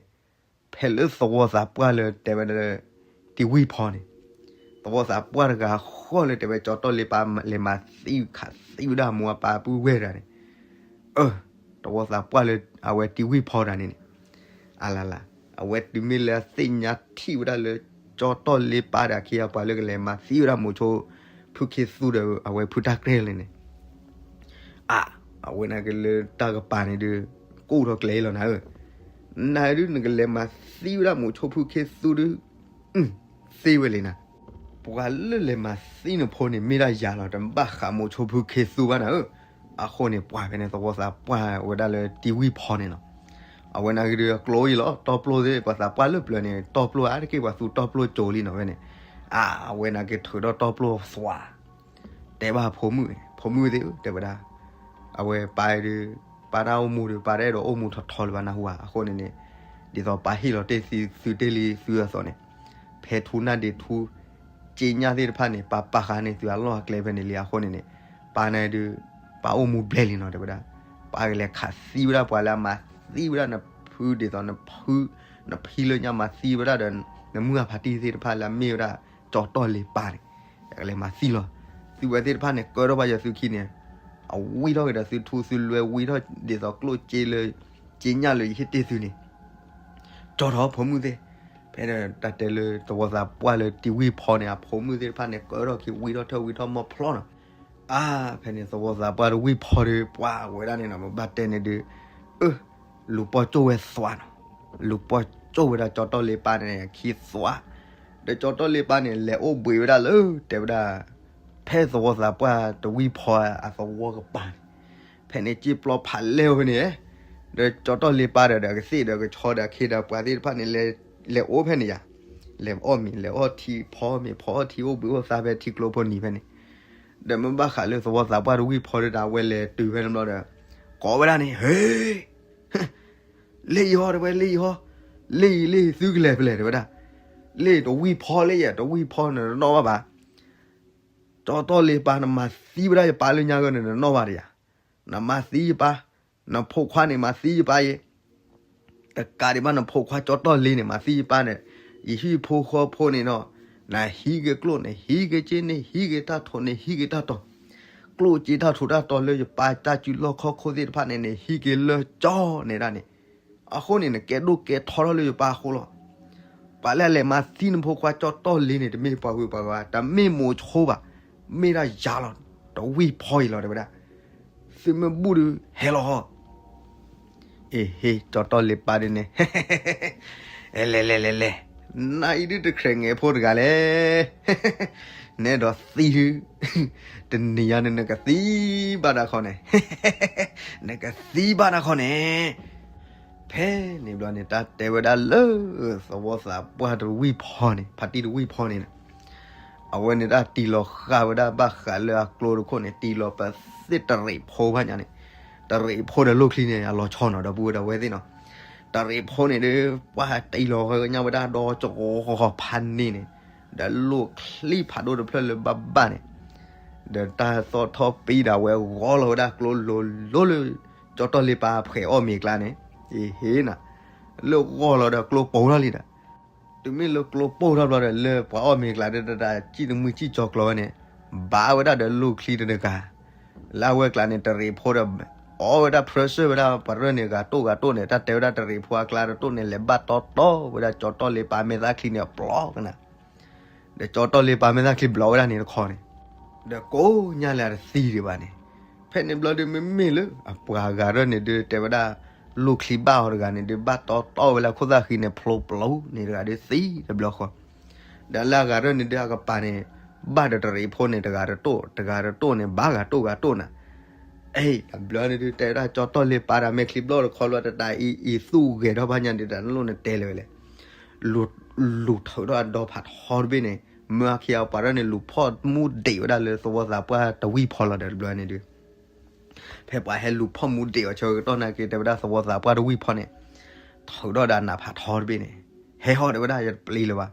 ဖဲလၢသဝီသးပှၢ်လၢတဲဝဲဒၣ် တံၤဝံၢ်ဖီန့ၣ်, သဝီသးပှၢ်တဂၤဃီလၢတဲဝဲကၠီတီၢ်လ့ပၢ်လဲၤမၤသံခးသံဝဲဒၣ် မိၢ်အပၢ်ပုၢ်ဝဲၢ်တဂၤန့ၣ်, အၢ သဝီသးပှၢ်လၢအဝဲတံၤဝံၢ်ဖီတဂၤန့ၣ်န့ၣ်, အလလး အဝဲတုၤမ့ၢ်လၢအသ့ၣ်ညါထံၣ်ဝဲဒၣ်လၢ ကၠီတီၢ်လ့ပၢ်ဒီးအခ့အပှၤလၢကလဲၤမၤသံဝဲဒၣ်မိၤဆိ ဖုခ့သူဒီးအဝဲဖုတၢ်ကြဲၢ်လဲၣ်န့ၣ်, အ အဝဲနာ်က့ၤလၢတၢ်ကပၤန့ၣ်ဒုး ကူၣ်ထီၣ်ကျဲလီၤနၤဧၢ, နၤဒုးနကလဲၤမၤသံဝဲဒၣ်မိၤဆိဖုခ့သူဒုး သ့ဝဲလံနၤ, ပှၤလၢလဲၤမၤသံနဖိန့ၣ် မ့ၢ်ဒၣ်ယၤလီၤ တဘၣ်ဃးမိၤဆိဖုခ့သူဘၣ်နၤဧၢ. အဃိန့ၣ် ပှၤဖဲန့ၣ် သဝီသးပှၢ်ဝဲဒၣ်လၢတံၤဝံၢ်ဖီန့ၣ်နီၤ, အဝဲနာ်က့ၤဒုးအကျိအံၤလီၤ တီၢ်ပျိၢ်သ့ၣ် ပှၤသးပှၢ်လၢပျၢၤန့ၣ် တီၢ်ပျိၢ်အါတက့ၢ် ပှၤသူတီၢ်ပျိၢ်ကၠိလံနီၤဝဲန့ၣ်, အ အဝဲနာ်က့ၤထုးထီၣ်တီၢ်ပျိၢ်သွး တဲဘၣ်ဖိမုၣ်, ဖိမုၣ်သ့ၣ်ဧၢ တဲဝဲဒၣ်, အဝဲပၢ်ဒုး ပၢ်တၢ်အိၣ်မူဒုး ပၢ်တအဲၣ်ဒိးအိၣ်မူထီထီလၢၤဘၣ်နၢ်ဟူဧါ. အဃိန့ၣ်န့ၣ် ဒ်သိးပၢ်ဟ့ၣ်လီၤတ့ၢ်သုတ့ၢ်လံသုအသိးန့ၣ်, ဖဲထူနၢ်ဒ့ထူ က့ညၣ်သ့ၣ်တဖၣ်န့ၣ် ပၢ်ပာ်ဃာ်န့ၢ်သုအလီၢ်အကျဲဖဲန့ၣ်လံ. အဃိန့ၣ်န့ၣ် ပၢ်န့ၣ်ဒုး ပၢ်အိၣ်မူဘျဲၣ်လံနီၤ တဲဝဲဒၣ်, ပၢ်ကလဲၤခးသံဝဲဒၣ်ပှၤလၢအမၤသံဝဲဒၣ်နဖုဒ်သိးနဖု နဖံလၢညါမၤသံဝဲဒၣ်ဒီး နမုၢ်အဖါတံၢ်သ့ၣ်တဖၣ်လၢအမ့ၢ်ဝဲဒၣ် ကၠီတီၢ်လ့ပၢ်န့ၣ် ကလဲၤမၤသံလီၤ. သုဝဲသ့ၣ်တဖၣ်န့ၣ် ကၢထီၣ်ဘၣ်ယသုခံန့ၣ် အဝံထီၣ်က့ၤဒီးသုထူသုလွဲဝံထီၣ်ဒ်သိးကျိၣ်စ့လၢ က့ညၣ်လၢယဟ့ၣ်တ့ၢ်သုန့ၣ် ကၠီထီၣ်ဖိမုၣ်သ့ၣ်. ဖဲန့ၣ်တၢ်တဲလၢသဝီသးပှၢ်လၢတံၤဝံၢ်ဖီန့ၣ် အဖိမုၣ်သ့ၣ်တဖၣ်န့ၣ် ကၢထီၣ်ခံဝံထီၣ်ထၢၣ်ဝံထီၣ်မီၢ်ဖျီနီၤ. အါ ဖဲန့ၣ်သဝီသးပှၢ်တဝံၢ်ဖီဒီး ပှၤဝဲဒၣ်န့ၣ်နီၤ မ့ၢ်ဘၣ်တဲန့ၣ်ဒီး အၢ လူၤပိာ်ကၠိၣ်ဝဲသွးနီၤ. လူၤပိာ်ကၠိၣ်ဝဲဒၣ်ကၠီတီၢ်လ့ပၢ်န့ၣ်ခံသွး. ဒီးကၠီတီၢ်လ့ပၢ်န့ၣ် လဲၤအိၣ်ဘှံးဝဲဒၣ်လၢ တဲဝဲဒၣ် ဖဲသဝီသးပှၢ်တဝံၢ်ဖီအသဝီကပၤန့ၣ်, ဖဲန့ၣ်စ့ပျီဖးလဲၢ်ဝဲဖဲန့ၣ်, ဒီးကၠီတီၢ်လ့ပၢ်ဒီး ဒီးကသ့ၣ်ဒီးကဆီဒီးအခ့ဒီးပှၤသ့ၣ်တဖၣ်န့ၣ် လဲၤအိၣ်ဖဲန့ၣ်ယါ, လဲၤအီၣ်မ့ၤ လဲၤအီထံဖီမ့ၤ ဖီအီထံအိၣ်ဘှံးအိၣ်သါဖဲထံကျိဖိနံၤဖဲန့ၣ်, ဒီးမ့ၢ်ဘၣ်ဃးလၢသဝီသးပှၢ်တဝံၢ်ဖီဒီး အဝဲလဲၤတုၤဖဲန့ၣ်ဘျီဒီး ကိးဝဲဒၣ်န့ၣ် ဟ့ လ့ၣ်အံၤဟီ တဲဝဲ လ့ၣ်အံၤဟီ, လ့ၣ်အံၤ လ့ၣ်အံၤသုကလဲၤဖဲလဲၣ် တဲဝဲဒၣ်, လ့ၣ်တဝံၢ်ဖီလ့ၣ်ယဲ တဝံၢ်ဖီန့ၣ် နနီၣ်ဘၣ်ဘၣ်, ကၠီတီၢ်လ့ပၢ် နမၤသံဝဲဒၣ်ယပၢ်လၢညါဂီၢ်န့ၣ် နနီၣ်ဘၣ်တယါ, နမၤသံယပၢ်, နဖိခွါန့ၣ်မၤသံယပၢ်ယဲ, တကးဒံးဘၣ်နဖိခွါကၠီတီၢ်လ့န့ၣ် မၤသံယပၢ်န့ၣ်, ယဟံၣ်ဖိဃီဖိန့ၣ်နီၤ, နဟံးက့ၤကျိၣ်န့ၣ် ဟံးက့ၤစ့န့ၣ် ဟံးက့ၤတၢ်ထိးန့ၣ် ဟံးက့ၤတၢ်တီၤ, ကျိၣ်စ့တၢ်ထူးတၢ်တီၤလၢယပၢ်တၢ်စုလီၢ်ခီၣ်ခိၣ်သ့ၣ်တဖၣ်န့ၣ်န့ၣ် ဟံးက့ၤလၢကၠီန့ၣ်ဒၣ်န့ၣ်, အဃိန့ၣ် နကဲဒိၣ်ကဲထီထီၣ်လၢယပၢ်အဃိလီၤ. ပှၤလၢအလဲၤမၤသံနဖိခွါကၠီတီၢ်လ့န့ၣ် တမ့ၢ်ပှၤဂုၤပှၤဂၤ တမ့ၢ်မိၤဆိဘၣ်, မ့ၢ်ဒၣ်ယၤလီၤ, တဝံၢ်ဖီအံၤလီၤ တဲဝဲဒၣ်, သုမ့ၢ်ဘူၣ်ဒီးဟဲလီၤဟီ အ့ဟ့ ကၠီတီၢ်လ့ပၢ်ဒ်န့ၣ်, လဲၤလဲၤလဲၤလဲၤ, နအံၤဒုးတခြဲးငဲၤဖိတဂၤလဲၣ်, နဲဒီးသံဒုး, တနံၤညါန့ၣ် နကသံဘၣ်တၢ်ခီန့ၣ်, နကသံဘၣ်တၢ်ခီန့ၣ်, ဖဲန့ၣ်ဘျီန့ၣ် တၢ်တဲဝဲဒၣ်လၢ သဝီသးပှၢ်တဝံၢ်ဖီန့ၣ် ဖါတံၢ်တဝံၢ်ဖီန့ၣ် အဝဲန့ၣ်ဒၣ်တံၢ်လီၤဃာ်ဝဲဒၣ်ဘၣ်ဃးလၢအကျိတခိၣ်န့ၣ် တံၢ်လီၤပသ့ၣ်တရံးဖိဘၣ်ညါန့ၣ်, တရံးဖိဒီးလိၣ်ချံန့ၣ် အလီၤဆီနီၤ ဒီပုၢ်ဝဲၢ်ဒီးဝဲသ့ၣ်နီၤ, တရံးဖိန့ၣ်ဒီး ပှၤတံၢ်လီၤဃာ်ညါဝဲဒၣ်ဒီးကဂီၤဖးန့ၣ်န့ၣ်, ဒီးလိၣ်ချံဖးဒိၣ်တဖျၢၣ်လၢဘၣ်ဘၣ်န့ၣ်, ဒီးတၢ်သီၣ်ထီၣ်ပံးဒၣ်ဝဲဂီၤလီၤဝဲဒၣ်ကျိလိၤလိၤလၢ ကၠီတီၢ်လ့ပၢ်ဖှဲးအီၣ်မ့ၤကျါန့ၣ်, အ့ဟ့နၤ, လၢဂီၤလီၤဒီးကျိပိၢ်ထီၣ်လံဒီး တုၤမ့ၢ်လၢကျိပိၢ်ထီၣ်ဘျီဒီး လၢပှၤအီၣ်မ့ၤကျါဒီးတၢ်စံၣ်တမှံစံၣ်ကၠီၤကျီၤဝဲန့ၣ်, ဘၣ်ဝဲဒၣ်ဒီးလိၣ်ချံတနဂၤ, လၢအဝဲကျါန့ၣ် တရံးဖိဒီး အီၣ်ဝဲဒၣ်ဖြၢဆၢၣ်ဝဲဒၣ်ပှၤရၢၢ်န့ၣ် ဂၤတိၣ်ဂၤတိၣ်န့ၣ် တၢ်တဲဝဲဒၣ်တရံးဖိအကျါတတိၣ်န့ၣ် လဲၤဘၣ်တီတီဝဲဒၣ်ကၠီတီၢ်လ့ပၢ်မဲာ်သၣ်ချံန့ၣ်အပျီကနၤ ဒီးကၠီတီၢ်လ့ပၢ်မဲာ်သၣ်ချံဘျီဝဲဒၣ်န့ၣ်တခီန့ၣ်, ဒီးကိးညါလၢအတသံဒံးဘၣ်န့ၣ်, ဖဲန့ၣ်ဘျီဒုးမ့မ့ၢ်လၢ အပှၤဂၤရၢၢ်န့ၣ်ဒုးတဲဝဲဒၣ် လိၣ်ချံဘၣ်အီၤတဂၤန့ၣ်ဒုး ဘၣ်တီတီဝဲလၢခိၣ်သၣ်ဃံန့ၣ် ဖျိပျိန့ၣ်တဂၤဒုးသံတဘျီဃီ, ဒီးလၢအဂၤရၢၢ်န့ၣ်ဒုးအကပၤန့ၣ် ဘၣ်ဒီးတရံးဖိန့ၣ် တဂၤတတိၣ် တဂၤတတိၣ်န့ၣ် ဘၣ်ဂၤတိၣ်ဂၤတိၣ်နၤ, အ့ တဘျီန့ၣ်ဒုးတဲဝဲဒၣ်ကၠီတီၢ်လ့ပၢ်ဒီးမဲာ်ချံဘျီတခီလီၤ တတၢ်အံၤအံၤသူၣ်ဂဲၤထီၣ်ဘၣ်ညါဒုး တၢ်နလိၣ်နတဲလဲၤဝဲလဲၣ် လူၤထုးထီၣ်အဒီဖးထီတဘ့ၣ်န့ၣ်, မၢအခံအပှၤရၢၢ်န့ၣ် လူၤဖီၣ်မူဒံးဝဲဒၣ်လၢသဝီသးပှၢ်တဝံၢ်ဖီလီၤဒီးတဘျီန့ၣ်ဒုး, ဖဲပှၤဟဲလူၤဖီၣ်မူဒံးအီၤဆၢကတီၢ်နာ်က့ တဲဝဲဒၣ်သဝီသးပှၢ်တဝံၢ်ဖီန့ၣ်, ထုးထီၣ်ဒီးနးဖးထီတဘ့ၣ်န့ၣ်, ဟဲဟီၣ်တဲဝဲဒၣ်ယတပျံၤလၢၤဘၣ်,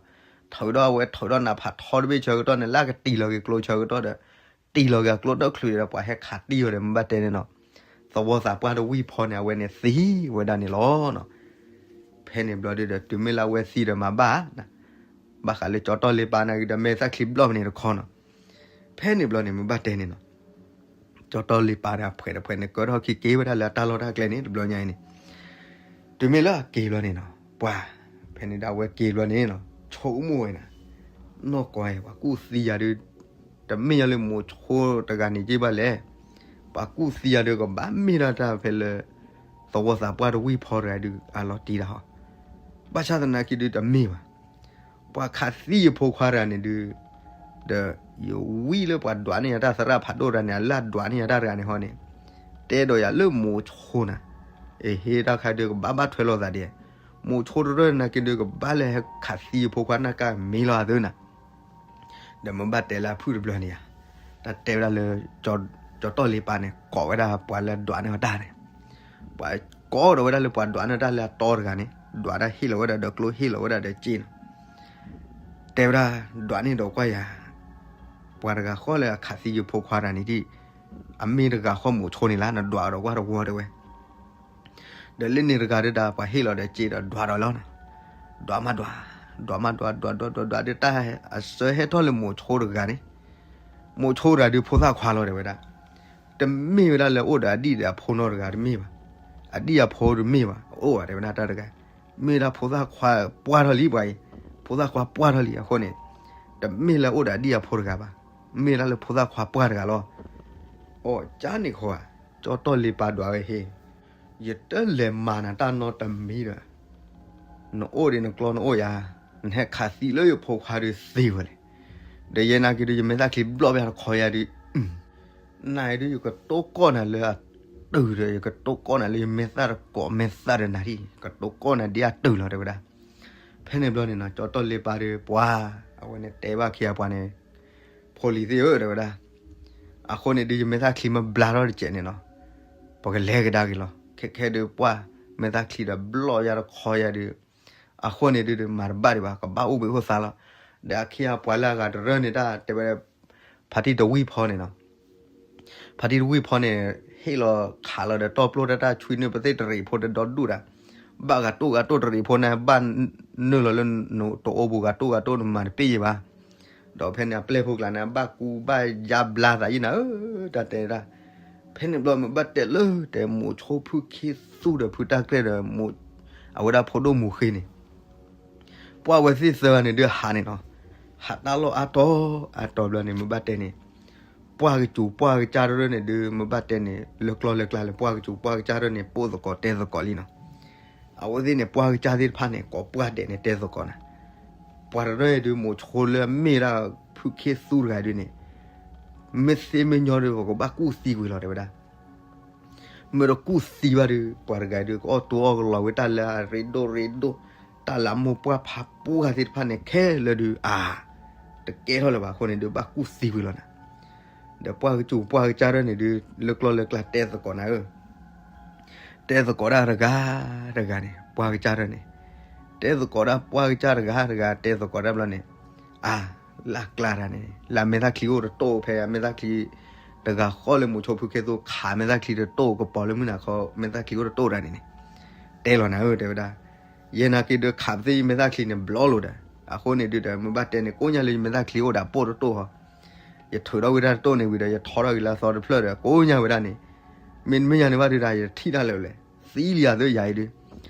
ထုးထီၣ်ဝဲထုးထီၣ်နးဖးထီတဘ့ၣ်ဆၢကတီၢ်န့ၣ် လၢကတံၢ်လီၤက့ၤကျိဆၢကတီၢ်ဒီး, တံၢ်လီၤက့ၤအကျိတချုးဒီးပှၤဟဲခးတံၢ်အီၤဒီး မ့ၢ်ဘၣ်တဲန့ၣ်နီၤ, သဝီသးပှၢ်တဝံၢ်ဖီန့ၣ် အဝဲန့ၣ်သံဝဲဒၣ်န့ၣ်လီၤ. ဖဲန့ၣ်ဘျီဒုးဒီး တုၤမ့ၢ်လၢအဝဲသံဒီးမၤဘၣ်, ဘၣ်ဃးလၢကၠီတီၢ်လ့ပၢ်နာ်က့ဒီး မဲာ်သၣ်ချံဘျီၣ်ဖဲန့ၣ်တခီနီၤ, ဖဲန့ၣ်ဘျီန့ၣ် မ့ၢ်ဘၣ်တဲန့ၣ်နီၤ, ကၠီတီၢ်လ့ပၢ်ဒီးအဖှဲးတဖှဲးန့ၣ် ကၢထီၣ်ခံက့ၤဝဲဒၣ်လၢအတၢ်လီၢ်တၢ်ကျဲန့ၣ် တဘျီညါအံၤန့ၣ်, တုၤမ့ၢ်လၢအက့ၤဘျီန့ၣ်နီၤ, ပှၤ, ဖဲန့ၣ်ဒၣ်အဝဲက့ၤဘျီန့ၣ်နီၤ ဆိကမိၣ်ဝဲနၤ, နီၢ်ကီၢ်အံၤ ပှၤကူၣ်သံယၤဒုး, တမ့ၢ်ယၤလၢမိၤဆိတဂၤန့ၣ်က့ဘၣ်လဲၣ်, ပှၤကူၣ်သံယၤဒုးကဘၣ်မ့ၢ်ဒၣ်တၢ်ဖဲလၢ သဝီသးပှၢ်တဝံၢ်ဖီတဂၤဒုးအလီၤတံၢ်တၢ်ဟီ, ဘၣ်ဆၣ်သနာ်က့ဒုးတမ့ၢ်ဘၣ် ပှၤခးသံယဖိခွါတဂၤန့ၣ်ဒုး, ဒီးယဝံၣ်လၢပှၤဒွးန့ၢ်ယၤတၢ်သရၣ်ဖးဒိၣ်တဂၤန့ၣ် အလၢအဒွးန့ၢ်ယၤတၢ်တဂၤန့ၣ်ဟီန့ၣ်, တဲဒီးယၤလၢမိၤဆိနၤ, အဟ့တၢ်ခါဒုးကဘၣ်ဘၣ်ထွဲလိာ်သးဒဲး, မိၤဆိတရၢၢ်နာ်က့ဒုးကဘၣ်လၢဟဲခးသံယဖိခွါနၢ်ကၢ်မ့ၢ်လီၤအသးနၤ ဒီးမ့ၢ်ဘၣ်တဲလၢအဖုၣ်တဘျီန့ၣ်ဧါ, တၢ်တဲဝဲဒၣ်လၢ ကၠီတီၢ်လ့ပၢ်န့ၣ် ကိးဝဲဒၣ်ပှၤလၢဒွးန့ၢ်အီၤတၢ်န့ၣ်, ပှၤကိးဒီးဝဲဒၣ်လၢပှၤဒွးန့ၢ်တၢ်လၢအတီတဂၤန့ၣ် ဒွးတၢ်ဟ့ၣ်လီၤဝဲဒၣ်ဒီးကျိဟ့ၣ်လီၤဝဲဒၣ်ဒီးစ့နီၤ, တဲဝဲဒၣ် ဒွးန့ၢ်ဒီးကွၢ်ယၤ, ပှၤတဂၤဃီလၢအခးသံယဖိခွါတဂၤန့ၣ်ဒ်, အမ့ၢ်တဂၤဃီမိၤဆိန့ၣ်လၢ နဒွးဒီးကွၢ်တဝီတဲဝဲ ဒီးလၢန့ၣ်တဂၤဒုးဒီး ပှၤဟ့ၣ်လီၤဒီးစ့ဒီးဒွးဒီးလီၤနီၤ, ဒွးမးဒွး, ဒွးမးဒွး ဒွးဒွးဒွးဒွးဒုး တၢ်အစၢဟဲထီၣ်လၢမိၤဆိတဂၤန့ၣ်, မိၤဆိတဂၤဒုးဖိသၣ်ခွါလီၤတဲဝဲဒၣ်, တမ့ၢ်ဝဲဒၣ်လၢအိၣ်ဒီးအဒံၣ်ဒီးအဖိနီတဂၤတမ့ၢ်ဘၣ်, အဒံၣ်အဖိတမ့ၢ်ဘၣ် အိၣ်ဘၣ်တဲဝဲဒၣ်တၢ်တဂၤ, မ့ၢ်ဒၣ်ဖိသၣ်ခွါပှၢ်ထီၣ်လံပှၤအံၤ, ဖိသၣ်ခွါပှၢ်ထီၣ်လံအဃိန့ၣ်, တမ့ၢ်လၢအိၣ်ဒီးအဒံၣ်အဖိတဂၤဘၣ်, မ့ၢ်ဒၣ်လၢဖိသၣ်ခွါပှၢ်တဂၤလီၤ. အီၣ်ကၠၢန့ၣ်ဃီဧါ, ကၠီတီၢ်လ့ပာ်ဒွးဝဲဟ့ၣ်, ယတလဲၤမၤနၤတၢ်နီတမံၤဒီး နအိၣ်ဒံးနကျီနအိၣ်ယၤ, နဟဲခးသံလၢယဖိခွါဒုးသ့ဝဲလဲၣ်. ဒီးယဲနာ်က့ၤဒုး ယမဲာ်သၣ်ချံဘျီၣ်ဘၣ်တခီယၤဒုး, နၤအံၤဒုး ယကတိၢ်ကီၢ်နၤလၢအတုၤဒီး ယကတိၢ်ကီၢ်နၤလၢယမဲာ်သၣ်တကိးမဲာ်သၣ်ဒီးနၤဒံး, ကတိၢ်ကီၢ်နၤဒ်အတုၤလီၤ တဲဝဲဒၣ်. ဖဲန့ၣ်ဘျီန့ၣ်နီၤ ကၠီတီၢ်လ့ပာ်ဒုးပှၤ, အဝဲန့ၣ်တဲဘၣ်ခံဂၤပှၤန့ၣ်, ဖိလံၤသ့ၣ်ဧၢ တဲဝဲဒၣ်. အဃိန့ၣ်ဒုး ယမဲာ်သၣ်ချံမ့ၢ်ဘျါထီၣ်တစဲးန့ၣ်နီၤ, ပကလဲၤကဒါက့ၤလီၤ. ခဲခဲဒုးပှၢ်, မဲာ်သၣ်ချံဒီးဘျီၣ်ယၤတခီယၤဒုး, အဃိန့ၣ်ဒုး မၤတဘၣ်ဒံးဘၣ်, ကဘၣ်အိၣ်ဘှံးအိၣ်သါလီၤ. ဒီးအခ့အပှၤလၢအဂၤတရၢန့ၣ်တၢ်တဲဝဲ, ဖါတံၢ်တဝံၢ်ဖီန့ၣ်နီၤ, ဖါတံၢ်တဝံၢ်ဖီန့ၣ် ဟ့ၣ်လီၤခးလီၤဒီးတီၢ်ပျိၢ်တၢ်တၢ်ဆွံနုၢ်ပသ့ၣ်တရံးဖိတဒီဒူၣ်ဒၣ်, ဘၣ်ဂၤတိၢ်ဂၤတိၢ်တရံးဖိန့ၣ် ဘၣ်နုာ်လီၤလၢနတအိၣ်ဘူးဂၤတိၢ်ဂၤတိၢ်နမၤတပ့ၢ်ယံၤဘၣ်. ဒီးဖဲန့ၣ်အပျဲၢ်ဖိကျါန့ၣ် ဘၣ်ကူဘၣ်ယါဘျါသးယံၤနၤဧၢ, တၢ်တဲဒၣ်. ဖဲန့ၣ်ဘျီမ့ၢ်ဘၣ်တဲလၢ တဲမိၤဆိဖုခ့သူဒီးဖုတၢ်ကြဲၢ်ဒီး အဝဲဒၣ်ဖိဒိၣ်မူၤဃ့န့ၣ် ပှၢ်ဝဲသ့ၣ်သၢဂၤန့ၣ်ဒုးဟးန့ၣ်နီၤ, ဟးတၢ်လီၢ်အါတီၤအါတီၤဘျီန့ၣ် မ့ၢ်ဘၣ်တဲန့ၣ်, ပှၢ်ကစူၤပှၢ်ကစၢ်တရၢန့ၣ်ဒုး မ့ၢ်ဘၣ်တဲန့ၣ် လၢကျီၢ်လၢကျါလၢပှၢ်ကစူၤပှၢ်ကစၢ်တရၢန့ၣ် ပိၢ်သကိးတဲသကိးလံနီၤ. အဝဲသ့ၣ်န့ၣ် ပှၢ်ကစၢ်သ့ၣ်တဖၣ်န့ၣ် ကိးပှၢ်ဒဲးန့ၣ်တဲသကိးနၤ, ပှၤတရၢအံၤဒုး မိၤဆိလၢအမ့ၢ်ဒၣ်ဖုခ့သူတဂၤဒုးန့ၣ် မ့ၢ်သ့မ့ၢ်ညီဒီး ပကဘၣ်ကူၣ်သံကွံာ်လီၤတဲဝဲဒၣ်. မ့ၢ်တကူၣ်သံဘၣ်ဒီး ပှၤတဂၤဒုး ကအီၣ်တိအီၣ်ကလီၤဝဲတၢ်လၢအရ့ဒိၣ်ရ့ဒိၣ်, တၢ်လၢအမိၢ်ပှၢ်ဖးပှၢ်သ့ၣ်တဖၣ်န့ၣ် ခဲလၢာ်ဒုး အါ, တကဲထီၣ်လၢၤဘၣ်အဃိန့ၣ်ဒုး ဘၣ်ကူၣ်သံကွံာ်လီၤနၤ. ဒီးပှၢ်ကစူၤပှၢ်ကစၢ်တရၢန့ၣ်ဒုး လၢကျီၢ်လၢကျါတဲသကိးနၤဧၢ, တဲသကိးဒၣ်တဂၤတဂၤန့ၣ် ပှၢ်ကစၢ်တရၢန့ၣ်, တဲသကိးဒၣ်ပှၢ်ကစၢ်တဂၤတဂၤ တဲသကိးဒၣ်ဘျီန့ၣ်, အါ, လၢအကျါတဂၤန့ၣ် လၢအမဲာ်သၣ်ချံအိၣ်တတိၢ် ဖဲအမဲာ်သၣ်ချံတဂၤဃီလၢမိၤဆိဖုခ့သူ ခးမဲာ်သၣ်ချံတတိၢ် ကပီၤလၢမုၢ်နၤခီ မဲာ်သၣ်ချံအိၣ်တတိၢ်တဂၤန့ၣ်န့ၣ်, တဲလီၤနၤဧၢ တဲဝဲဒၣ်. ယဲနာ်က့ၤဒုး ခးပသ့ၣ်ယမဲာ်သၣ်ချံန့ၣ် ဘျီလိာ်ဒီး အဃိန့ၣ်ဒုးဒီး မ့ၢ်ဘၣ်တဲန့ၣ် ကိးညါလၢယမဲာ်သၣ်ချံအိၣ်ဒီးပိၢ်တတိၢ်ဟီ, ယထုးထီၣ်ဝဲဒၣ်တတိၢ်န့ၣ်ဝံၤဒီး ယထီထီၣ်က့ၤလၢအသီတဖျၢၣ်ဒီး ကိးညါဝဲဒၣ်န့ၣ်, မ့တမ့ၢ်ညါန့ၣ်ဘၣ်ဒုးဒီး ယထံၣ်တၢ်လၢာ်လဲၣ်, သံလံယၤသ့ယၤအံၤဒုး.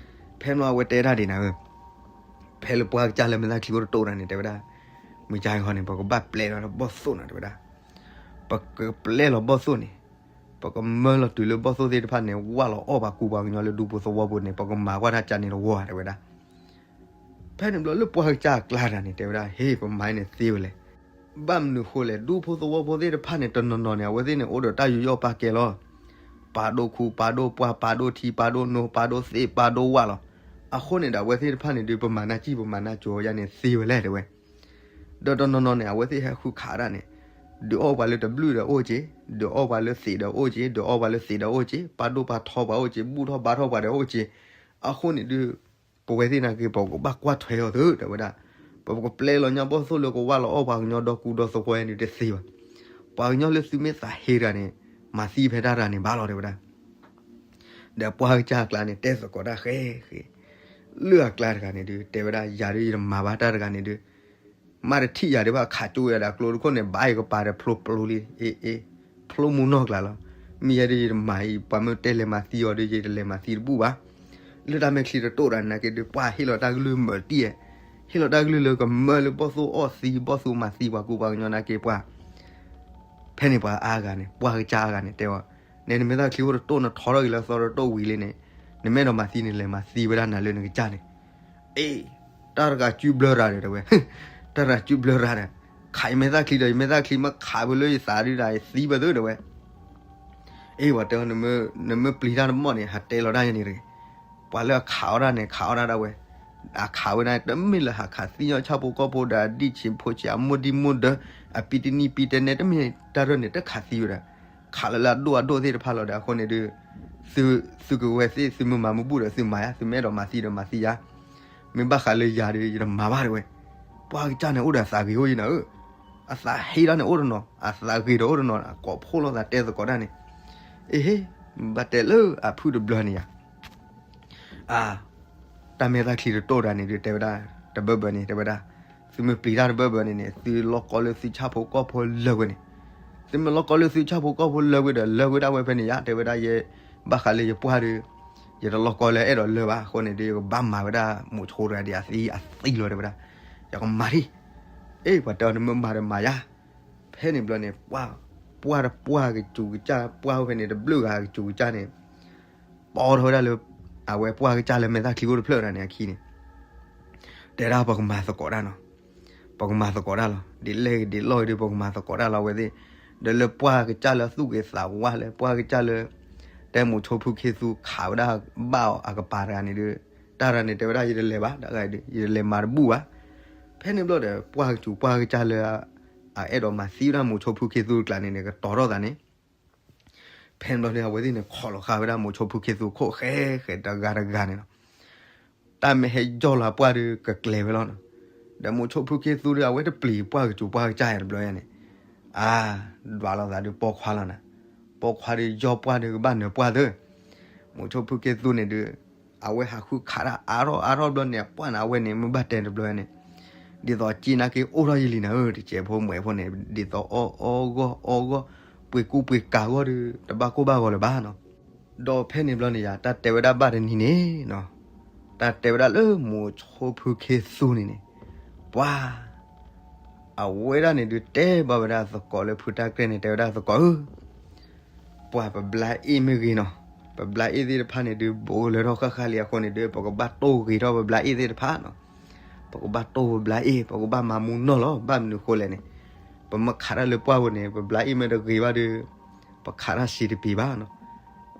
ဖဲန့ၣ်အဝဲတဲတၢ်ဒ်နၤဧၢ, ဖဲလၢပှၢ်ကစၢ်လၢမဲာ်သၣ်ချံအိၣ်တတိၢ်တဂၤန့ၣ် တဲဝဲဒၣ်, မုၢ်ကၢ်အံၤဃီန့ၣ် ပကဘၣ်ပျဲလီၤဘီၣ်သိၣ်နီၤ တဲဝဲဒၣ်. ပကပျဲလီၤဘီၣ်သိၣ်န့ၣ်, ပကမၢလီၤတုၤလၢဘီၣ်သိၣ်သ့ၣ်တဖၣ်န့ၣ် ဝၢ်လီၤအီၣ်ပှၤကူပှၤကညီလၢဒူဖိသဝီပူၤန့ၣ် ပကမၤကွၢ်တၢ်ကၢန့ၣ်တဝီဧါ တဲဝဲဒၣ်. ဖဲန့ၣ်ဘျီလၢပှၢ်ကစၢ်အကျါတဂၤန့ၣ် တဲဝဲဒၣ် ဟ့ၣ်ပမၤန့ၣ်သ့ဝဲလဲၣ်. ဘၣ်မနုၤဃိလဲၣ် ဒူဖိသဝီဖိသ့ၣ်တဖၣ်န့ၣ် တနီၤနီၤန့ၣ် အဝဲသ့ၣ်န့ၣ် အိၣ်ဒီးတၢ်ယူးယီၣ်ပာ်ကဲလီၤ. ပာ်ဒိၣ်ခူ ပာ်ဒိၣ်ပှၢ် ပာ်ဒိၣ်ထံ ပာ်ဒိၣ်နိ ပာ်ဒိၣ်သ့ၣ် ပာ်ဒိၣ်ဝၣ်လီၤ. အဃိန့ၣ်ဒီး အဝဲသ့ၣ်တဖၣ်န့ၣ်ဒုး ပမၤနၢ်စံၣ် ပမၤနၢ်စိၤယါန့ၣ်သ့ဝဲလဲၣ် တဲဝဲ. ဒီးတနီၤနီၤန့ၣ် အဝဲသ့ၣ်ဟဲဃုခးဒၣ်န့ၣ်, ဒုးအီၣ်ပှၤလၢတဘျုးဒီးအိၣ်က့, ဒုးအီၣ်ပှၤလၢသံးဒီးအိၣ်က့, ဒုးအီၣ်ပှၤလၢသံးဒီးအိၣ်က့, ပာ်ဒိၣ်ပာ်ထီပှၤအိၣ်က့, ဘူၣ်ထီၣ်ဘါထီၣ်ပှၤဒီးအိၣ်က့. အဃိန့ၣ်ဒုး ပဝဲသ့ၣ်နာ်က့ ပကဘၣ်ကွၢ်ထွဲအီၤသု တဲဝဲဒၣ်. ပကပျဲလီၤညါဘီၣ်သိၣ်လၢကဝၢ်လီၤအီၣ်ပှၤကညီဒီကူဒီသဝီန့ၣ်တသ့ဘၣ်. ပှၤကညီလၢသုမ့ၢ်သးဟ့တဂၤန့ၣ် မၤသံဖဲတၢ်တဂၤန့ၣ်ဘၣ်လီၤ တဲဝဲဒၣ်. ဒီးပှၢ်ကစၢ်အကျါန့ၣ် တဲသကိးတၢ်ဃဲဃဲ, လၢအကျါတဂၤန့ၣ်ဒုး တဲဝဲဒၣ် ယၤဒုးယတမၤဘၣ်တၢ်တဂၤန့ၣ်ဒုး မ့ၢ်တထံၣ်ယၤဒုးဘၣ် ခးကၠိယၤဒီးအကျိတခိၣ်န့ၣ် ဘၣ်ယကပၤဒီးဖျိပျိလံ, အ့ အ့ ဖျိမူနီၢ်ကျါလီၤ. မ့ၢ်ယဲဒုးယတမၤအံၤ ပှၤမ့ၢ်တဲလဲၤမၤသံအီၤဒုး ယတလဲၤမၤသံတဘူၣ်ဘၣ်. လၢတၢ်မဲာ်ချံတတိၢ်တဂၤနာ်က့ဒုး ပှၢ်ဟ့ၣ်လီၤတၢ်ကလုၢ်မုာ်တံၢ်, ဟ့ၣ်လီၤတၢ်ကလုၢ်လၢကမၢလၢဘီၣ်သိၣ်အီၣ်သံ ဘီၣ်သိၣ်မၤသံပှၤကူပှၤကညီနာ်က့ပှၤ ဖဲန့ၣ်ပှၤအါဂၤန့ၣ် ပှၢ်ကစၢ်အါဂၤန့ၣ် တဲအီၤ, နဲနမဲာ်သၣ်ချံအိၣ်တတိၢ် နထီထီၣ်က့ၤလၢသီတတိၢ်ဝံၤလံန့ၣ်, နမ့ၢ်အဲၣ်ဒိးမၤသံန့ၣ် လဲၤမၤသံဝဲဒၣ်နၤလၢနကစၢ်န့ၣ်. အ့ တၢ်တဂၤစုဘျၢရၤဒီး တဲဝဲ, တၢ်တဂၤစုဘျၢရၤဒီး ခးယမဲာ်သၣ်ချံဒီး ယမဲာ်သၣ်ချံမ့ၢ်ခးဖဲလၢယသးဒုးဒီး ယသံဘၣ်သု တဲဝဲ. အ့ ပှၤတဲအီၤ နမ့ၢ်ပျံၤတၢ်တမီၢ်န့ၣ် ဟးတဲလီၤတၢ်ယၤန့ၣ်တဂ့ၤ. ပှၤလၢအခးအီၣ်တၢ်န့ၣ် ခးအီၣ်တၢ်ဒၣ်ဝဲ, အခးဝဲဒၣ် တမ့ၢ်လၢဟးခးသံညီဆၣ်ဖိကီၢ်ဖိဒီးအဒံၣ်ဆံးဖိဆံး အမိၢ်ဒံမိၢ်ဒၢ အပံတနံၣ်ပံတဲနဲ တမ့ၢ်တၢ်ရဲၣ်န့ၣ် တခးသံဝဲဒၣ်, ခးလၢလၢအဒိၣ်အဒိၣ်သ့ၣ်တဖၣ်လီၤဒီး အဃိန့ၣ်ဒုး သုကဝဲသ့ၣ် သုမ့ၢ်မၤမုၢ်ဘူၣ်ဒီးသုမၤယါ, သုမ့ၢ်အဲၣ်ဒိးမၤသံဒီးမၤသံယါ, မ့ၢ်ဘၣ်ဃးလၢယၤဒီး ယတမၤဘၣ် တဲဝဲ. ပှၢ်ကစၢ်န့ၣ် အိၣ်ဒီးအသးဂ့ၤအိၣ်ယံၤနၤဧၢ, အသးဟ့တၢ်န့ၣ်အိၣ်တနီၤ, အသးဂ့ၤဒီးအိၣ်တနီၤ, အကိးဖှိၣ်လိာ်သးတဲသကိးတၢ်န့ၣ်, အ့ဟ့, ဘၣ်တဲလၢအဖုၣ်တဘျီန့ၣ်ယါ အါ, တၢ်မဲာ်သၣ်ချံတတိၢ်တဂၤန့ၣ်ဒုး တဲဝဲဒၣ်, တဘၢဘၢန့ၣ် တဲဝဲဒၣ်, သုမ့ၢ်ပျံၤတၢ်တဘၢဘၢန့ၣ်န့ၣ် သုလီၢ်ကီလၢသုဆၣ်ဖိကီၢ်ဖိလၢာ်ဝဲန့ၣ်, သုမ့ၢ်လီၢ်ကီလၢသုဆၣ်ဖိကီၢ်ဖိလၢာ်ဝဲဒီး လၢာ်ဝဲဒၣ်ဝဲဖဲန့ၣ်ယါ, တဲဝဲဒၣ်ယဲ, ဘၣ်ဃးလၢယပှၢ်ဒီး ယတလီၢ်ကီလၢအဲၣ်ဒိးလၢဘၣ်. အဃိန့ၣ်ဒီး ယကဘၣ်မၤဝဲဒၣ်မိၤဆိတဂၤဒ်အသံအသံလီၤ တဲဝဲဒၣ်. ယကမၤဒံး, အ့ ပှၤတဲအီၤန့ၣ် မ့ၢ်မၤဒီးမၤယၤ. ဖဲန့ၣ်ဘျီန့ၣ် ပှၢ်, ပှၢ်တပှၢ်ကစူၤကစၢ်, ပှၢ်အိၣ်ဖဲန့ၣ် တဘျုးဂၤကစူၤကစၢ်န့ၣ် ပီထီၣ်ဝဲဒၣ်လၢ အဝဲပှၢ်ကစၢ်လၢမဲာ်သၣ်ချံအိၣ်တဖျၢၣ်ဒၣ်န့ၣ်အခံန့ၣ်, တဲဒၣ် ပကမၤသကိးတၢ်နီၤ, ပကမၤသကိးတၢ်လီၤ. ဒ်လဲၣ်ဂ့ၤဒ်လဲၣ်ဂ့ၤဒီး ပကမၤသကိးတၢ်လီၤ အဝဲသ့ၣ်. ဒီးလၢပှၢ်ကစၢ်လၢသူၣ်ဂ့ၤသးဝါလၢ ပှၢ်ကစၢ်လၢ တဲမိၤဆိဖုခ့သူခးဝဲဒၣ်ဘၣ်အီၤအကပၤတဂၤန့ၣ်ဒီး တၢ်တဂၤန့ၣ် တဲဝဲဒၣ် ယတလဲၤဘၣ်, တဂၤဒီး ယတလဲၤမၤတဘူၣ်ဘၣ်. ဖဲန့ၣ်ဘျီဒီး ပှၢ်ကစူၤပှၢ်ကစၢ်လၢ အအဲၣ်ဒိးမၤသံဝဲဒၣ်မိၤဆိဖုခ့သူတကျါန့ၣ်န့ၣ် ကတီၤထီၣ်သးန့ၣ် ဖဲန့ၣ်ဘျီန့ၣ် အဝဲသ့ၣ်န့ၣ် ခိးလီၤဃာ်ဝဲဒၣ်မိၤဆိဖုခ့သူခိၣ်ဃဲဃဲတဂၤတဂၤန့ၣ်လီၤ. တၢ်မ့ၢ်ဟဲယီၢ်လီၤပှၢ်ဒီး ကကျဲၤဝဲလီၤနီၤ. ဒီးမိၤဆိဖုခ့သူဒီး အဝဲတပျံၤပှၢ်ကစူၤပှၢ်ကစၢ်ယၤတဘျီယၤန့ၣ်, အါ, ဒွးလိာ်သးဒီးပိာ်ခွါလီၤနၤ. ပိာ်ခွါဒီးယီၢ်ပှၢ်ဒီးကဘၣ်နၢၤပှၢ်သၢ. မိၤဆိဖုခ့သူန့ၣ်ဒီး အဝဲဟးဃုခးတၢ်အါထီၣ်အါထီၣ်ဘျီန့ၣ် အပှၢ်န့ၣ် အဝဲန့ၣ် မ့ၢ်ဘၣ်တဲတဘျီန့ၣ် ဒ်သိးက့နၢ်က့အိၣ်ထီၣ်ယလံနၤဧၢ တစဲးဖိမွဲးဖိန့ၣ် ဒ်သိးအီၣ်အီဂီၢ်အီဂီၢ် ပှ့ၤကူပှ့ၤကၤဂီၢ်ဒီး တဘၣ်ကိၢ်ဘၣ်ဂီၤလၢၤဘၣ်နီၤ. ဒီးဖဲန့ၣ်ဘျီန့ၣ်ယၤ တၢ်တဲဝဲဒၣ်ဘၣ်တနံၤန့ၣ်နီၤ, တၢ်တဲဝဲဒၣ်လၢမိၤဆိဖုခ့သူန့ၣ်န့ၣ်, ပှၤ အဝဲဒၣ်န့ၣ်ဒုးတဲဘၣ်ဝဲဒၣ်သကိးလၢဖုတၢ်ကြဲၢ်န့ၣ် တဲဝဲဒၣ်သကိးဧၢ ပှၤပဘျါအ့ၣ်မ့ၢ်ဂ့ၤနီၤ, ပဘျါအ့ၣ်သ့ၣ်တဖၣ်န့ၣ်ဒုး ဘူးလၢထီၣ်ဃၣ်ဃၣ်လံအဃိန့ၣ်ဒုး ပကဘၣ်တိၢ်ဂ့ၤထီၣ်ပဘျါအ့ၣ်သ့ၣ်တဖၣ်နီၤ. ပကဘၣ်တိၢ်ပဘျါအ့ၣ် ပကဘၣ်မၤမူနီၢ်လီၤ. ဘၣ်မနုၤဃိလဲၣ်န့ၣ်, ပမ့ၢ်ခးတၢ်လၢပှၢ်ပူၤန့ၣ် ပဘျါအ့ၣ်မ့ၢ်တဂ့ၤဘၣ်ဒီး ပခးတၢ်စံးတပံၤဘၣ်နီၤ.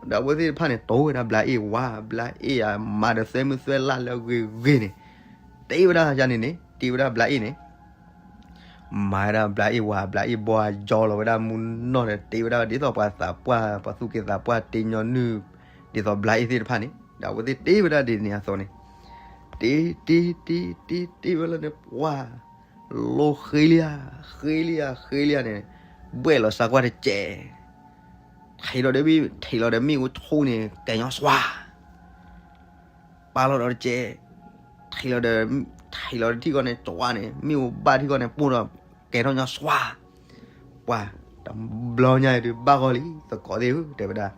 ဒီးအဝဲသ့ၣ်တဖၣ်န့ၣ် တိၢ်ဝဲဒၣ်ဘျါအ့ၣ်ဝါ, ဘျါအ့ၣ်အမၤဒီးသွဲမုၢ်သွဲလၢ်လၢအဂ့ၤဂ့ၤန့ၣ်, တ့ဝဲဒၣ်ယၤန့ၣ်န့ၣ် တ့ဝဲဒၣ်ဘျါအ့ၣ်န့ၣ် မၤဝဲဒၣ်ဘျါအ့ၣ်ဝါ, ဘျါအ့ၣ်ဘီအယီလီၤဝဲဒၣ်မူနီၢ်ဒီး တ့ဝဲဒၣ်ဒ်သိးပှၤသးပှၢ် ပှၤသူၣ်က့သးပှၢ်တ့ညီနုၢ် ဒ်သိးဘျါအ့ၣ်သ့ၣ်တဖၣ်န့ၣ်, ဒီးအဝဲသ့ၣ်တ့ဝဲဒၣ်ဒ်န့ၣ်အသိးန့ၣ်, တ့တ့တ့တ့တ့ဝဲလၢန့ၣ် ပှၤ လိဃ့လံဧါ, ဃ့လံဧါ, ဃ့လံဧါန့ၣ်, ဘှဲၣ်လီၤစးကွၢ်တစဲး, ထံးလီၤဒီးမ့ၣ်, ထံးလီၤဒီးမ့ၣ်အူဆူန့ၣ် ကဲညီစွါ ပာ်လီၤဒီးတစဲး, ထံးလီၤဒီး, ထံးလီၤဒီးထံၣ်ကီၢ်န့ၣ် ကၠွါန့ၣ် မ့ၣ်အူဘၣ်ထံၣ်ကီၢ်န့ၣ် ပိၢ်ဒီးကဲထီၣ်ညီစွါ, ပှၤ တဘျီညါအံၤဒုးဘၣ်ဂီၢ်လံ သကိးသ့ၣ်ဧၢ တဲဝဲဒၣ်.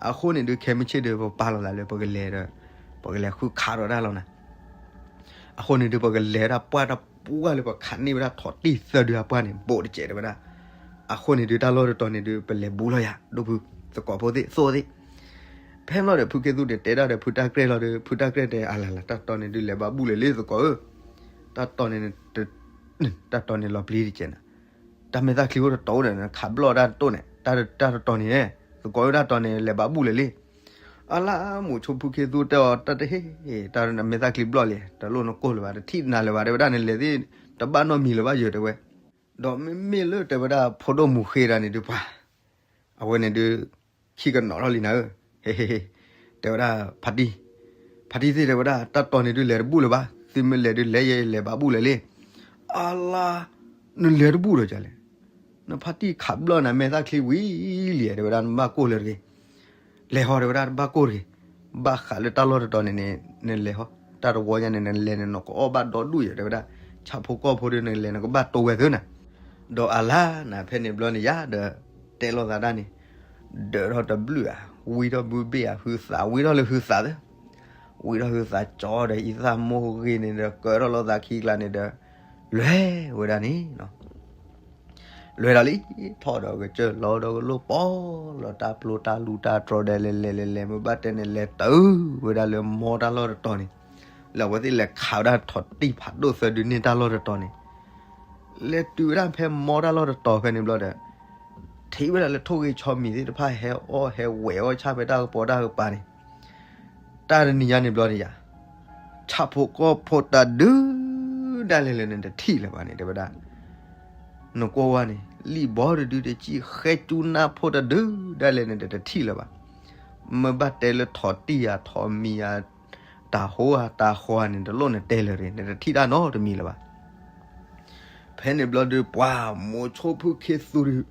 အဃိန့ၣ်ဒုး ခဲမုၢ်ဆ့ၣ်ဒုး ပပာ်လီၤသးလၢပကလဲၤဒီး ပကလဲၤဃုခးဒီးတၢ်လီၤနၤ. အဃိန့ၣ်ဒုး ပကလဲၤဒၣ်ပှၢ်တပှၢ်လၢပခးန့ၢ်ဝဲဒၣ်ထိးတံၢ်သၢဒုအပှၢ်န့ၣ် ဘူးတစဲးတဲဝဲဒၣ်. အဃိန့ၣ်ဒုး တၢ်လီၢ်တတီၤန့ၣ်ဒုး ပလဲၤဘူးလီၤယၤ ဒိၣ်ဖု သကိးဖိသ့ၣ်သိၣ်သ့ၣ်. ဖဲလီၤဒီး ဖုခ့သူန့ၣ် တဲဒၣ်ဒီးဖုတၢ်ကြဲၢ်လီၤဒီး ဖုတၢ်ကြဲၢ်တဲ အလၤလၤ တၢ်တီန့ၣ်ဒုး လဲၤဘၣ်ဘူၣ်လၢာ်လံ သကိးဧၢ, တၢ်တီန့ၣ်, တၢ်တီန့ၣ်လီၤပျံၤတကဲးနၤ, တၢ်မဲာ်သၣ်ချံအိၣ်တတီၤန့ၣ် နခးဘျီၣ်တၢ်တတိၢ်န့ၣ်, တၢ်တတီန့ၣ်, သကိးဧၢ တၢ်တီန့ၣ် လဲၤဘၣ်ဘူၣ်လၢာ်လံ. အလါ မိၤဆိဖုခ့သူတဲအီၤ တၢ်တဟ့ၣ်, တၢ်မဲာ်သၣ်ချံဘျီၣ်လံ, တလိၣ်နကိၢ်လၢၤဘၣ်, တထံၣ်နၤလၢၤဘၣ် တဲဝဲဒၣ်, နလဲၤသ့ၣ် တဘၣ်နီတမံၤလၢၤဘၣ်ယၤ တဲဝဲ. ဒီးမ့မ့ၢ်လၢတဲဝဲဒၣ် ဖိဒိၣ်မူဃ့တၢ်န့ၣ်ဒုး ပှၤ အဝဲန့ၣ်ဒုး ခံကနီၤထီၣ်လံနၤဧၢ, ဟ့ဟ့ဟ့, တဲဝဲဒၣ် ဖါတံၢ်, ဖါတံၢ်သ့ၣ် တဲဝဲဒၣ် တၢ်တီန့ၣ်ဒုး လဲၤတဘူၣ်လၢၤဘၣ်, သုမ့ၢ်လဲၤဒုး လဲၤယဲလဲၤဘၣ်ဘူၣ်လၢာ်လံ. အလါ နလဲၤတဘူၣ်ဒီးကလဲၣ်, နဖါတံၢ်ခးဘျီၣ်နမဲာ်သၣ်ချံဝံၤလံ တဲဝဲဒၣ် နဘၣ်ကိၢ်လၢၤတဂ့ၤ, လဲၤဟီ တဲဝဲဒၣ် တဘၣ်ကိၢ်တဂ့ၤ, ဘၣ်ဃးလၢတၢ်လီၢ်တတီၤန့ၣ်န့ၣ် နလဲၤဟီ, တၢ်တဝီညါန့ၣ် နလဲၤန့ၣ် နကအီၣ်ဘၣ်ဒီဒူၣ်ယၤ တဲဝဲဒၣ်, ဆၣ်ဖိကီၢ်ဖိဒီး နလဲၤနကဘၣ်တိဝဲသၢနၤ. ဒီးအလါနၤ ဖဲန့ၣ်ဘျီန့ၣ်ယၤ ဒီးတဲလိာ်သးဒၣ်န့ၣ်, ဒၢးထီၣ်တဘျုးဧါ, ဝံထီၣ်ဘုဘ့ၣ်ဧါ, ဟုသး ဝံထီၣ်လၢဟုသးသၢ, ဝံထီၣ်ဟုသးကၠီဒီး အံသၣ်မိၢ်ဂ့ၤန့ၣ်ဒီး ကၢထီၣ်လိာ်သးခံကျါန့ၣ်ဒီး လဲၤဝဲဒၣ်န့ၣ် လဲၤဒီးလံ, ထီၣ်ဒီးကစၢၢ်လီၤဒီးကလိၣ်ပီၢ်လီၤ တၢ်ပျိတၢ်လူတၢ်တြီၤဒီး လဲၤလဲၤလဲၤလဲၤ မ့ၢ်ဘၣ်တဲန့ၣ် လဲၤတုၤဝဲဒၣ်လၢမီတၢ်လီၢ်တတီၤန့ၣ်, လၢအဝဲသ့ၣ်လဲၤခးဝဲဒၣ်ထိးတံၢ်ဖးဒိၣ်သၢဒုန့ၢ်တၢ်လီၢ်တတီၤန့ၣ်, လဲၤတုၤဝဲဒၣ်ဖဲမီတၢ်လီၢ်တတီၤဖဲန့ၣ်ဘျီဒီး ထံၣ်ဝဲဒၣ်လၢထိၣ်ဂ့ၤဆီမံၤသ့ၣ်တဖၣ် ဟဲအီၣ်ဟဲဝဲၤအီၣ်ဆၣ်ဖဲတၢ်ကပီၤတၢ်ကပၤန့ၣ်, တၢ်တနံၤညါန့ၣ်ဘျီန့ၣ်ယၤ ဆၣ်ဖိကီၢ်ဖိတၢ်ဒုး ဒၣ်လဲာ်လၢနတထံၣ်လၢၤဘၣ်န့ၣ် တဲဝဲဒၣ်, နကွၢ်ဝဲန့ၣ် လံၣ်ဘီတဒုတကံၢ် ဃဲကၠူနၢ်ဖိတဒု ဒၣ်လဲာ်နတထံၣ်လၢၤဘၣ်. မ့ၢ်ဘၣ်တဲလၢထိးတံၢ်ဧါ ထိးမံၤဧါ တၢ်ဟိဧါ တၢ်ဃီဧါန့ၣ် တလိၣ်နတဲလၢၤတဂ့ၤ နတထံၣ်တၢ်နီတမံၤလၢၤဘၣ်. ဖဲန့ၣ်ဘျီဒုး ပှၤမိၤဆိဖုခ့သူဒုး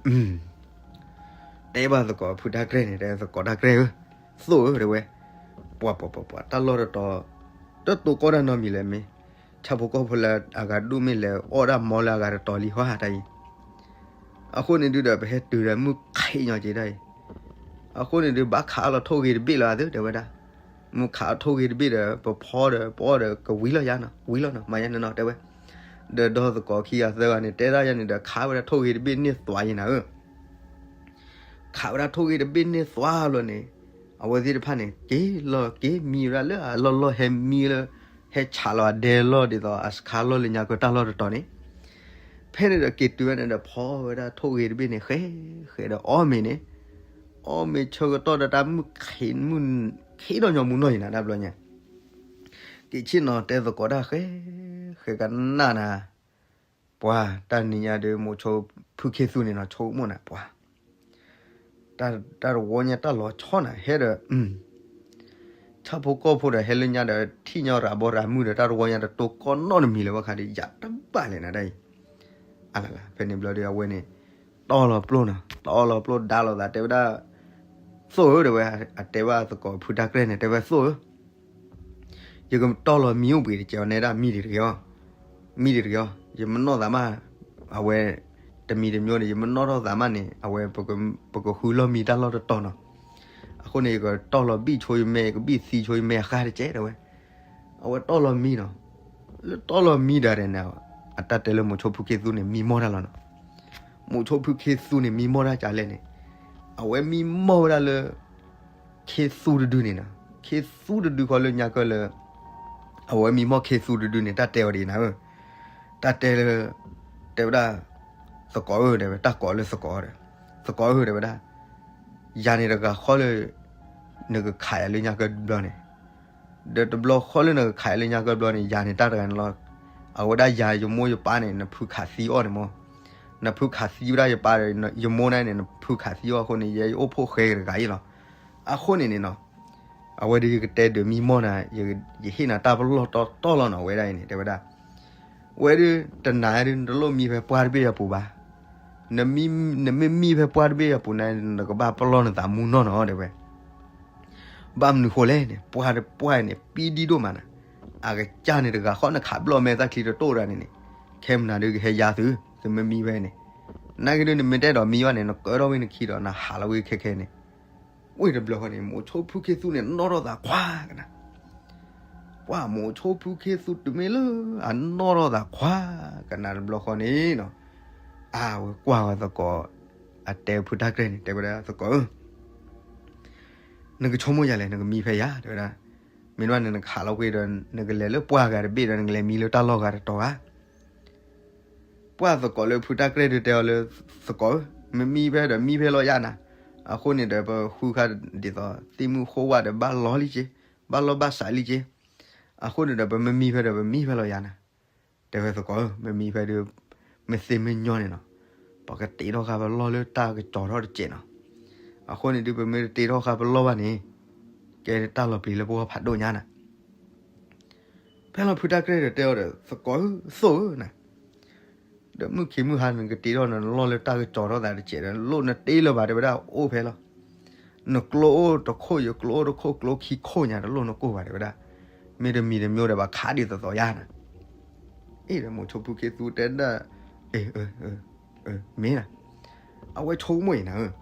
တဲဘၣ်သကိးဖုတၢ်ကြဲၢ်န့ၣ် တဲသကိးတၢ်ကြဲၢ်ဧၢ, သိၣ်ဧၢ တဲဝဲ, ပှၤပှၤပှၤပှၤ တၢ်လီၢ်တတီၤ တတိၤကီၢ်တၢ်နီတမံၤလၢၤမ့ၢ် ဆၣ်ဖိကီၢ်ဖိလၢအဂၤဒူၣ်မ့ၢ်လဲၤအီၣ်ဒၣ်မီလၢအဂၤတတီၤလံဟီဧါတၢ်အံၤ, အဃိန့ၣ်ဒုးဒီး ပဟဲတုၤဒီးမုၢ်ခ့ညီက့ၤတၢ်အံၤ, အဃိန့ၣ်ဒုး ဘၣ်ခးအါလီၤထိၣ်ဂ့ၤတဘ့ၣ်လၢၤအသ့ တဲဝဲဒၣ်. မ့ၢ်ခးထိၣ်ဂ့ၤတဘ့ၣ်ဒီး ပဖီဒီး ပအီၣ်ဒီး ကဝံၤလီၤယါနီၤ, ဝံၤလီၤနီၤ, မၤယါန့ၣ်နီၤ တဲဝဲ. ဒီးဒီသကိးခံဂၤသၢဂၤန့ၣ် တဲဒၣ်ယါန့ၣ်ဒီး ခးဝဲဒၣ်ထိၣ်ဂ့ၤတဘ့ၣ်န့ၢ်သွးယံၤနၤဧၢ. ခးဝဲဒၣ်ထိၣ်ဂ့ၤတဘ့ၣ်န့ၢ်သွးလီၤန့ၣ်, အဝဲသ့ၣ်တဖၣ်န့ၣ် က့ၤလီၤက့ၤမံဝဲဒၣ်လၢအလီၢ်လီၢ် ဟဲမံလၢ ဟဲဆးလီၤအဒဲလီၢ် ဒ်သိးအစခါလီၢ်လၢညါကတၢ်လီၢ်တတီၤန့ၣ်, ဖဲန့ၣ်ဒီးက့ၤတုၤဝဲန့ၣ်ဒီး ဖီဝဲဒၣ်ထိၣ်ဂ့ၤတဘ့ၣ်န့ၣ် ဃဲဃဲဒီးအီၣ်မ့ၤန့ၣ်, အီၣ်မ့ၤဆၢကတီၢ်ဒီးတၢ်မုၢ်ခ့ မုၢ်ခ့ဒီးညီမူနီၢ်ယံၤနၤ တၢ်ဘျီညါ က့ၤဆ့ၣ်နီၤ တဲသကိးတၢ်ဃဲ ဃဲကနၣ်နၤ, ပှၤတၢ်နံၤညါဒီး မိၤဆိဖုခ့သူန့ၣ်နီၤ ဆိကမိၣ်နၤ ပှၤ တၢ်တဝီညါတၢ်လီၤဆီနၤ ဟဲဒီး ဆၣ်ဖိကီၢ်ဖိဒီး ဟဲလၢညါဒီး ထံၣ်ညီရၤဘီရၤမုၢ်ဒီး တၢ်တဝီညါတတိၤကီၢ်နီၣ်တမံၤလၢၤဘၣ် ခါဒီး ယၤတဘၣ်လဲၣ်နၤဒၣ်အံၤ, အလလ ဖဲန့ၣ်ဘျီဒီး အဝဲန့ၣ် တီၢ်လီၤပျိၢ်နီၤ တီၢ်လီၤပျိၢ်ဒါလိာ်သး တဲဝဲဒၣ် သိၣ်ဧၢ တဲဝဲ, အတဲဘၣ်သကိးဖုတၢ်ကြဲၢ်န့ၣ် တဲဝဲ သိၣ်ဧၢ ယကတီၢ်လီၤမံအိၣ်ဘှံးတကဲးအီၤ နဲဒၣ်မံဒံးတဂ့ၤအီၤ, မံဒံးတဂ့ၤအီၤ ယမနီၢ်သးမး, အဝဲ တမံၤတမံၤန့ၣ် ယမနီၢ်ထီၣ်သးမးန့ၣ် အဝဲ ပကဃုလီၢ်မံတၢ်လီၢ်တတီၤနီၤ, အဃိန့ၣ် ယကတီၢ်လီၤဘံၣ်ဆိယမဲ ယကဘံၣ်သံဆိယမဲအဃၢ်တကဲး တဲဝဲ, အဝဲတီၢ်လီၤမံနီၤ, လၢတီၢ်လီၤမံဒၣ်န့ၣ် အတၢ်တဲလၢမိၤဆိဖုခ့သူန့ၣ် မံမီၢ်တၢ်လီၤနီၤ, မိၤဆိဖုခ့သူန့ၣ် မံမီၢ်တၢ်ကလဲၣ်န့ၣ်, အဝဲမံမီၢ်ဝဲဒၣ်လၢ ခ့သူတဒုန့ၣ်နီၤ, ခ့သူတဒုဃီလၢညါကၢၢ်လၢ အဝဲမံမီၢ်ခ့သူတဒုန့ၣ် တၢ်တဲအီၤဒ်နၤဧၢ, တၢ်တဲလၢ တဲဝဲဒၣ် သကိးဧၢ တဲဝဲ တၢ်ကိးလၢသကိးဒီး သကိးဧၢ တဲဝဲဒၣ် ယၤန့ၣ်တဂၤဃီလၢ နကခးယၤလၢညါကၢၢ်တဘျီန့ၣ်, ဒီးတဘျီဃီလၢနကခးယၤလၢညါကၢၢ်တဘျီန့ၣ် ယၤန့ၣ်တၢ်တဂၤန့ၣ်လီၤ, အဝဲဒၣ်ယၤယမိၢ်ယပၢ်န့ၣ် နဖုခးသံအီၤန့ၣ်မ့ၢ်, နဖုခးသံဝဲဒၣ်ယပၢ်ဒီး ယမိၢ်န့ၣ်န့ၣ် နဖုခးသံအီၤအဃိန့ၣ် ယဲယအိၣ်ဖှိၣ်ဃဲတဂၤအံၤလီၤ, အဃိန့ၣ်န့ၣ်နီၤ အဝဲဒၣ်ယကတဲဒုးမံမီၢ်နၤ, ယဟ့ၣ်နၤတၢ်ပလီၢ်တီတီလီၤနီၤ အဝဲဒၣ်အံၤန့ၣ် တဲဝဲဒၣ်, ဝဲဒၣ်တနၤဒုး နတလိၣ်မံဖဲပှၢ်တဘ့ၣ်အပူၤဘၣ်, နမ့မံဖဲပှၢ်တဘ့ၣ်အပူၤန့ၣ် နကဘၣ်ပလီၢ်နသးမူနီၢ်နီၤ တဲဝဲ, ဘၣ်မနုၤဃိလဲၣ်န့ၣ် ပှၢ်တပှၢ်န့ၣ် ပံဒံၣ်ဒိၣ်မးနၤ, အကစၢ်န့ၣ်တဂၤဃီ နခးဘျီၣ်မဲာ်တၢ်ချံတတိၢ်ဒၣ်န့ၣ်န့ၣ်, ခဲမနၤဒုးကဟဲယါသု, သုမ့ၢ်မံဖဲန့ၣ်, နာ်က့ဒုး နမ့ၢ်တအဲၣ်ဒိးမံဘၣ်န့ၣ် နကၢထီၣ်ဝဲနခံဒီး နဟးလီၤဝဲခဲခဲန့ၣ် ဝ့ၢ်တဘျီဃီန့ၣ် မိၤဆိဖုခ့သူန့ၣ် နီၣ်ထီၣ်သးခွါကနၤ, ပှၢ်မိၤဆိဖုခ့သူတမ့ၢ်လၢ အနီၣ်ထီၣ်သးခွါကနၤတဘျီဃီန့ၣ်နီၤ, အဝဲကွၢ်ဝဲသကိး အတဲဖုတၢ်ကြဲၢ်န့ၣ် တဲဝဲဒၣ်သကိးဧၢ နကဆိကမိၣ်ယၤလဲၣ် နကမံဖဲယၤ တဲဝဲဒၣ်, မ့ၢ်တဘၣ်န့ၣ် နခးလီၤကွံာ်ဒီး နကလဲၤလၢပှၢ်ဂၤတဘ့ၣ်ဒီး နကလဲၤမံလၢတၢ်လီၢ်ဂၤတတီၤဧါ ပှၢ်သကိးလၢဖုတၢ်ကြဲၢ်ဒုးတဲအီၤလၢ သကိးဧၢ, မ့မံဖဲဒီးမံဖဲလီၤယၤနၤ, အဃိန့ၣ်ဒီး ပဃုခါဒ်သိး သ့ၣ်မုၢ်ဃိဝၣ်ဒီး ဘၣ်လီၤလံက့, ဘၣ်လီၤဘၣ်စးလံက့, အဃိန့ၣ်ဒီး ပမ့မံဖဲဒီး ပမံဖဲလီၤယၤနၤ, တဲဝဲသကိးဧၢ, မ့မံဖဲဒုး မ့ၢ်သ့မ့ၢ်ညီန့ၣ်နီၤ, ပကတ့ထီၣ်ဃာ်ပလီၢ်လၢတၢ်ကစီၤထီၣ်တစဲးနီၤ, အဃိန့ၣ်ဒုး ပမ့ၢ်တတ့ထီၣ်ဃာ်ပလီၢ်ဘၣ်န့ၣ် ကဲတၢ်လီၤပျံၤလၢပဂီၢ်ဖးဒိၣ်ညါနၤ ဖဲလီၤဖုတၢ်ကြဲၢ်ဒီးတဲအီၤဒီး သကိးဧၢ သိၣ်ဧၢနၤ, ဒီးမုၢ်ခံမုၢ်ဟါနကတ့ထီၣ်နလီၢ်လၢတၢ်ကစီၤထီၣ်သးတစဲးဒီး လိၣ်နတ့လၢၤဘၣ် တဲဝဲဒၣ်အိၣ်ဖဲလီၤ, နကျိအိၣ်တခိၣ် ယကျိအိၣ်တခိၣ် ကျိခံခိၣ်ညါ တလိၣ်နကိၢ်ဘၣ် တဲဝဲဒၣ်, မ့ၢ်တမံၤတမံၤဒီး ဘၣ်ခးဒ်သိးသိးယါနၤ, အ့ဒီးမိၤဆိဖုခ့သူတဲဒၣ်, အ့ မ့ၢ်နၤ, အဝဲဆိကမိၣ်အံၤနၤဧၢ,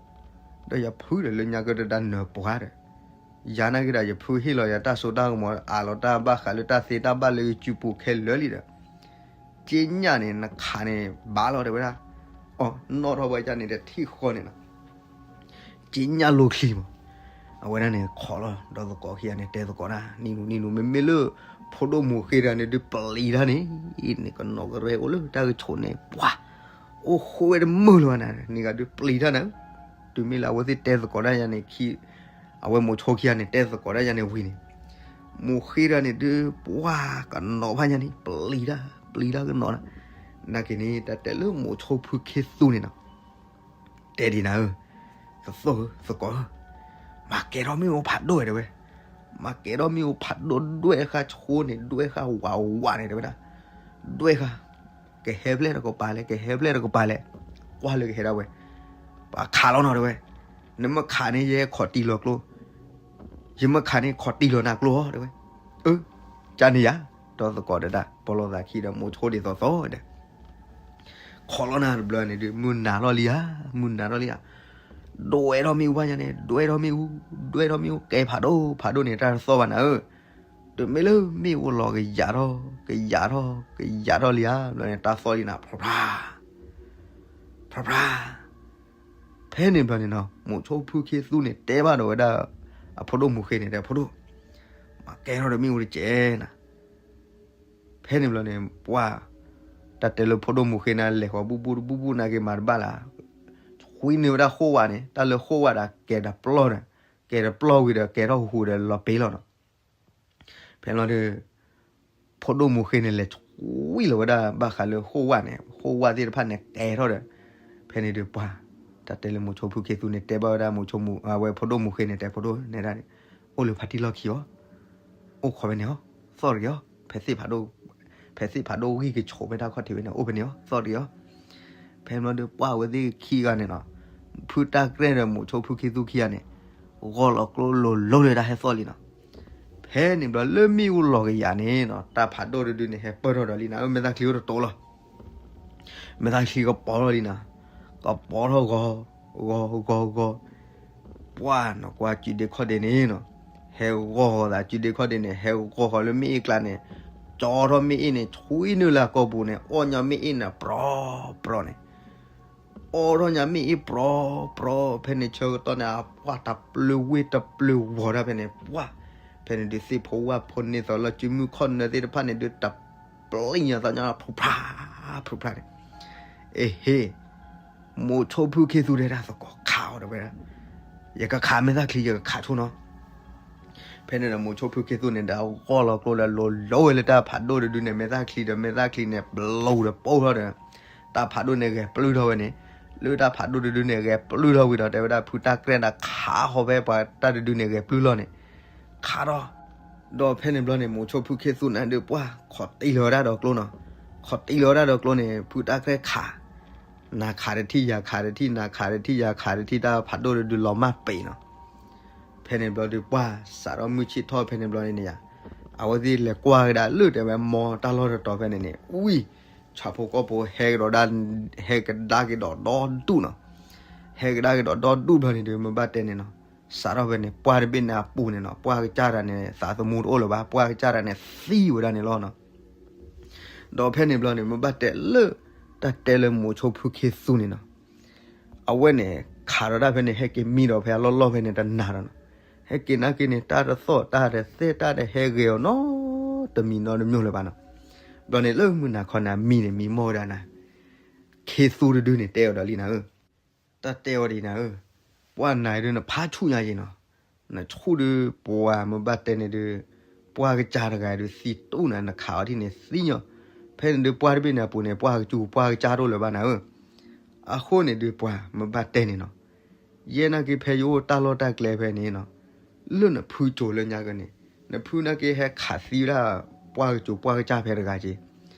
ဒီးယဖုဒီးလၢညါကတၢၢ်တၢ်နၢၤပှၤဒီး ယၤနာ်က့ဒီး ယဖုဟ့ၣ်လီၤယၤတၢ်စိတၢ်ကမီၤ အးလီၤတၢ်ဘၣ်ဃးလၢတၢ်သ့တၢ်ဘၣ်လၢယစုပူၤခဲလၢာ်လံဒီး က့ညၣ်န့ၣ် နခးန့ၣ် ဘၣ်လီၤ တဲဝဲဒၣ်, အီ နီၣ်ထီၣ်ဘၣ်ယၤန့ၣ်ဒီးထံၣ်ဃီန့ၣ်နီၤ, က့ညၣ်လိာ်ချံမး, အဝဲဒၣ်န့ၣ် ခိးလီၤ ဒီးသကိးခံဂၤန့ၣ် တဲသကိးနၤ နံၤနူၤ နံၤနူၤ မ့မ့ၢ်လၢ ဖိဒိၣ်မိၤဃ့တဂၤန့ၣ်ဒုးပျံၤတၢ်န့ၣ်, န့ၣ်ကနီၤကရဲအိၣ်လၢတၢ်ကဆိးန့ၣ် ပှၤ အိၣ်ဃိဝဲတမုာ်လၢၤဘၣ်နၤ, န့ၣ်ဂၤဒုးပျံၤတၢ်နၤ, တုၤမ့ၢ်လၢအဝဲသ့ၣ်တဲသကိးတၢ်ယၤန့ၣ် အဝဲမိၤဆိခံဂၤန့ၣ် တဲသကိးတၢ်ယၤန့ၣ်ဝံၤန့ၣ်, မိၤဃ့တဂၤန့ၣ်ဒုး ပှၤကနီၤဘၣ်ညါန့ၣ် ပျံၤတၢ် ပျံၤတၢ်ကနီၤနၤ, နာ်က့န့ၣ် တၢ်တဲလၢမိၤဆိဖုခ့သူန့ၣ်နီၤ တဲဒ်နၤဧၢ, သသိၣ်ဧၢ သကိးဧၢ, မၤကဲထီၣ်မ့ၣ်အူဖးဒိၣ်ဝဲတဲဝဲ, မၤကဲထီၣ်မ့ၣ်အူဖးဒိၣ် ဒွဲၣ်ဃာ်ဆိန့ၣ် ဒွဲၣ်ဃာ်ဝးဝးန့ၣ်တဲဝဲဒၣ်, ဒွဲၣ်ဃာ်, ကဟဲဖျဲၣ်တကပၤလဲၣ် ကဟဲဖျဲၣ်တကပၤလဲၣ်, ကွၢ်လၢကဟဲဒၣ်ဝဲ, ပှၤခးလီၤနီၤတဲဝဲ, နမ့ၢ်ခးန့ၣ် ယဲခိးတံၢ်လီၤကျိ ယမ့ၢ်ခးန့ၣ် ခိးတံၢ်လီၤနၤကျိဧါ တဲဝဲ, အၢ, ကန့ၣ်ယၤ, ဒီးသကိးတဒၣ် ပီၣ်လီၤသးခံဒီးမိၤဆိဒ်သိးသိးဒီး ခိးလီၤနၤတဘျီန့ၣ်ဒုး မုၢ်နၤထီၣ်လံဧါ, မုၢ်နၤထီၣ်လံဧါ, ဒွဲထီၣ်မ့ၣ်အူဘၣ်ညါန့ၣ် ဒွဲထီၣ်မ့ၣ်အူ, ဒွဲထီၣ်မ့ၣ်အူ ကဲဖးဒိၣ်ဖးဒိၣ်န့ၣ် တၢ်တသီၣ်ဘၣ်နၤဧၢ. တမ့ၢ်လၢမ့ၣ်အူလီၤကယၤထီၣ် ကယၤထီၣ် ကယၤထီၣ်လံဧါ ဘျီန့ၣ် တၢ်သီၣ်လံနၤ ဖြးဖြး ဖြးဖြး. ဖဲန့ၣ်ဘျီန့ၣ်နီၤ မိၤဆိဖုခ့သူန့ၣ် တဲဘၣ်ဒီးဝဲဒၣ် အဖိဒိၣ်မူၤဃ့န့ၣ် တဲ ဖိဒိၣ်, မၤကဲထီၣ်ဒီးမ့ၣ်အူတကဲးနၤ. ဖဲန့ၣ်ဘျီန့ၣ် ပှၢ် တၢ်တဲလၢဖိဒိၣ်မူၤဃ့န့ၣ် လဲၤဃီၤဘူၣ်ဘူၣ်တဘူၣ်ဘူၣ်နာ်က့မၤတဘၣ်လၢ်, ဃုန့ၢ်ဝဲဒၣ်ဃိၣ်ဝါန့ၣ် တၢ်လၢဃိၣ်ဝါဒီးကဲၤတပျီၢ်ဒီး ကဲၤတပျီၢ်ဝံၤဒီးကဲၤထီၣ်ဟူးဟူးဒီးလီၤပ့ၤလီၤနီၤ. ဖဲလီၤဒီး ဖိဒိၣ်မူၤဃ့န့ၣ် လဲၤဆွံလီၤဝဲဒၣ်ဘၣ်ဃးလၢဃိၣ်ဝါန့ၣ် ဃိၣ်ဝါသ့ၣ်တဖၣ်န့ၣ်ကဲၤထီၣ်ဒီး ဖဲန့ၣ်ဒီးပှၢ် တၢ်တဲလၢမိၤဆိဖုခ့သူန့ၣ် တဲဘၣ်ဝဲဒၣ်မိၤဆိမူၤ အဝဲဖိဒိၣ်မူၤဃ့န့ၣ် တဲဖိဒိၣ်နဲဒၣ်န့ၣ် အိၣ်လၢဖါတံၢ်လီၢ်ခံအီၤ, အိၣ်ခိးဖဲန့ၣ်အီၤ, သီၣ်တဂ့ၤအီၤ, ဖဲသ့ၣ်ဖးဒိၣ် ဖဲသ့ၣ်ဖးဒိၣ်ဂံၢ်ကဆိးဖဲတၢ်ခီၣ်ထံးဝဲန့ၣ် အိၣ်ဖဲန့ၣ်အီၤ သီၣ်တဂ့ၤအီၤ. ဖဲန့ၣ်ဘျီဒီးပှၢ်ဝဲသ့ၣ်ခံဂၤန့ၣ်နီၤ ဖုတၢ်ကြဲၢ်ဒီးမိၤဆိဖုခ့သူခံဂၤန့ၣ် ဂီၢ်လီၤကျိလိၤလိၤလၢတၢ်ဟဲသီၣ်လံနီၤ. ဖဲန့ၣ်ဘျီလၢမ့ၣ်အူလီၤကယၤန့ၣ်နီၤ တၢ်ဖးဒိၣ်တဒုန့ၣ် ဟဲပၢၢ်ထီၣ်ဒီးလံနၤဧၢ မဲာ်သၣ်ချံအိၣ်တတိၤလီၤ. မဲာ်သၣ်ချံကပီၤထီၣ်လံနၤ, ကပီၤထီၣ်ဂီၤ ဂီၤ ဂီၤ ဂီၤ, ပှၢ်နီၤ ကွၢ်စုဒ့ခီၣ်ဒ့န့ၣ်နီၤ, ဟဲဂီၤဃီၤသးစုဒ့ခီၣ်ဒ့န့ၣ် ဟဲဂီၤဃီၤလၢမ့ၣ်အ့ၣ်ကျါန့ၣ်, ကၠီထီၣ်မ့ၣ်အ့ၣ်န့ၣ် ဆွံနုာ်လၢအကိာ်ပူၤန့ၣ် အီၣ်ညီမ့ၣ်အ့ၣ်န့ၣ် ပြီပြီန့ၣ် အီၣ်ထီၣ်ညါမ့ၣ်အ့ၣ်ပြီပြီ ဖဲန့ၣ်ဆၢကတီၢ်န့ၣ် အပှၢ်တပျုာ်ဝ့ၢ်တပျုာ်ဝီၤဒၣ်ဖဲန့ၣ် ပှၢ်, ဖဲန့ၣ်ဒုးသ့ၣ်ဖိဝၣ်ဖိန့ၢ်သီလၢစုမုၢ်ခီၣ်နၢသ့ၣ်တဖၣ်န့ၣ်ဒုး တပျံၤညါသးညီ ဖြူဖြါ ဖြူဖြါန့ၣ်, အဟ့ၣ်, မိၤဆိဖုခ့သူတဲဒၣ်သကိးခးအီၤတဲဝဲဒၣ်, ယကခးမဲာ်သၣ်ချံ ယကခးဆိနီၤ. ဖဲန့ၣ်ဒီး မိၤဆိဖုခ့သူန့ၣ်ဒီး အဂီၢ်လီၤကျိဒီး လိၤလိၤဝဲလၢတၢ်ဖးဒိၣ်တဒုန့ၣ် မဲာ်သၣ်ချံဒီး မဲာ်သၣ်ချံန့ၣ် ပျိၤဒီးပိၢ်ထီၣ်ဒီး တၢ်ဖးဒိၣ်န့ၣ်ဂဲၤပျုၢ်ထီၣ်ဝဲန့ၣ်, လၢတၢ်ဖးဒိၣ်တဒုန့ၣ် ဂဲၤပျုၢ်ထီၣ်ဝံၤဒီး တဲဝဲဒၣ်ဖုတၢ်ကြဲၢ်ဒီး ခးဃီၤဖဲပှၤတၢ်တဒုန့ၣ် ဂဲၤပျုၢ်လီၤန့ၣ်, ခးထီၣ်, ဒီးဖဲန့ၣ်ဘျီန့ၣ် မိၤဆိဖုခ့သူန့ၣ်ဒုး ပှၢ်ခိးတံၢ်လီၤဝဲဒၣ်ဒီးကျိနီၤ, ခိးတံၢ်လီၤဝဲဒၣ်ဒီးကျိန့ၣ် ဖုတၢ်ကြဲၢ်ခး နၤခးတထံၣ် ယၤခးတထံၣ် နၤခးတထံၣ် ယၤခးတထံၣ် တၢ်ဖးဒိၣ်တဒုလီၤမၢ်ပ့ၤနီၤ. ဖဲန့ၣ်ဘျီဒီး ပှၢ်စးထီၣ်မုၢ်ဆ့ၣ်ထီၣ်ဖဲန့ၣ်ဘျီန့ၣ်န့ၣ်ယါ, အဝဲသ့ၣ်လဲၤကွၢ်ကဒါလၢတဲဝဲ မီတၢ်လီၢ်တတီၤဖဲန့ၣ်န့ၣ် ဝံၤ, ဆၣ်ဖိကီၢ်ဖိဟဲကဒီးဒၣ်, ဟဲကဒါက့ၤဒီးဒီဒူၣ်နီၤ, ဟဲကဒါက့ၤဒီးဒီဒူၣ်ဘျီန့ၣ်ဒီး မ့ၢ်ဘၣ်တဲန့ၣ်နီၤ, စးထီၣ်ဖဲန့ၣ် ပှၢ်တဘ့ၣ်န့ၣ်အပူၤန့ၣ်နီၤ ပှၢ်ကစၢ်တဂၤန့ၣ် သးသမူတအိၣ်လၢၤဘၣ် ပှၢ်ကစၢ်တဂၤန့ၣ်သံဝဲဒၣ်န့ၣ်လီၤနီၤ. ဒီးဖဲန့ၣ်ဘျီန့ၣ် မ့ၢ်ဘၣ်တဲလၢ တၢ်တဲလၢမိၤဆိဖုခ့သူန့ၣ်နီၤ, အဝဲန့ၣ် ခးဒီးတၢ်ဖဲန့ၣ် ဟဲက့ၤမံဒီးဖဲအလီၢ်လီၢ်ဖဲန့ၣ်တနၤဒီးနီၤ, ဟဲက့ၤနာ်က့ၤန့ၣ် တၢ်တသီၣ်တၢ်တသဲတၢ်တဟဲဂ့ၤအီၤနီတမံၤနီတမံၤလၢၤဘၣ်နီၤ. ဘျီန့ၣ်လၢမုၢ်နၤခီန့ၣ် အမံန့ၣ်မံမီၢ်ဝဲဒၣ်နၤ, ခ့သူတဒုန့ၣ်တဲအီၤဒီးလံနၤဧၢ တၢ်တဲဝဲဒ်အံၤနၤ, ပှၢ်နၤအံၤဒုးနဖးဆူၣ်ညါယံၤနီၤ, နဆူၣ်ဒုးပှၤမ့ၢ်ဘၣ်တဲန့ၣ်ဒုး, ပှၢ်ကစၢ်တဂၤအံၤဒုးသံတူၢ်နၤ နခးအီၤထံၣ်န့ၣ်သံညီ, ဖဲန့ၣ်ဒုးပှၢ်တဘ့ၣ်န့ၣ်အပူၤန့ၣ် ပှၢ်ကစူၤပှၢ်ကစၢ်တအိၣ်လၢၤဘၣ်နၤဧၢ, အဃိန့ၣ်ဒုးပှၤမ့ၢ်ဘၣ်တဲန့ၣ်နီၤ ယဲနာ်က့ဖဲယအိၣ်တၢ်လီၢ်တၢ်ကျဲဖဲန့ၣ်နီၤ, လၢနဖုစိၤလၢညါကန့ၣ်, နဖုနာ်က့ဟဲခးသံဝဲဒၣ် ပှၢ်ကစိၤပှၢ်ကစၢ်ဖဲတဂၤက့ၤ,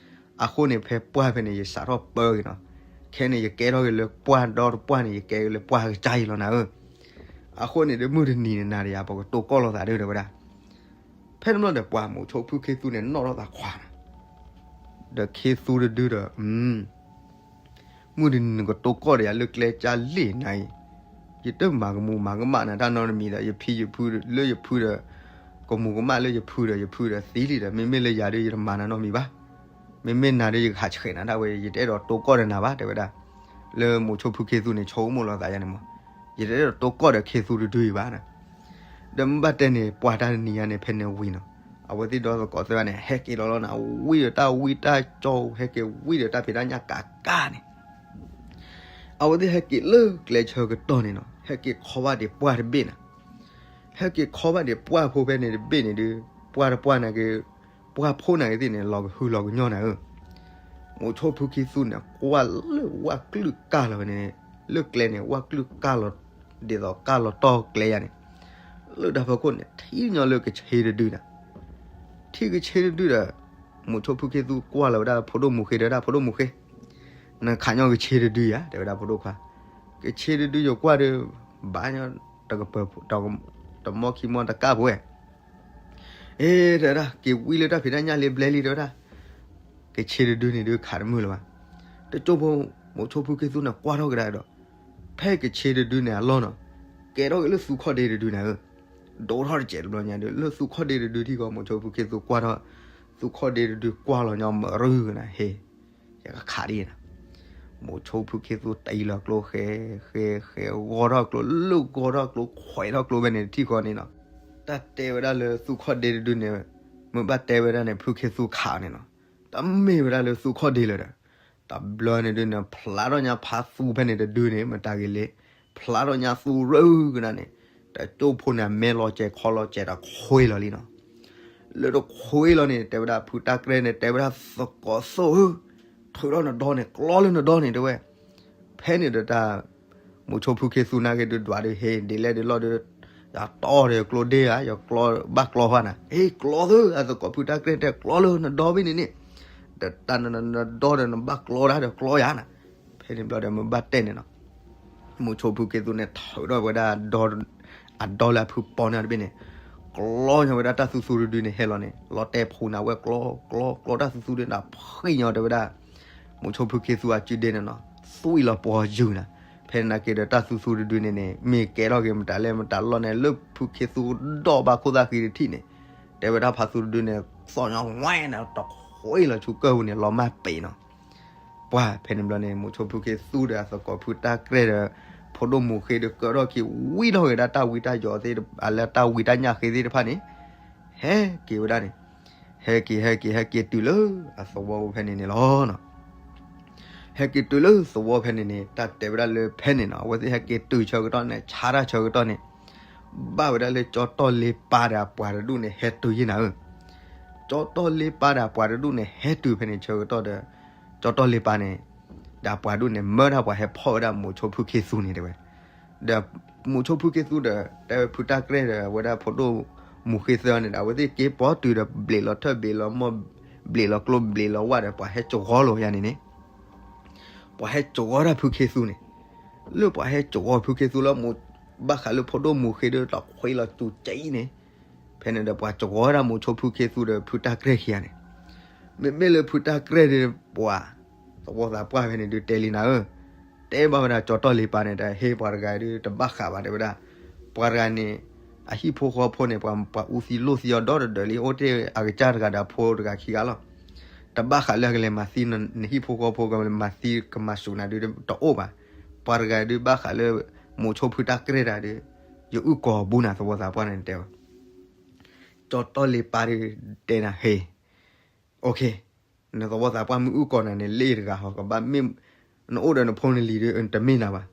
အဃိန့ၣ်ဖဲပှၢ်ဖဲန့ၣ် ယစးထီၣ်ပၢက့ၤနီၤ, ခဲန့ၣ် ယကဲထီၣ်က့ၤလၢပှၢ်ဒီတပှၢ်န့ၣ် ယကဲက့ၤလၢပှၢ်ကစၢ်ယံၤလီၤနၤဧၢ, အဃိန့ၣ်ဒုးမုၢ်တနံၤန့ၣ်နၤဒီးယၤ ပကတိၤကီၢ်လိာ်သးဒုးတဲဝဲဒၣ်, ဖဲန့ၣ်ဘျီဒီးပှၢ်မိၤဆိဖုခ့သူန့ၣ် နီၣ်ထီၣ်သးခွါနီၤ ဒီးခ့သူတဒုဒီး, မုၢ်တနံၤနကတိၤကီၢ်ဒီးယၤလၢကျဲကၢ်လ့ၣ်နၤအံၤ, ယတမၤကမူၤမၤကမၣ်နၤတၢ်နီတမံၤဒီး ယဖံယဖုလၢယဖုဒီး, ကမူၤကမၣ်လၢယဖုဒီး ယဖုဒီးသံလံဒီး မ့မ့ၢ်လၢယၤဒုးယတမၤနၤနီတမံၤဘၣ်, မ့မ့ၢ်နၤဒုးယကဟးဆှဲးနၤဒၣ်ဝဲ ယတအဲၣ်ဒိးတိၤကီၢ်ဒီးနၤဘၣ် တဲဝဲဒၣ်, လၢမိၤဆိဖုခ့သူန့ၣ် ဆိကမိၣ်လီၤသးယါန့ၣ်မး, ယတအဲၣ်ဒိးတိၤကီၢ်ဒီးခ့သူတဒုအံၤဘၣ်နၤ ဒီးမ့ၢ်ဘၣ်တဲန့ၣ် ပှၢ်တၢ်တနံၤညါန့ၣ် ဖဲန့ၣ်ဝံၤနီၤ, အဝဲသ့ၣ်ဒီသကိးသ့ၣ်တဖၣ်န့ၣ် ဟဲက့ၤလီၤလီၤနၤ, ဝံဒီးတၢ်ဝံတၢ်ကၠီ, ဟဲက့ၤဝံဒီးတၢ်ဖံးတၢ်ညၣ်ကးကးန့ၣ်, အဝဲသ့ၣ်ဟဲက့ၤလၢကျဲဆၢကတီၢ်န့ၣ်နီၤ, ဟဲက့ၤခီဘၣ်ဒံးပှၢ်တဘ့ၣ်နၤ, ဟဲက့ၤခီဘၣ်ဒံးပှၢ်ဖိဖဲန့ၣ်တဘ့ၣ်န့ၣ်ဒုး, ပှၢ်တပှၢ်နာ်က့, ပှၢ်ဖိနာ်က့သ့ၣ်န့ၣ် လီၤကဟုလီၤကညီနၤဧၢ မိၤဆိဖုခ့သူန့ၣ် ကွၢ်လၢဝၣ်ကလုာ်ကၢ်လီၤဝဲန့ၣ်, လၢကျဲန့ၣ် ဝၣ်ကလုာ်ကၢ်လီၤ, ဒ်သိးကၢ်လီၤတီၢ်ကျဲယါန့ၣ်, လၢတၢ်ဖီခိၣ်န့ၣ် ထံၣ်ညီလၢကဆ့တဒုနၤ, ထံၣ်ကဆ့တဒုဒီး, မိၤဆိဖုခ့သူကွၢ်လီၤဝဲဒၣ် ဖိဒိၣ်မူၤဃ့ တဲဝဲဒၣ်ဖိဒိၣ်ခွါ, နခးညီကဆ့တဒုယါ တဲဝဲဒၣ်ဖိဒိၣ်ခွါ, ကဆ့တဒုယကွၢ်ဒီး, ဘၣ်ညီ, တကပၢၤ, တမီၢ်ခံမီၢ်တကၢ်ပဝဲ အ့ တဲဝဲဒၣ် က့ၤဝံလၢတၢ်ဖံးတၢ်ညၣ်လံဘျဲလံတဲဝဲဒၣ်, ကဆ့တဒုန့ၣ်ဒုးခးတမုာ်လၢၤဘၣ်, တကၠိဖိ, မိၤဆိဖုခ့သူန့ၣ်ကွၢ်ထီၣ်ကဒါဒီး, ဖဲကဆ့တဒုန့ၣ်အလီၢ်နီၤ, ကဲထီၣ်က့ၤလၢသူခီၣ်ဒ့တဒုန့ၣ်ဧၢ, ဒိၣ်ထီၣ်တစဲးတဘျီညါဒီး လၢသူခီၣ်ဒ့တဒုထံၣ်ဃီ မိၤဆိဖိခ့သူကွၢ်ထီၣ်, သူခီၣ်ဒ့တဒုကွၢ်လီၤညီမရူနၤ ဟ့, ယကခးဒ်နၤ, မိၤဆိဖိခ့သူတံၢ်လီၤကျိဃဲ, ဃဲ, ဃဲဂီၤထီၣ်ကျိ လၢဂီၤထီၣ်ကျိ ခွဲးထီၣ်ကျိဖဲန့ၣ်တထံၣ်ဃီန့ၣ်နီၤ, တၢ်တဲဝဲဒၣ်လၢသူခီၣ်ဒ့တဒုန့ၣ်, မ့ၢ်ဘၣ်တဲဝဲဒၣ်န့ၣ် ဖုခ့သူခးန့ၣ်နီၤ, တမ့ၢ်ဝဲဒၣ်လၢသူခီၣ်ဒ့လၢၤဒီး, တဘျီန့ၣ်ဒုန့ၣ် ဖျါထီၣ်ညါဖးသူဖဲန့ၣ်တဒုန့ၣ် မတၤဂ့ၤလဲၣ်, ဖျါထီၣ်ညါသူရူကနၣ်န့ၣ်, တကၠိဖိန့ၣ် မဲလီၤစဲးခီလီၤစဲးတခွ့လီၤလံနီၤ, လၢတခွ့လီၤန့ၣ် တဲဝဲဒၣ်ဖုတၢ်ကြဲၢ်န့ၣ် တဲဝဲဒၣ်သကိးသိဧၢ, ထုးထီၣ်နဒီန့ၣ် ကျီလၢနဒီန့ၣ်တဲဝဲ, ဖဲန့ၣ်ဒီးတၢ် မိၤဆိဖုခ့သူနာ်က့ၤဒုးဒွးဒုးဟ့ ဒ်လဲၣ်ဒ်လဲၣ်ဒီး, ယတီၢ်ဒီးကျိဒ့ဧါ, ယကျီဘၣ်ကျီဘၣ်နၤ, ဟ့ၣ်ကျီသၢ အသကိးဖုတၢ်ကြဲၢ်တဲကျီလၢနဒီဘ့ၣ်န့ၣ်န့ၣ်, ဒီးတၢ်နဒီဒီးနဘၣ်ကျီတၢ်ဒီးကျီယၤနၤ, ဖဲန့ၣ်ဘျီဒီးမ့ၢ်ဘၣ်တဲန့ၣ်နီၤ မိၤဆိဖုခ့သူန့ၣ် ထုးထီၣ်ဝဲဒၣ် အဒီလၢအဖုပီန့ၣ်တဘ့ၣ်န့ၣ်, ကျီညီဝဲဒၣ်တၢ်သူသူတဒုန့ၣ်ဟဲလီၤန့ၣ် လီၤတဲာ်ဖှိၣ်နၤဝဲကျီ, ကျီ, ကျီတၢ်သူသူဒုန့ၣ် ဖှံညီတဲဝဲဒၣ်, မိၤဆိဖုခ့သူအစုဒ့န့ၣ်နီၤ, သွံၣ်လီၤပှီၤယုာ်နၤ, ဖဲန့ၣ်နာ်က့ၤဒီးတၢ်သူသူတဒုန့ၣ်န့ၣ် မ့ၢ်ကဲထီၣ်က့ၤမတၤလဲၣ်မတၤလီၢ်န့ၣ် လၢဖုခ့သူဒီးဘၣ်ခိၣ်သၣ်ဃံတထံၣ်န့ၣ်, တဲဝဲဒၣ်ဖးသူတဒုန့ၣ် သီၣ်ညီဝဲနၤ တခွ့လီၤဆူကၢၢ်ပူၤန့ၣ် လီၤမၢ်ပ့ၤနီၤ ပှၤဖဲန့ၣ်ဘျီန့ၣ် မိၤဆိဖုခ့သူဒီးအသကိးဖုတၢ်ကြဲၢ်ဒီး ဖိဒိၣ်မူဃ့ဒီးကၢထီၣ်က့ၤဝံထီၣ်က့ၤဒၣ်တၢ်ဝံတၢ်ယိးသ့ၣ်တဖၣ် လၢတၢ်ဝံတၢ်ညၣ်ဃ့သ့ၣ်တဖၣ်န့ၣ်, ဟဲက့ၤဝဲဒၣ်န့ၣ်, ဟဲက့ၤ ဟဲက့ၤ ဟဲက့ၤတုၤလၢအသဝီဖဲန့ၣ်န့ၣ်လီၤ. ဟဲက့ၤတုၤလၢသဝီဖဲန့ၣ်န့ၣ် တၢ်တဲဝဲဒၣ်လၢဖဲန့ၣ်နီၤ အဝဲသ့ၣ်ဟဲက့ၤတုၤဆၢကတီၢ်န့ၣ် ဆါတၢ်ဆၢကတီၢ်န့ၣ် ဘၣ်ဝဲဒၣ်လၢကၠီတီၢ်လ့ပၢ်ဒီးအပှၤတဒူၣ်န့ၣ် ဟဲတုၤယဲနၤဧၢ, ကၠီတီၢ်လ့ပၢ်ဒီးအပှၤတဒူၣ်န့ၣ် ဟဲတုၤဖဲန့ၣ်ဆၢကတီၢ်ဒီး ကၠီတီၢ်လ့ပၢ်န့ၣ် ဒီးအပှၤဒူၣ်န့ၣ် မၢတၢ်ပှၤဟဲဖီၣ်ဝဲဒၣ်မိၤဆိဖုခ့သူန့ၣ်တဲဝဲ, ဒီးမိၤဆိဖုခ့သူဒီး တဲဝဲဖုတၢ်ကြဲၢ်ဒီး အဝဲဒၣ်ဖိဒိၣ်မူဃ့သၢန့ၣ်ဒီး အဝဲသ့ၣ်က့ၤပိာ်တုၤဒီး ဘျံးလီၤထၢၣ်ဘျံးလီၤမီၢ် ဘျံးလီၤကျိဘျံးလီၤဝၣ်ဒီး ပှၤဟဲကဝီၤလိာ်ယါန့ၣ်န့ၣ် ပှၤဟဲကဝီၤတၢ်ဖုခ့သူန့ၣ်, လၢပှၤဟဲကဝီၤဖုခ့သူလၢ ဘၣ်ဃးလၢဖိဒိၣ်မူဃ့ဒီးတခွ့လီၤစူၤကံန့ၣ်, ဖဲန့ၣ်ဒီးပှၤကဝီၤဝဲဒၣ်မိၤဆိဖုခ့သူဒီးဖုတၢ်ကြဲၢ်ခံဂၤန့ၣ်, မ့မ့ၢ်လၢဖုတၢ်ကြဲၢ်ဒီးပှၤ သဝီသးပှၢ်ဖဲန့ၣ်ဒုးတဲလံနၤဧၢ, တဲဘၣ်ဝဲဒၣ်ကၠီတီၢ်လ့ပၢ်န့ၣ်ဒီး ဟ့ၣ်ပှၤတဂၤဒုးတဘၣ်ဃးဘၣ်တဲဝဲဒၣ်, ပှၤတဂၤန့ၣ် အဟံၣ်ဖိဃီဖိန့ၣ် ပှၤ ပှၤအူသံလိၣ်သံအီၤဒီတဒၢးလံ အိၣ်တ့ၢ်အကစၢ်တဂၤဒီးအဖိတဂၤခံဂၤလီၤ. တဘၣ်ဃးလၢအကလဲၤမၤသံ နဟံၣ်ဖိဃီဖိကလဲၤမၤသံကမၤစူၤနၤဒုးတအိၣ်ဘၣ်. ပှၤတဂၤဒုးဘၣ်ဃးလၢ မိၤဆိဖုတၢ်ကြဲၢ်တၢ်ဒုး ယအုၣ်ကီၤဘူးနၤ သဝီသးပှၢ်န့ၣ်တဲဝဲ ကၠီတီၢ်လ့ပၢ်ဒုး တဲနၤဟ့ၣ်, နသဝီသးပှၢ်မ့ၢ်အုၣ်ကီၤနၤန့ၣ် လ့ၣ်တဂၤဟီ ကဘၣ်မ့ၢ် နအိၣ်ဒီးနဖိနလံၤဒုး တမ့ၢ်နၤဘၣ်.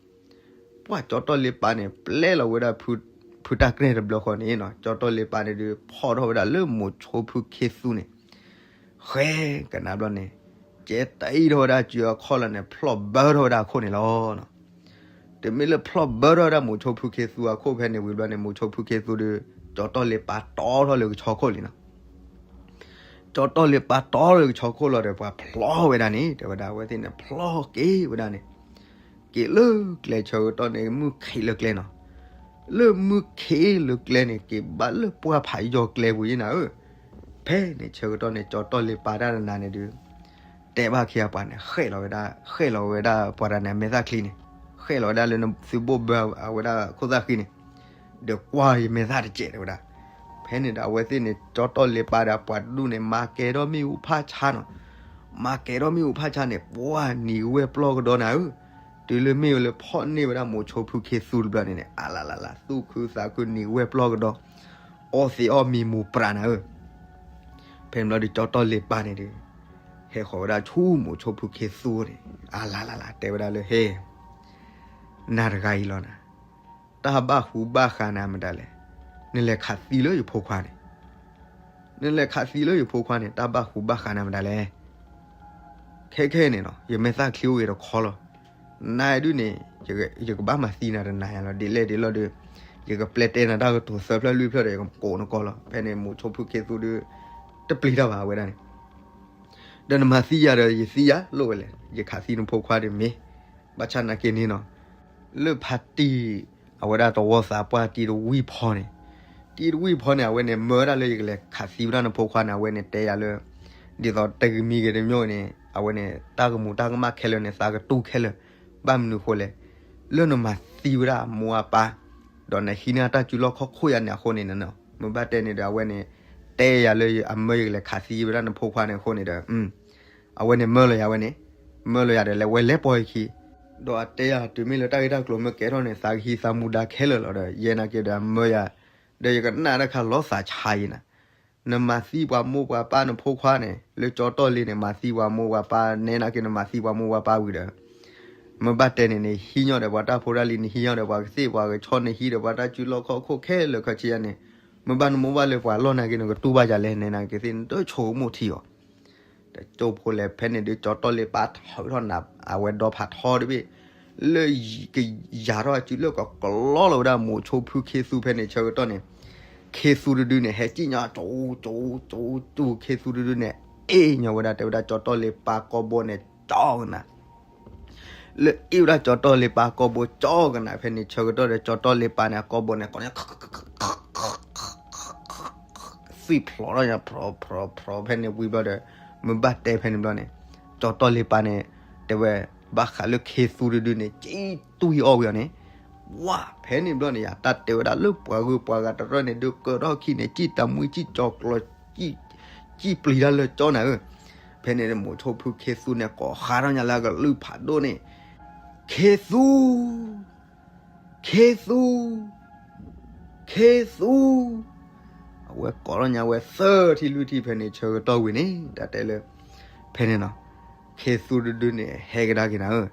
ပှၤကၠီတီၢ်လ့ပၢ်န့ၣ် ပျဲလီၤဝဲဒၣ် ဖုတၢ်ကြဲၢ်တဘျီဃီန့ၣ်နီၤ ကၠီတီၢ်လ့ပၢ်န့ၣ်ဒုး ဖီၣ်ထီၣ်ဝဲဒၣ်လၢမိၤဆိဖုခ့သူန့ၣ် ဃဲကနၣ်ဘျီန့ၣ် ကဲတအံၣ်ထီၣ်ဝဲဒၣ်စုအခီၣ်လီၤန့ၣ် ဖျီၣ်ဘၢထီၣ်ဝဲဒၣ်အခိၣ်န့ၣ်လီၤ. တမ့ၢ်လၢဖျီၣ်ဘၢထီၣ်ဝဲဒၣ်မိၤဆိဖုခ့သူအခိၣ်ဖဲန့ၣ်ဝံၤဘျီန့ၣ် မိၤဆိဖုခ့သူဒီး ကၠီတီၢ်လ့ပၢ်တီထီၣ်လၢကဆီခိၣ်လံနီၤ. ကၠီတီၢ်လ့ပၢ်တီလၢကဆီခိၣ်လီၤဒီး ပှၤဖျီၣ်ဝဲဒၣ်န့ၣ် တဲဝဲဒၣ် အဝဲသ့ၣ်န့ၣ် ဖျီၣ်က့ၤဝဲဒၣ်န့ၣ် က့ၤလၢကျဲဆၢကတီၢ်န့ၣ် မုၢ်ခ့လၢကျဲနီၤ. လၢမုၢ်ခ့လၢကျဲန့ၣ် က့ၤဘၣ်လၢပှၢ်ဖးယီၤကျဲပူၤယဲနၤဧၢ. ဖဲန့ၣ်ဆၢကတီၢ်န့ၣ် ကၠီတီၢ်လ့ပၢ်တၢ်တနၤန့ၣ်ဒုး တဲဘၣ်ခံဂၤပှၤန့ၣ် ဃဲၣ်လီၤဝဲဒၣ် ဃဲၣ်လီၤဝဲဒၣ်ပှၤတဂၤန့ၣ် အမဲာ်သၣ်ချံန့ၣ် ဃဲၣ်လီၤဝဲဒၣ်လၢနသုဘိၣ်ဘၢအဝဲဒၣ်ခိၣ်သၣ်ဃံန့ၣ် ဒီးကွၢ်ယမဲာ်သၣ်တစဲးတဲဝဲဒၣ်. ဖဲန့ၣ်ဒီးအဝဲသ့ၣ်န့ၣ် ကၠီတီၢ်လ့ပၢ်ဒီးပှၤတဒူၣ်န့ၣ် မၤကဲထီၣ်မ့ၣ်အူဖးဆါနီၤ. မၤကဲထီၣ်မ့ၣ်အူဖးဆါန့ၣ် ပှၤနံၤကဝဲၢ်ပျီၢ်ကဒီးနၤဧၢ. တုၤလၢမ့ၣ်အူလၢဖီၣ်န့ၢ်ဝဲဒၣ်မိၤဆိဖုခ့သူတဘျီန့ၣ်န့ၣ် အလလလ သူၣ်ခုသးခုနံၤကဝဲၢ်ပျီၢ်ကဒီး အီသံးအီၣ်မံၤမိၢ်ပြးနၤဧၢ. ဖဲန့ၣ်ဘျီဒီးကၠီတီၢ်လ့ပၢ်န့ၣ်ဒီး ဟဲဃီၤဝဲဒၣ်ဆူမိၤဆိဖုခ့သူန့ၣ် အလလလ တဲဝဲဒၣ်လၢဟ့ၣ် နၤတဂၤအံၤလီၤနၤ တၢ်ဘၣ်ဃူဘၣ်ဃးနၤမတၤလဲၣ်. နလဲၤခးသံလၢယဖိခွါန့ၣ် နလဲၤခးသံလၢယဖိခွါန့ၣ် တၢ်ဘၣ်ဃူဘၣ်ဃးနၤမတၤလဲၣ်. ခဲခဲန့ၣ်နီၤ ယမဲာ်သၣ်ချံအိၣ်ဂ့ၤတခီလီၤ. နၤဒုးန့ၣ် ယကဘၣ်မၤသံနၤတနၤညါလီၤ. ဒ်လဲၣ်ဒ်လဲၣ်ဒီး ယကပျဲတဲနၤတၢ်ကတိၤသၢဖျၢၣ်လွံၢ်ဖျၢၣ်ဒီး ယကကိးနကီလီၤ. ဖဲန့ၣ်မိၤဆိဖုခ့သူဒီး တပျံၤတၢ်ဘၣ်ဝဲဒၣ်န့ၣ် ဒီးနမၤသံယၤဒီး ယသံယၤလိၣ်ဝဲလဲၣ်. ယခးသံနဖိခွါဒီးမ့ၢ် ဘၣ်ဆၣ်နာ်က့န့ၣ်နီၤ လၢဖါတံၢ် အဝဲဒၣ်သဝီသးပှၢ်တံၤတဝံၢ်ဖီန့ၣ် တံၤတဝံၢ်ဖီန့ၣ် အဝဲန့ၣ် မၢဝဲဒၣ်လၢယကလဲၤခးသံဝဲဒၣ်နဖိခွါန့ၣ် အဝဲန့ၣ်တဲယၤလၢ ဒ်သိးတဂ့ၤမံဂ့ၤတမံၤန့ၣ် အဝဲန့ၣ် တၢ်ကမူၤတၢ်ကမၣ်ခဲလၢာ်န့ၣ် သးကတူၢ်ခဲလၢာ်. ဘၣ်မနုၤဃိလဲၣ်. လၢနမၤသံဝဲဒၣ်မိၢ်အပၢ်, ဒီးနဟံးန့ၢ်တၢ်စုလီၢ်ခီၣ်ခိၣ်ယၤန့ၣ်အဃိန့ၣ်, မ့ၢ်ဘၣ်တဲန့ၣ်ဒီး အဝဲန့ၣ် တဲယၤလၢအမၢယကလဲၤခးသံဝဲဒၣ်နဖိခွါန့ၣ်အဃိန့ၣ်ဒီး, အဝဲန့ၣ်မၢလီၤယၤဝဲန့ၣ်, မၢလီၤယၤဒီး လဲၤဝဲလဲၤပိာ်ယခံ, ဒီးအတဲယၤတုၤမ့ၢ်လၢတၢ်ဂ့ၢ်တၢ်ကျိၤမ့ၢ်ကဲထီၣ်န့ၣ် သးကဟံးသးမူဒါခဲလၢာ်လီၤဒီး ယဲနာ်က့ဒီးအမၢယၤ, ဒီးယကနၣ်တၢ်ခါလီၤသးဆါအံၤနၤ နမၤသံပှၤမိၢ်ပှၤပၢ်နဖိခွါန့ၣ် လၢကၠီတီၢ်လ့န့ၣ် မၤသံပှၤမိၢ်ပှၤပၢ် နဲနာ်က့နမၤသံပှၤမိၢ်ပှၤပၢ်ဝံၤဒီး, မ့ၢ်ဘၣ်တဲန့ၣ်န့ၣ် ဟံးညီဒီးပှၤတၢ်ဖိတၢ်လံၤ နဟံးညီဒီးပှၤကသ့ၣ်ပှၤကဆီ နဟံးဒီးပှၤတၢ်စုလီၢ်ခီၣ်ခိၣ်ခဲလၢာ်ခဲဆ့ယၤန့ၣ်, မ့ၢ်ဘၣ်နမိၢ်ဘၣ်လၢပှၤလီၢ်နာ်က့ နကတူၢ်ဘၣ်ယၤလဲၣ် နဲနာ်က့သ့ၣ် နတဆိကမိၣ်ထံအီၤ ဒီးကၠိဖိလဲၣ် ဖဲန့ၣ်ဒုး ကၠီတီၢ်လ့ပၢ်ထီၣ်ထီၣ်နၤ အဝဲဒီဖးထီတဘ့ၣ်, လၢကယၤထီၣ်အစုလၢကကျီလီၤဝဲဒၣ်မိၤဆိဖုခ့သူဖဲန့ၣ်ဆၢကတီၢ်န့ၣ်, ခ့သူတဒုန့ၣ် ဟဲစံၣ်ညီၣ် ကၠိ ကၠိ ကၠိ ကၠိ ခ့သူတဒုန့ၣ် အ့ၣ်ညီဝဲဒၣ် တဲဝဲဒၣ်ကၠီတီၢ်လ့ပၢ်ကိာ်ဘိန့ၣ် ကၠီကနၤ လၢအ့ၣ်ဝဲဒၣ်ကၠီတီၢ်လ့ပၢ်ကိာ်ဘိကၠီကနၤ ဖဲန့ၣ်ဆၢကတီၢ်ဒီး ကၠီတီၢ်လ့ပၢ်န့ၣ် အကိာ်ဘိန့ၣ် ကိးန့ၣ် သွံၣ်ဖျိးထီၣ်ညါ ဖြီဖြီဖြီ ဖဲန့ၣ်ဝံၤဘျီဒီး မ့ၢ်ဘၣ်တဲဖဲန့ၣ်ဘျီန့ၣ် ကၠီတီၢ်လ့ပၢ်န့ၣ် တဲဝဲ ဘၣ်ဃးလၢခ့သူတဒုန့ၣ် ကၠံတွံၢ်အီၣ်ဝံၤအီၤန့ၣ် ဝါ ဖဲန့ၣ်ဘျီန့ၣ်ယၤ တၢ်တဲဝဲဒၣ်လၢပှၤဂုၤပှၤဂၤတရၢၣ်န့ၣ် ဒုးကၢထီၣ်ခံန့ၣ် ကၠံတမှံကၠံကၠီၤကျီၤ ကၠံပျံၤတၢ်လၢကၠီနၤဧၢ, ဖဲန့ၣ်မိၤဆိဖုခ့သူန့ၣ် ကိးဃါထီၣ်ညါလၢအကလုၢ်ဖးဒိၣ်န့ၣ် ခ့သူ ခ့သူ ခ့သူ, အဝဲကိးထီၣ်ညါဝဲသၢထံလွံၢ်ထံဖဲန့ၣ်ဆၢကတီၢ်ဝံၤန့ၣ် တၢ်တဲလၢ ဖဲန့ၣ်နီၤ ခ့သူတဒုန့ၣ် ဟဲကဒါက့ၤနၤဧၢ,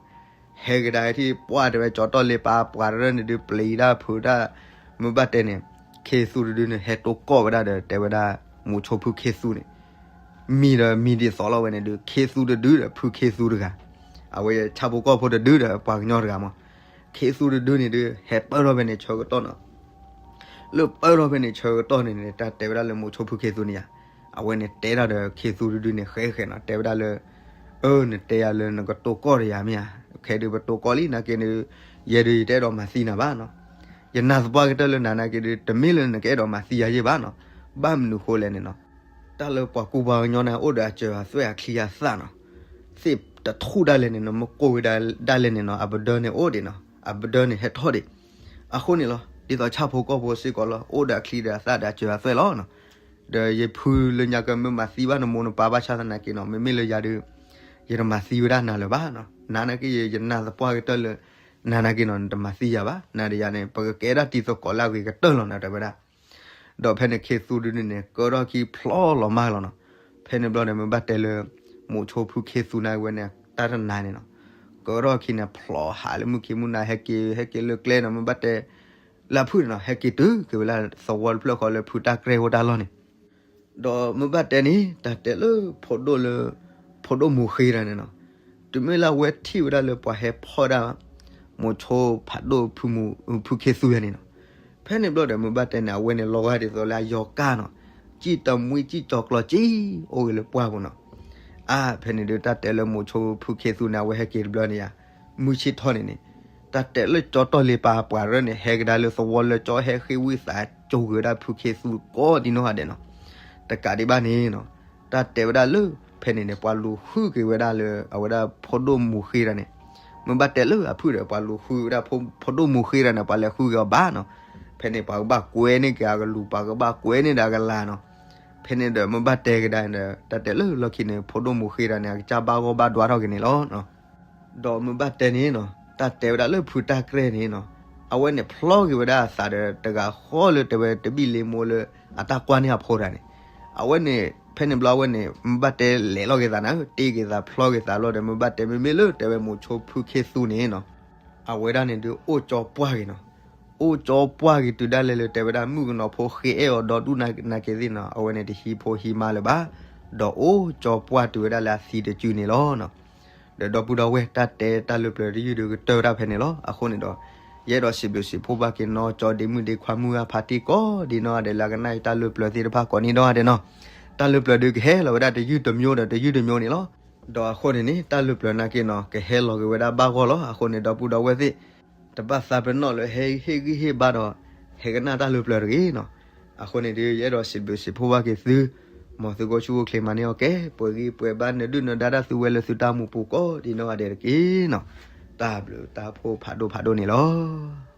ဟဲကဒါထံၣ်ပှၢ်တဲဝဲကၠီတီၢ်လ့ပၢ်ပှၤတရၢၣ်န့ၣ်ဒုးပျံၤတၢ်ဖုးတၢ်, မ့ၢ်ဘၣ်တဲန့ၣ် ခ့သူတဒုန့ၣ် ဟဲတိၢ်ကီၢ်ဝဲဒၣ်ဒီး တဲဝဲဒၣ်မိၤဆိဖုခ့သူန့ၣ် မံၤဒီးမံၤဒ်သိးလီၤဝဲန့ၣ်ဒုး ခ့သူတဒုဒီးဖုခ့သူတဂၤ, အဝဲဆၣ်ဖိကီၢ်ဖိတဒုဒီးပှၤကညီတဂၤမး, ခ့သူတဒုန့ၣ်ဒုး ဟဲပၢၢ်ထီၣ်ဖဲန့ၣ်ဆၢကတီၢ်နီၤ, လၢပၢၢ်ထီၣ်ဖဲန့ၣ်ဆၢကတီၢ်န့ၣ်န့ၣ် တၢ်တဲဝဲဒၣ်လၢမိၤဆိဖုခ့သူန့ၣ်ယၤ, အဝဲန့ၣ်တဲတၢ်ဒီးခ့သူတဒုန့ၣ် ဃဲဃဲနီၤ တဲဝဲဒၣ်လၢ အၢ နတဲယၤလၢနကတိၢ်ကီၢ်ဒီးယၤမ့ၢ်ဧါ, ခဲဒုးပတိၢ်ကီၢ်လံ နာ်က့ဒုး ယဲဒုးယတအဲၣ်ဒိးမၤသံနၤဘၣ်နီၤ, ယနာ်သပှၢ်ကတၢၢ်လၢနၤနာ်က့ဒုး တမ့ၢ်လၢနကအဲၣ်ဒိးမၤသံယၤယ့ၢ်ဘၣ်နီၤ, ဘၣ်မနုၤဃိလဲၣ်န့ၣ်နီၤ, တၢ်လၢပှၤကူပှၤကညီန့ၣ် အိၣ်ဒီးအစၢၤအသွဲၣ်အချံအသၣ်နီၤ, သ့ၣ်တထူၣ်ဒၣ်လဲာ်န့ၣ်နီၤ မ့ၢ်ကိၢ်ဝဲဒၣ်လဲာ်န့ၣ်နီၤ အပဒၢန့ၣ်အိၣ်ဒံးနီၤ အပဒၢန့ၣ်ဟဲထီၣ်ဒံး, အဃိန့ၣ်လီၤ ဒ်သိးဆၣ်ဖိကီၢ်ဖိစ့ၢ်ကီးလီၤ အိၣ်ဒီးအချံဒီးအသၣ်ဒီးအစၢၤအသွဲၣ်လီၤနီၤ, ဒီးယဖုလၢညါကမ့ၢ်မၤသံဘၣ်နမိၢ်နပၢ်ဘၣ်ဆၣ်သနာ်က့နီၤ မ့မ့ၢ်လၢယၤဒုး ယတမၤသံဝဲဒၣ်နၤလၢၤဘၣ်နီၤ, နၤနာ်က့ယနာ်သပှၢ်ကတၢၢ်လၢ နၤနာ်က့နီၤ နတမၤသံယၤဘၣ်, နၤဒီးယၤန့ၣ် ပကကဲဒၣ်တံၤသကိးလၢအဂ့ၤကတၢၢ်လီၤနၤ တဲဝဲဒၣ်, ဒီးဖဲန့ၣ်ခ့သူတဒုန့ၣ် ကၢထီၣ်ခံဖျီလီၤမၢ်လီၤနီၤ, ဖဲန့ၣ်ဘျီန့ၣ် မ့ၢ်ဘၣ်တဲလၢ မိၤဆိဖုခ့သူနာ်က့ဝဲန့ၣ် တၢ်တနၤန့ၣ်နီၤ, ကၢထီၣ်ခံန့ၣ်ဖျီဟးလၢမုၢ်ခံမုၢ်နၤ ဟဲက့ၤ ဟဲက့ၤလၢကျဲနီၤ မ့ၢ်ဘၣ်တဲ လၢအဖုၣ်န့ၣ်နီၤ ဟဲက့ၤတုၤက့ၤဝဲလၢသဝီတဖျၢၣ်ဃီလၢဖုတၢ်ကြဲၢ်အိၣ်တၢ်လီၢ်န့ၣ် ဒီးမ့ၢ်ဘၣ်တဲန့ၣ် တၢ်တဲလၢ ဖိဒိၣ်လၢ ဖိဒိၣ်မူၤဃ့တၢ်န့ၣ်နီၤ, တုၤမ့ၢ်လၢအဝဲထံၣ်ဝဲဒၣ်လၢပှၤဟဲဖီၣ်ဒၣ် မိၤဆိဖးဒိၣ်ဖုခ့သူယၤန့ၣ်နီၤ, ဖဲန့ၣ်ဘျီဒီးမ့ၢ်ဘၣ်တဲန့ၣ် အဝဲန့ၣ်လီၤဂာ်ဒ်သိးလၢအယီၤကၢ်နီၤ, ကၠံတမှံကၠံကၠီၤကျီၤကၠံ အိၣ်ဂ့ၤလၢပှၢ်ပူၤနီၤ, အါ ဖဲန့ၣ်ဒုးတၢ်တဲလၢမိၤဆိဖုခ့သူန့ၣ် အဝဲဟဲက့ၤတဘျီန့ၣ်ယါ မုၢ်ဆ့ၣ်ထီၣ်န့ၣ်န့ၣ် တၢ်တဲလၢကၠီတီၢ်လ့ပၢ်ပှၤရၢန့ၣ် ဟဲကဒါလၢသဝီလၢကၠီ ဟဲဃ့ဝံသးကၠိဂ့ၤဝဲဒၣ်ဖုခ့သူကိးဒ်နီၢ်ဂၤဒဲးနီၤ, တကးဒံးဘၣ်န့ၣ်နီၤ, တၢ်တဲဝဲဒၣ်လၢ ဖဲန့ၣ်န့ၣ် ပှၤလူၤဃုက့ၤဝဲဒၣ်လၢ အဝဲဒၣ်ဖိဒိၣ်မူၤဃ့တၢ်န့ၣ်, မ့ၢ်ဘၣ်တဲလၢအဖုၣ်ဒီး ပှၤလူၤဃုဝဲဒၣ် ဖိဒိၣ်မူၤဃ့တၢ်န့ၣ် ပှၤလဲၤဃုက့ၤအီၤဘၣ်နီၤ, ဖဲန့ၣ် ပှၤကဘၣ်ကွဲန့ၢ်က့ၤအကလူၤ ပှၤကဘၣ်ကွဲန့ၢ်ဒီးအကလၤနီၤ, ဖဲန့ၣ်ဒီးမ့ၢ်ဘၣ်တဲကဒါဒီး တၢ်တဲလၢလီၢ်ခံန့ၣ် ဖိဒိၣ်မူၤဃ့တၢ်န့ၣ် အကစၢ်ဘၣ်ဂီၢ်ဘၣ်ဒွါထီၣ်က့ၤန့ၣ်လီၤ. ဒီးမ့ၢ်ဘၣ်တဲန့ၣ်နီၤ, တၢ်တဲဝဲဒၣ်လၢဖုတၢ်ကြဲၢ်န့ၣ်နီၤ, အဝဲန့ၣ်ဖျီက့ၤဝဲဒၣ်အသးဒီးတဂၤဃီလၢတဲဝဲတဘံၣ်လ့မိၢ်လၢ အတၢ်ကွၢ်န့ၢ်အဖိတၢ်န့ၣ်, အဝဲန့ၣ် ဖဲန့ၣ်ဘျီအဝဲန့ၣ် မ့ၢ်ဘၣ်တဲလဲၤလီၤက့ၤသးန့ၣ် တ့က့ၤသးဖျီက့ၤသးဘျီဒီး မ့ၢ်ဘၣ်တဲမ့မ့ၢ်လၢတဲဝဲမိၤဆိဖုခ့သူန့ၣ်နီၤ အဝဲဒၣ်န့ၣ်ဒုးအိၣ်ကၠီပှၢ်က့ၤနီၤ, အိၣ်ကၠီပှၢ်က့ၤတုၤဒၣ်လဲာ်လၢတဲဝဲဒၣ် မုၣ်ကနီၤဖိဃ့အဲၣ်အီၤဒီဒူၣ်နာ်က့သ့ၣ်နီၤ, အဝဲန့ၣ်တဟံးဖိဟံးမါလၢၤဘၣ်, ဒီးအိၣ်ကၠီပှၢ်တုၤဝဲဒၣ်လၢအသံတစုန့ၣ်လီၤ. ဒီးဒီပုၢ်ဒီဝဲၢ် တၢ်တဲတၢ်လၢပျၢၤတယုၢ်ဒုးကတၢၢ်ဝဲဒၣ်ဖဲန့ၣ်လီၤ. အဃိန့ၣ်ဒီး ယအဲၣ်ဒိးစံးဘျုးစံးဖှိၣ်ဘၣ်က့ၤနီၢ်ကၠီဒ့မုၣ်ဒ့ခွါမုၣ်ဂၢ်ဖါတံၢ်ကိးဒ်နီၢ်ဂၤဒဲးလၢအကနၣ်အံၤတၢ်လၢပျၢၤသ့ၣ်တဖၣ်ကိးဒ်နီၢ်ဂၤဒဲးနီၤ, တၢ်လၢပျၢၤဒုးကဟဲလီၤဝဲဒၣ်တယုၢ်တမျိုးဒီးတယုၢ်တမျိုးန့ၣ်လီၤ. ဒီးအဃိန့ၣ်န့ၣ် တၢ်လၢပျၢၤနာ်က့နီၤ ကဟဲလီၤက့ၤဝဲဒၣ်ဘၣ်ဂီၢ်လီၤ. အဃိန့ၣ်ဒီပုၢ်ဒီဝဲၢ်သ့ၣ် တဘၣ်သးပ့ၤနီၣ်လၢဟဲဟ့ၣ်ဂံၢ်ဟ့ၣ်ဘါဒီး ဟဲကနၣ်တၢ်လၢပျၢၤတဂ့ၤနီၤ. အဃိန့ၣ်ဒုး ယအဲၣ်ဒိးစံးဘျုးစံးဖှိၣ်ဘၣ်က့ၤသု, မ်သုကအိၣ်ဆူၣ်အိၣ်ချ့မၤန့ၢ်အီၣ်ကဲ ပှဲၤဂံၢ်ပှဲၤဘါ နဒုၣ်နဒါတၢ်သုဝဲလၢသုတၢ်မူပူၤကိးဒ်နီၢ်ဂၤဒဲးတက့ၢ်နီၤ. တၢ်ဘျုးတၢ်ဖှိၣ်ဖးဒိၣ်ဖးဒိၣ်န့ၣ်လီၤ.